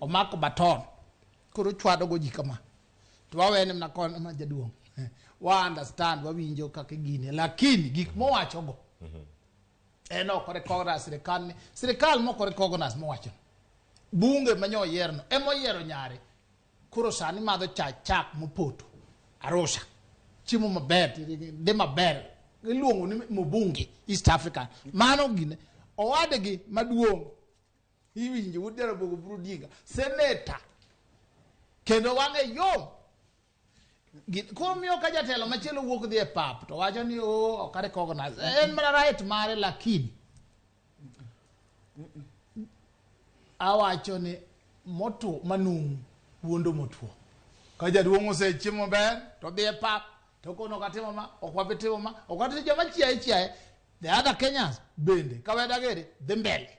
omako baton. Koro ochwado go ji kama. To wawene mana kon ma jaduong'. Wa understand, wawinjo kaka gini. Lakini gik mowacho go, en ok recognize sirikal ni. Sirikal mok recognize mowacho. Bunge manyo oyierno, ema oyiero nyare. Koro sani madho chak mopoto. Arusha. Chiemo maber, dhi maber. Iluongo ni mbunge East Africa. Mano gine. Owadgi maduong'. Iwinjo wuod Jaramogi Oburu Odinga. Senator. Kendo wang'e yom. Koro miyo ka jatelo machielo wuok dhi e pap to wacho ni o ok recognize. En mana right mare lakini awacho ni motuo manumu wuondo motuo. Ka jaduong' osechiemo maber to dhi e pap to kono ok atimo ma, ok wabi timo ma, ok watimo joma chiaye chiaye. The other Kenyans bende ka weda gere dhi mbele.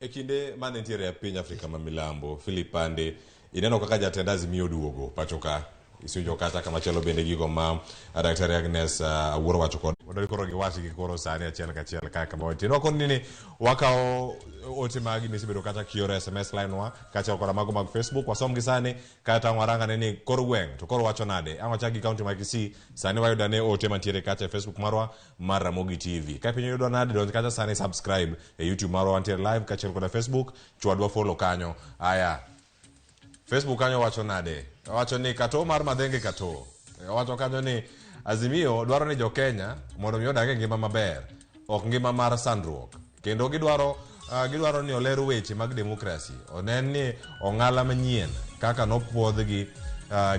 E kinde mane nitiere e piny Afrika ma milambo, Philip Pande, ineno kaka jatend Azimio oduogo pacho ka. Isinjo kata kamachielo bende gigo ma Daktari Agnes Awuor wacho kod wadwaro koro giwach gi koro sani achiel kachiel kaka ma wantie. Wakoni ni wakawo ote magi misebedo kata kioro SMS line wa kaachiel koda mago mag Facebook wasom gi sani kata warangane ni kor gweng' to koro wacho nade. Ang' wachak gi kaunti ma Kisii sani wayudo ane ote mantiere kacha e Facebook marwa mar Ramogi TV. Ka piny oyudo nade donj kacha sani subscribe e YouTube marwa wantiere live kaachiel koda Facebook chwadwa follow kanyo. Aya Facebook kanyo wacho nade? Wacho ni Kato mar Madhenge Kato. Wacho kanyo ni Azimio dwaro ni jo-Kenya mondo mi odag e ngima maber, ok ngima mar sandruok. Kendo gidwaro ni oler weche mag demokrasi, onen ni ong'ala manyien kaka nopuodhgi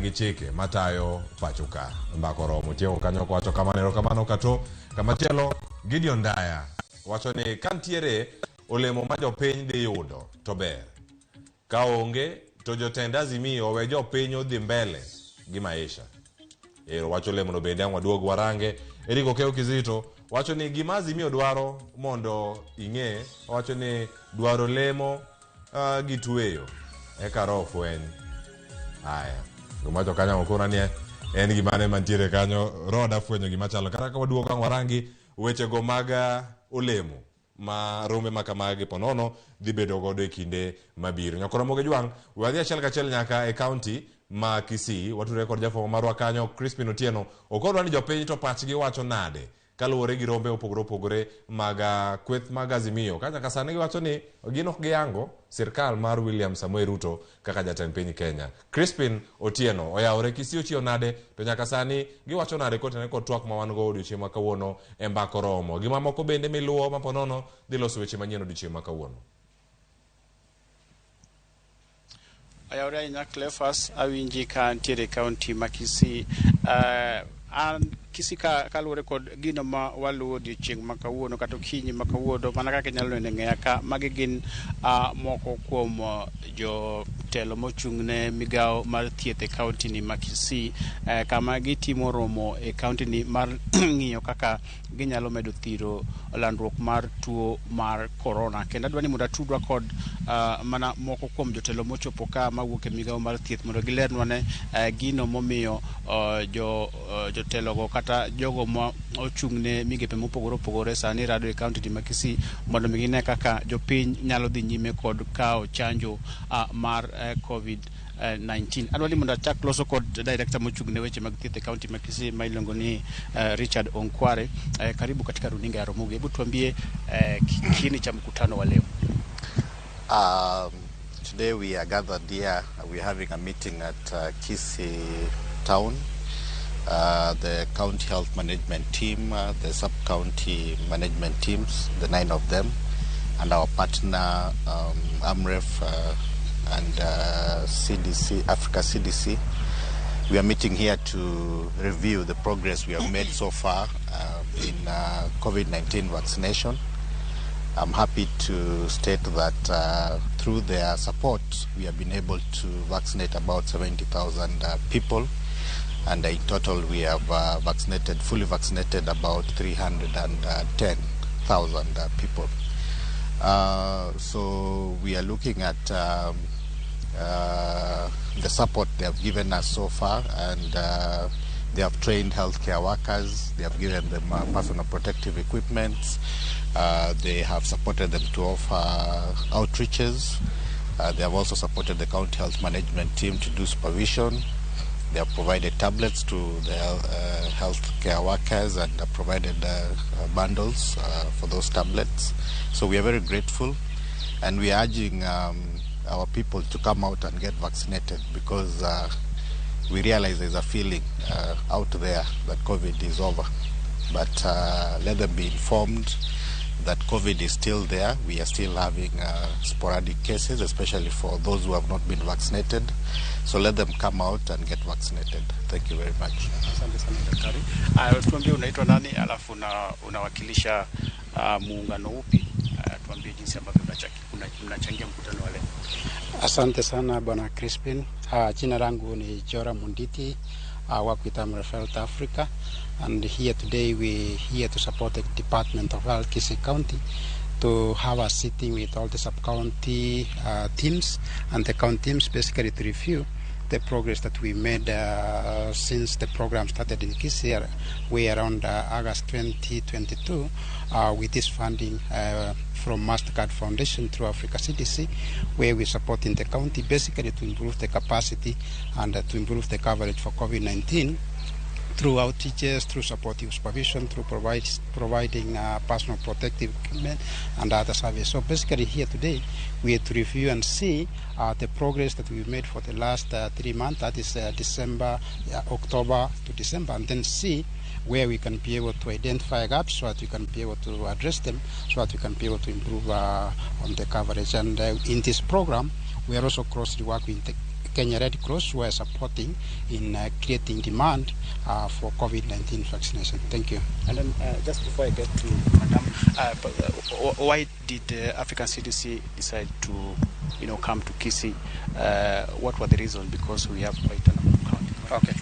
gi chike matayo pacho ka. Mbaka oromo tieko kanyo kowacho kamano. Erokamano Kato. Kamachielo Gideon Ndaya wacho ni ka nitiere olemo ma jopiny dhi yudo to ber. Ka onge to jotend Azimio owe jopiny odhi mbele gi maisha. Ero wacho lemono bende ang' waduog warange. Eric Okeo Kizito wacho ni gima Azimio dwaro mondo ing'e, wacho ni dwaro lemo gi tweyo eka roho fweny. Aya, gima kanyo okona ni en gima ne mantiere kanyo, roho da fwenyo gima chalo. Kata ka waduogo ang' warangi wechego mag olemo ma rombe ma kamagi ponono dhi bedo godo e kinde mabiro. Nyakoro Ramogi Jwang', wadhi achiel kachiel nyaka e kaunti ma Kisii, watudore kod jafwambo marwa kanyo Crispin Otieno. Okonwa ni jopiny to pachgi wacho nade Kaluwore gi rombe opogore opogore mag kweth mag Azimio. Ka nyaka sani giwacho ni gin ok giyango sirkal mar William Samoei Ruto kaka jatend piny Kenya. Crispin Otieno oyawore Kisii ochiew nade to nyaka sani giwacho nade kotenore kod twak ma wan go odiochieng' ma kawuono e Mbaka Oromo. Gi mamoko bende miluwo ma ponono dhi loso weche manyien odiochieng' ma kawuono. Oyawore ahinya Cleophas, awinji ka ntiere e kaunti ma Kisii. An Kisii ka kaluwore kod gino ma waluwo odiochieng' ma kawuono kata okinyi ma kawuono, mana kaka inyalo neno e ng'eya ka, magi gin moko kuom jotelo mochung' ne migawo mar thieth e kaunti ni ma Kisii, kama gitimo romo e kaunti ni mar ng'iyo kaka ginyalo medo thiro landruok mar tuo mar corona. Kendo adwa ni mondo atudwa kod mana moko kuom jotelo mochopo ka mawuok e migawo mar thieth mondo gilernwa ne gino momiyo jotelogo kata jogo ma ochung' ne migepe mopogore opogore sani rado e kaunti ma Kisii mondo mi gine kaka jopiny nyalo dhi nyime kod kawo chanjo mar COVID-19. Adwa ni mondo achak loso kod director mochung' ne weche mag thieth e kaunti ma Kisii ma iluongo ni Richard Onkware. Karibu katika runinga ya Ramogi. Hebu tuambie kiini cha mkutano wa leo. Today we are gathered here. We are having a meeting at Kisii town. The county health management team, the sub-county management teams, the 9 of them, and our partner AMREF and CDC, Africa CDC. We are meeting here to review the progress we have made so far in COVID-19 vaccination. I'm happy to state that through their support, we have been able to vaccinate about 70,000 people. And in total, we have fully vaccinated about 310,000 people. So we are looking at the support they have given us so far, and they have trained healthcare workers, they have given them personal protective equipment, they have supported them to offer outreaches, they have also supported the county health management team to do supervision. They have provided tablets to the healthcare workers and provided bundles for those tablets. So we are very grateful, and we are urging our people to come out and get vaccinated, because we realize there's a feeling out there that COVID is over. But let them be informed that COVID is still there. We are still having sporadic cases, especially for those who have not been vaccinated. So let them come out and get vaccinated. Thank you very much. Asante sana daktari. Tuambie unaitwa nani, alafu unawakilisha muungano upi? Tuambie jinsi ambavyo unachangia mkutano wa leo. Asante sana Bwana Crispin. Jina langu ni Jora Munditi. I work with Amref Health Africa, and here today we here to support the Department of Health Kisii County to have a sitting with all the sub-county teams and the county teams, basically to review the progress that we made since the program started in Kisii, way around August 2022, with this funding from MasterCard Foundation through Africa CDC, where we support in the county basically to improve the capacity and to improve the coverage for COVID-19 through outreaches, through supportive supervision, through providing personal protective equipment and other services. So basically here today, we have to review and see the progress that we've made for the last 3 months, that is December, October to December, and then see where we can be able to identify gaps so that we can be able to address them, so that we can be able to improve on the coverage. And in this program, we are also closely working with the Kenya Red Cross, who are supporting in creating demand for COVID-19 vaccination. Thank you. And then just before I get to Madam, why did African CDC decide to, come to Kisii? What were the reasons? Because we have quite a number of counties. Okay.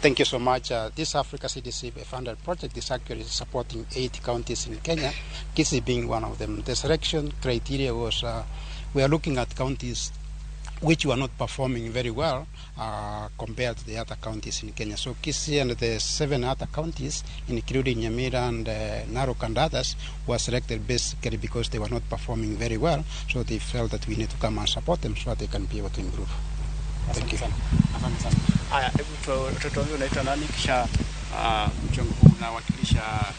Thank you so much. This Africa CDC funded project is actually supporting 8 counties in Kenya, Kisii being one of them. The selection criteria was we are looking at counties which were not performing very well compared to the other counties in Kenya. So Kisii and the 7 other counties, including Nyamira and Narok and others, were selected basically because they were not performing very well. So they felt that we need to come and support them so that they can be able to improve. Thank you. Asante sana. Haya, hebu tuambie unaitwa nani, kisha mchongo huu unawakilisha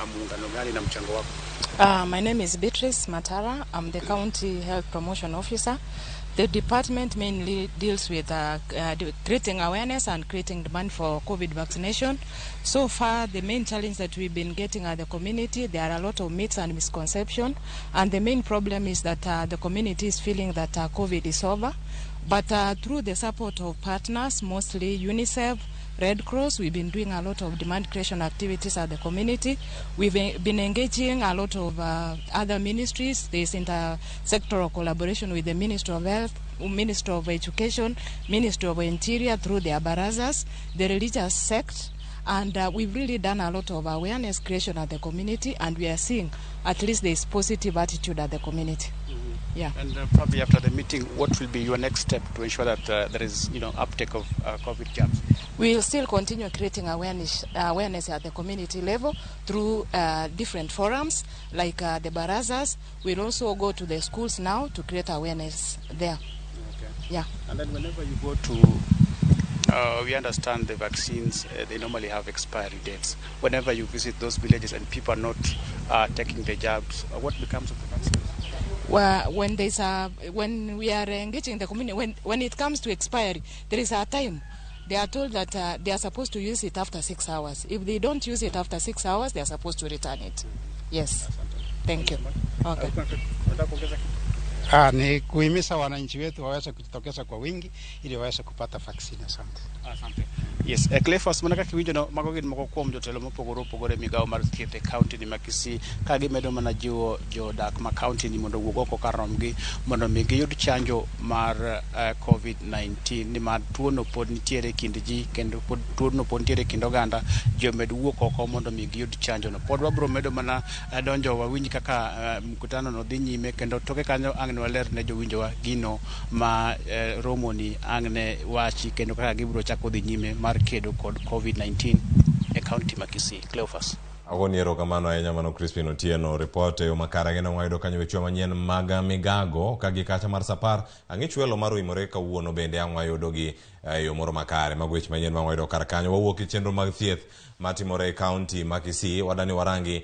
muungano gani na mchango wako? My name is Beatrice Matara. I'm the County Health Promotion Officer. The department mainly deals with creating awareness and creating demand for COVID vaccination. So far, the main challenge that we've been getting at the community, there are a lot of myths and misconceptions. And the main problem is that the community is feeling that COVID is over. But through the support of partners, mostly UNICEF, Red Cross, we've been doing a lot of demand creation activities at the community. We've been engaging a lot of other ministries. There's intersectoral collaboration with the Ministry of Health, Ministry of Education, Ministry of Interior through their barazas, the religious sect. And we've really done a lot of awareness creation at the community, and we are seeing at least there's positive attitude at the community. Yeah. And probably after the meeting, what will be your next step to ensure that there is, uptake of COVID jabs? We will still continue creating awareness at the community level through different forums like the barazas. We'll also go to the schools now to create awareness there. Okay. Yeah. And then whenever you go to, we understand the vaccines, they normally have expiry dates. Whenever you visit those villages and people are not taking the jabs, what becomes of the vaccines? Well, when we are engaging the community, when it comes to expiry, there is a time. They are told that they are supposed to use it after 6 hours. If they don't use it after 6 hours, they are supposed to return it. Yes. Thank you. Okay. Ni kuhimiza wananchi wetu waweze kujitokeza kwa wingi ili waweze kupata vaccine. Asante. Asante. Yes, Cleophas, mana kaka iwinjo no, mago gin moko kuom jotelo mopogore opogore e migawo mar thieth e kaunti ni ma Kisii ka gimedo mana jiwo jodak ma kaunti ni mondo owuog oko kar romgi mondo mi giyud chanjo mar COVID-19 nimar tuono pod nitiere e kind ji kendo pod tuono pod nitiere e kind oganda. Ji omed wuok oko mondo mi giyud chanjo no. Pod wabro medo mana donjo wawinj kaka mkutano no dhi nyime kendo toke kanyo ang' ne waler ne jowinjowa gino ma romo ni ang' ne wachi kendo kaka gibiro chako dhi nyime mar kedo kod COVID-19 e kaunti ma Kisii. Cleophas. Agoni erokamano ahinya mano Crispin Otieno. Report e yo makare geno wayudo kanyo weche manyien mag migago ka gi kacha mar sapar ang'ich welo mar oimore kawuono bende ang' wayudo gi yo moro makare mago weche manyien ma wayudo kar kanyo. Wawuok e chenro mag thieth matimore e kaunti ma Kisii, wadani warangi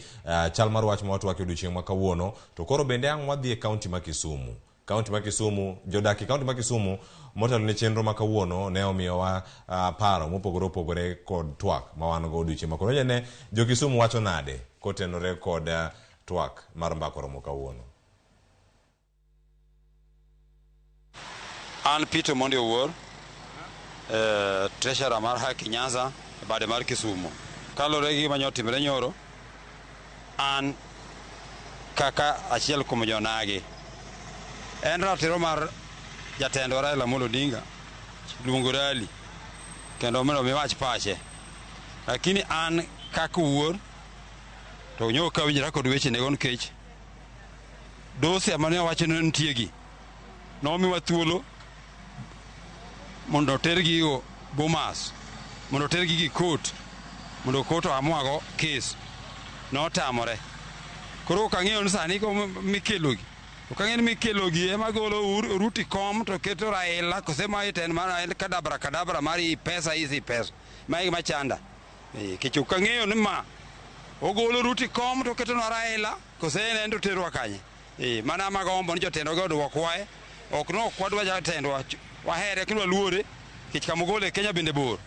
chal mar wach ma watwak e odiochieng' ma kawuono, to koro bende ang' wadhi e kaunti ma Kisumu. Kaunti ma Kisumu, jodak e kaunti ma Kisumu motelo ne chenro ma kawuono ne omiyowa paro mopogore opogore kod twak ma wan go odiochieng' ma kawuono. Ne jo Kisumu wacho nade kotenore kod twak mar mbaka oromo kawuono? An Peter Mondi Owuor, treasurer mar Haki Nyanza e bade mar Kisumu. Kaluwore gi gima nyotimore nyoro, an kaka achiel kuom jonagi, en ratiro mar jatendwa Raila Amolo Odinga luongo rally kendo mondo mi wach pache, lakini an kaka wuor to nyo ok awinjra kod wechenego nikech dosia mane owacho ni nitie gi nomiwa thuolo mondo otergi go Bomas, mondo otergi gi court, mondo court oamwago kes. Notamore. Koro ok ang'eyo ni sani mikelogi, ok ang'eyo ni mikelogi ema golo Ruto kom to keto Raila kose mae to en mana en kadabra kadabra mar i pesa isi pesa. Ma e gima chanda. Nikech ok ang'eyo ni ma ogolo Ruto kom to ketonwa Raila kose en to oterwa kanye. Mana ema agombo ni jotendwa oduokwae. Ok no ok wadwa jatendwa, wahere kendo waluore nikech kama ogole e Kenya bende bor.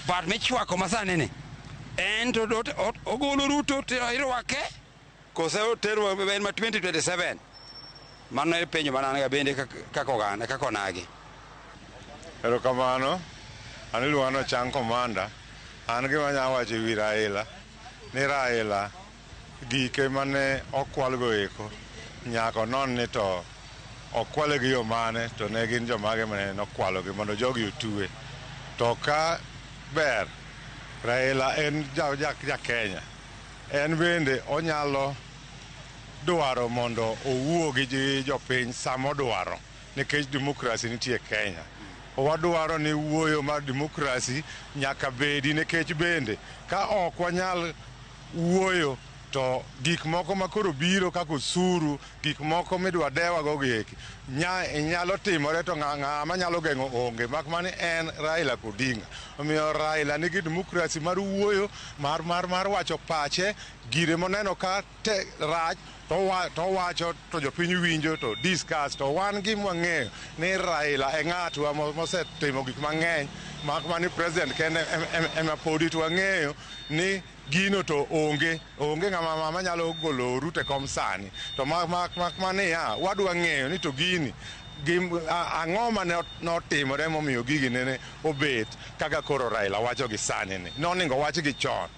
But michwako masani ni en to ogolo Ruto to irwake kose oterwa en ma 2027. Mano e penjo mana an ga bende kaka oganda, kaka onagi. Erokamano. An iluonga ni Ochang Komanda. An gima anyalo wacho ewi Raila ni Raila gike mane okwalgo eko nyaka onon ni to okwale gi yo mane to ne gin jomage mane nokwalogi mondo jogi otwe. To ka ber, Raila en ja Kenya. En bende onyalo dwaro mondo owuo gi jopiny sama odwaro nikech demokrasi nitie Kenya. Wadwaro ni wuoyo mar demokrasi nyaka bedi nikech bende ka ok wanyal wuoyo To gik moko ma koro biro kaka osuru, gik moko midwa dewago gi eki, nyalo timore to ng'ama nyalo geng'o onge, mak mana en Raila Odinga. Omiyo Raila nigi demokrasi mar wuoyo, mar wacho pache, gire moneno ka rach to wacho to jopiny winjo to discuss. To wan gima wang'eyo ni Raila e ng'atwa mosetimo gik mang'eny, mak mana ni president kende ema podi to wang'eyo ni gino to onge ng'ama mama nyalo golo Ruto e kom sani. To mak maniya, wadwa ng'eyo ni to gini ang'o mane notimore momiyo gigi nene obet kaka koro Raila wacho gi sani ni. Noningo wach gi chon.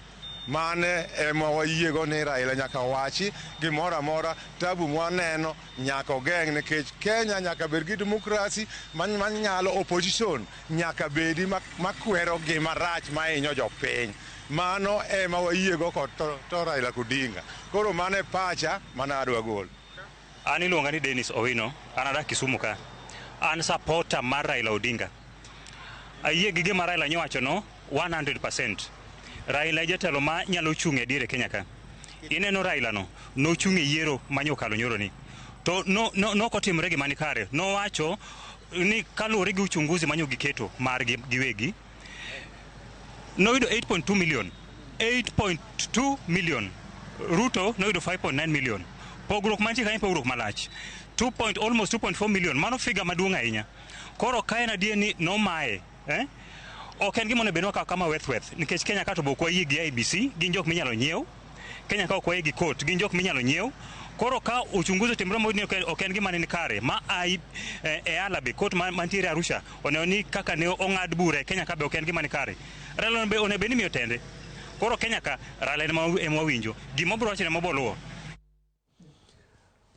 Mane ema wayiego ni Raila nyaka wachi gimoro amora, tabu mwaneno nyaka ogeng', nikech Kenya nyaka bed gi demokrasi manyalo opposition nyaka bedi makwero gima rach mahinyo jopiny. Mano ema wayiego kod to Raila Odinga. Koro mano e pacha mana adwa golo. An iluonga ni Dennis Owino, an adak Kisumu ka. An supporter mar Raila Odinga. Ayie gi gima Raila nyowacho no 100%. Raila e jatelo ma nyalo chung' e diere Kenya ka. Ineno Raila no, nochung' e yiero manyokalo nyoro ni. To nokotimore gima ni kare. Nowacho ni kaluwore gi uchunguzi manyo giketo margi giwegi, noyudo 8.2 million. 8.2 million. Ruto noyudo 5.9 million. Pogruok mantie kanyo pogruok malach. Almost 2.4 million. Mano figa maduong' ahinya. Koro ka en adier ni nomaye, Ok en gima onego bed ni wakawo kama weth nikech Kenya ka to be ok wayie gi IEBC, gin jok minyalo nyiew. Kenya ka ok wayie gi court, gin jok minyalo nyiew. Koro ka uchunguzi otimore moyud ni ok en gima ni kare, ma EALA be court mantiere Arusha oneno ni kaka ne ong'ad bura e Kenya ka be ok en gima ni kare. Raila onego bed ni miyo tende. Koro Kenya ka Raila ema wawinjo. Gima obiro wacho ema obiro luwo.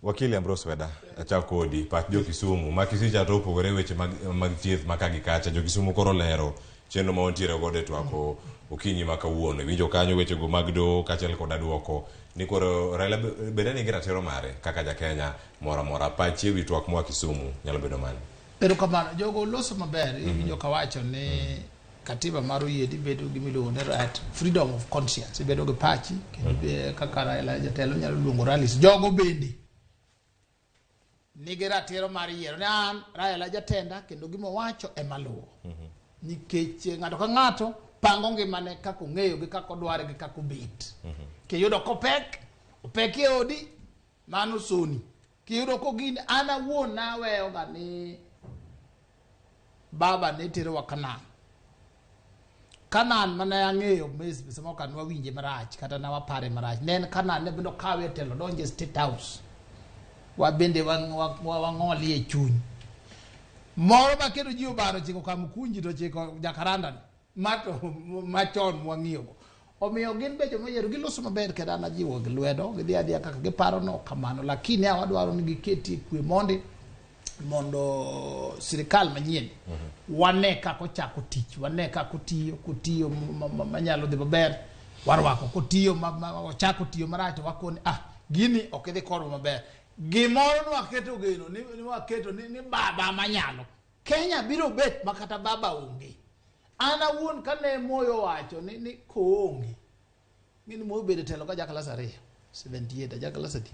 Wakili Ambrose Weda, achak kodi, pach jo Kisumu. Ma Kisii cha to opogore weche mag thieth ma ka gi kacha. Jo Kisumu koro lero chenro ma wantiere godo e twako okinyi ma kawuono. Iwinjo kanyo wechego mag doho kaachiel koda duoko ni koro Raila bende nigi ratiro mare kaka ja Kenya moro amora. Pachi ewi twak moa Kisumu nyalo bedo mane? Erokamano, jogo loso maber. Iwinjo kawacho ni katiba mar oyie ni bedo gi miluongo ni right freedom of conscience, ibedo gi pachi kendo kaka Raila jatelo nyalo luongo rallies. Jogo bende nigi ratiro mar yiero ni an Raila jatenda kendo gima owacho ema luwo. Nikech ng'ato ka ng'ato pango ngimane kaka ong'eyo gi kaka odware gi kaka obet. Kiyudo kopek, opek e odi, mano soni. Kiyudo kogini, an awuon naweyoga ni baba ne terowa Canaan. Canaan mane ang'eyo samoro ka nwawinje marach kata nawapare marach. Ne en Canaan ne bende okawe e telo donje State House. Wabende wang'olie chuny. Moro ma kendo ji obaro chiko Kamukunji to chiko Jacaranda ni. Mato machon mwang'iyogo. Omiyo gin be joma oyiero giloso maber kendo an ajiwo gi lwedo gidhi adhiya kaka giparo no kamano, lakini awadwaro ni giketie kwe mondi mondo sirikal manyien wane kaka ochako tich, wane kaka otiyo, kotiyo manyalo dhi maber warwako, kotiyo ochako tiyo marach to wakoni gini ok idhi kodwa maber. Gimoro nwaketo geno ni waketo ni baba manyalo. Kenya biro bet makata baba onge. An awuon kane Moi owacho ni koonge. Ng'eni Moi obedo e telo ka ja klas 2, 78 ja klas adi.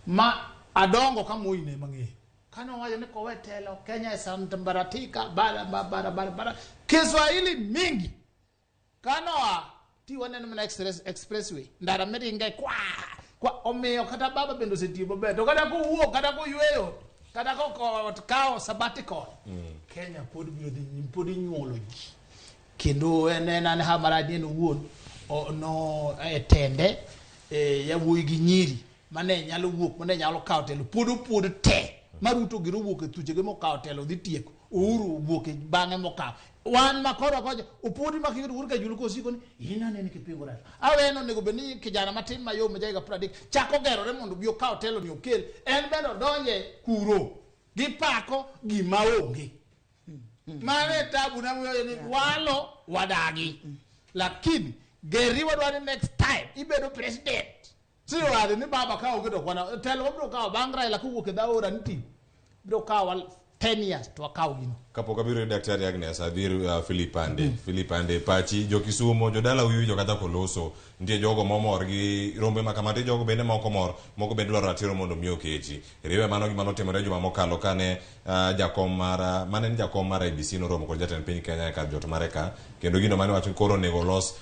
Ma adongo ka Moi ne mang'eyo. Kane owacho ni kowe telo Kenya e sambaratika bara bara bara bara Kiswahili mingi. Kanoa ti waneno mana expressway ndara miringe kwa kwa omiyo kata baba bende osetiyo maber to kata kowuok kata koyweyo kata kokawo sabbatical Kenya pod biro dhi nyime, pod inyuolo ji kendo en an ha marach ni en owuon no e tende yawuoyi gi nyiri mane nyalo wuok mane nyalo kawo telo pod opuod te ma Ruto giro wuok e thuchege mokawo telo dhi tieko Uhuru owuok e bang'e mokawo wan ma koro kocha opodi ma kiyudo Uhuru Kajulu kosiko ni in aneni kipingo Raila aweno onego bed ni kijana matin mayom ma jahiga 30 chako gerore mondo obi okaw telo ni okel en bende odonje kuro gipako gima onge. Mano e tabu na miyo ni walo wadagi lakini geri wadwa ni next time ibedo president si wade ni baba ka onge to kwana telo wabiro kawo bang' Raila kowuok e dhaora nitie biro kawo 10 years to wakaw gino. Kapok abiro ir Daktari Agnes, adhi ir Philip Ande. Philip Ande, pachi jo Kisumo, jodala uwinjo kata koloso. Nitie jogo momor gi rombe ma kama, nitie jogo bende ma ok omor, moko bende dwaro ratiro mondo mi oketi. Riwe mano gima notimore juma mokalo kane jakom mar mane en jakom mar IEBC noromo kod jatend piny Kenya e kar jot mare ka, kendo gino mane wacho ni koro onego olos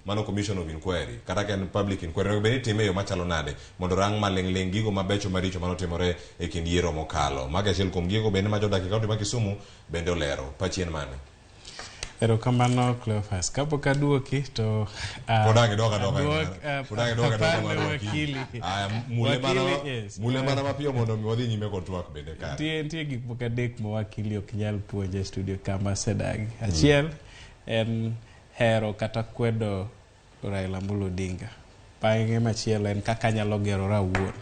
mano commission of inquiry kata ka en public inquiry onego bed ni itime e yo machalo nade mondo rang maling'ling' gigo mabecho maricho manotimore e kind yiero mokalo. Mago e achiel kuom gigo bende ma jodak e kaunti ma Kisumu bende olero. Pachi en mane? Erokamano Cleophas. Kapok aduoki to Pod ang' idok adoka aduok, pod ang' idok adoka apar mar ne wakili. wakili. Aya, mule mana Wakili, yes. mule mana mapiyo mondo mi wadhi nyime kod twak bende kare. Nitie gik moko adek ma wakili ok nyal puonjo e studio kama asedagi. Achiel en hero kata kwedo Raila Amolo Odinga. Bang'e machielo en kaka anyalo gerora awuon.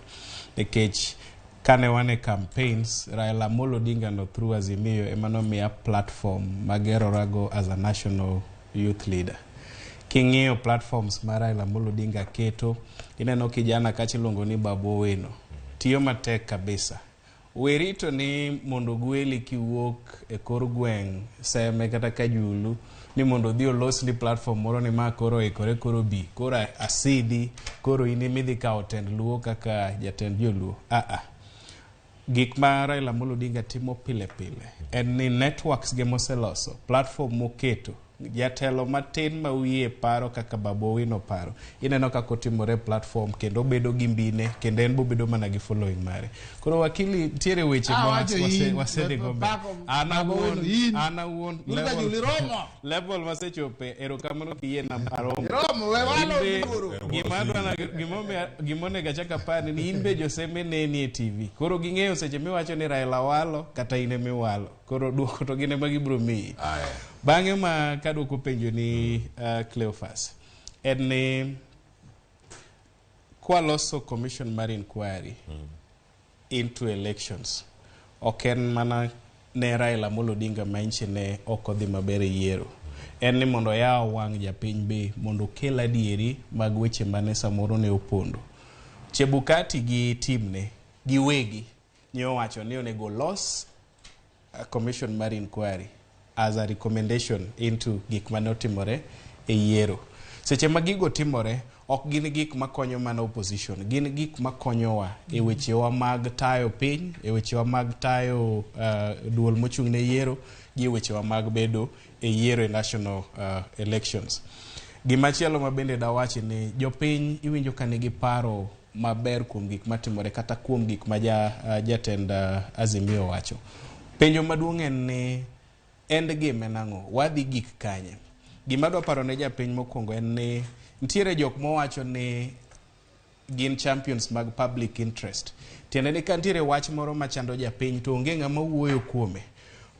Nikech kane wan e campaigns, Raila Amolo Odinga no through Azimio ema nomiya platform magerorago as a national youth leader. King'iyo platforms ma Raila Amolo Odinga keto, ineno kijana kacha iluongo ni Babu Owino. Tiyo matek kabisa. Werito ni mondo gweli kiwuok e kor gweng' Seme kata Kajulu ni mondo odhi olosni platform moro ni ma koro oikore koro bi koro asidhi koro in emidhi kawo tend Luo kaka jatend joluo. Gik ma Raila Amolo Odinga timo pile pile en ni networks ge moseloso, platform moketo, jatelo matin ma wiye paro kaka Babu Owino paro, ineno kaka otimore e platform kendo obedo gi mbine kendo en bobedo mana gi following mare. Koro wakili nitiere weche ma Awacho in, wasedhi go mbele. Bako- An Babu awuon, Owino, in. an awuon Wuod Kajulu, iromo. level masechope erokamano kiyiena aromo. Iromo, we walo In be- luoro. gima adwa gimonego achak apani ni in be joseme neni e TV. Koro ging'eyo seche miwacho ni Raila walo kata in emiwalo. Koro duoko to gin ema gibiro miyi. Bang'e ma kaduoko penjo ni Cleophas en ni kwaloso commission mar inquiry into elections ok en mana ne Raila Amolo Odinga ma nchi ne ok odhi maber e yiero en ni mondo oyaw wang' japiny be mondo okel adieri mag weche mane samoro ne opondo. Chebukati gi timne giwegi ne owacho ni onego los a commission mar inquiry as a recommendation into gik mane otimore e yiero. Seche ma gigo timore, ok gin gik makonyo mana opposition, gin gik makonyowa e wechewa mag tayo piny, e wechewa mag tayo duol mochung' ne yiero, gi e wechewa mag bedo e yiero e national elections. Gimachielo ma bende dawachi ni jopiny iwinjo ka nigi paro maber kuom gik matimore kata kuom gik ma jatend Azimio wacho. Penjo maduong' en ni end game en ang'o? Wadhi gik kanye? Gima adwa paro ne japiny mokwongo en ni nitiere jok mowacho ni gin champions mag public interest. Tiende ni ka nitiere wach moro machando japiny to onge ng'ama wuoyo kuome.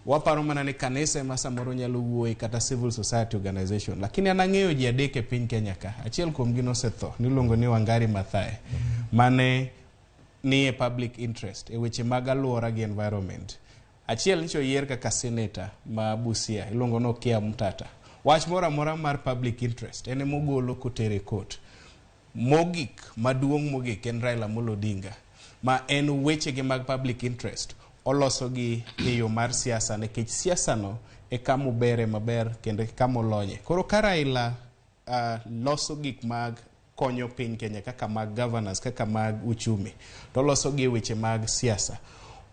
Waparo mana ni kanisa ema samoro nyalo wuoye kata civil society organization. Lakini an ang'eyo ji adek e piny Kenya ka. Achiel kuomgi nosetho, niluongo ni Wangari Maathai, mane nie public interest e weche mag alwora gi environment. Achiel nyicho oyier kaka senator ma Busia, iluongo ni Okiya Mtata. Wach moro amora mar public interest en emogolo kotere court. Mogik, maduong' mogik en Raila Amolo Odinga, ma en wechege mag public interest oloso gi e yo mar siasa nikech siasa no e kama obere maber kendo e kama olonye. Koro ka Raila loso gik mag konyo piny Kenya kaka mag governance, kaka mag uchumi, to oloso gi e weche mag siasa.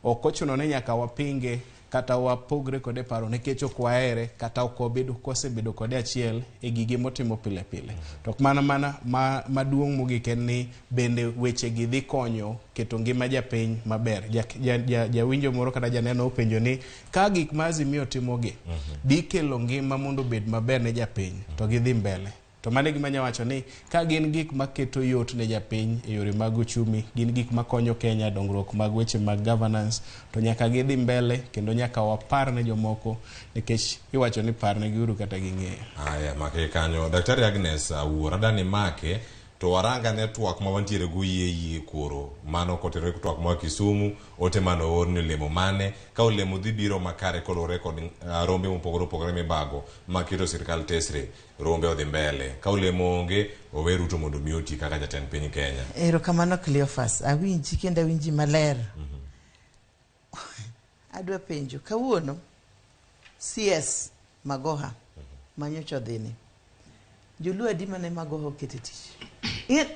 Ok ochuno ni nyaka wapinge kata wapogre kode paro nikech ok wahere kata ok wabedo kwasebedo kode achiel e gige motimo pile pile. To ok mana maduong' mogik en ni bende weche gi dhi konyo keto ngima japiny maber. Jawinjo moro kata janeno openjo ni ka gik ma Azimio timogi dhi kelo ngima mondo obed maber ne japiny to gidhi mbele. To mano e gima anya wacho ni ka gin gik maketo yot ne japiny e yore mag uchumi, gin gik makonyo Kenya dongruok mag weche mag governance, to nyaka gidhi mbele kendo nyaka wapar ne jomoko nikech iwacho ni par ne giuru kata ging'eyo. Aya, make kanyo. Daktari Agnes Awuor, adani make to waranga ne twak ma wantiere go yie yie koro. Mano kotenore twak ma Kisumu, ote mane oor ni olemo mane, ka olemo dhi biro makare koluwore kod rombe mopogore opogore mibago ma keto sirkal tesre. Rombe odhi mbele. Ka olemo onge, owe Ruto mondo mi oti kaka jatend piny Kenya. Erokamano Cleophas, awinji kendo awinji maler. Adwa penjo, kawuono CS Magoha manyocha odhini. Joluo adi mane Magoha oketo e tich?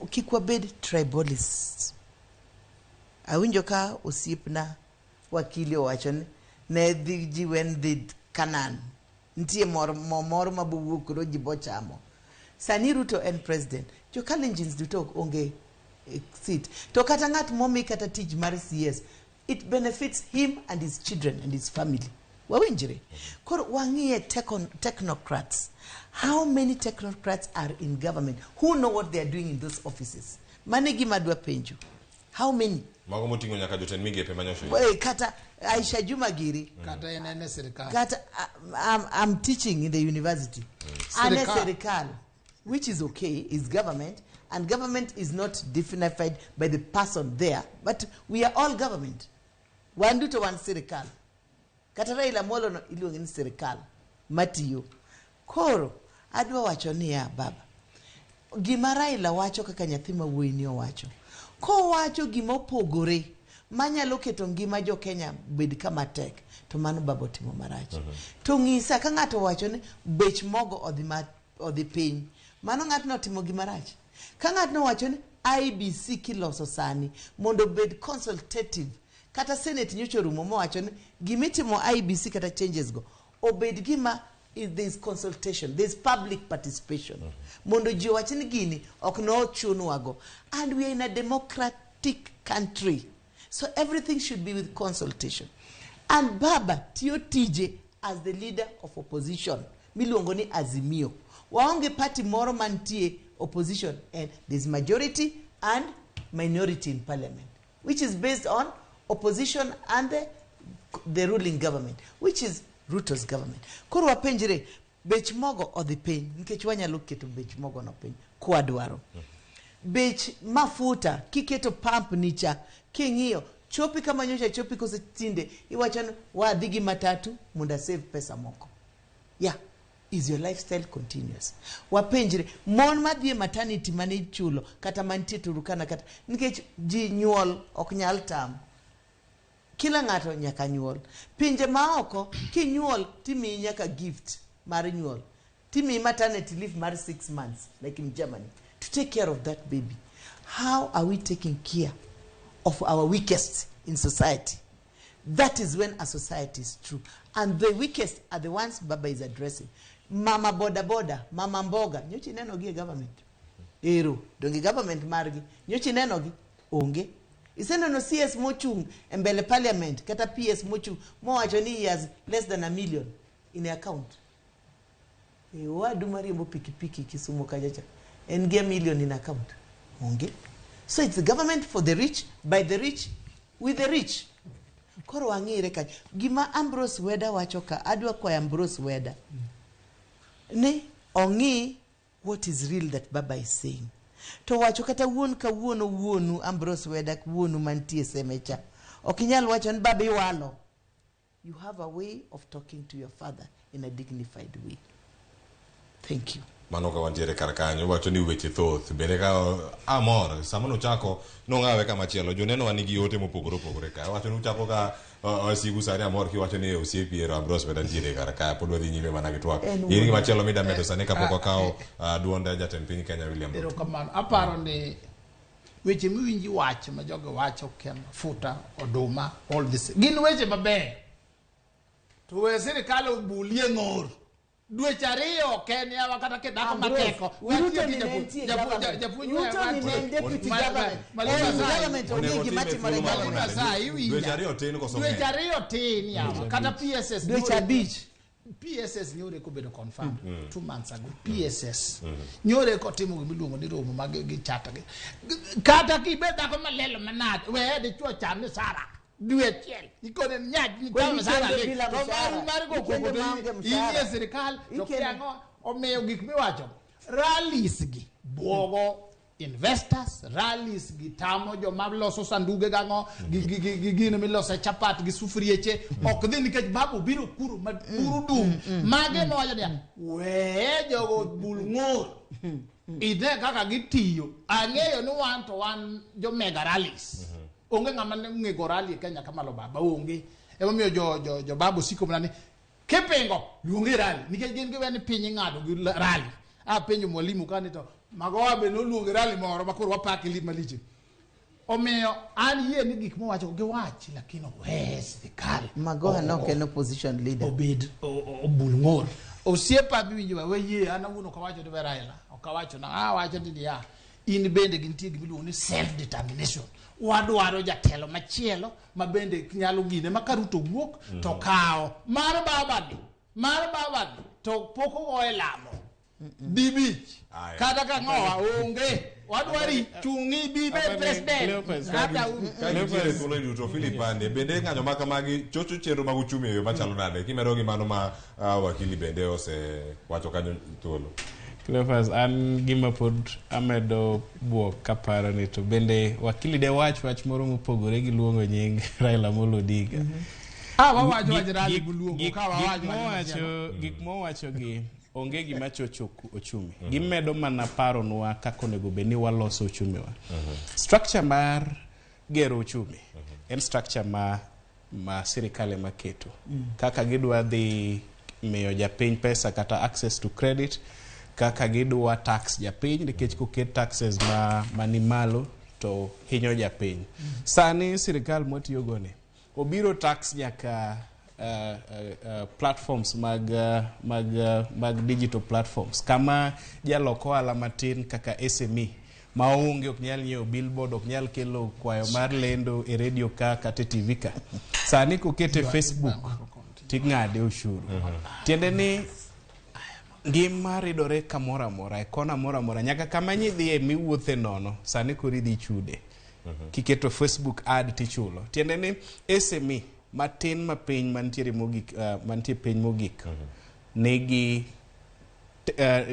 Kik wabed tribalists. Awinjo ka osiepna wakili owacho ni ne dhi ji wen dhi Canaan. Nitie mor mo moro ma bowuok koro ji bochamo. Sani Ruto en president. Jo Kalenjins duto ok onge seat. To kata ng'at momi kata tich mar CS, it benefits him and his children and his family. Wawinjre? Koro wang'iye technocrats. How many technocrats are in government who know what they are doing in those offices? Mano e gima adwa penjo. How many? Mago moting'o nyaka jotend migepe manyocha. Kata Aisha Juma giri. Kata en en e sirikal. Kata I'm teaching in the university. Ane Sirikal. Serikal, which is okay, is government, and government is not dignified by the person there, but we are all government. Wan duto wan sirikal. Kata Raila Amolo no iluonge ni sirikal matiyo. Koro adwa wacho niya baba, gima Raila wacho kaka nyathi ma wuoyi ni owacho. Kowacho gima opogore manyalo keto ngima jo Kenya bed kama tek, to mano baba otimo marach. To ng'isa ka ng'ato owacho ni bech mogo odhi piny, mano ng'atno otimo gima rach. Ka ng'atno owacho ni IEBC kiloso sani mondo obed consultative, kata Senate nyocha orumo mowacho ni gimitimo IEBC kata changes go obed gima there is consultation, there is public participation. Mondo ji owach ni gini ok nochunwago. And we are in a democratic country. So everything should be with consultation. And Baba tiyo tije as the leader of opposition. Miluongo ni Azimio. Waonge party moro mantie opposition, and there's majority and minority in parliament, which is based on opposition and the ruling government, which is Ruto's government. Koro wapenjre, bech mogo odhi piny, nikech wanyalo keto bech mogo no piny kwadwaro. Bech mafuta kiketo pump nicha, king'iyo chopi kama nyocha chopi kose tinde iwacho ni wadhi gi matatu mondo asave pesa moko. Yeah, is your lifestyle continuous? Wapenjre, mon madhi e maternity mane ichulo kata mantie Turkana kata nikech ji nyuol ok nyal tam. Kila ng'ato nyaka nyuol. Pinje maoko kinyuol timiyi nyaka gift mar nyuol. Timiyi maternity leave mar 6 months like in Germany to take care of that baby. How are we taking care of our weakest in society? That is when a society is true. And the weakest are the ones Baba is addressing. Mama boda boda, mama mboga, nyocha ineno gi e government. Ero, donge government margi, nyocha ineno gi, onge. Iseneno CS mochung' e mbele parliament, kata PS mochung' mowacho ni he has less than a million in account. Owadu mariembo pikipiki Kisumu kacha cha, en gi a million in account. Onge. So it's the government for the rich, by the rich, with the rich. Koro wang'ire kacha. Gima Ambrose Weda wacho ka, adwa kwayo Ambrose Weda ni ong'i what is real that Baba is saying. To wacho kata wuon kawuono wuonu Ambrose Weda wuonu mantie Semecha. Ok inyal wacho ni Baba iwalo. You have a way of talking to your father in a dignified way. Thank you. Mano ka wantiere kar kanyo, wacho ni weche thoth. Bende ka amor, sama nochako, nong'awe kama chielo. Joneno wan nigi ote mopogore opogore ka. Wacho ni uchako ka wasigu sani amor kiwacho ni osiepi ero Ambrose Weda nitiere kar ka. Pod wadhi nyime mana gi twak. En In wuon. gima chielo mida medo sani kapok wakawo duond jatend piny Kenya William Ruto. Erokamano. Aparo ni weche miwinji wacho ma jogi wacho kia mafuta, oduma, all this. Gin weche mabeyo. To we sirikal obulie ng'or. Dweche ariyo ok en yawa kata kidhako Ambrose, mateko. Ruto ni ne nitie government. Japuonj Ruto ni ne en deputy government. En government onge gima timore e government. Dweche ariyo tin koso Dweche ng'eny? ariyo tin yawa. Dweche Kata abich. PSS Dweche nyoro- abich. PSS nyore kobedo confirmed 2 months ago. PSS nyore kotimo gimiluongo ni romo mag gi chata gi. Kata kibed dhako malelo manade, we dichuo cham misara. Dwe achiel ikone nyaj Kwani cham misara ikende ni. bila To mshahara. maru mar go Ikende koko to maonge in mshahara. e sirikal to Ikende- kia ang'o omiyo gik miwacho rallies gi buogo investors, rallies gi tamo joma loso sanduge gang'o gi gino milose chapat gi sufrieche ok dhi nikech babu biro kuro ma kuro dum mage mowacho niya weye jogo bul ng'ur ine kaka gitiyo ang'eyo ni wan to wan jo mega rallies onge ng'ama ne ong'ego rally e Kenya kamalo baba onge Emomiyo jo jo jo babu siko mana ni kipingo luongi rally nikech gin giwe ni piny ing'ado gi rally. Apenjo mwalimu kani to Magoha be noluongo rally moro ma koro wapake lit malich. Omiyo an yie ni gik mowacho giwach lakini owe sirikal. Magoha ne ok en opposition leader. Obed obul ng'or. Osiepa miwinjo ba we yie an awuon ok awacho ni we Raila. Ok awacho na awacho ni niya in bende gintie gima iluongo ni self determination. Wadwaro jatelo machielo ma bende nyalo gine ma ka Ruto wuok to kawo mar babani mar babani to pok ogoye lamo dibich kata ka ng'owa onge wadwari chung'i bi bed president hata Ka nitiere thuolo duto Philip Ande bende ng'anyo ma kamagi chocho chenro mag uchumi e yo machalo nade kimedo gi mano ma wakili bende osewacho kanyo thuolo. Cleophas, an gima pod amedo buok kaparo ni to bende wakili de wach wach moro mopogore gi luongo nying Raila Amolo Odinga. Wawacho wach rally buluongo ka wawacho wach machielo. Gik mowacho gi onge gima chocho ochumi. Gimedo mana paronwa kaka onego bed ni waloso uchumi wa. Structure mar gero uchumi en structure ma sirikal ema keto. Kaka gidwa dhi miyo japiny pesa kata access to credit, kaka gidwa tax japiny nikech koket taxes ma ni malo to hinyo japiny. Sani sirikal mwatiyogo ni obiro tax nyaka platforms mag digital platforms kama jalok ohala matin kaka SME maonge ok nyal nyiewo billboard, ok nyal kelo kwayo mar lendo e radio ka kata e TV ka. Sani kokete Facebook ting'ade ushuru. Tiende ni ngima ridore kamoro amora e kona moro amora nyaka kama nyidhiye miwuothe nono sani koro idhi chude kiketo Facebook ad tichulo. Tiende ni SME matin mapiny mantiere mogik mantie piny mogik nigi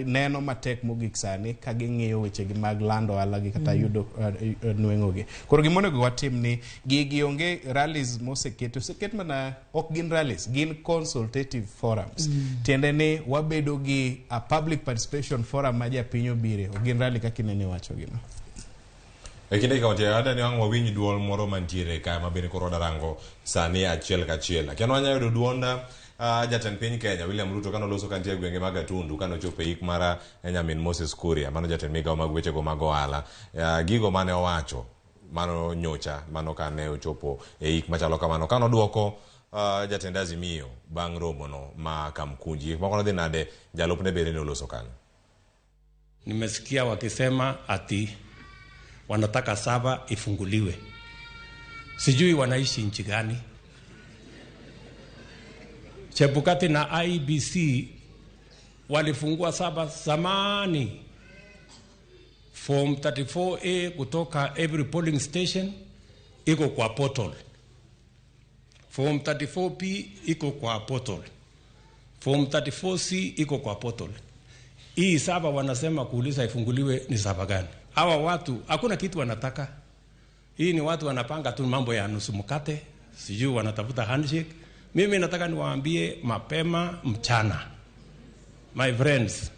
neno matek mogik sani ka ging'iyo wechegi mag lando ohala gi kata yudo nweng'o gi. Koro gima onego watim ni gigi onge rallies moseketi, oseket mana ok gin rallies, gin consultative forums. Tiende ni wabedo gi a public participation forum ma japiny obire, ok gin rally kaka inene iwacho gino. E kinde ka wantie adwa ni wang' wawinj duol moro mantiere ka ma bende koro wadarango sani achiel kachiel. Akia ni wanyalo yudo duond jatend piny Kenya William Ruto kane oloso kantie e gwenge mag Gatundu kane ochopo e ik mar nyamin Moses Kuria mano jatend migawo mag wechego mag ohala. Gigo mane owacho mano nyocha mano kane ochopo e ik machalo kamano kane oduoko jatend Azimio bang' romono ma Kamkunji. Gik moko nodhi nade jalupne bende ne oloso kanyo. Nimesikia wakisema ati wanataka server ifunguliwe. Sijui wanaishi nchi gani. Chebukati na IEBC walifungua server zamani, form 34A kutoka every polling station iko kwa portal, form 34P iko kwa portal, form 34C iko kwa portal. Hii server wanasema kuuliza ifunguliwe ni server gani? Hawa watu hakuna kitu wanataka. Hii ni watu wanapanga tu mambo ya nusu mkate, sijui wanatafuta handshake. Mimi nataka niwaambie mapema mchana, my friends,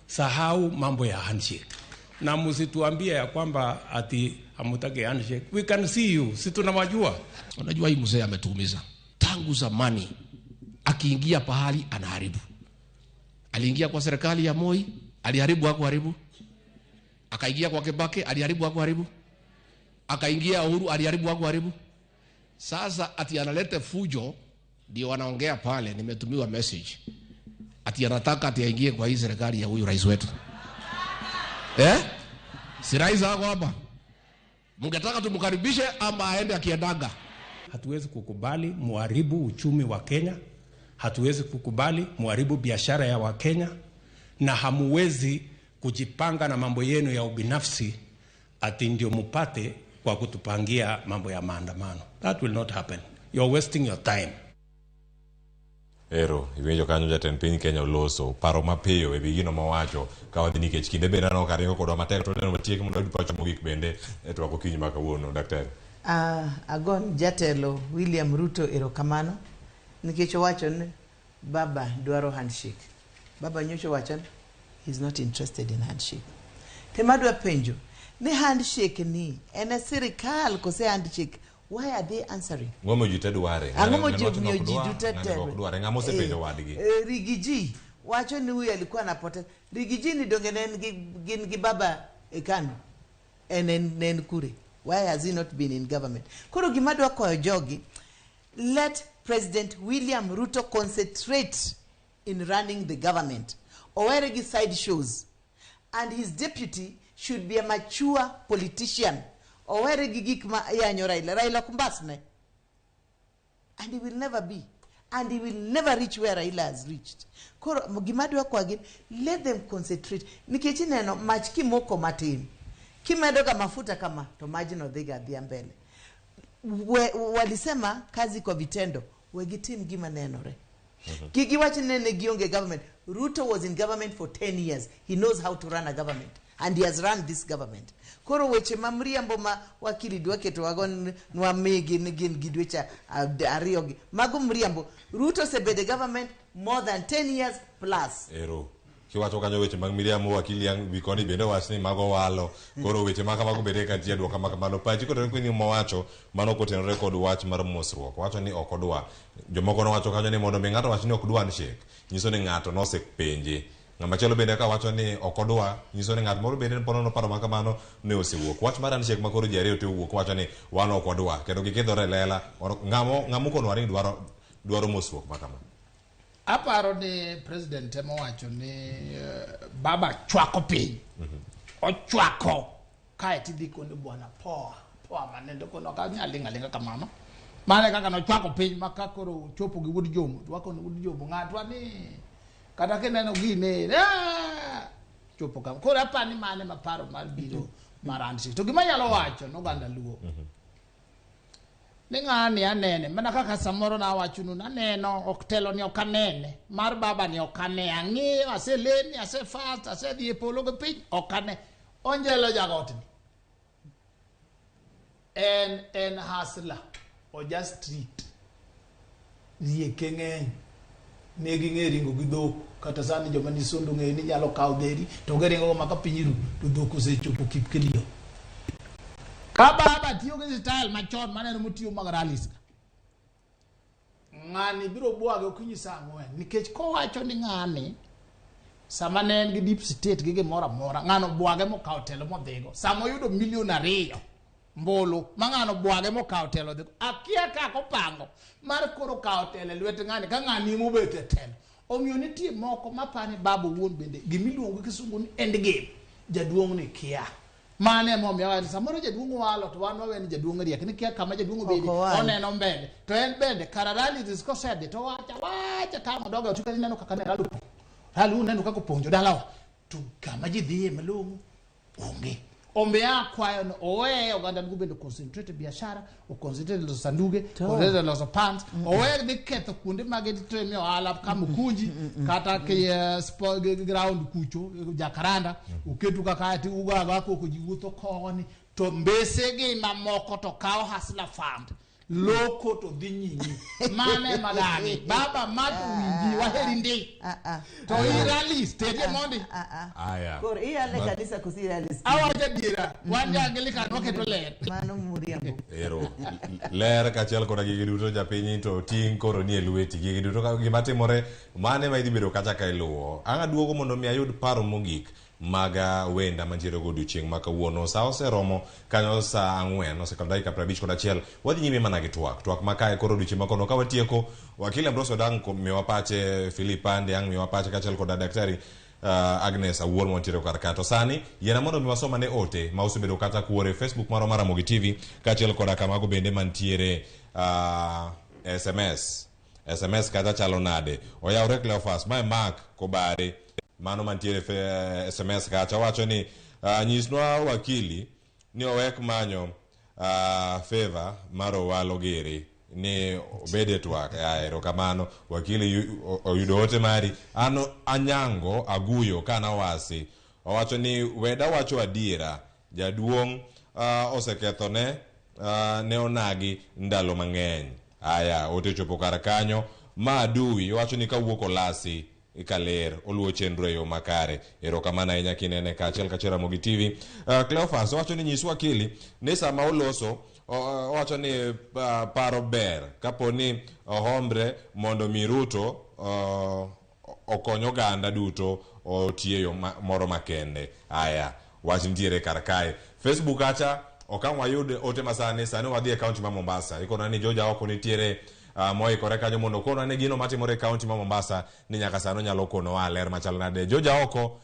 sahau mambo ya handshake na msituambie ya kwamba ati hamutaki handshake. We can see you, si tunawajua. Unajua hii mzee ametuumiza tangu zamani, akiingia pahali anaharibu. Aliingia kwa serikali ya Moi, aliharibu hakuharibu? Akaingia kwa Kibaki, aliharibu hakuharibu? Akaingia Uhuru, aliharibu hakuharibu? Sasa ati analete fujo, ndio wanaongea pale, nimetumiwa message ati anataka ati aingie kwa hii serikali ya huyu rais wetu eh? Si rais wako hapa, mngetaka tumkaribishe ama aende akiendaga? Hatuwezi kukubali muharibu uchumi wa Kenya, hatuwezi kukubali muharibu biashara ya Wakenya, na hamuwezi kujipanga na mambo yenu ya ubinafsi ati ndio mupate kwa kutupangia mambo ya maandamano. That will not happen. You're wasting your time. Ero, iwinjo kanyo jatend piny Kenya oloso paro mapiyo e wi gino mowacho ka wadhi nikech kinde bende aneno ka ringo kodwa matek to neno watiek mondo wayud pacho mogik bende e twak okinyi ma kawuono daktari. Agon jatelo William Ruto erokamano nikech owacho ni baba dwaro handshake. Baba nyocha owacho ni he's not interested in handshake. Tema adwa penjo ni handshake ni en e sirikal kose handshake Why are they answering? Ng'omo ji te dware. Ang'o Ng'ano wacho momiyo ni ok ji dwar, duto ng'ani te be ok dware. Ng'ama osepenjo wadgi. Rigiji wacho ni huyu alikuwa anapoteza. Rigiji ni donge ne en gi, gin gi baba e KANU. En en ne en kure. Why has he not been in government? Koro gima dwa kwayo jogi, let President William Ruto concentrate in running the government. Owere gi side shows. And his deputy should be a mature politician. Owere gi gik ma yanyo Raila. Raila ok mbasne. And he will never be. And he will never reach where Raila has reached. Koro gima dwa kwagi, let them concentrate. Nikech ineno mach kimoko matin, kimedo ga mafuta kama, to majno dhiga adhiya mbele. Walisema kazi kwa vitendo, we gitim gima nenore. Kik giwach ni ne gionge government. Ruto was in government for 10 years. He knows how to run a government. And he has run this government. Koro weche ma mriambo ma wakili dwa keto wago nwamigi ni gin gi dweche ariyo gi. Mago mriambo. Ruto osebedo e government more than 10 years plus. Ero. Kiwacho kanyo weche mag miriambo wakili ang' wi koni bende owach ni mago walo. Koro weche ma kamago bende ka nitie duoko ma kamano. Pachi kotenore kod mowacho mano kotenore kod wach mar mosruok. Owacho ni ok odwa. Jomoko nowacho kanyo ni mondo mi ng'ato wach ni ok dwa handshake, nyiso ni ng'ato nosepenje. Ng'ama chielo bende ka wacho ni ok odwa, nyiso ni ng'at moro bende pod noparo ma kamano ne osewuok. Wach mar handshake ma koro ji ariyo te owuok wacho ni wan ok wadwa kendo gikidhore e lela. Ng'amo ng'amo kono ni dwaro dwaro mosruok ma kama. Aparo ni president ema owacho ni baba chwako piny. Ochwako kae tidhi koni bwana poa poa manendo kono ok anyal ling' aling'a kamano. Mano e kaka nochwako piny ma ka koro ochopo gi wuod Jomo to wakoni wuod Jomo ng'atwa ni kata kineno gine chopo kama. Koro aparo ni mano ema paro mar biro mar handshake. To gima anyalo wacho ne oganda Luo ni ng'ani anene mana kaka samoro nawachonu naneno ok telo ni ok anene mar baba ni ok ane ang'iyo aselemi ase fast asedhi e polo gi piny ok ane onjelo jagotni en hustler oja street rieke ng'eny ne ging'e ringo gi dhok kata sani joma ni sondo ng'eyo ni nyalo kawo dheri to giringo go maka piny ru to dhok osechopo Kipkelio. Ka baba tiyo gi style machon maneno motiyo mag rallies ka ng'ani biro bwage okinyi saa 4 nikech kowacho ni ng'ani sama ne en gi deep state gi gimoro amora ng'ano bwage mokawo telo modhigo sama oyudo milion 2 mbulu ma ng'ano bwage mokawo telo dhigo akia kaka opango mar koro kawo telo e lwet ng'ani ka ng'ani emobet e telo. Omiyo nitie moko mapani baba owuon bende gimiluongo gi kisungu ni end game jaduong' ni kia. Mano emomiyo awacho ni samoro jaduong' walo to wan wawe ni jaduong' riek ni kia kama jaduong' obedi oneno mbele to en bende kara rallies kosedhi to wacha wacha kama odogo to ineno kaka ne rally opong'. Rally uneno kaka opong' jodalawa to kama ji dhiye malong'o onge. Omiyo akwayo ni oweye oganda Luo bende concentrate e biashara, o concentrate loso sanduge, concentrate loso pants, owe dhi ketho kuonde mag timo ohala Kamukunji kata ki ground kucho Jacaranda oketu kaka ti ugo agoa koko ji wuotho koni to mbese gi mamoko to kawo hustler fund loko to dhi nyimi. Mano ema dagi. Baba ma to winji waheri ndi. To i rally stadium mondi. Aya. Koro iyale kanisa koso iyale skul? Awacho adiera. Wan jo Anglican waketo ler. Mano muriambo. Ero. Ler kaachiel koda gigi duto japiny to ting' koro nie lweti. Gigi duto ka gima timore mane ma idhi bedo kacha ka iluwo. Ang' aduogo mondo mi ayud paro mogik mag wenda mantiere go odiochieng' ma kawuono. Sa oseromo kanyo saa 4 osekalo dakika 51. Wadhi nyime mana gi twak. Twak ma kae koro odiochieng' ma kawuono ka watieko wakili Ambrose Odang' miwa pache, Philip Pande ang' miwa pache kaachiel koda daktari Agnes Awuor mantiere kar ka. To sani yiena mondo mi wasom ane ote ma osebedo kata kuore Facebook marwa mar Ramogi TV kaachiel koda kamago bende mantiere SMS. SMS kata chalo nade? Oyawre Cleophas, mae Mark Kobare. Mano mantiere SMS kacha wacho ni nyisnwa wakili ni owek manyo favor mar Owalo Gere ni obed e twak. Erokamano wakili oyudo ote mari. An Anyango Aguyo kana wasi owacho ni weda wacho adiera jaduong' osekethone ne onagi ndalo mang'eny. Aya ote chopo kar kanyo. Ma Adui owacho ni kawuok Olasi Kaler oluwo chenro e yo makare. Erokamano ahinya kinene kaachiel kachiel Ramogi TV. Cleophas owacho ni nyis wakili ni sama oloso Owacho ni paro ber kapo ni ohombre mondo mi Ruto okony oganda duto otiye yo moro makende. Aya, wach nitiere kar kae. Facebook acha okang' wayud ote masani. Sani wadhi e kaunti ma Mombasa. Ikona ni Joja oko nitiere moikore kanyo mondo okonwa ni gino matimore e kaunti ma Mombasa ni nyaka sani onyalo konowa ler machal nade. Joja oko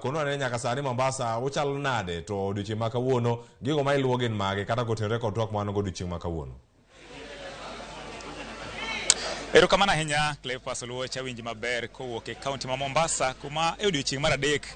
konowa ni nyaka sani Mombasa uchal nade, to odiochieng' ma kawuono gigo ma iluwo gin mage kata kotenore kod twak ma wan go odiochieng' ma kawuono. Erokamano ahinya Cleophas Oluoch, awinji maber kowuok e kaunti ma Mombasa kuma e odiochieng' mar adek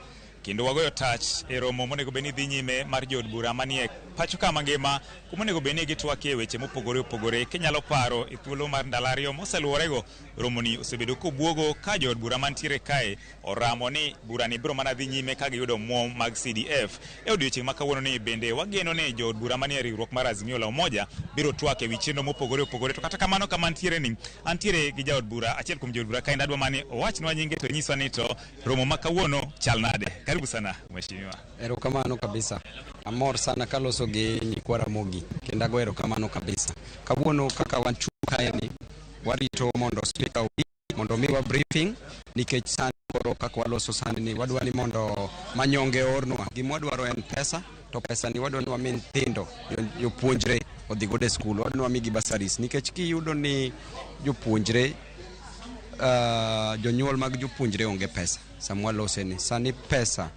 kendo wagoyo tach e romo monego bed ni dhi nyime mar jood bura manie pacho ka mangima, kuma onego bed ni gitwakie weche mopogore opogore. Kinyalo paro e thuolo mar ndalo ariyo moseluworego, romoni osebedo kobuogo ka jood bura mantiere kae oramo ni burani biro mana dhi nyime ka giyudo omuom mag CDF. E odiochieng' ma kawuono ni bende wageno ni jood bura manie riwruok mar Azimio la Umoja biro twak e wi chenro mopogore opogore. To kata kamano, kama ntiere ni antiere gi jaod bura, achiel kuom jood bura kaendi, adwa mani owachnwa nyinge to nyiswa ni to romo ma kawuono chal nade. Karibu sana mheshimiwa. Erokamano kabisa. Amor sana kaloso gi nyikwa Ramogi kendo ago erokamano kabisa. Kawuono kaka wachung' kae ni warito mondo speaker obi mondo omiwa briefing, nikech sani koro kaka waloso sani ni wadwa ni mondo manyonge oornwa. Gima wadwaro en pesa, to pesa ni wadwa ni wami nyithindo jopuonjre odhi godo e skul, wadwa ni wamigi bursaries, nikech kiyudo ni jopuonjre jonyuol mag jopuonjre onge pesa sama walose ni sani pesa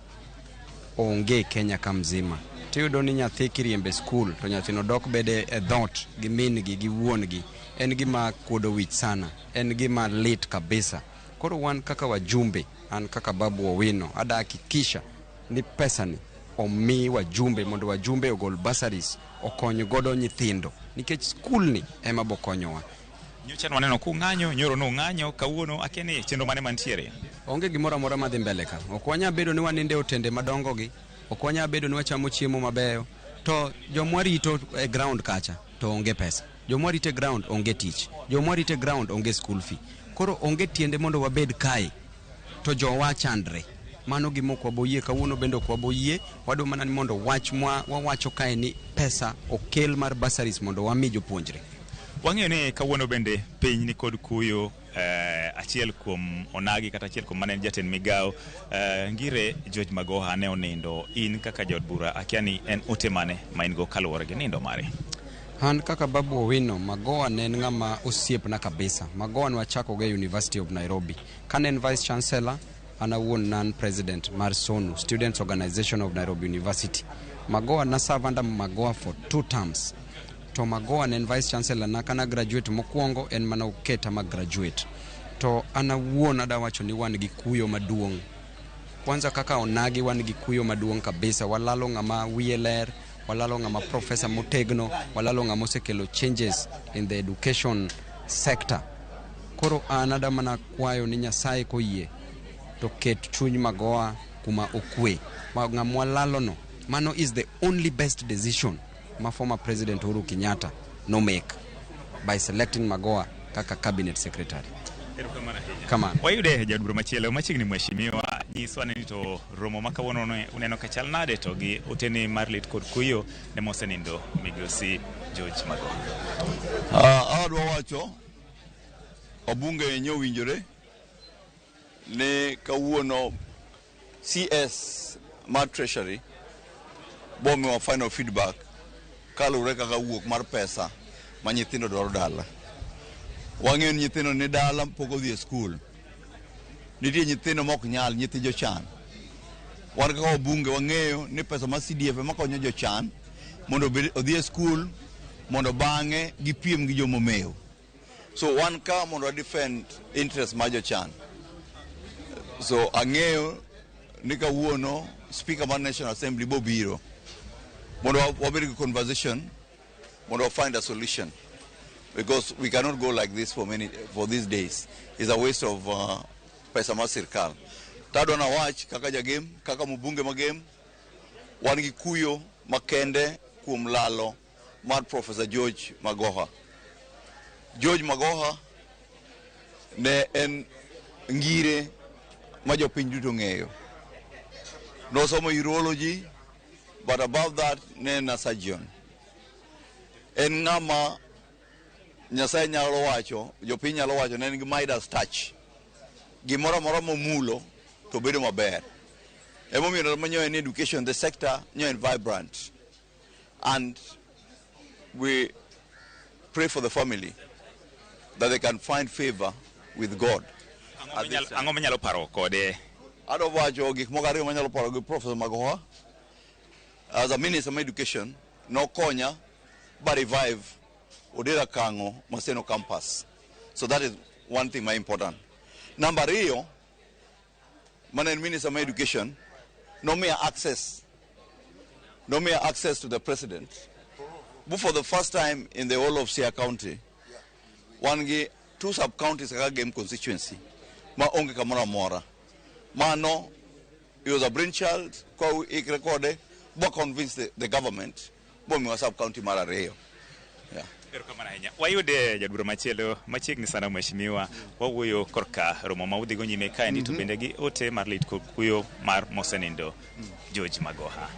onge Kenya ka mzima. Tiyudo ni nyathi kiriembe skul to nyathino dok bede e dhot gi min gi gi wuon gi. En gima kuodo wich sana, en gima lit kabisa. Koro wan kaka wajumbe, an kaka Babu Owino, ada hakikisha ni pesa ni omi wajumbe mondo wajumbe ogol bursaries okony godo nyithindo, nikech skul ni ema bokonyowa. Nyocha waneno kung'anyo, nyoro nung'anyo, kawuono akia ni chenro mane mantiere. Onge gimoro amora madhi mbele ka. Ok wanyal bedo ni wanindo e otende madongo gi, ok wanyal bedo ni wachamo chiemo mabeyo, to jomwa rito e ground kacha to onge pesa. Jomwa rito e ground onge tich. Jomwa rito e ground onge school fee. Koro onge tiende mondo wabed kae to jowa chandre. Mano gima ok waboyie kawuono bende ok waboyie. Wadwa mana ni mondo wach mwa wawacho kae ni pesa okel mar bursaries mondo wami jopuonjre. Wang'eyo ni kawuono bende piny ni kod kuyo, achiel kuom onagi kata achiel kuom mane en jatend migawo Ngire George Magoha ne onindo. In kaka jaod bura akia ni en ote mane ma in go kaluwore gi nindo mare? An kaka Babu Owino, Magoha ne en ng'ama osiepna kabisa. Magoha ne wachako go e University of Nairobi. Kane en Vice Chancellor, an awuon ne an President mar SONU, Students Organization of Nairobi University. Magoha na serve under Magoha for 2 terms. To Magoha ne en Vice Chancellor na kana graduate mokwongo, en mana oketa ma graduate. To an awuon ada wacho ni wan gi kuyo maduong'. Kwanza kaka onagi wan gi kuyo maduong' kabisa. Walalo ng'ama wiye ler, walalo ng'ama professor motegno, walalo ng'ama osekelo changes in the education sector. Koro an ada mana kwayo ni Nyasaye koyie to ket chuny Magoha kuma okwe. Ng'ama walalo no, mano is the only best decision ma former President Uhuru Kenyatta no make by selecting Magoha kaka cabinet secretary. Erokamano ahinya. Kamano. Wayude jaod bura machielo machiegni, mheshimiwa, nyiswa ni to romo ma kawuono uneno ka chal nade to gi otene mar lit kod kuyo ne mosenindo migosi George Magoha. Adwa wacho wabunge nyowinjore ni kawuono CS mar Treasury bomiwa final feedback kaluwore kaka wuok mar pesa ma nyithindo dwaro dala. Wang'eyo ni nyithindo ni dala pok odhi e skul. Nitie nyithindo mok nyal, nyithi jochan. Wan kaka wabunge wang'eyo ni pesa mar CDF ema konyo jochan mondo odhi e skul mondo bang'e gipiem gi jomomew. So wan ka mondo wa defend interest mar jochan. So ang'eyo ni kawuono Speaker mar National Assembly bobiro mondo wabed gi conversation mondo wa find a solution, because we cannot go like this for these days. It's a waste of pesa mar sirkal. Tadwa na wach kaka jagem, kaka mbunge magem, wan gi kuyo makende kuom lalo mar Professor George Magoha. George Magoha ne en ngire ma jopiny duto ng'eyo. Nosomo urology, but above that ne en a surgeon. En ng'ama Nyasaye nyalo wacho, jopiny nyalo wacho ne en gi Midas touch. Gimoro amora momulo to bedo maber. Emomiyo ndalo manyo en education, the sector nyo en vibrant. And we pray for the family that they can find favor with God. Ang'o minyalo paro kode? Adwa wacho gik moko ariyo manyalo paro gi Professor Magoha. As a minister of education, nokonya ba revive Odera Kang'o Maseno campus. So that is one thing my important. Number ariyo, mane en minister of education, nomiya access to the president. But for the first time in the whole of Siaya County, wan gi 2 sub-counties kaka Gem constituency, ma onge kamoro amora. Mano, he was a brainchild, kwa ikre kode, bo convince the government, bo miwa sub-county mar ariyo. Yeah. Erokamano ahinya. Wayude jadbura machielo machiegni sana mheshimiwa, wawuoyo korka romo ma udhigo nyime kaendi to bende gi ote mar lit kod kuyo mar mosenindo George Magoha.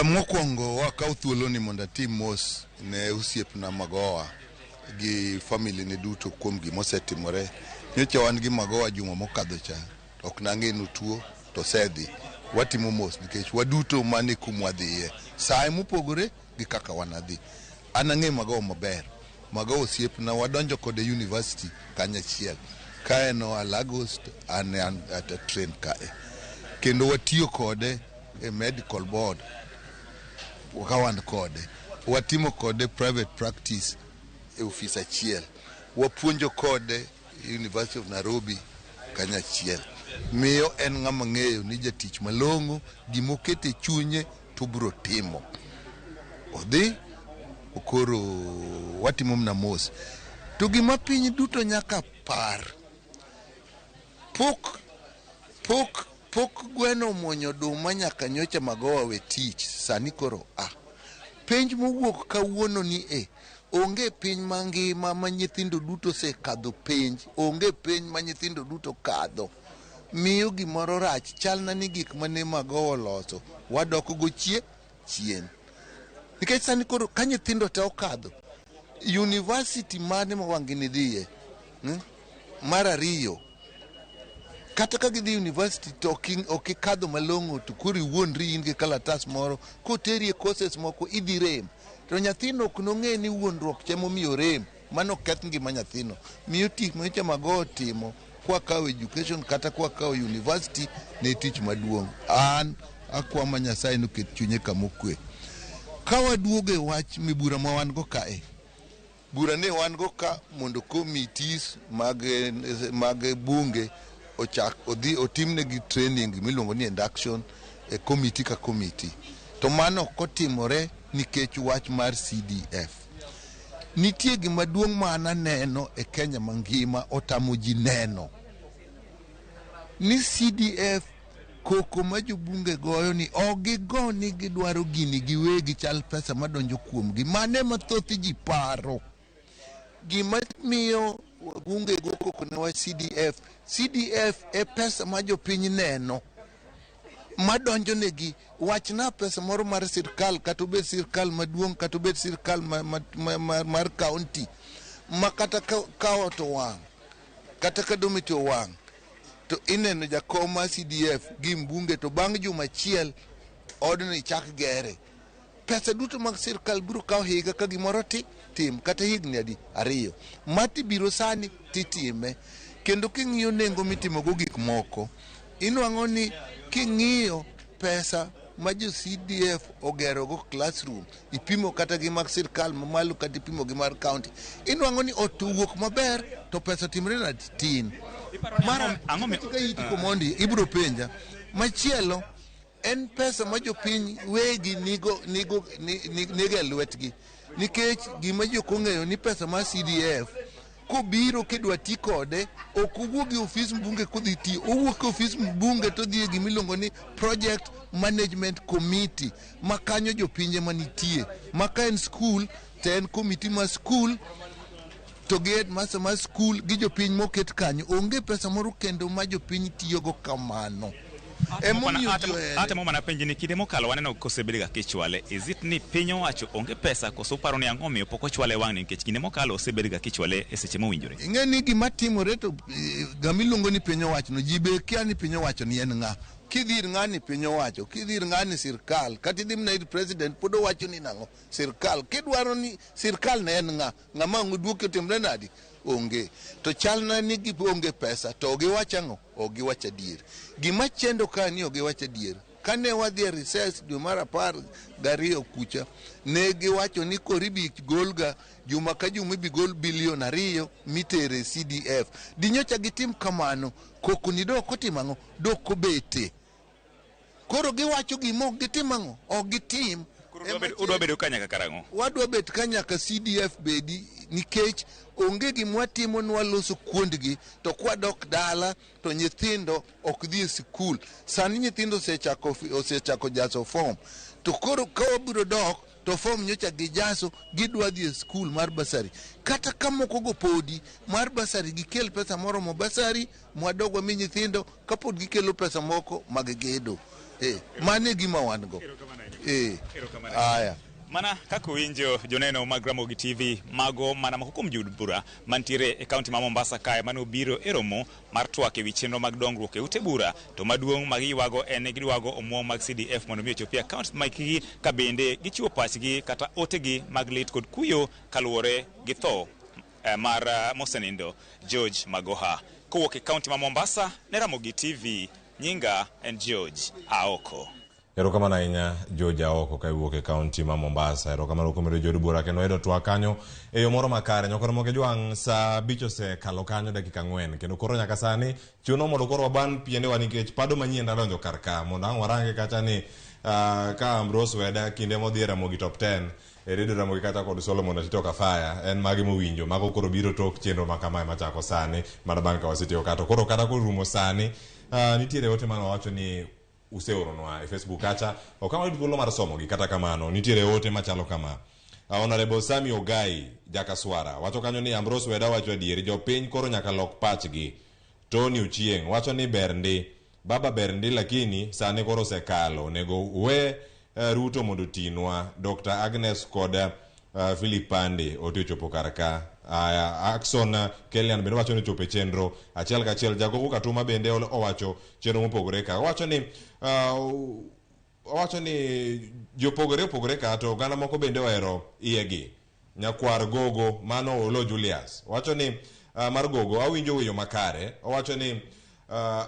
Mokwongo wakaw thuolo ni mondo atim mos ne osiepna Magoha gi family ne duto kuom gima osetimore. Nyocha wan gi Magoha juma mokadho cha, ok nang'e ni otuo to osedhi. Watimo mos nikech waduto mane kuma wadhiye. Sae mopogore gi kaka wanadhi. An ang'e Magoha maber. Magoha osiepna, wadonjo kode university kanyachiel. Ka en oa Lagos, an at a train kae. Kendo watiyo kode e medical board ka wan kode. Watimo kode private practice e ofis achiel. Wapuonjo kode University of Nairobi kanyachiel. Miyo en ng'ama ng'eyo ni jatich malong'o, gimoketo e chunye to obiro timo. Odhi, koro watimo mana mos. To gima piny duto nyaka par, pok gweno omuonyo oduma nyaka nyocha Magoha we tich, sani koro a. Penj mowuok kawuono ni e, onge piny mangima ma nyithindo duto osekadho penj, onge piny ma nyithindo duto kadho. Miyo gimoro rach, chalna ni gik mane Magoha oloso, wadok go chien. Nikech sani koro ka nyithindo te okadho, university mane ma wang' gini dhiye? Mar ariyo, kata ka gidhi university to ok ikadho malong'o to koro iwuondri in gi kalatas moro, koteri e courses moko idhi rem. To nyathino ok nong'e ni wuondruok cha emomiyo orem, mano keth ngima nyathino. Miyo tich manyocha Magoha otimo kwakawo education kata kwakawo university ne tich maduong'. An akwama Nyasaye noket chunye kama okwe. Ka waduogo e wach mibura ma wan go kae, bura ne wan go ka mondo committees mag bunge ochak odhi otimnegi training miluongo ni induction e committee ka committee. To mano ok otimore nikech wach mar CDF. Nitie gima duong' ma an aneno e Kenya mangima otamo ji neno. Ni CDF koko ma jobunge goyo ni ok gigo ni gidwaro gini giwegi chal pesa madonjo kuomgi. Mane ma thoth ji paro. Gima miyo wabunge go koko ne wach CDF, CDF e pesa ma jopiny neno madonjo negi. Wachna pesa moro mar sirkal, kata obed sirkal maduong', kata obed sirkal mar county, ma kata ka ot owang', kata ka dormitory owang', to ineno jakom mar CDF gi mbunge to bang' juma achiel odni chak gere. Pesa duto mag sirkal biro kawo higa ka gimoro tim, kata higni adi ariyo. Mati biro sani titime. Kendo king'iyo nengo mitimogo gik moko, inwang'o ni king'iyo pesa ma jo CDF ogerogo classroom, ipimo kata gi mag sirkal mamalo kata ipimo gi mar county, inwang'o ni ot owuok maber to pesa otimre na tin. Mar ka iti komondi ibiro penja. Machielo en pesa ma jopiny wegi nigo e lwetgi, nikech gima ji ok ong'eyo ni pesa mar CDF kobiro kidwa ti kode ok owuog e ofis mbunge kodhi ti, owuok e ofis mbunge to odhi e gima iluongo ni Project Management Committee, ma kanyo jopinje manitie, ma ka en skul to en committee mar skul to gi headmaster mar skul gi jopiny moket kanyo. Onge pesa moro kendo ma jopiny tiyogo kamano. Emomiyo ji ohere. Atemo mana penji ni kinde mokalo waneno kosebed ga kichwale. Is it ni piny owacho onge pesa koso uparo ni ang'o omiyo pok ochwale wang'ni nikech kinde mokalo osebed ga kichwale e seche mowinjore? Ing'e ni gima timore to ng'ama iluongo ni piny owacho no ji be kia ni piny owacho ni en ng'a. Kidhi ir ng'ani piny owacho, kidhi ir ng'ani sirkal, kata idhi mana ir president pod owacho ni nang'o? Sirkal. Kidwaro ni sirkal ne en ng'a? Ng'ama ang' oduoki otimre nadi? Onge. To chalna ni gionge pesa to ok giwach ang'o? Ok giwach adier. Gima chendo ka ni ok giwach adier. Kane wadhi e recess dwe mar 12 kucha, ne giwacho ni koro ibi golga juma ka juma ibi gol bilion 2 mitere CDF. Dinyocha gitim kamano, koko ni dok otimo ang'o? Dok obete. Koro giwacho gima ok gitim ang'o? Ok gitim. Udwa bedo ka nyaka karang'o? Wadwa bet ka nyaka CDF bedi nikech onge gima watimo nwaloso kuondgi to kwadok dala to nyithindo ok dhi e sikul. Sani nyithindo osechako jaso form. To koro ka wabiro dok to form nyocha gijaso gidwa dhi e skul mar basari. Kata ka moko go podi mar basari gikel pesa moromo basari mwadog wami nyithindo kapod gikelo pesa moko mag gedo. Mano e gima wan go. Aya. Mana kaka uwinjo joneno mag Ramogi TV, mago mana moko kuom jood bura mantiere e kaunti ma Mombasa kae mane obiro e romo mar twak ewi chenro mag dongruok e ute bura. To maduong' ma giywago en ni gidwago omuom mag CDF mondo mi ochopi e akaont mekgi ka bende gichiwo pachgi kata otegi mag lit kod kuyo kaluwore gi tho mar mosenindo George Magoha. Kowuok e kaunti ma Mombasa ne Ramogi TV, nyinga en George Aoko. Erokamano ahinya George Aoko ka iwuok e kaunti ma Mombasa. Erokamano kuom bedo jood bura kendo yudo twak kanyo e yo moro makare. Nyakoro Moke Jwang' saa 5 osekalo kanyo dakika 4 kendo koro nyaka sani chuno mondo koro waban piendewa nikech pado manyien dadonjo kar ka mondo ang' warange kacha ni ka Ambrose Weda kinde modhi e Ramogi Top 10 e Radio Ramogi kacha kod Solomon Atito Kafaya en mage mowinjo mago koro biro tok chenro ma kamae machako sani mana bang' ka wasetieko ka to koro kata korumo sani nitiere ote mane wawacho ni useoronwa e Facebook kacha ok wayud thuolo mar somogi kata kamano nitiere ote machalo kama. Honorable Sami Ogai Jakaswara wacho kanyo ni Ambrose Weda wacho adieri jopiny koro nyaka lok pachgi. Tony Ochieng wacho ni ber ndi baba ber ndi lakini sani koro osekalo onego we Ruto mondo otinwa. Dr. Agnes kod Philip Pande ote ochopo kar ka. Akson Kelian bende wacho ni ochopo e chenro achiel kachiel. Jagogo Katuma bende owacho chenro mopogore ka. Owacho ni jopogore opogore ka to oganda moko bende ohero iyegi. Nyakwar Gogo mano Olo Julius wacho ni mar Gogo awinjo winjo makare. Owacho ni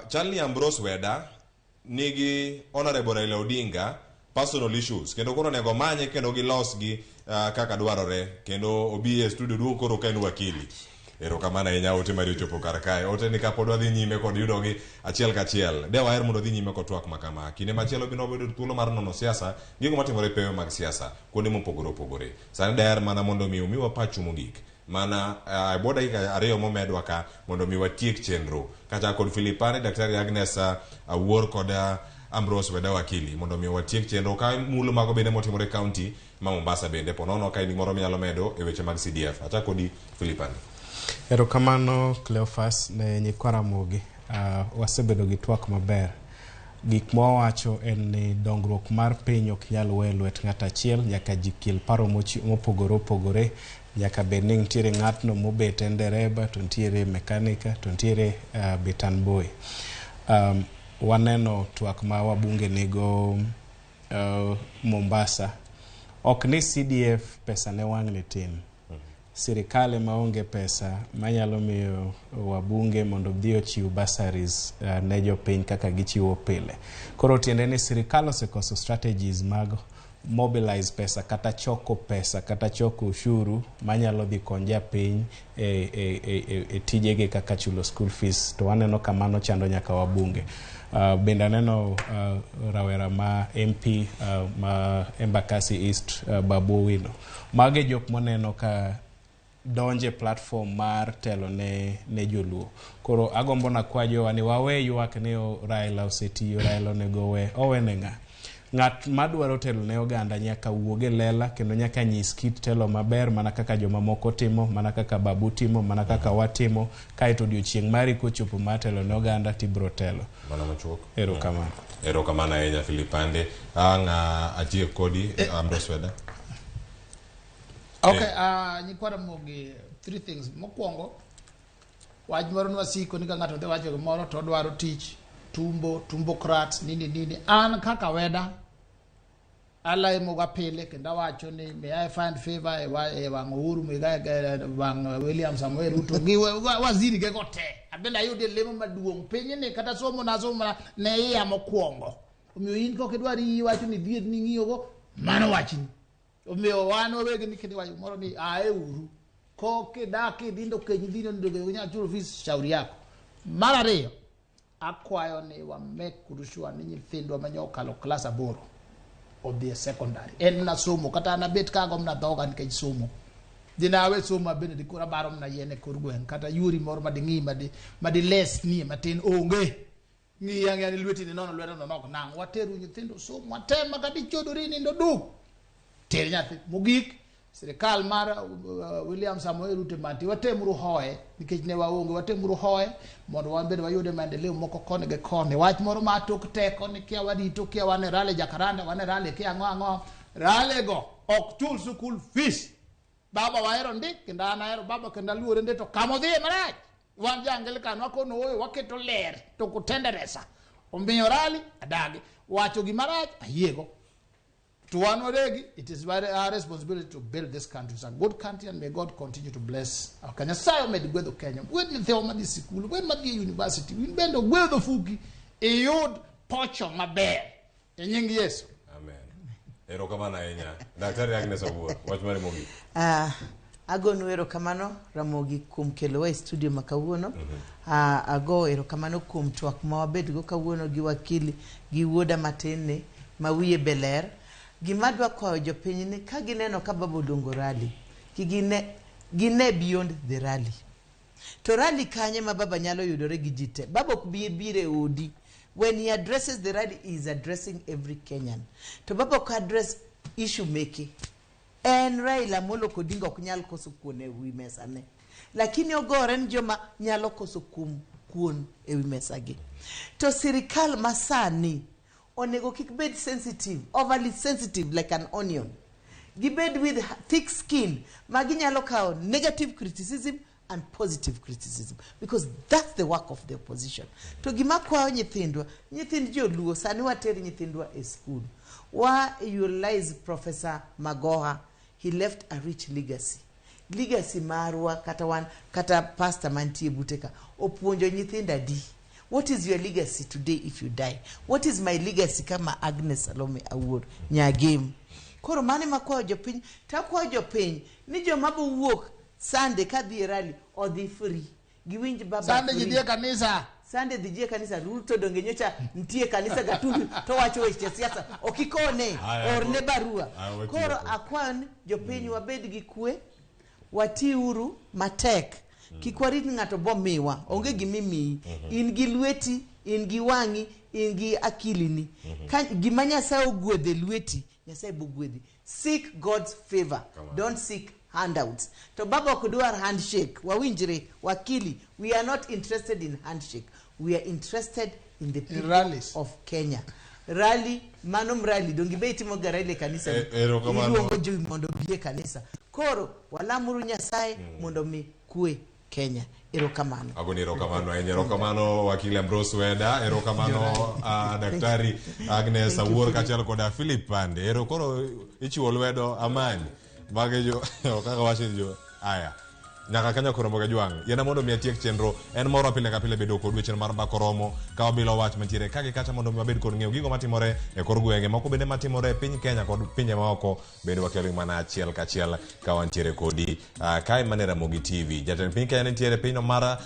chal ni Ambrose Weda nigi Honorable Raila Odinga personal issues kendo koro onego manye kendo gilosgi kaka dwarore kendo obi e studio duong' koro ka en wakili. Erokamano ahinya ote mari ochopo kar kae. Ote ni kapod wadhi nyime kod yudogi achiel kachiel. De waher mondo dhi nyime kod twak makama. Kinde machielo biro bedo thuolo mar nono siasa, gigo matimore e pewe mag siasa kuonde mopogore opogore. Sani daher mana mondo mi umiwa pachu mogik. Mana e bwo dakika 2 momedwa ka mondo mi watiek chenro. Kata kod Philip Pane, Daktari Agnes Awuor kod Ambrose Weda wakili mondo mi watiek chenro ka mulo mago bende motimore e kaunti ma Mombasa bende ponono ka in gimoro minyalo medo e weche mag CDF. Achak kodi Philip Pane. Erokamano Cleophas ne nyikwa Ramogi. Wasebedo gi twak maber. Gik mwawacho en ni dongruok mar piny ok nyal we lwet ng'ato achiel, nyaka ji kel paro mopogore opogore. Nyaka bed ni nitiere ng'atno mobet en dereba, to nitiere mekanika, to nitiere bitan boy. Waneno twak ma wabunge nigo Mombasa. Ok ni CDF pesa ne wang'ni tin. Sirikal ema onge pesa manyalo miyo wabunge mondo odhi ochiw bursaries ne jopiny kaka gichiwo pile. Koro tiende ni sirikal osekoso strategies mag mobilize pesa kata choko pesa kata choko ushuru manyalo dhi kony japiny e tijege kaka chulo school fees, to waneno ka mano chando nyaka wabunge. Bende aneno rawera ma MP ma Embakasi East, Babu Owino. Mago e jok moneno ka donje platform mar telo ne joluo. Koro agombo na kwa jowa ni wawe ywak ni Raila osetiyo, Raila onego owe, owe ne ng'a? Ng'at madwaro telo ne oganda nyaka wuog e lela kendo nyaka nyis kit telo maber mana kaka jomamoko timo, mana kaka Babu timo, mana kaka watimo, kaeto odiochieng' mari kochopo mar telo ne oganda tibiro telo. Mano machuok. Erokamano. Erokamano ahinya Philip Pande. Ang' atiek kodi Ambrose Weda. Okay, nyikwa Ramogi, three things. Mokwongo, wach moro nwasiko ni ka ng'ato dhi wacho gimoro to odwaro tich, tumbo, tumbocrat, nini nini. An kaka Weda, alamoga pile kendo awacho ni may I find favor e wang' Uhuru Muigai, wang' William Samoei Ruto gi waziri ge go te. Abende ayudie lemo maduong' pinyni kata somo na somo mana ne iya mokwongo. Omiyo in kok idwar iyi wacho ni dhier ni ng'iyogo, mano wachni. Omiyo wan wawegi ni kendo iwacho gimoro ni ae uru. Kok idak idhindo kech nyithindo nindo inyal chulo fees shauri yako. Mar ariyo, akwayo ni wa make sure ni nyithindwa mane okalo klas 8 odhi e secondary. En mana somo, kata an abet ka ago mana dhoga nikech somo. Dina awe somo abende dikoro abaro mana yien e kor gweng', kata yori moro mading'i madiles nie matin onge. Ng'i ang'iya ni lweti ni nono lwedo no ok nang'. Wateru nyithindo somo, watem kata ichodori nindo duk. Ter nyathi. Mogik, sirikal mar William Samoei Ruto mantie, watemuru hoye nikech ne waonge, watemuru hoye mondo wan bende wayude maendeleo moko koni gi koni. Wach moro ma tok teko ni kia warito, kia wan e rally Jacaranda, wan e rally kia ang'o ang'o. Rally go ok chul school fees. Baba wahero ndik kendo an ahero baba kendo aluore ndi to kama odhiye marach. Wan jo Anglican wakono ooyo waketo ler to kutenderesa. Omiyo rally adagi. Wacho gima rach ayiego. To wan wawegi, it is our responsibility to build this country. It's a good country and may God continue to bless our Kenya. Nyasaye omed gwedho Kenya. Gwedh nyithiwa madhi sikul, gwedh madhi e university, in bende ogwedho fuki, iyud pocho maber. E nying Yesu. Amen. Erokamano ahinya. Daktari Agnes Awuor, wach mari mogik. Agonu erokamano Ramogi kuom kelowa e studio ma kawuono. Ago erokamano kuom twak ma wabedgo kawuono gi wakili gi wuoda matin ni ma wiye be ler. Gima adwa kwayo jopiny ni ka gineno ka baba oluongo rally, gine beyond the rally. To rally kanye ma baba nyalo yudore gi ji te? Baba ok bi biro e odi. When he addresses the rally, he is addressing every Kenyan. To baba ok address issue meke. En Raila Amolo Odinga ok nyal koso kuon e wi mesa ne. Lakini ogore ni joma nyalo koso kuon e wi mesa gi. To sirikal masani onego kik bed sensitive, overly sensitive like an onion. Gibed with thick skin ma ginyalo kawo negative criticism and positive criticism, because that's the work of the opposition. To gima kwayo nyithindwa, nyithind joluo, sani water nyithindwa e school. Wa utilize Professor Magoha, he left a rich legacy. Legacy marwa kata wan, kata pastor mantie bute ka, opuonjo nyithindo adi. What is your legacy today if you die? What is my legacy kama Agnes Salome Awuor Nyagem? Koro mane makwayo jopiny, takwayo jopiny ni joma bo wuok Sunday kadhi e rally odhi free. Giwinj baba Sunday free. ji dhi e kanisa. Sunday dhi ji e kanisa. Ruto donge nyocha nitie kanisa Gatundu to wacho weche siasa. Ok ikone, orne barua. Koro akwayo ni jopiny wabed gi kwe, watiuru matek. Kik warit ni ng'ato bo miwa, onge gima imiyi. In gi lweti, in gi wang'i, in gi akilini. Ka gima Nyasaye ogwedho e lweti, Nyasaye bo gwedhi. Seek God's favor. Don't seek handouts. To baba ok dwar handshake. Wawinjre, wakili, we are not interested in handshake. We are interested in the people rallies. of Kenya. Rally, mano mrally, donge be itimo ga rally e kanisa. Erokamano. Iluongo ji mondo obi e kanisa. Koro, walamuru Nyasaye mondo mi kwe Kenya. Erokamano. Agoni erokamano ahinya. Erokamano wakili Ambrose Weda, erokamano Daktari Agnes Awuor kaachiel koda Philip Pande. Ero koro ichiwo lwedo amani. Magi jo kaka wacho ni jo aya. Nyaka kanyo koro moga jwang'. Yiena mondo mi atiek chenro. En moro pile ka pile bedo kodu e chenro mar Mbaka Oromo ka wabilo wach mantiere ka gi kacha mondo mi wabed kod ng'eyo gigo matimore e kor gwenge moko bende matimore e piny Kenya kod pinje maoko bende wakelo mana achiel kachiel ka wantiere kodi kae mana e Ramogi TV. Jatend piny Kenya nitiere e pinyno mar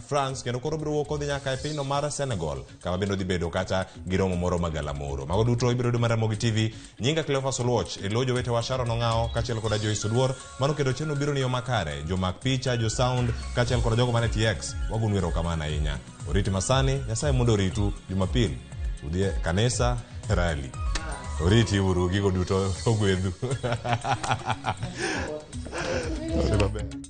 France kendo koro biro wuok kodhi nyaka e pinyno mar Senegal kama bende odhi bedo kata gi romo moro magalamoro. Mago duto ibiro yudo mana Ramogi TV. Nyinga Cleophas Oluoch, e lo jowetewa Sharon Ong'awo kaachiel koda Joyce Oduor mano keto chenro biro ni yo makare, jomak picha, jo sound kaachiel koda jogo mane TX. Wagonu erokamano ahinya. Oriti masani, Nyasaye mondo oritu Jumapil. Udhi e kanisa, rally. Oriti uru gigo duto ogwedhu. Odhi maber.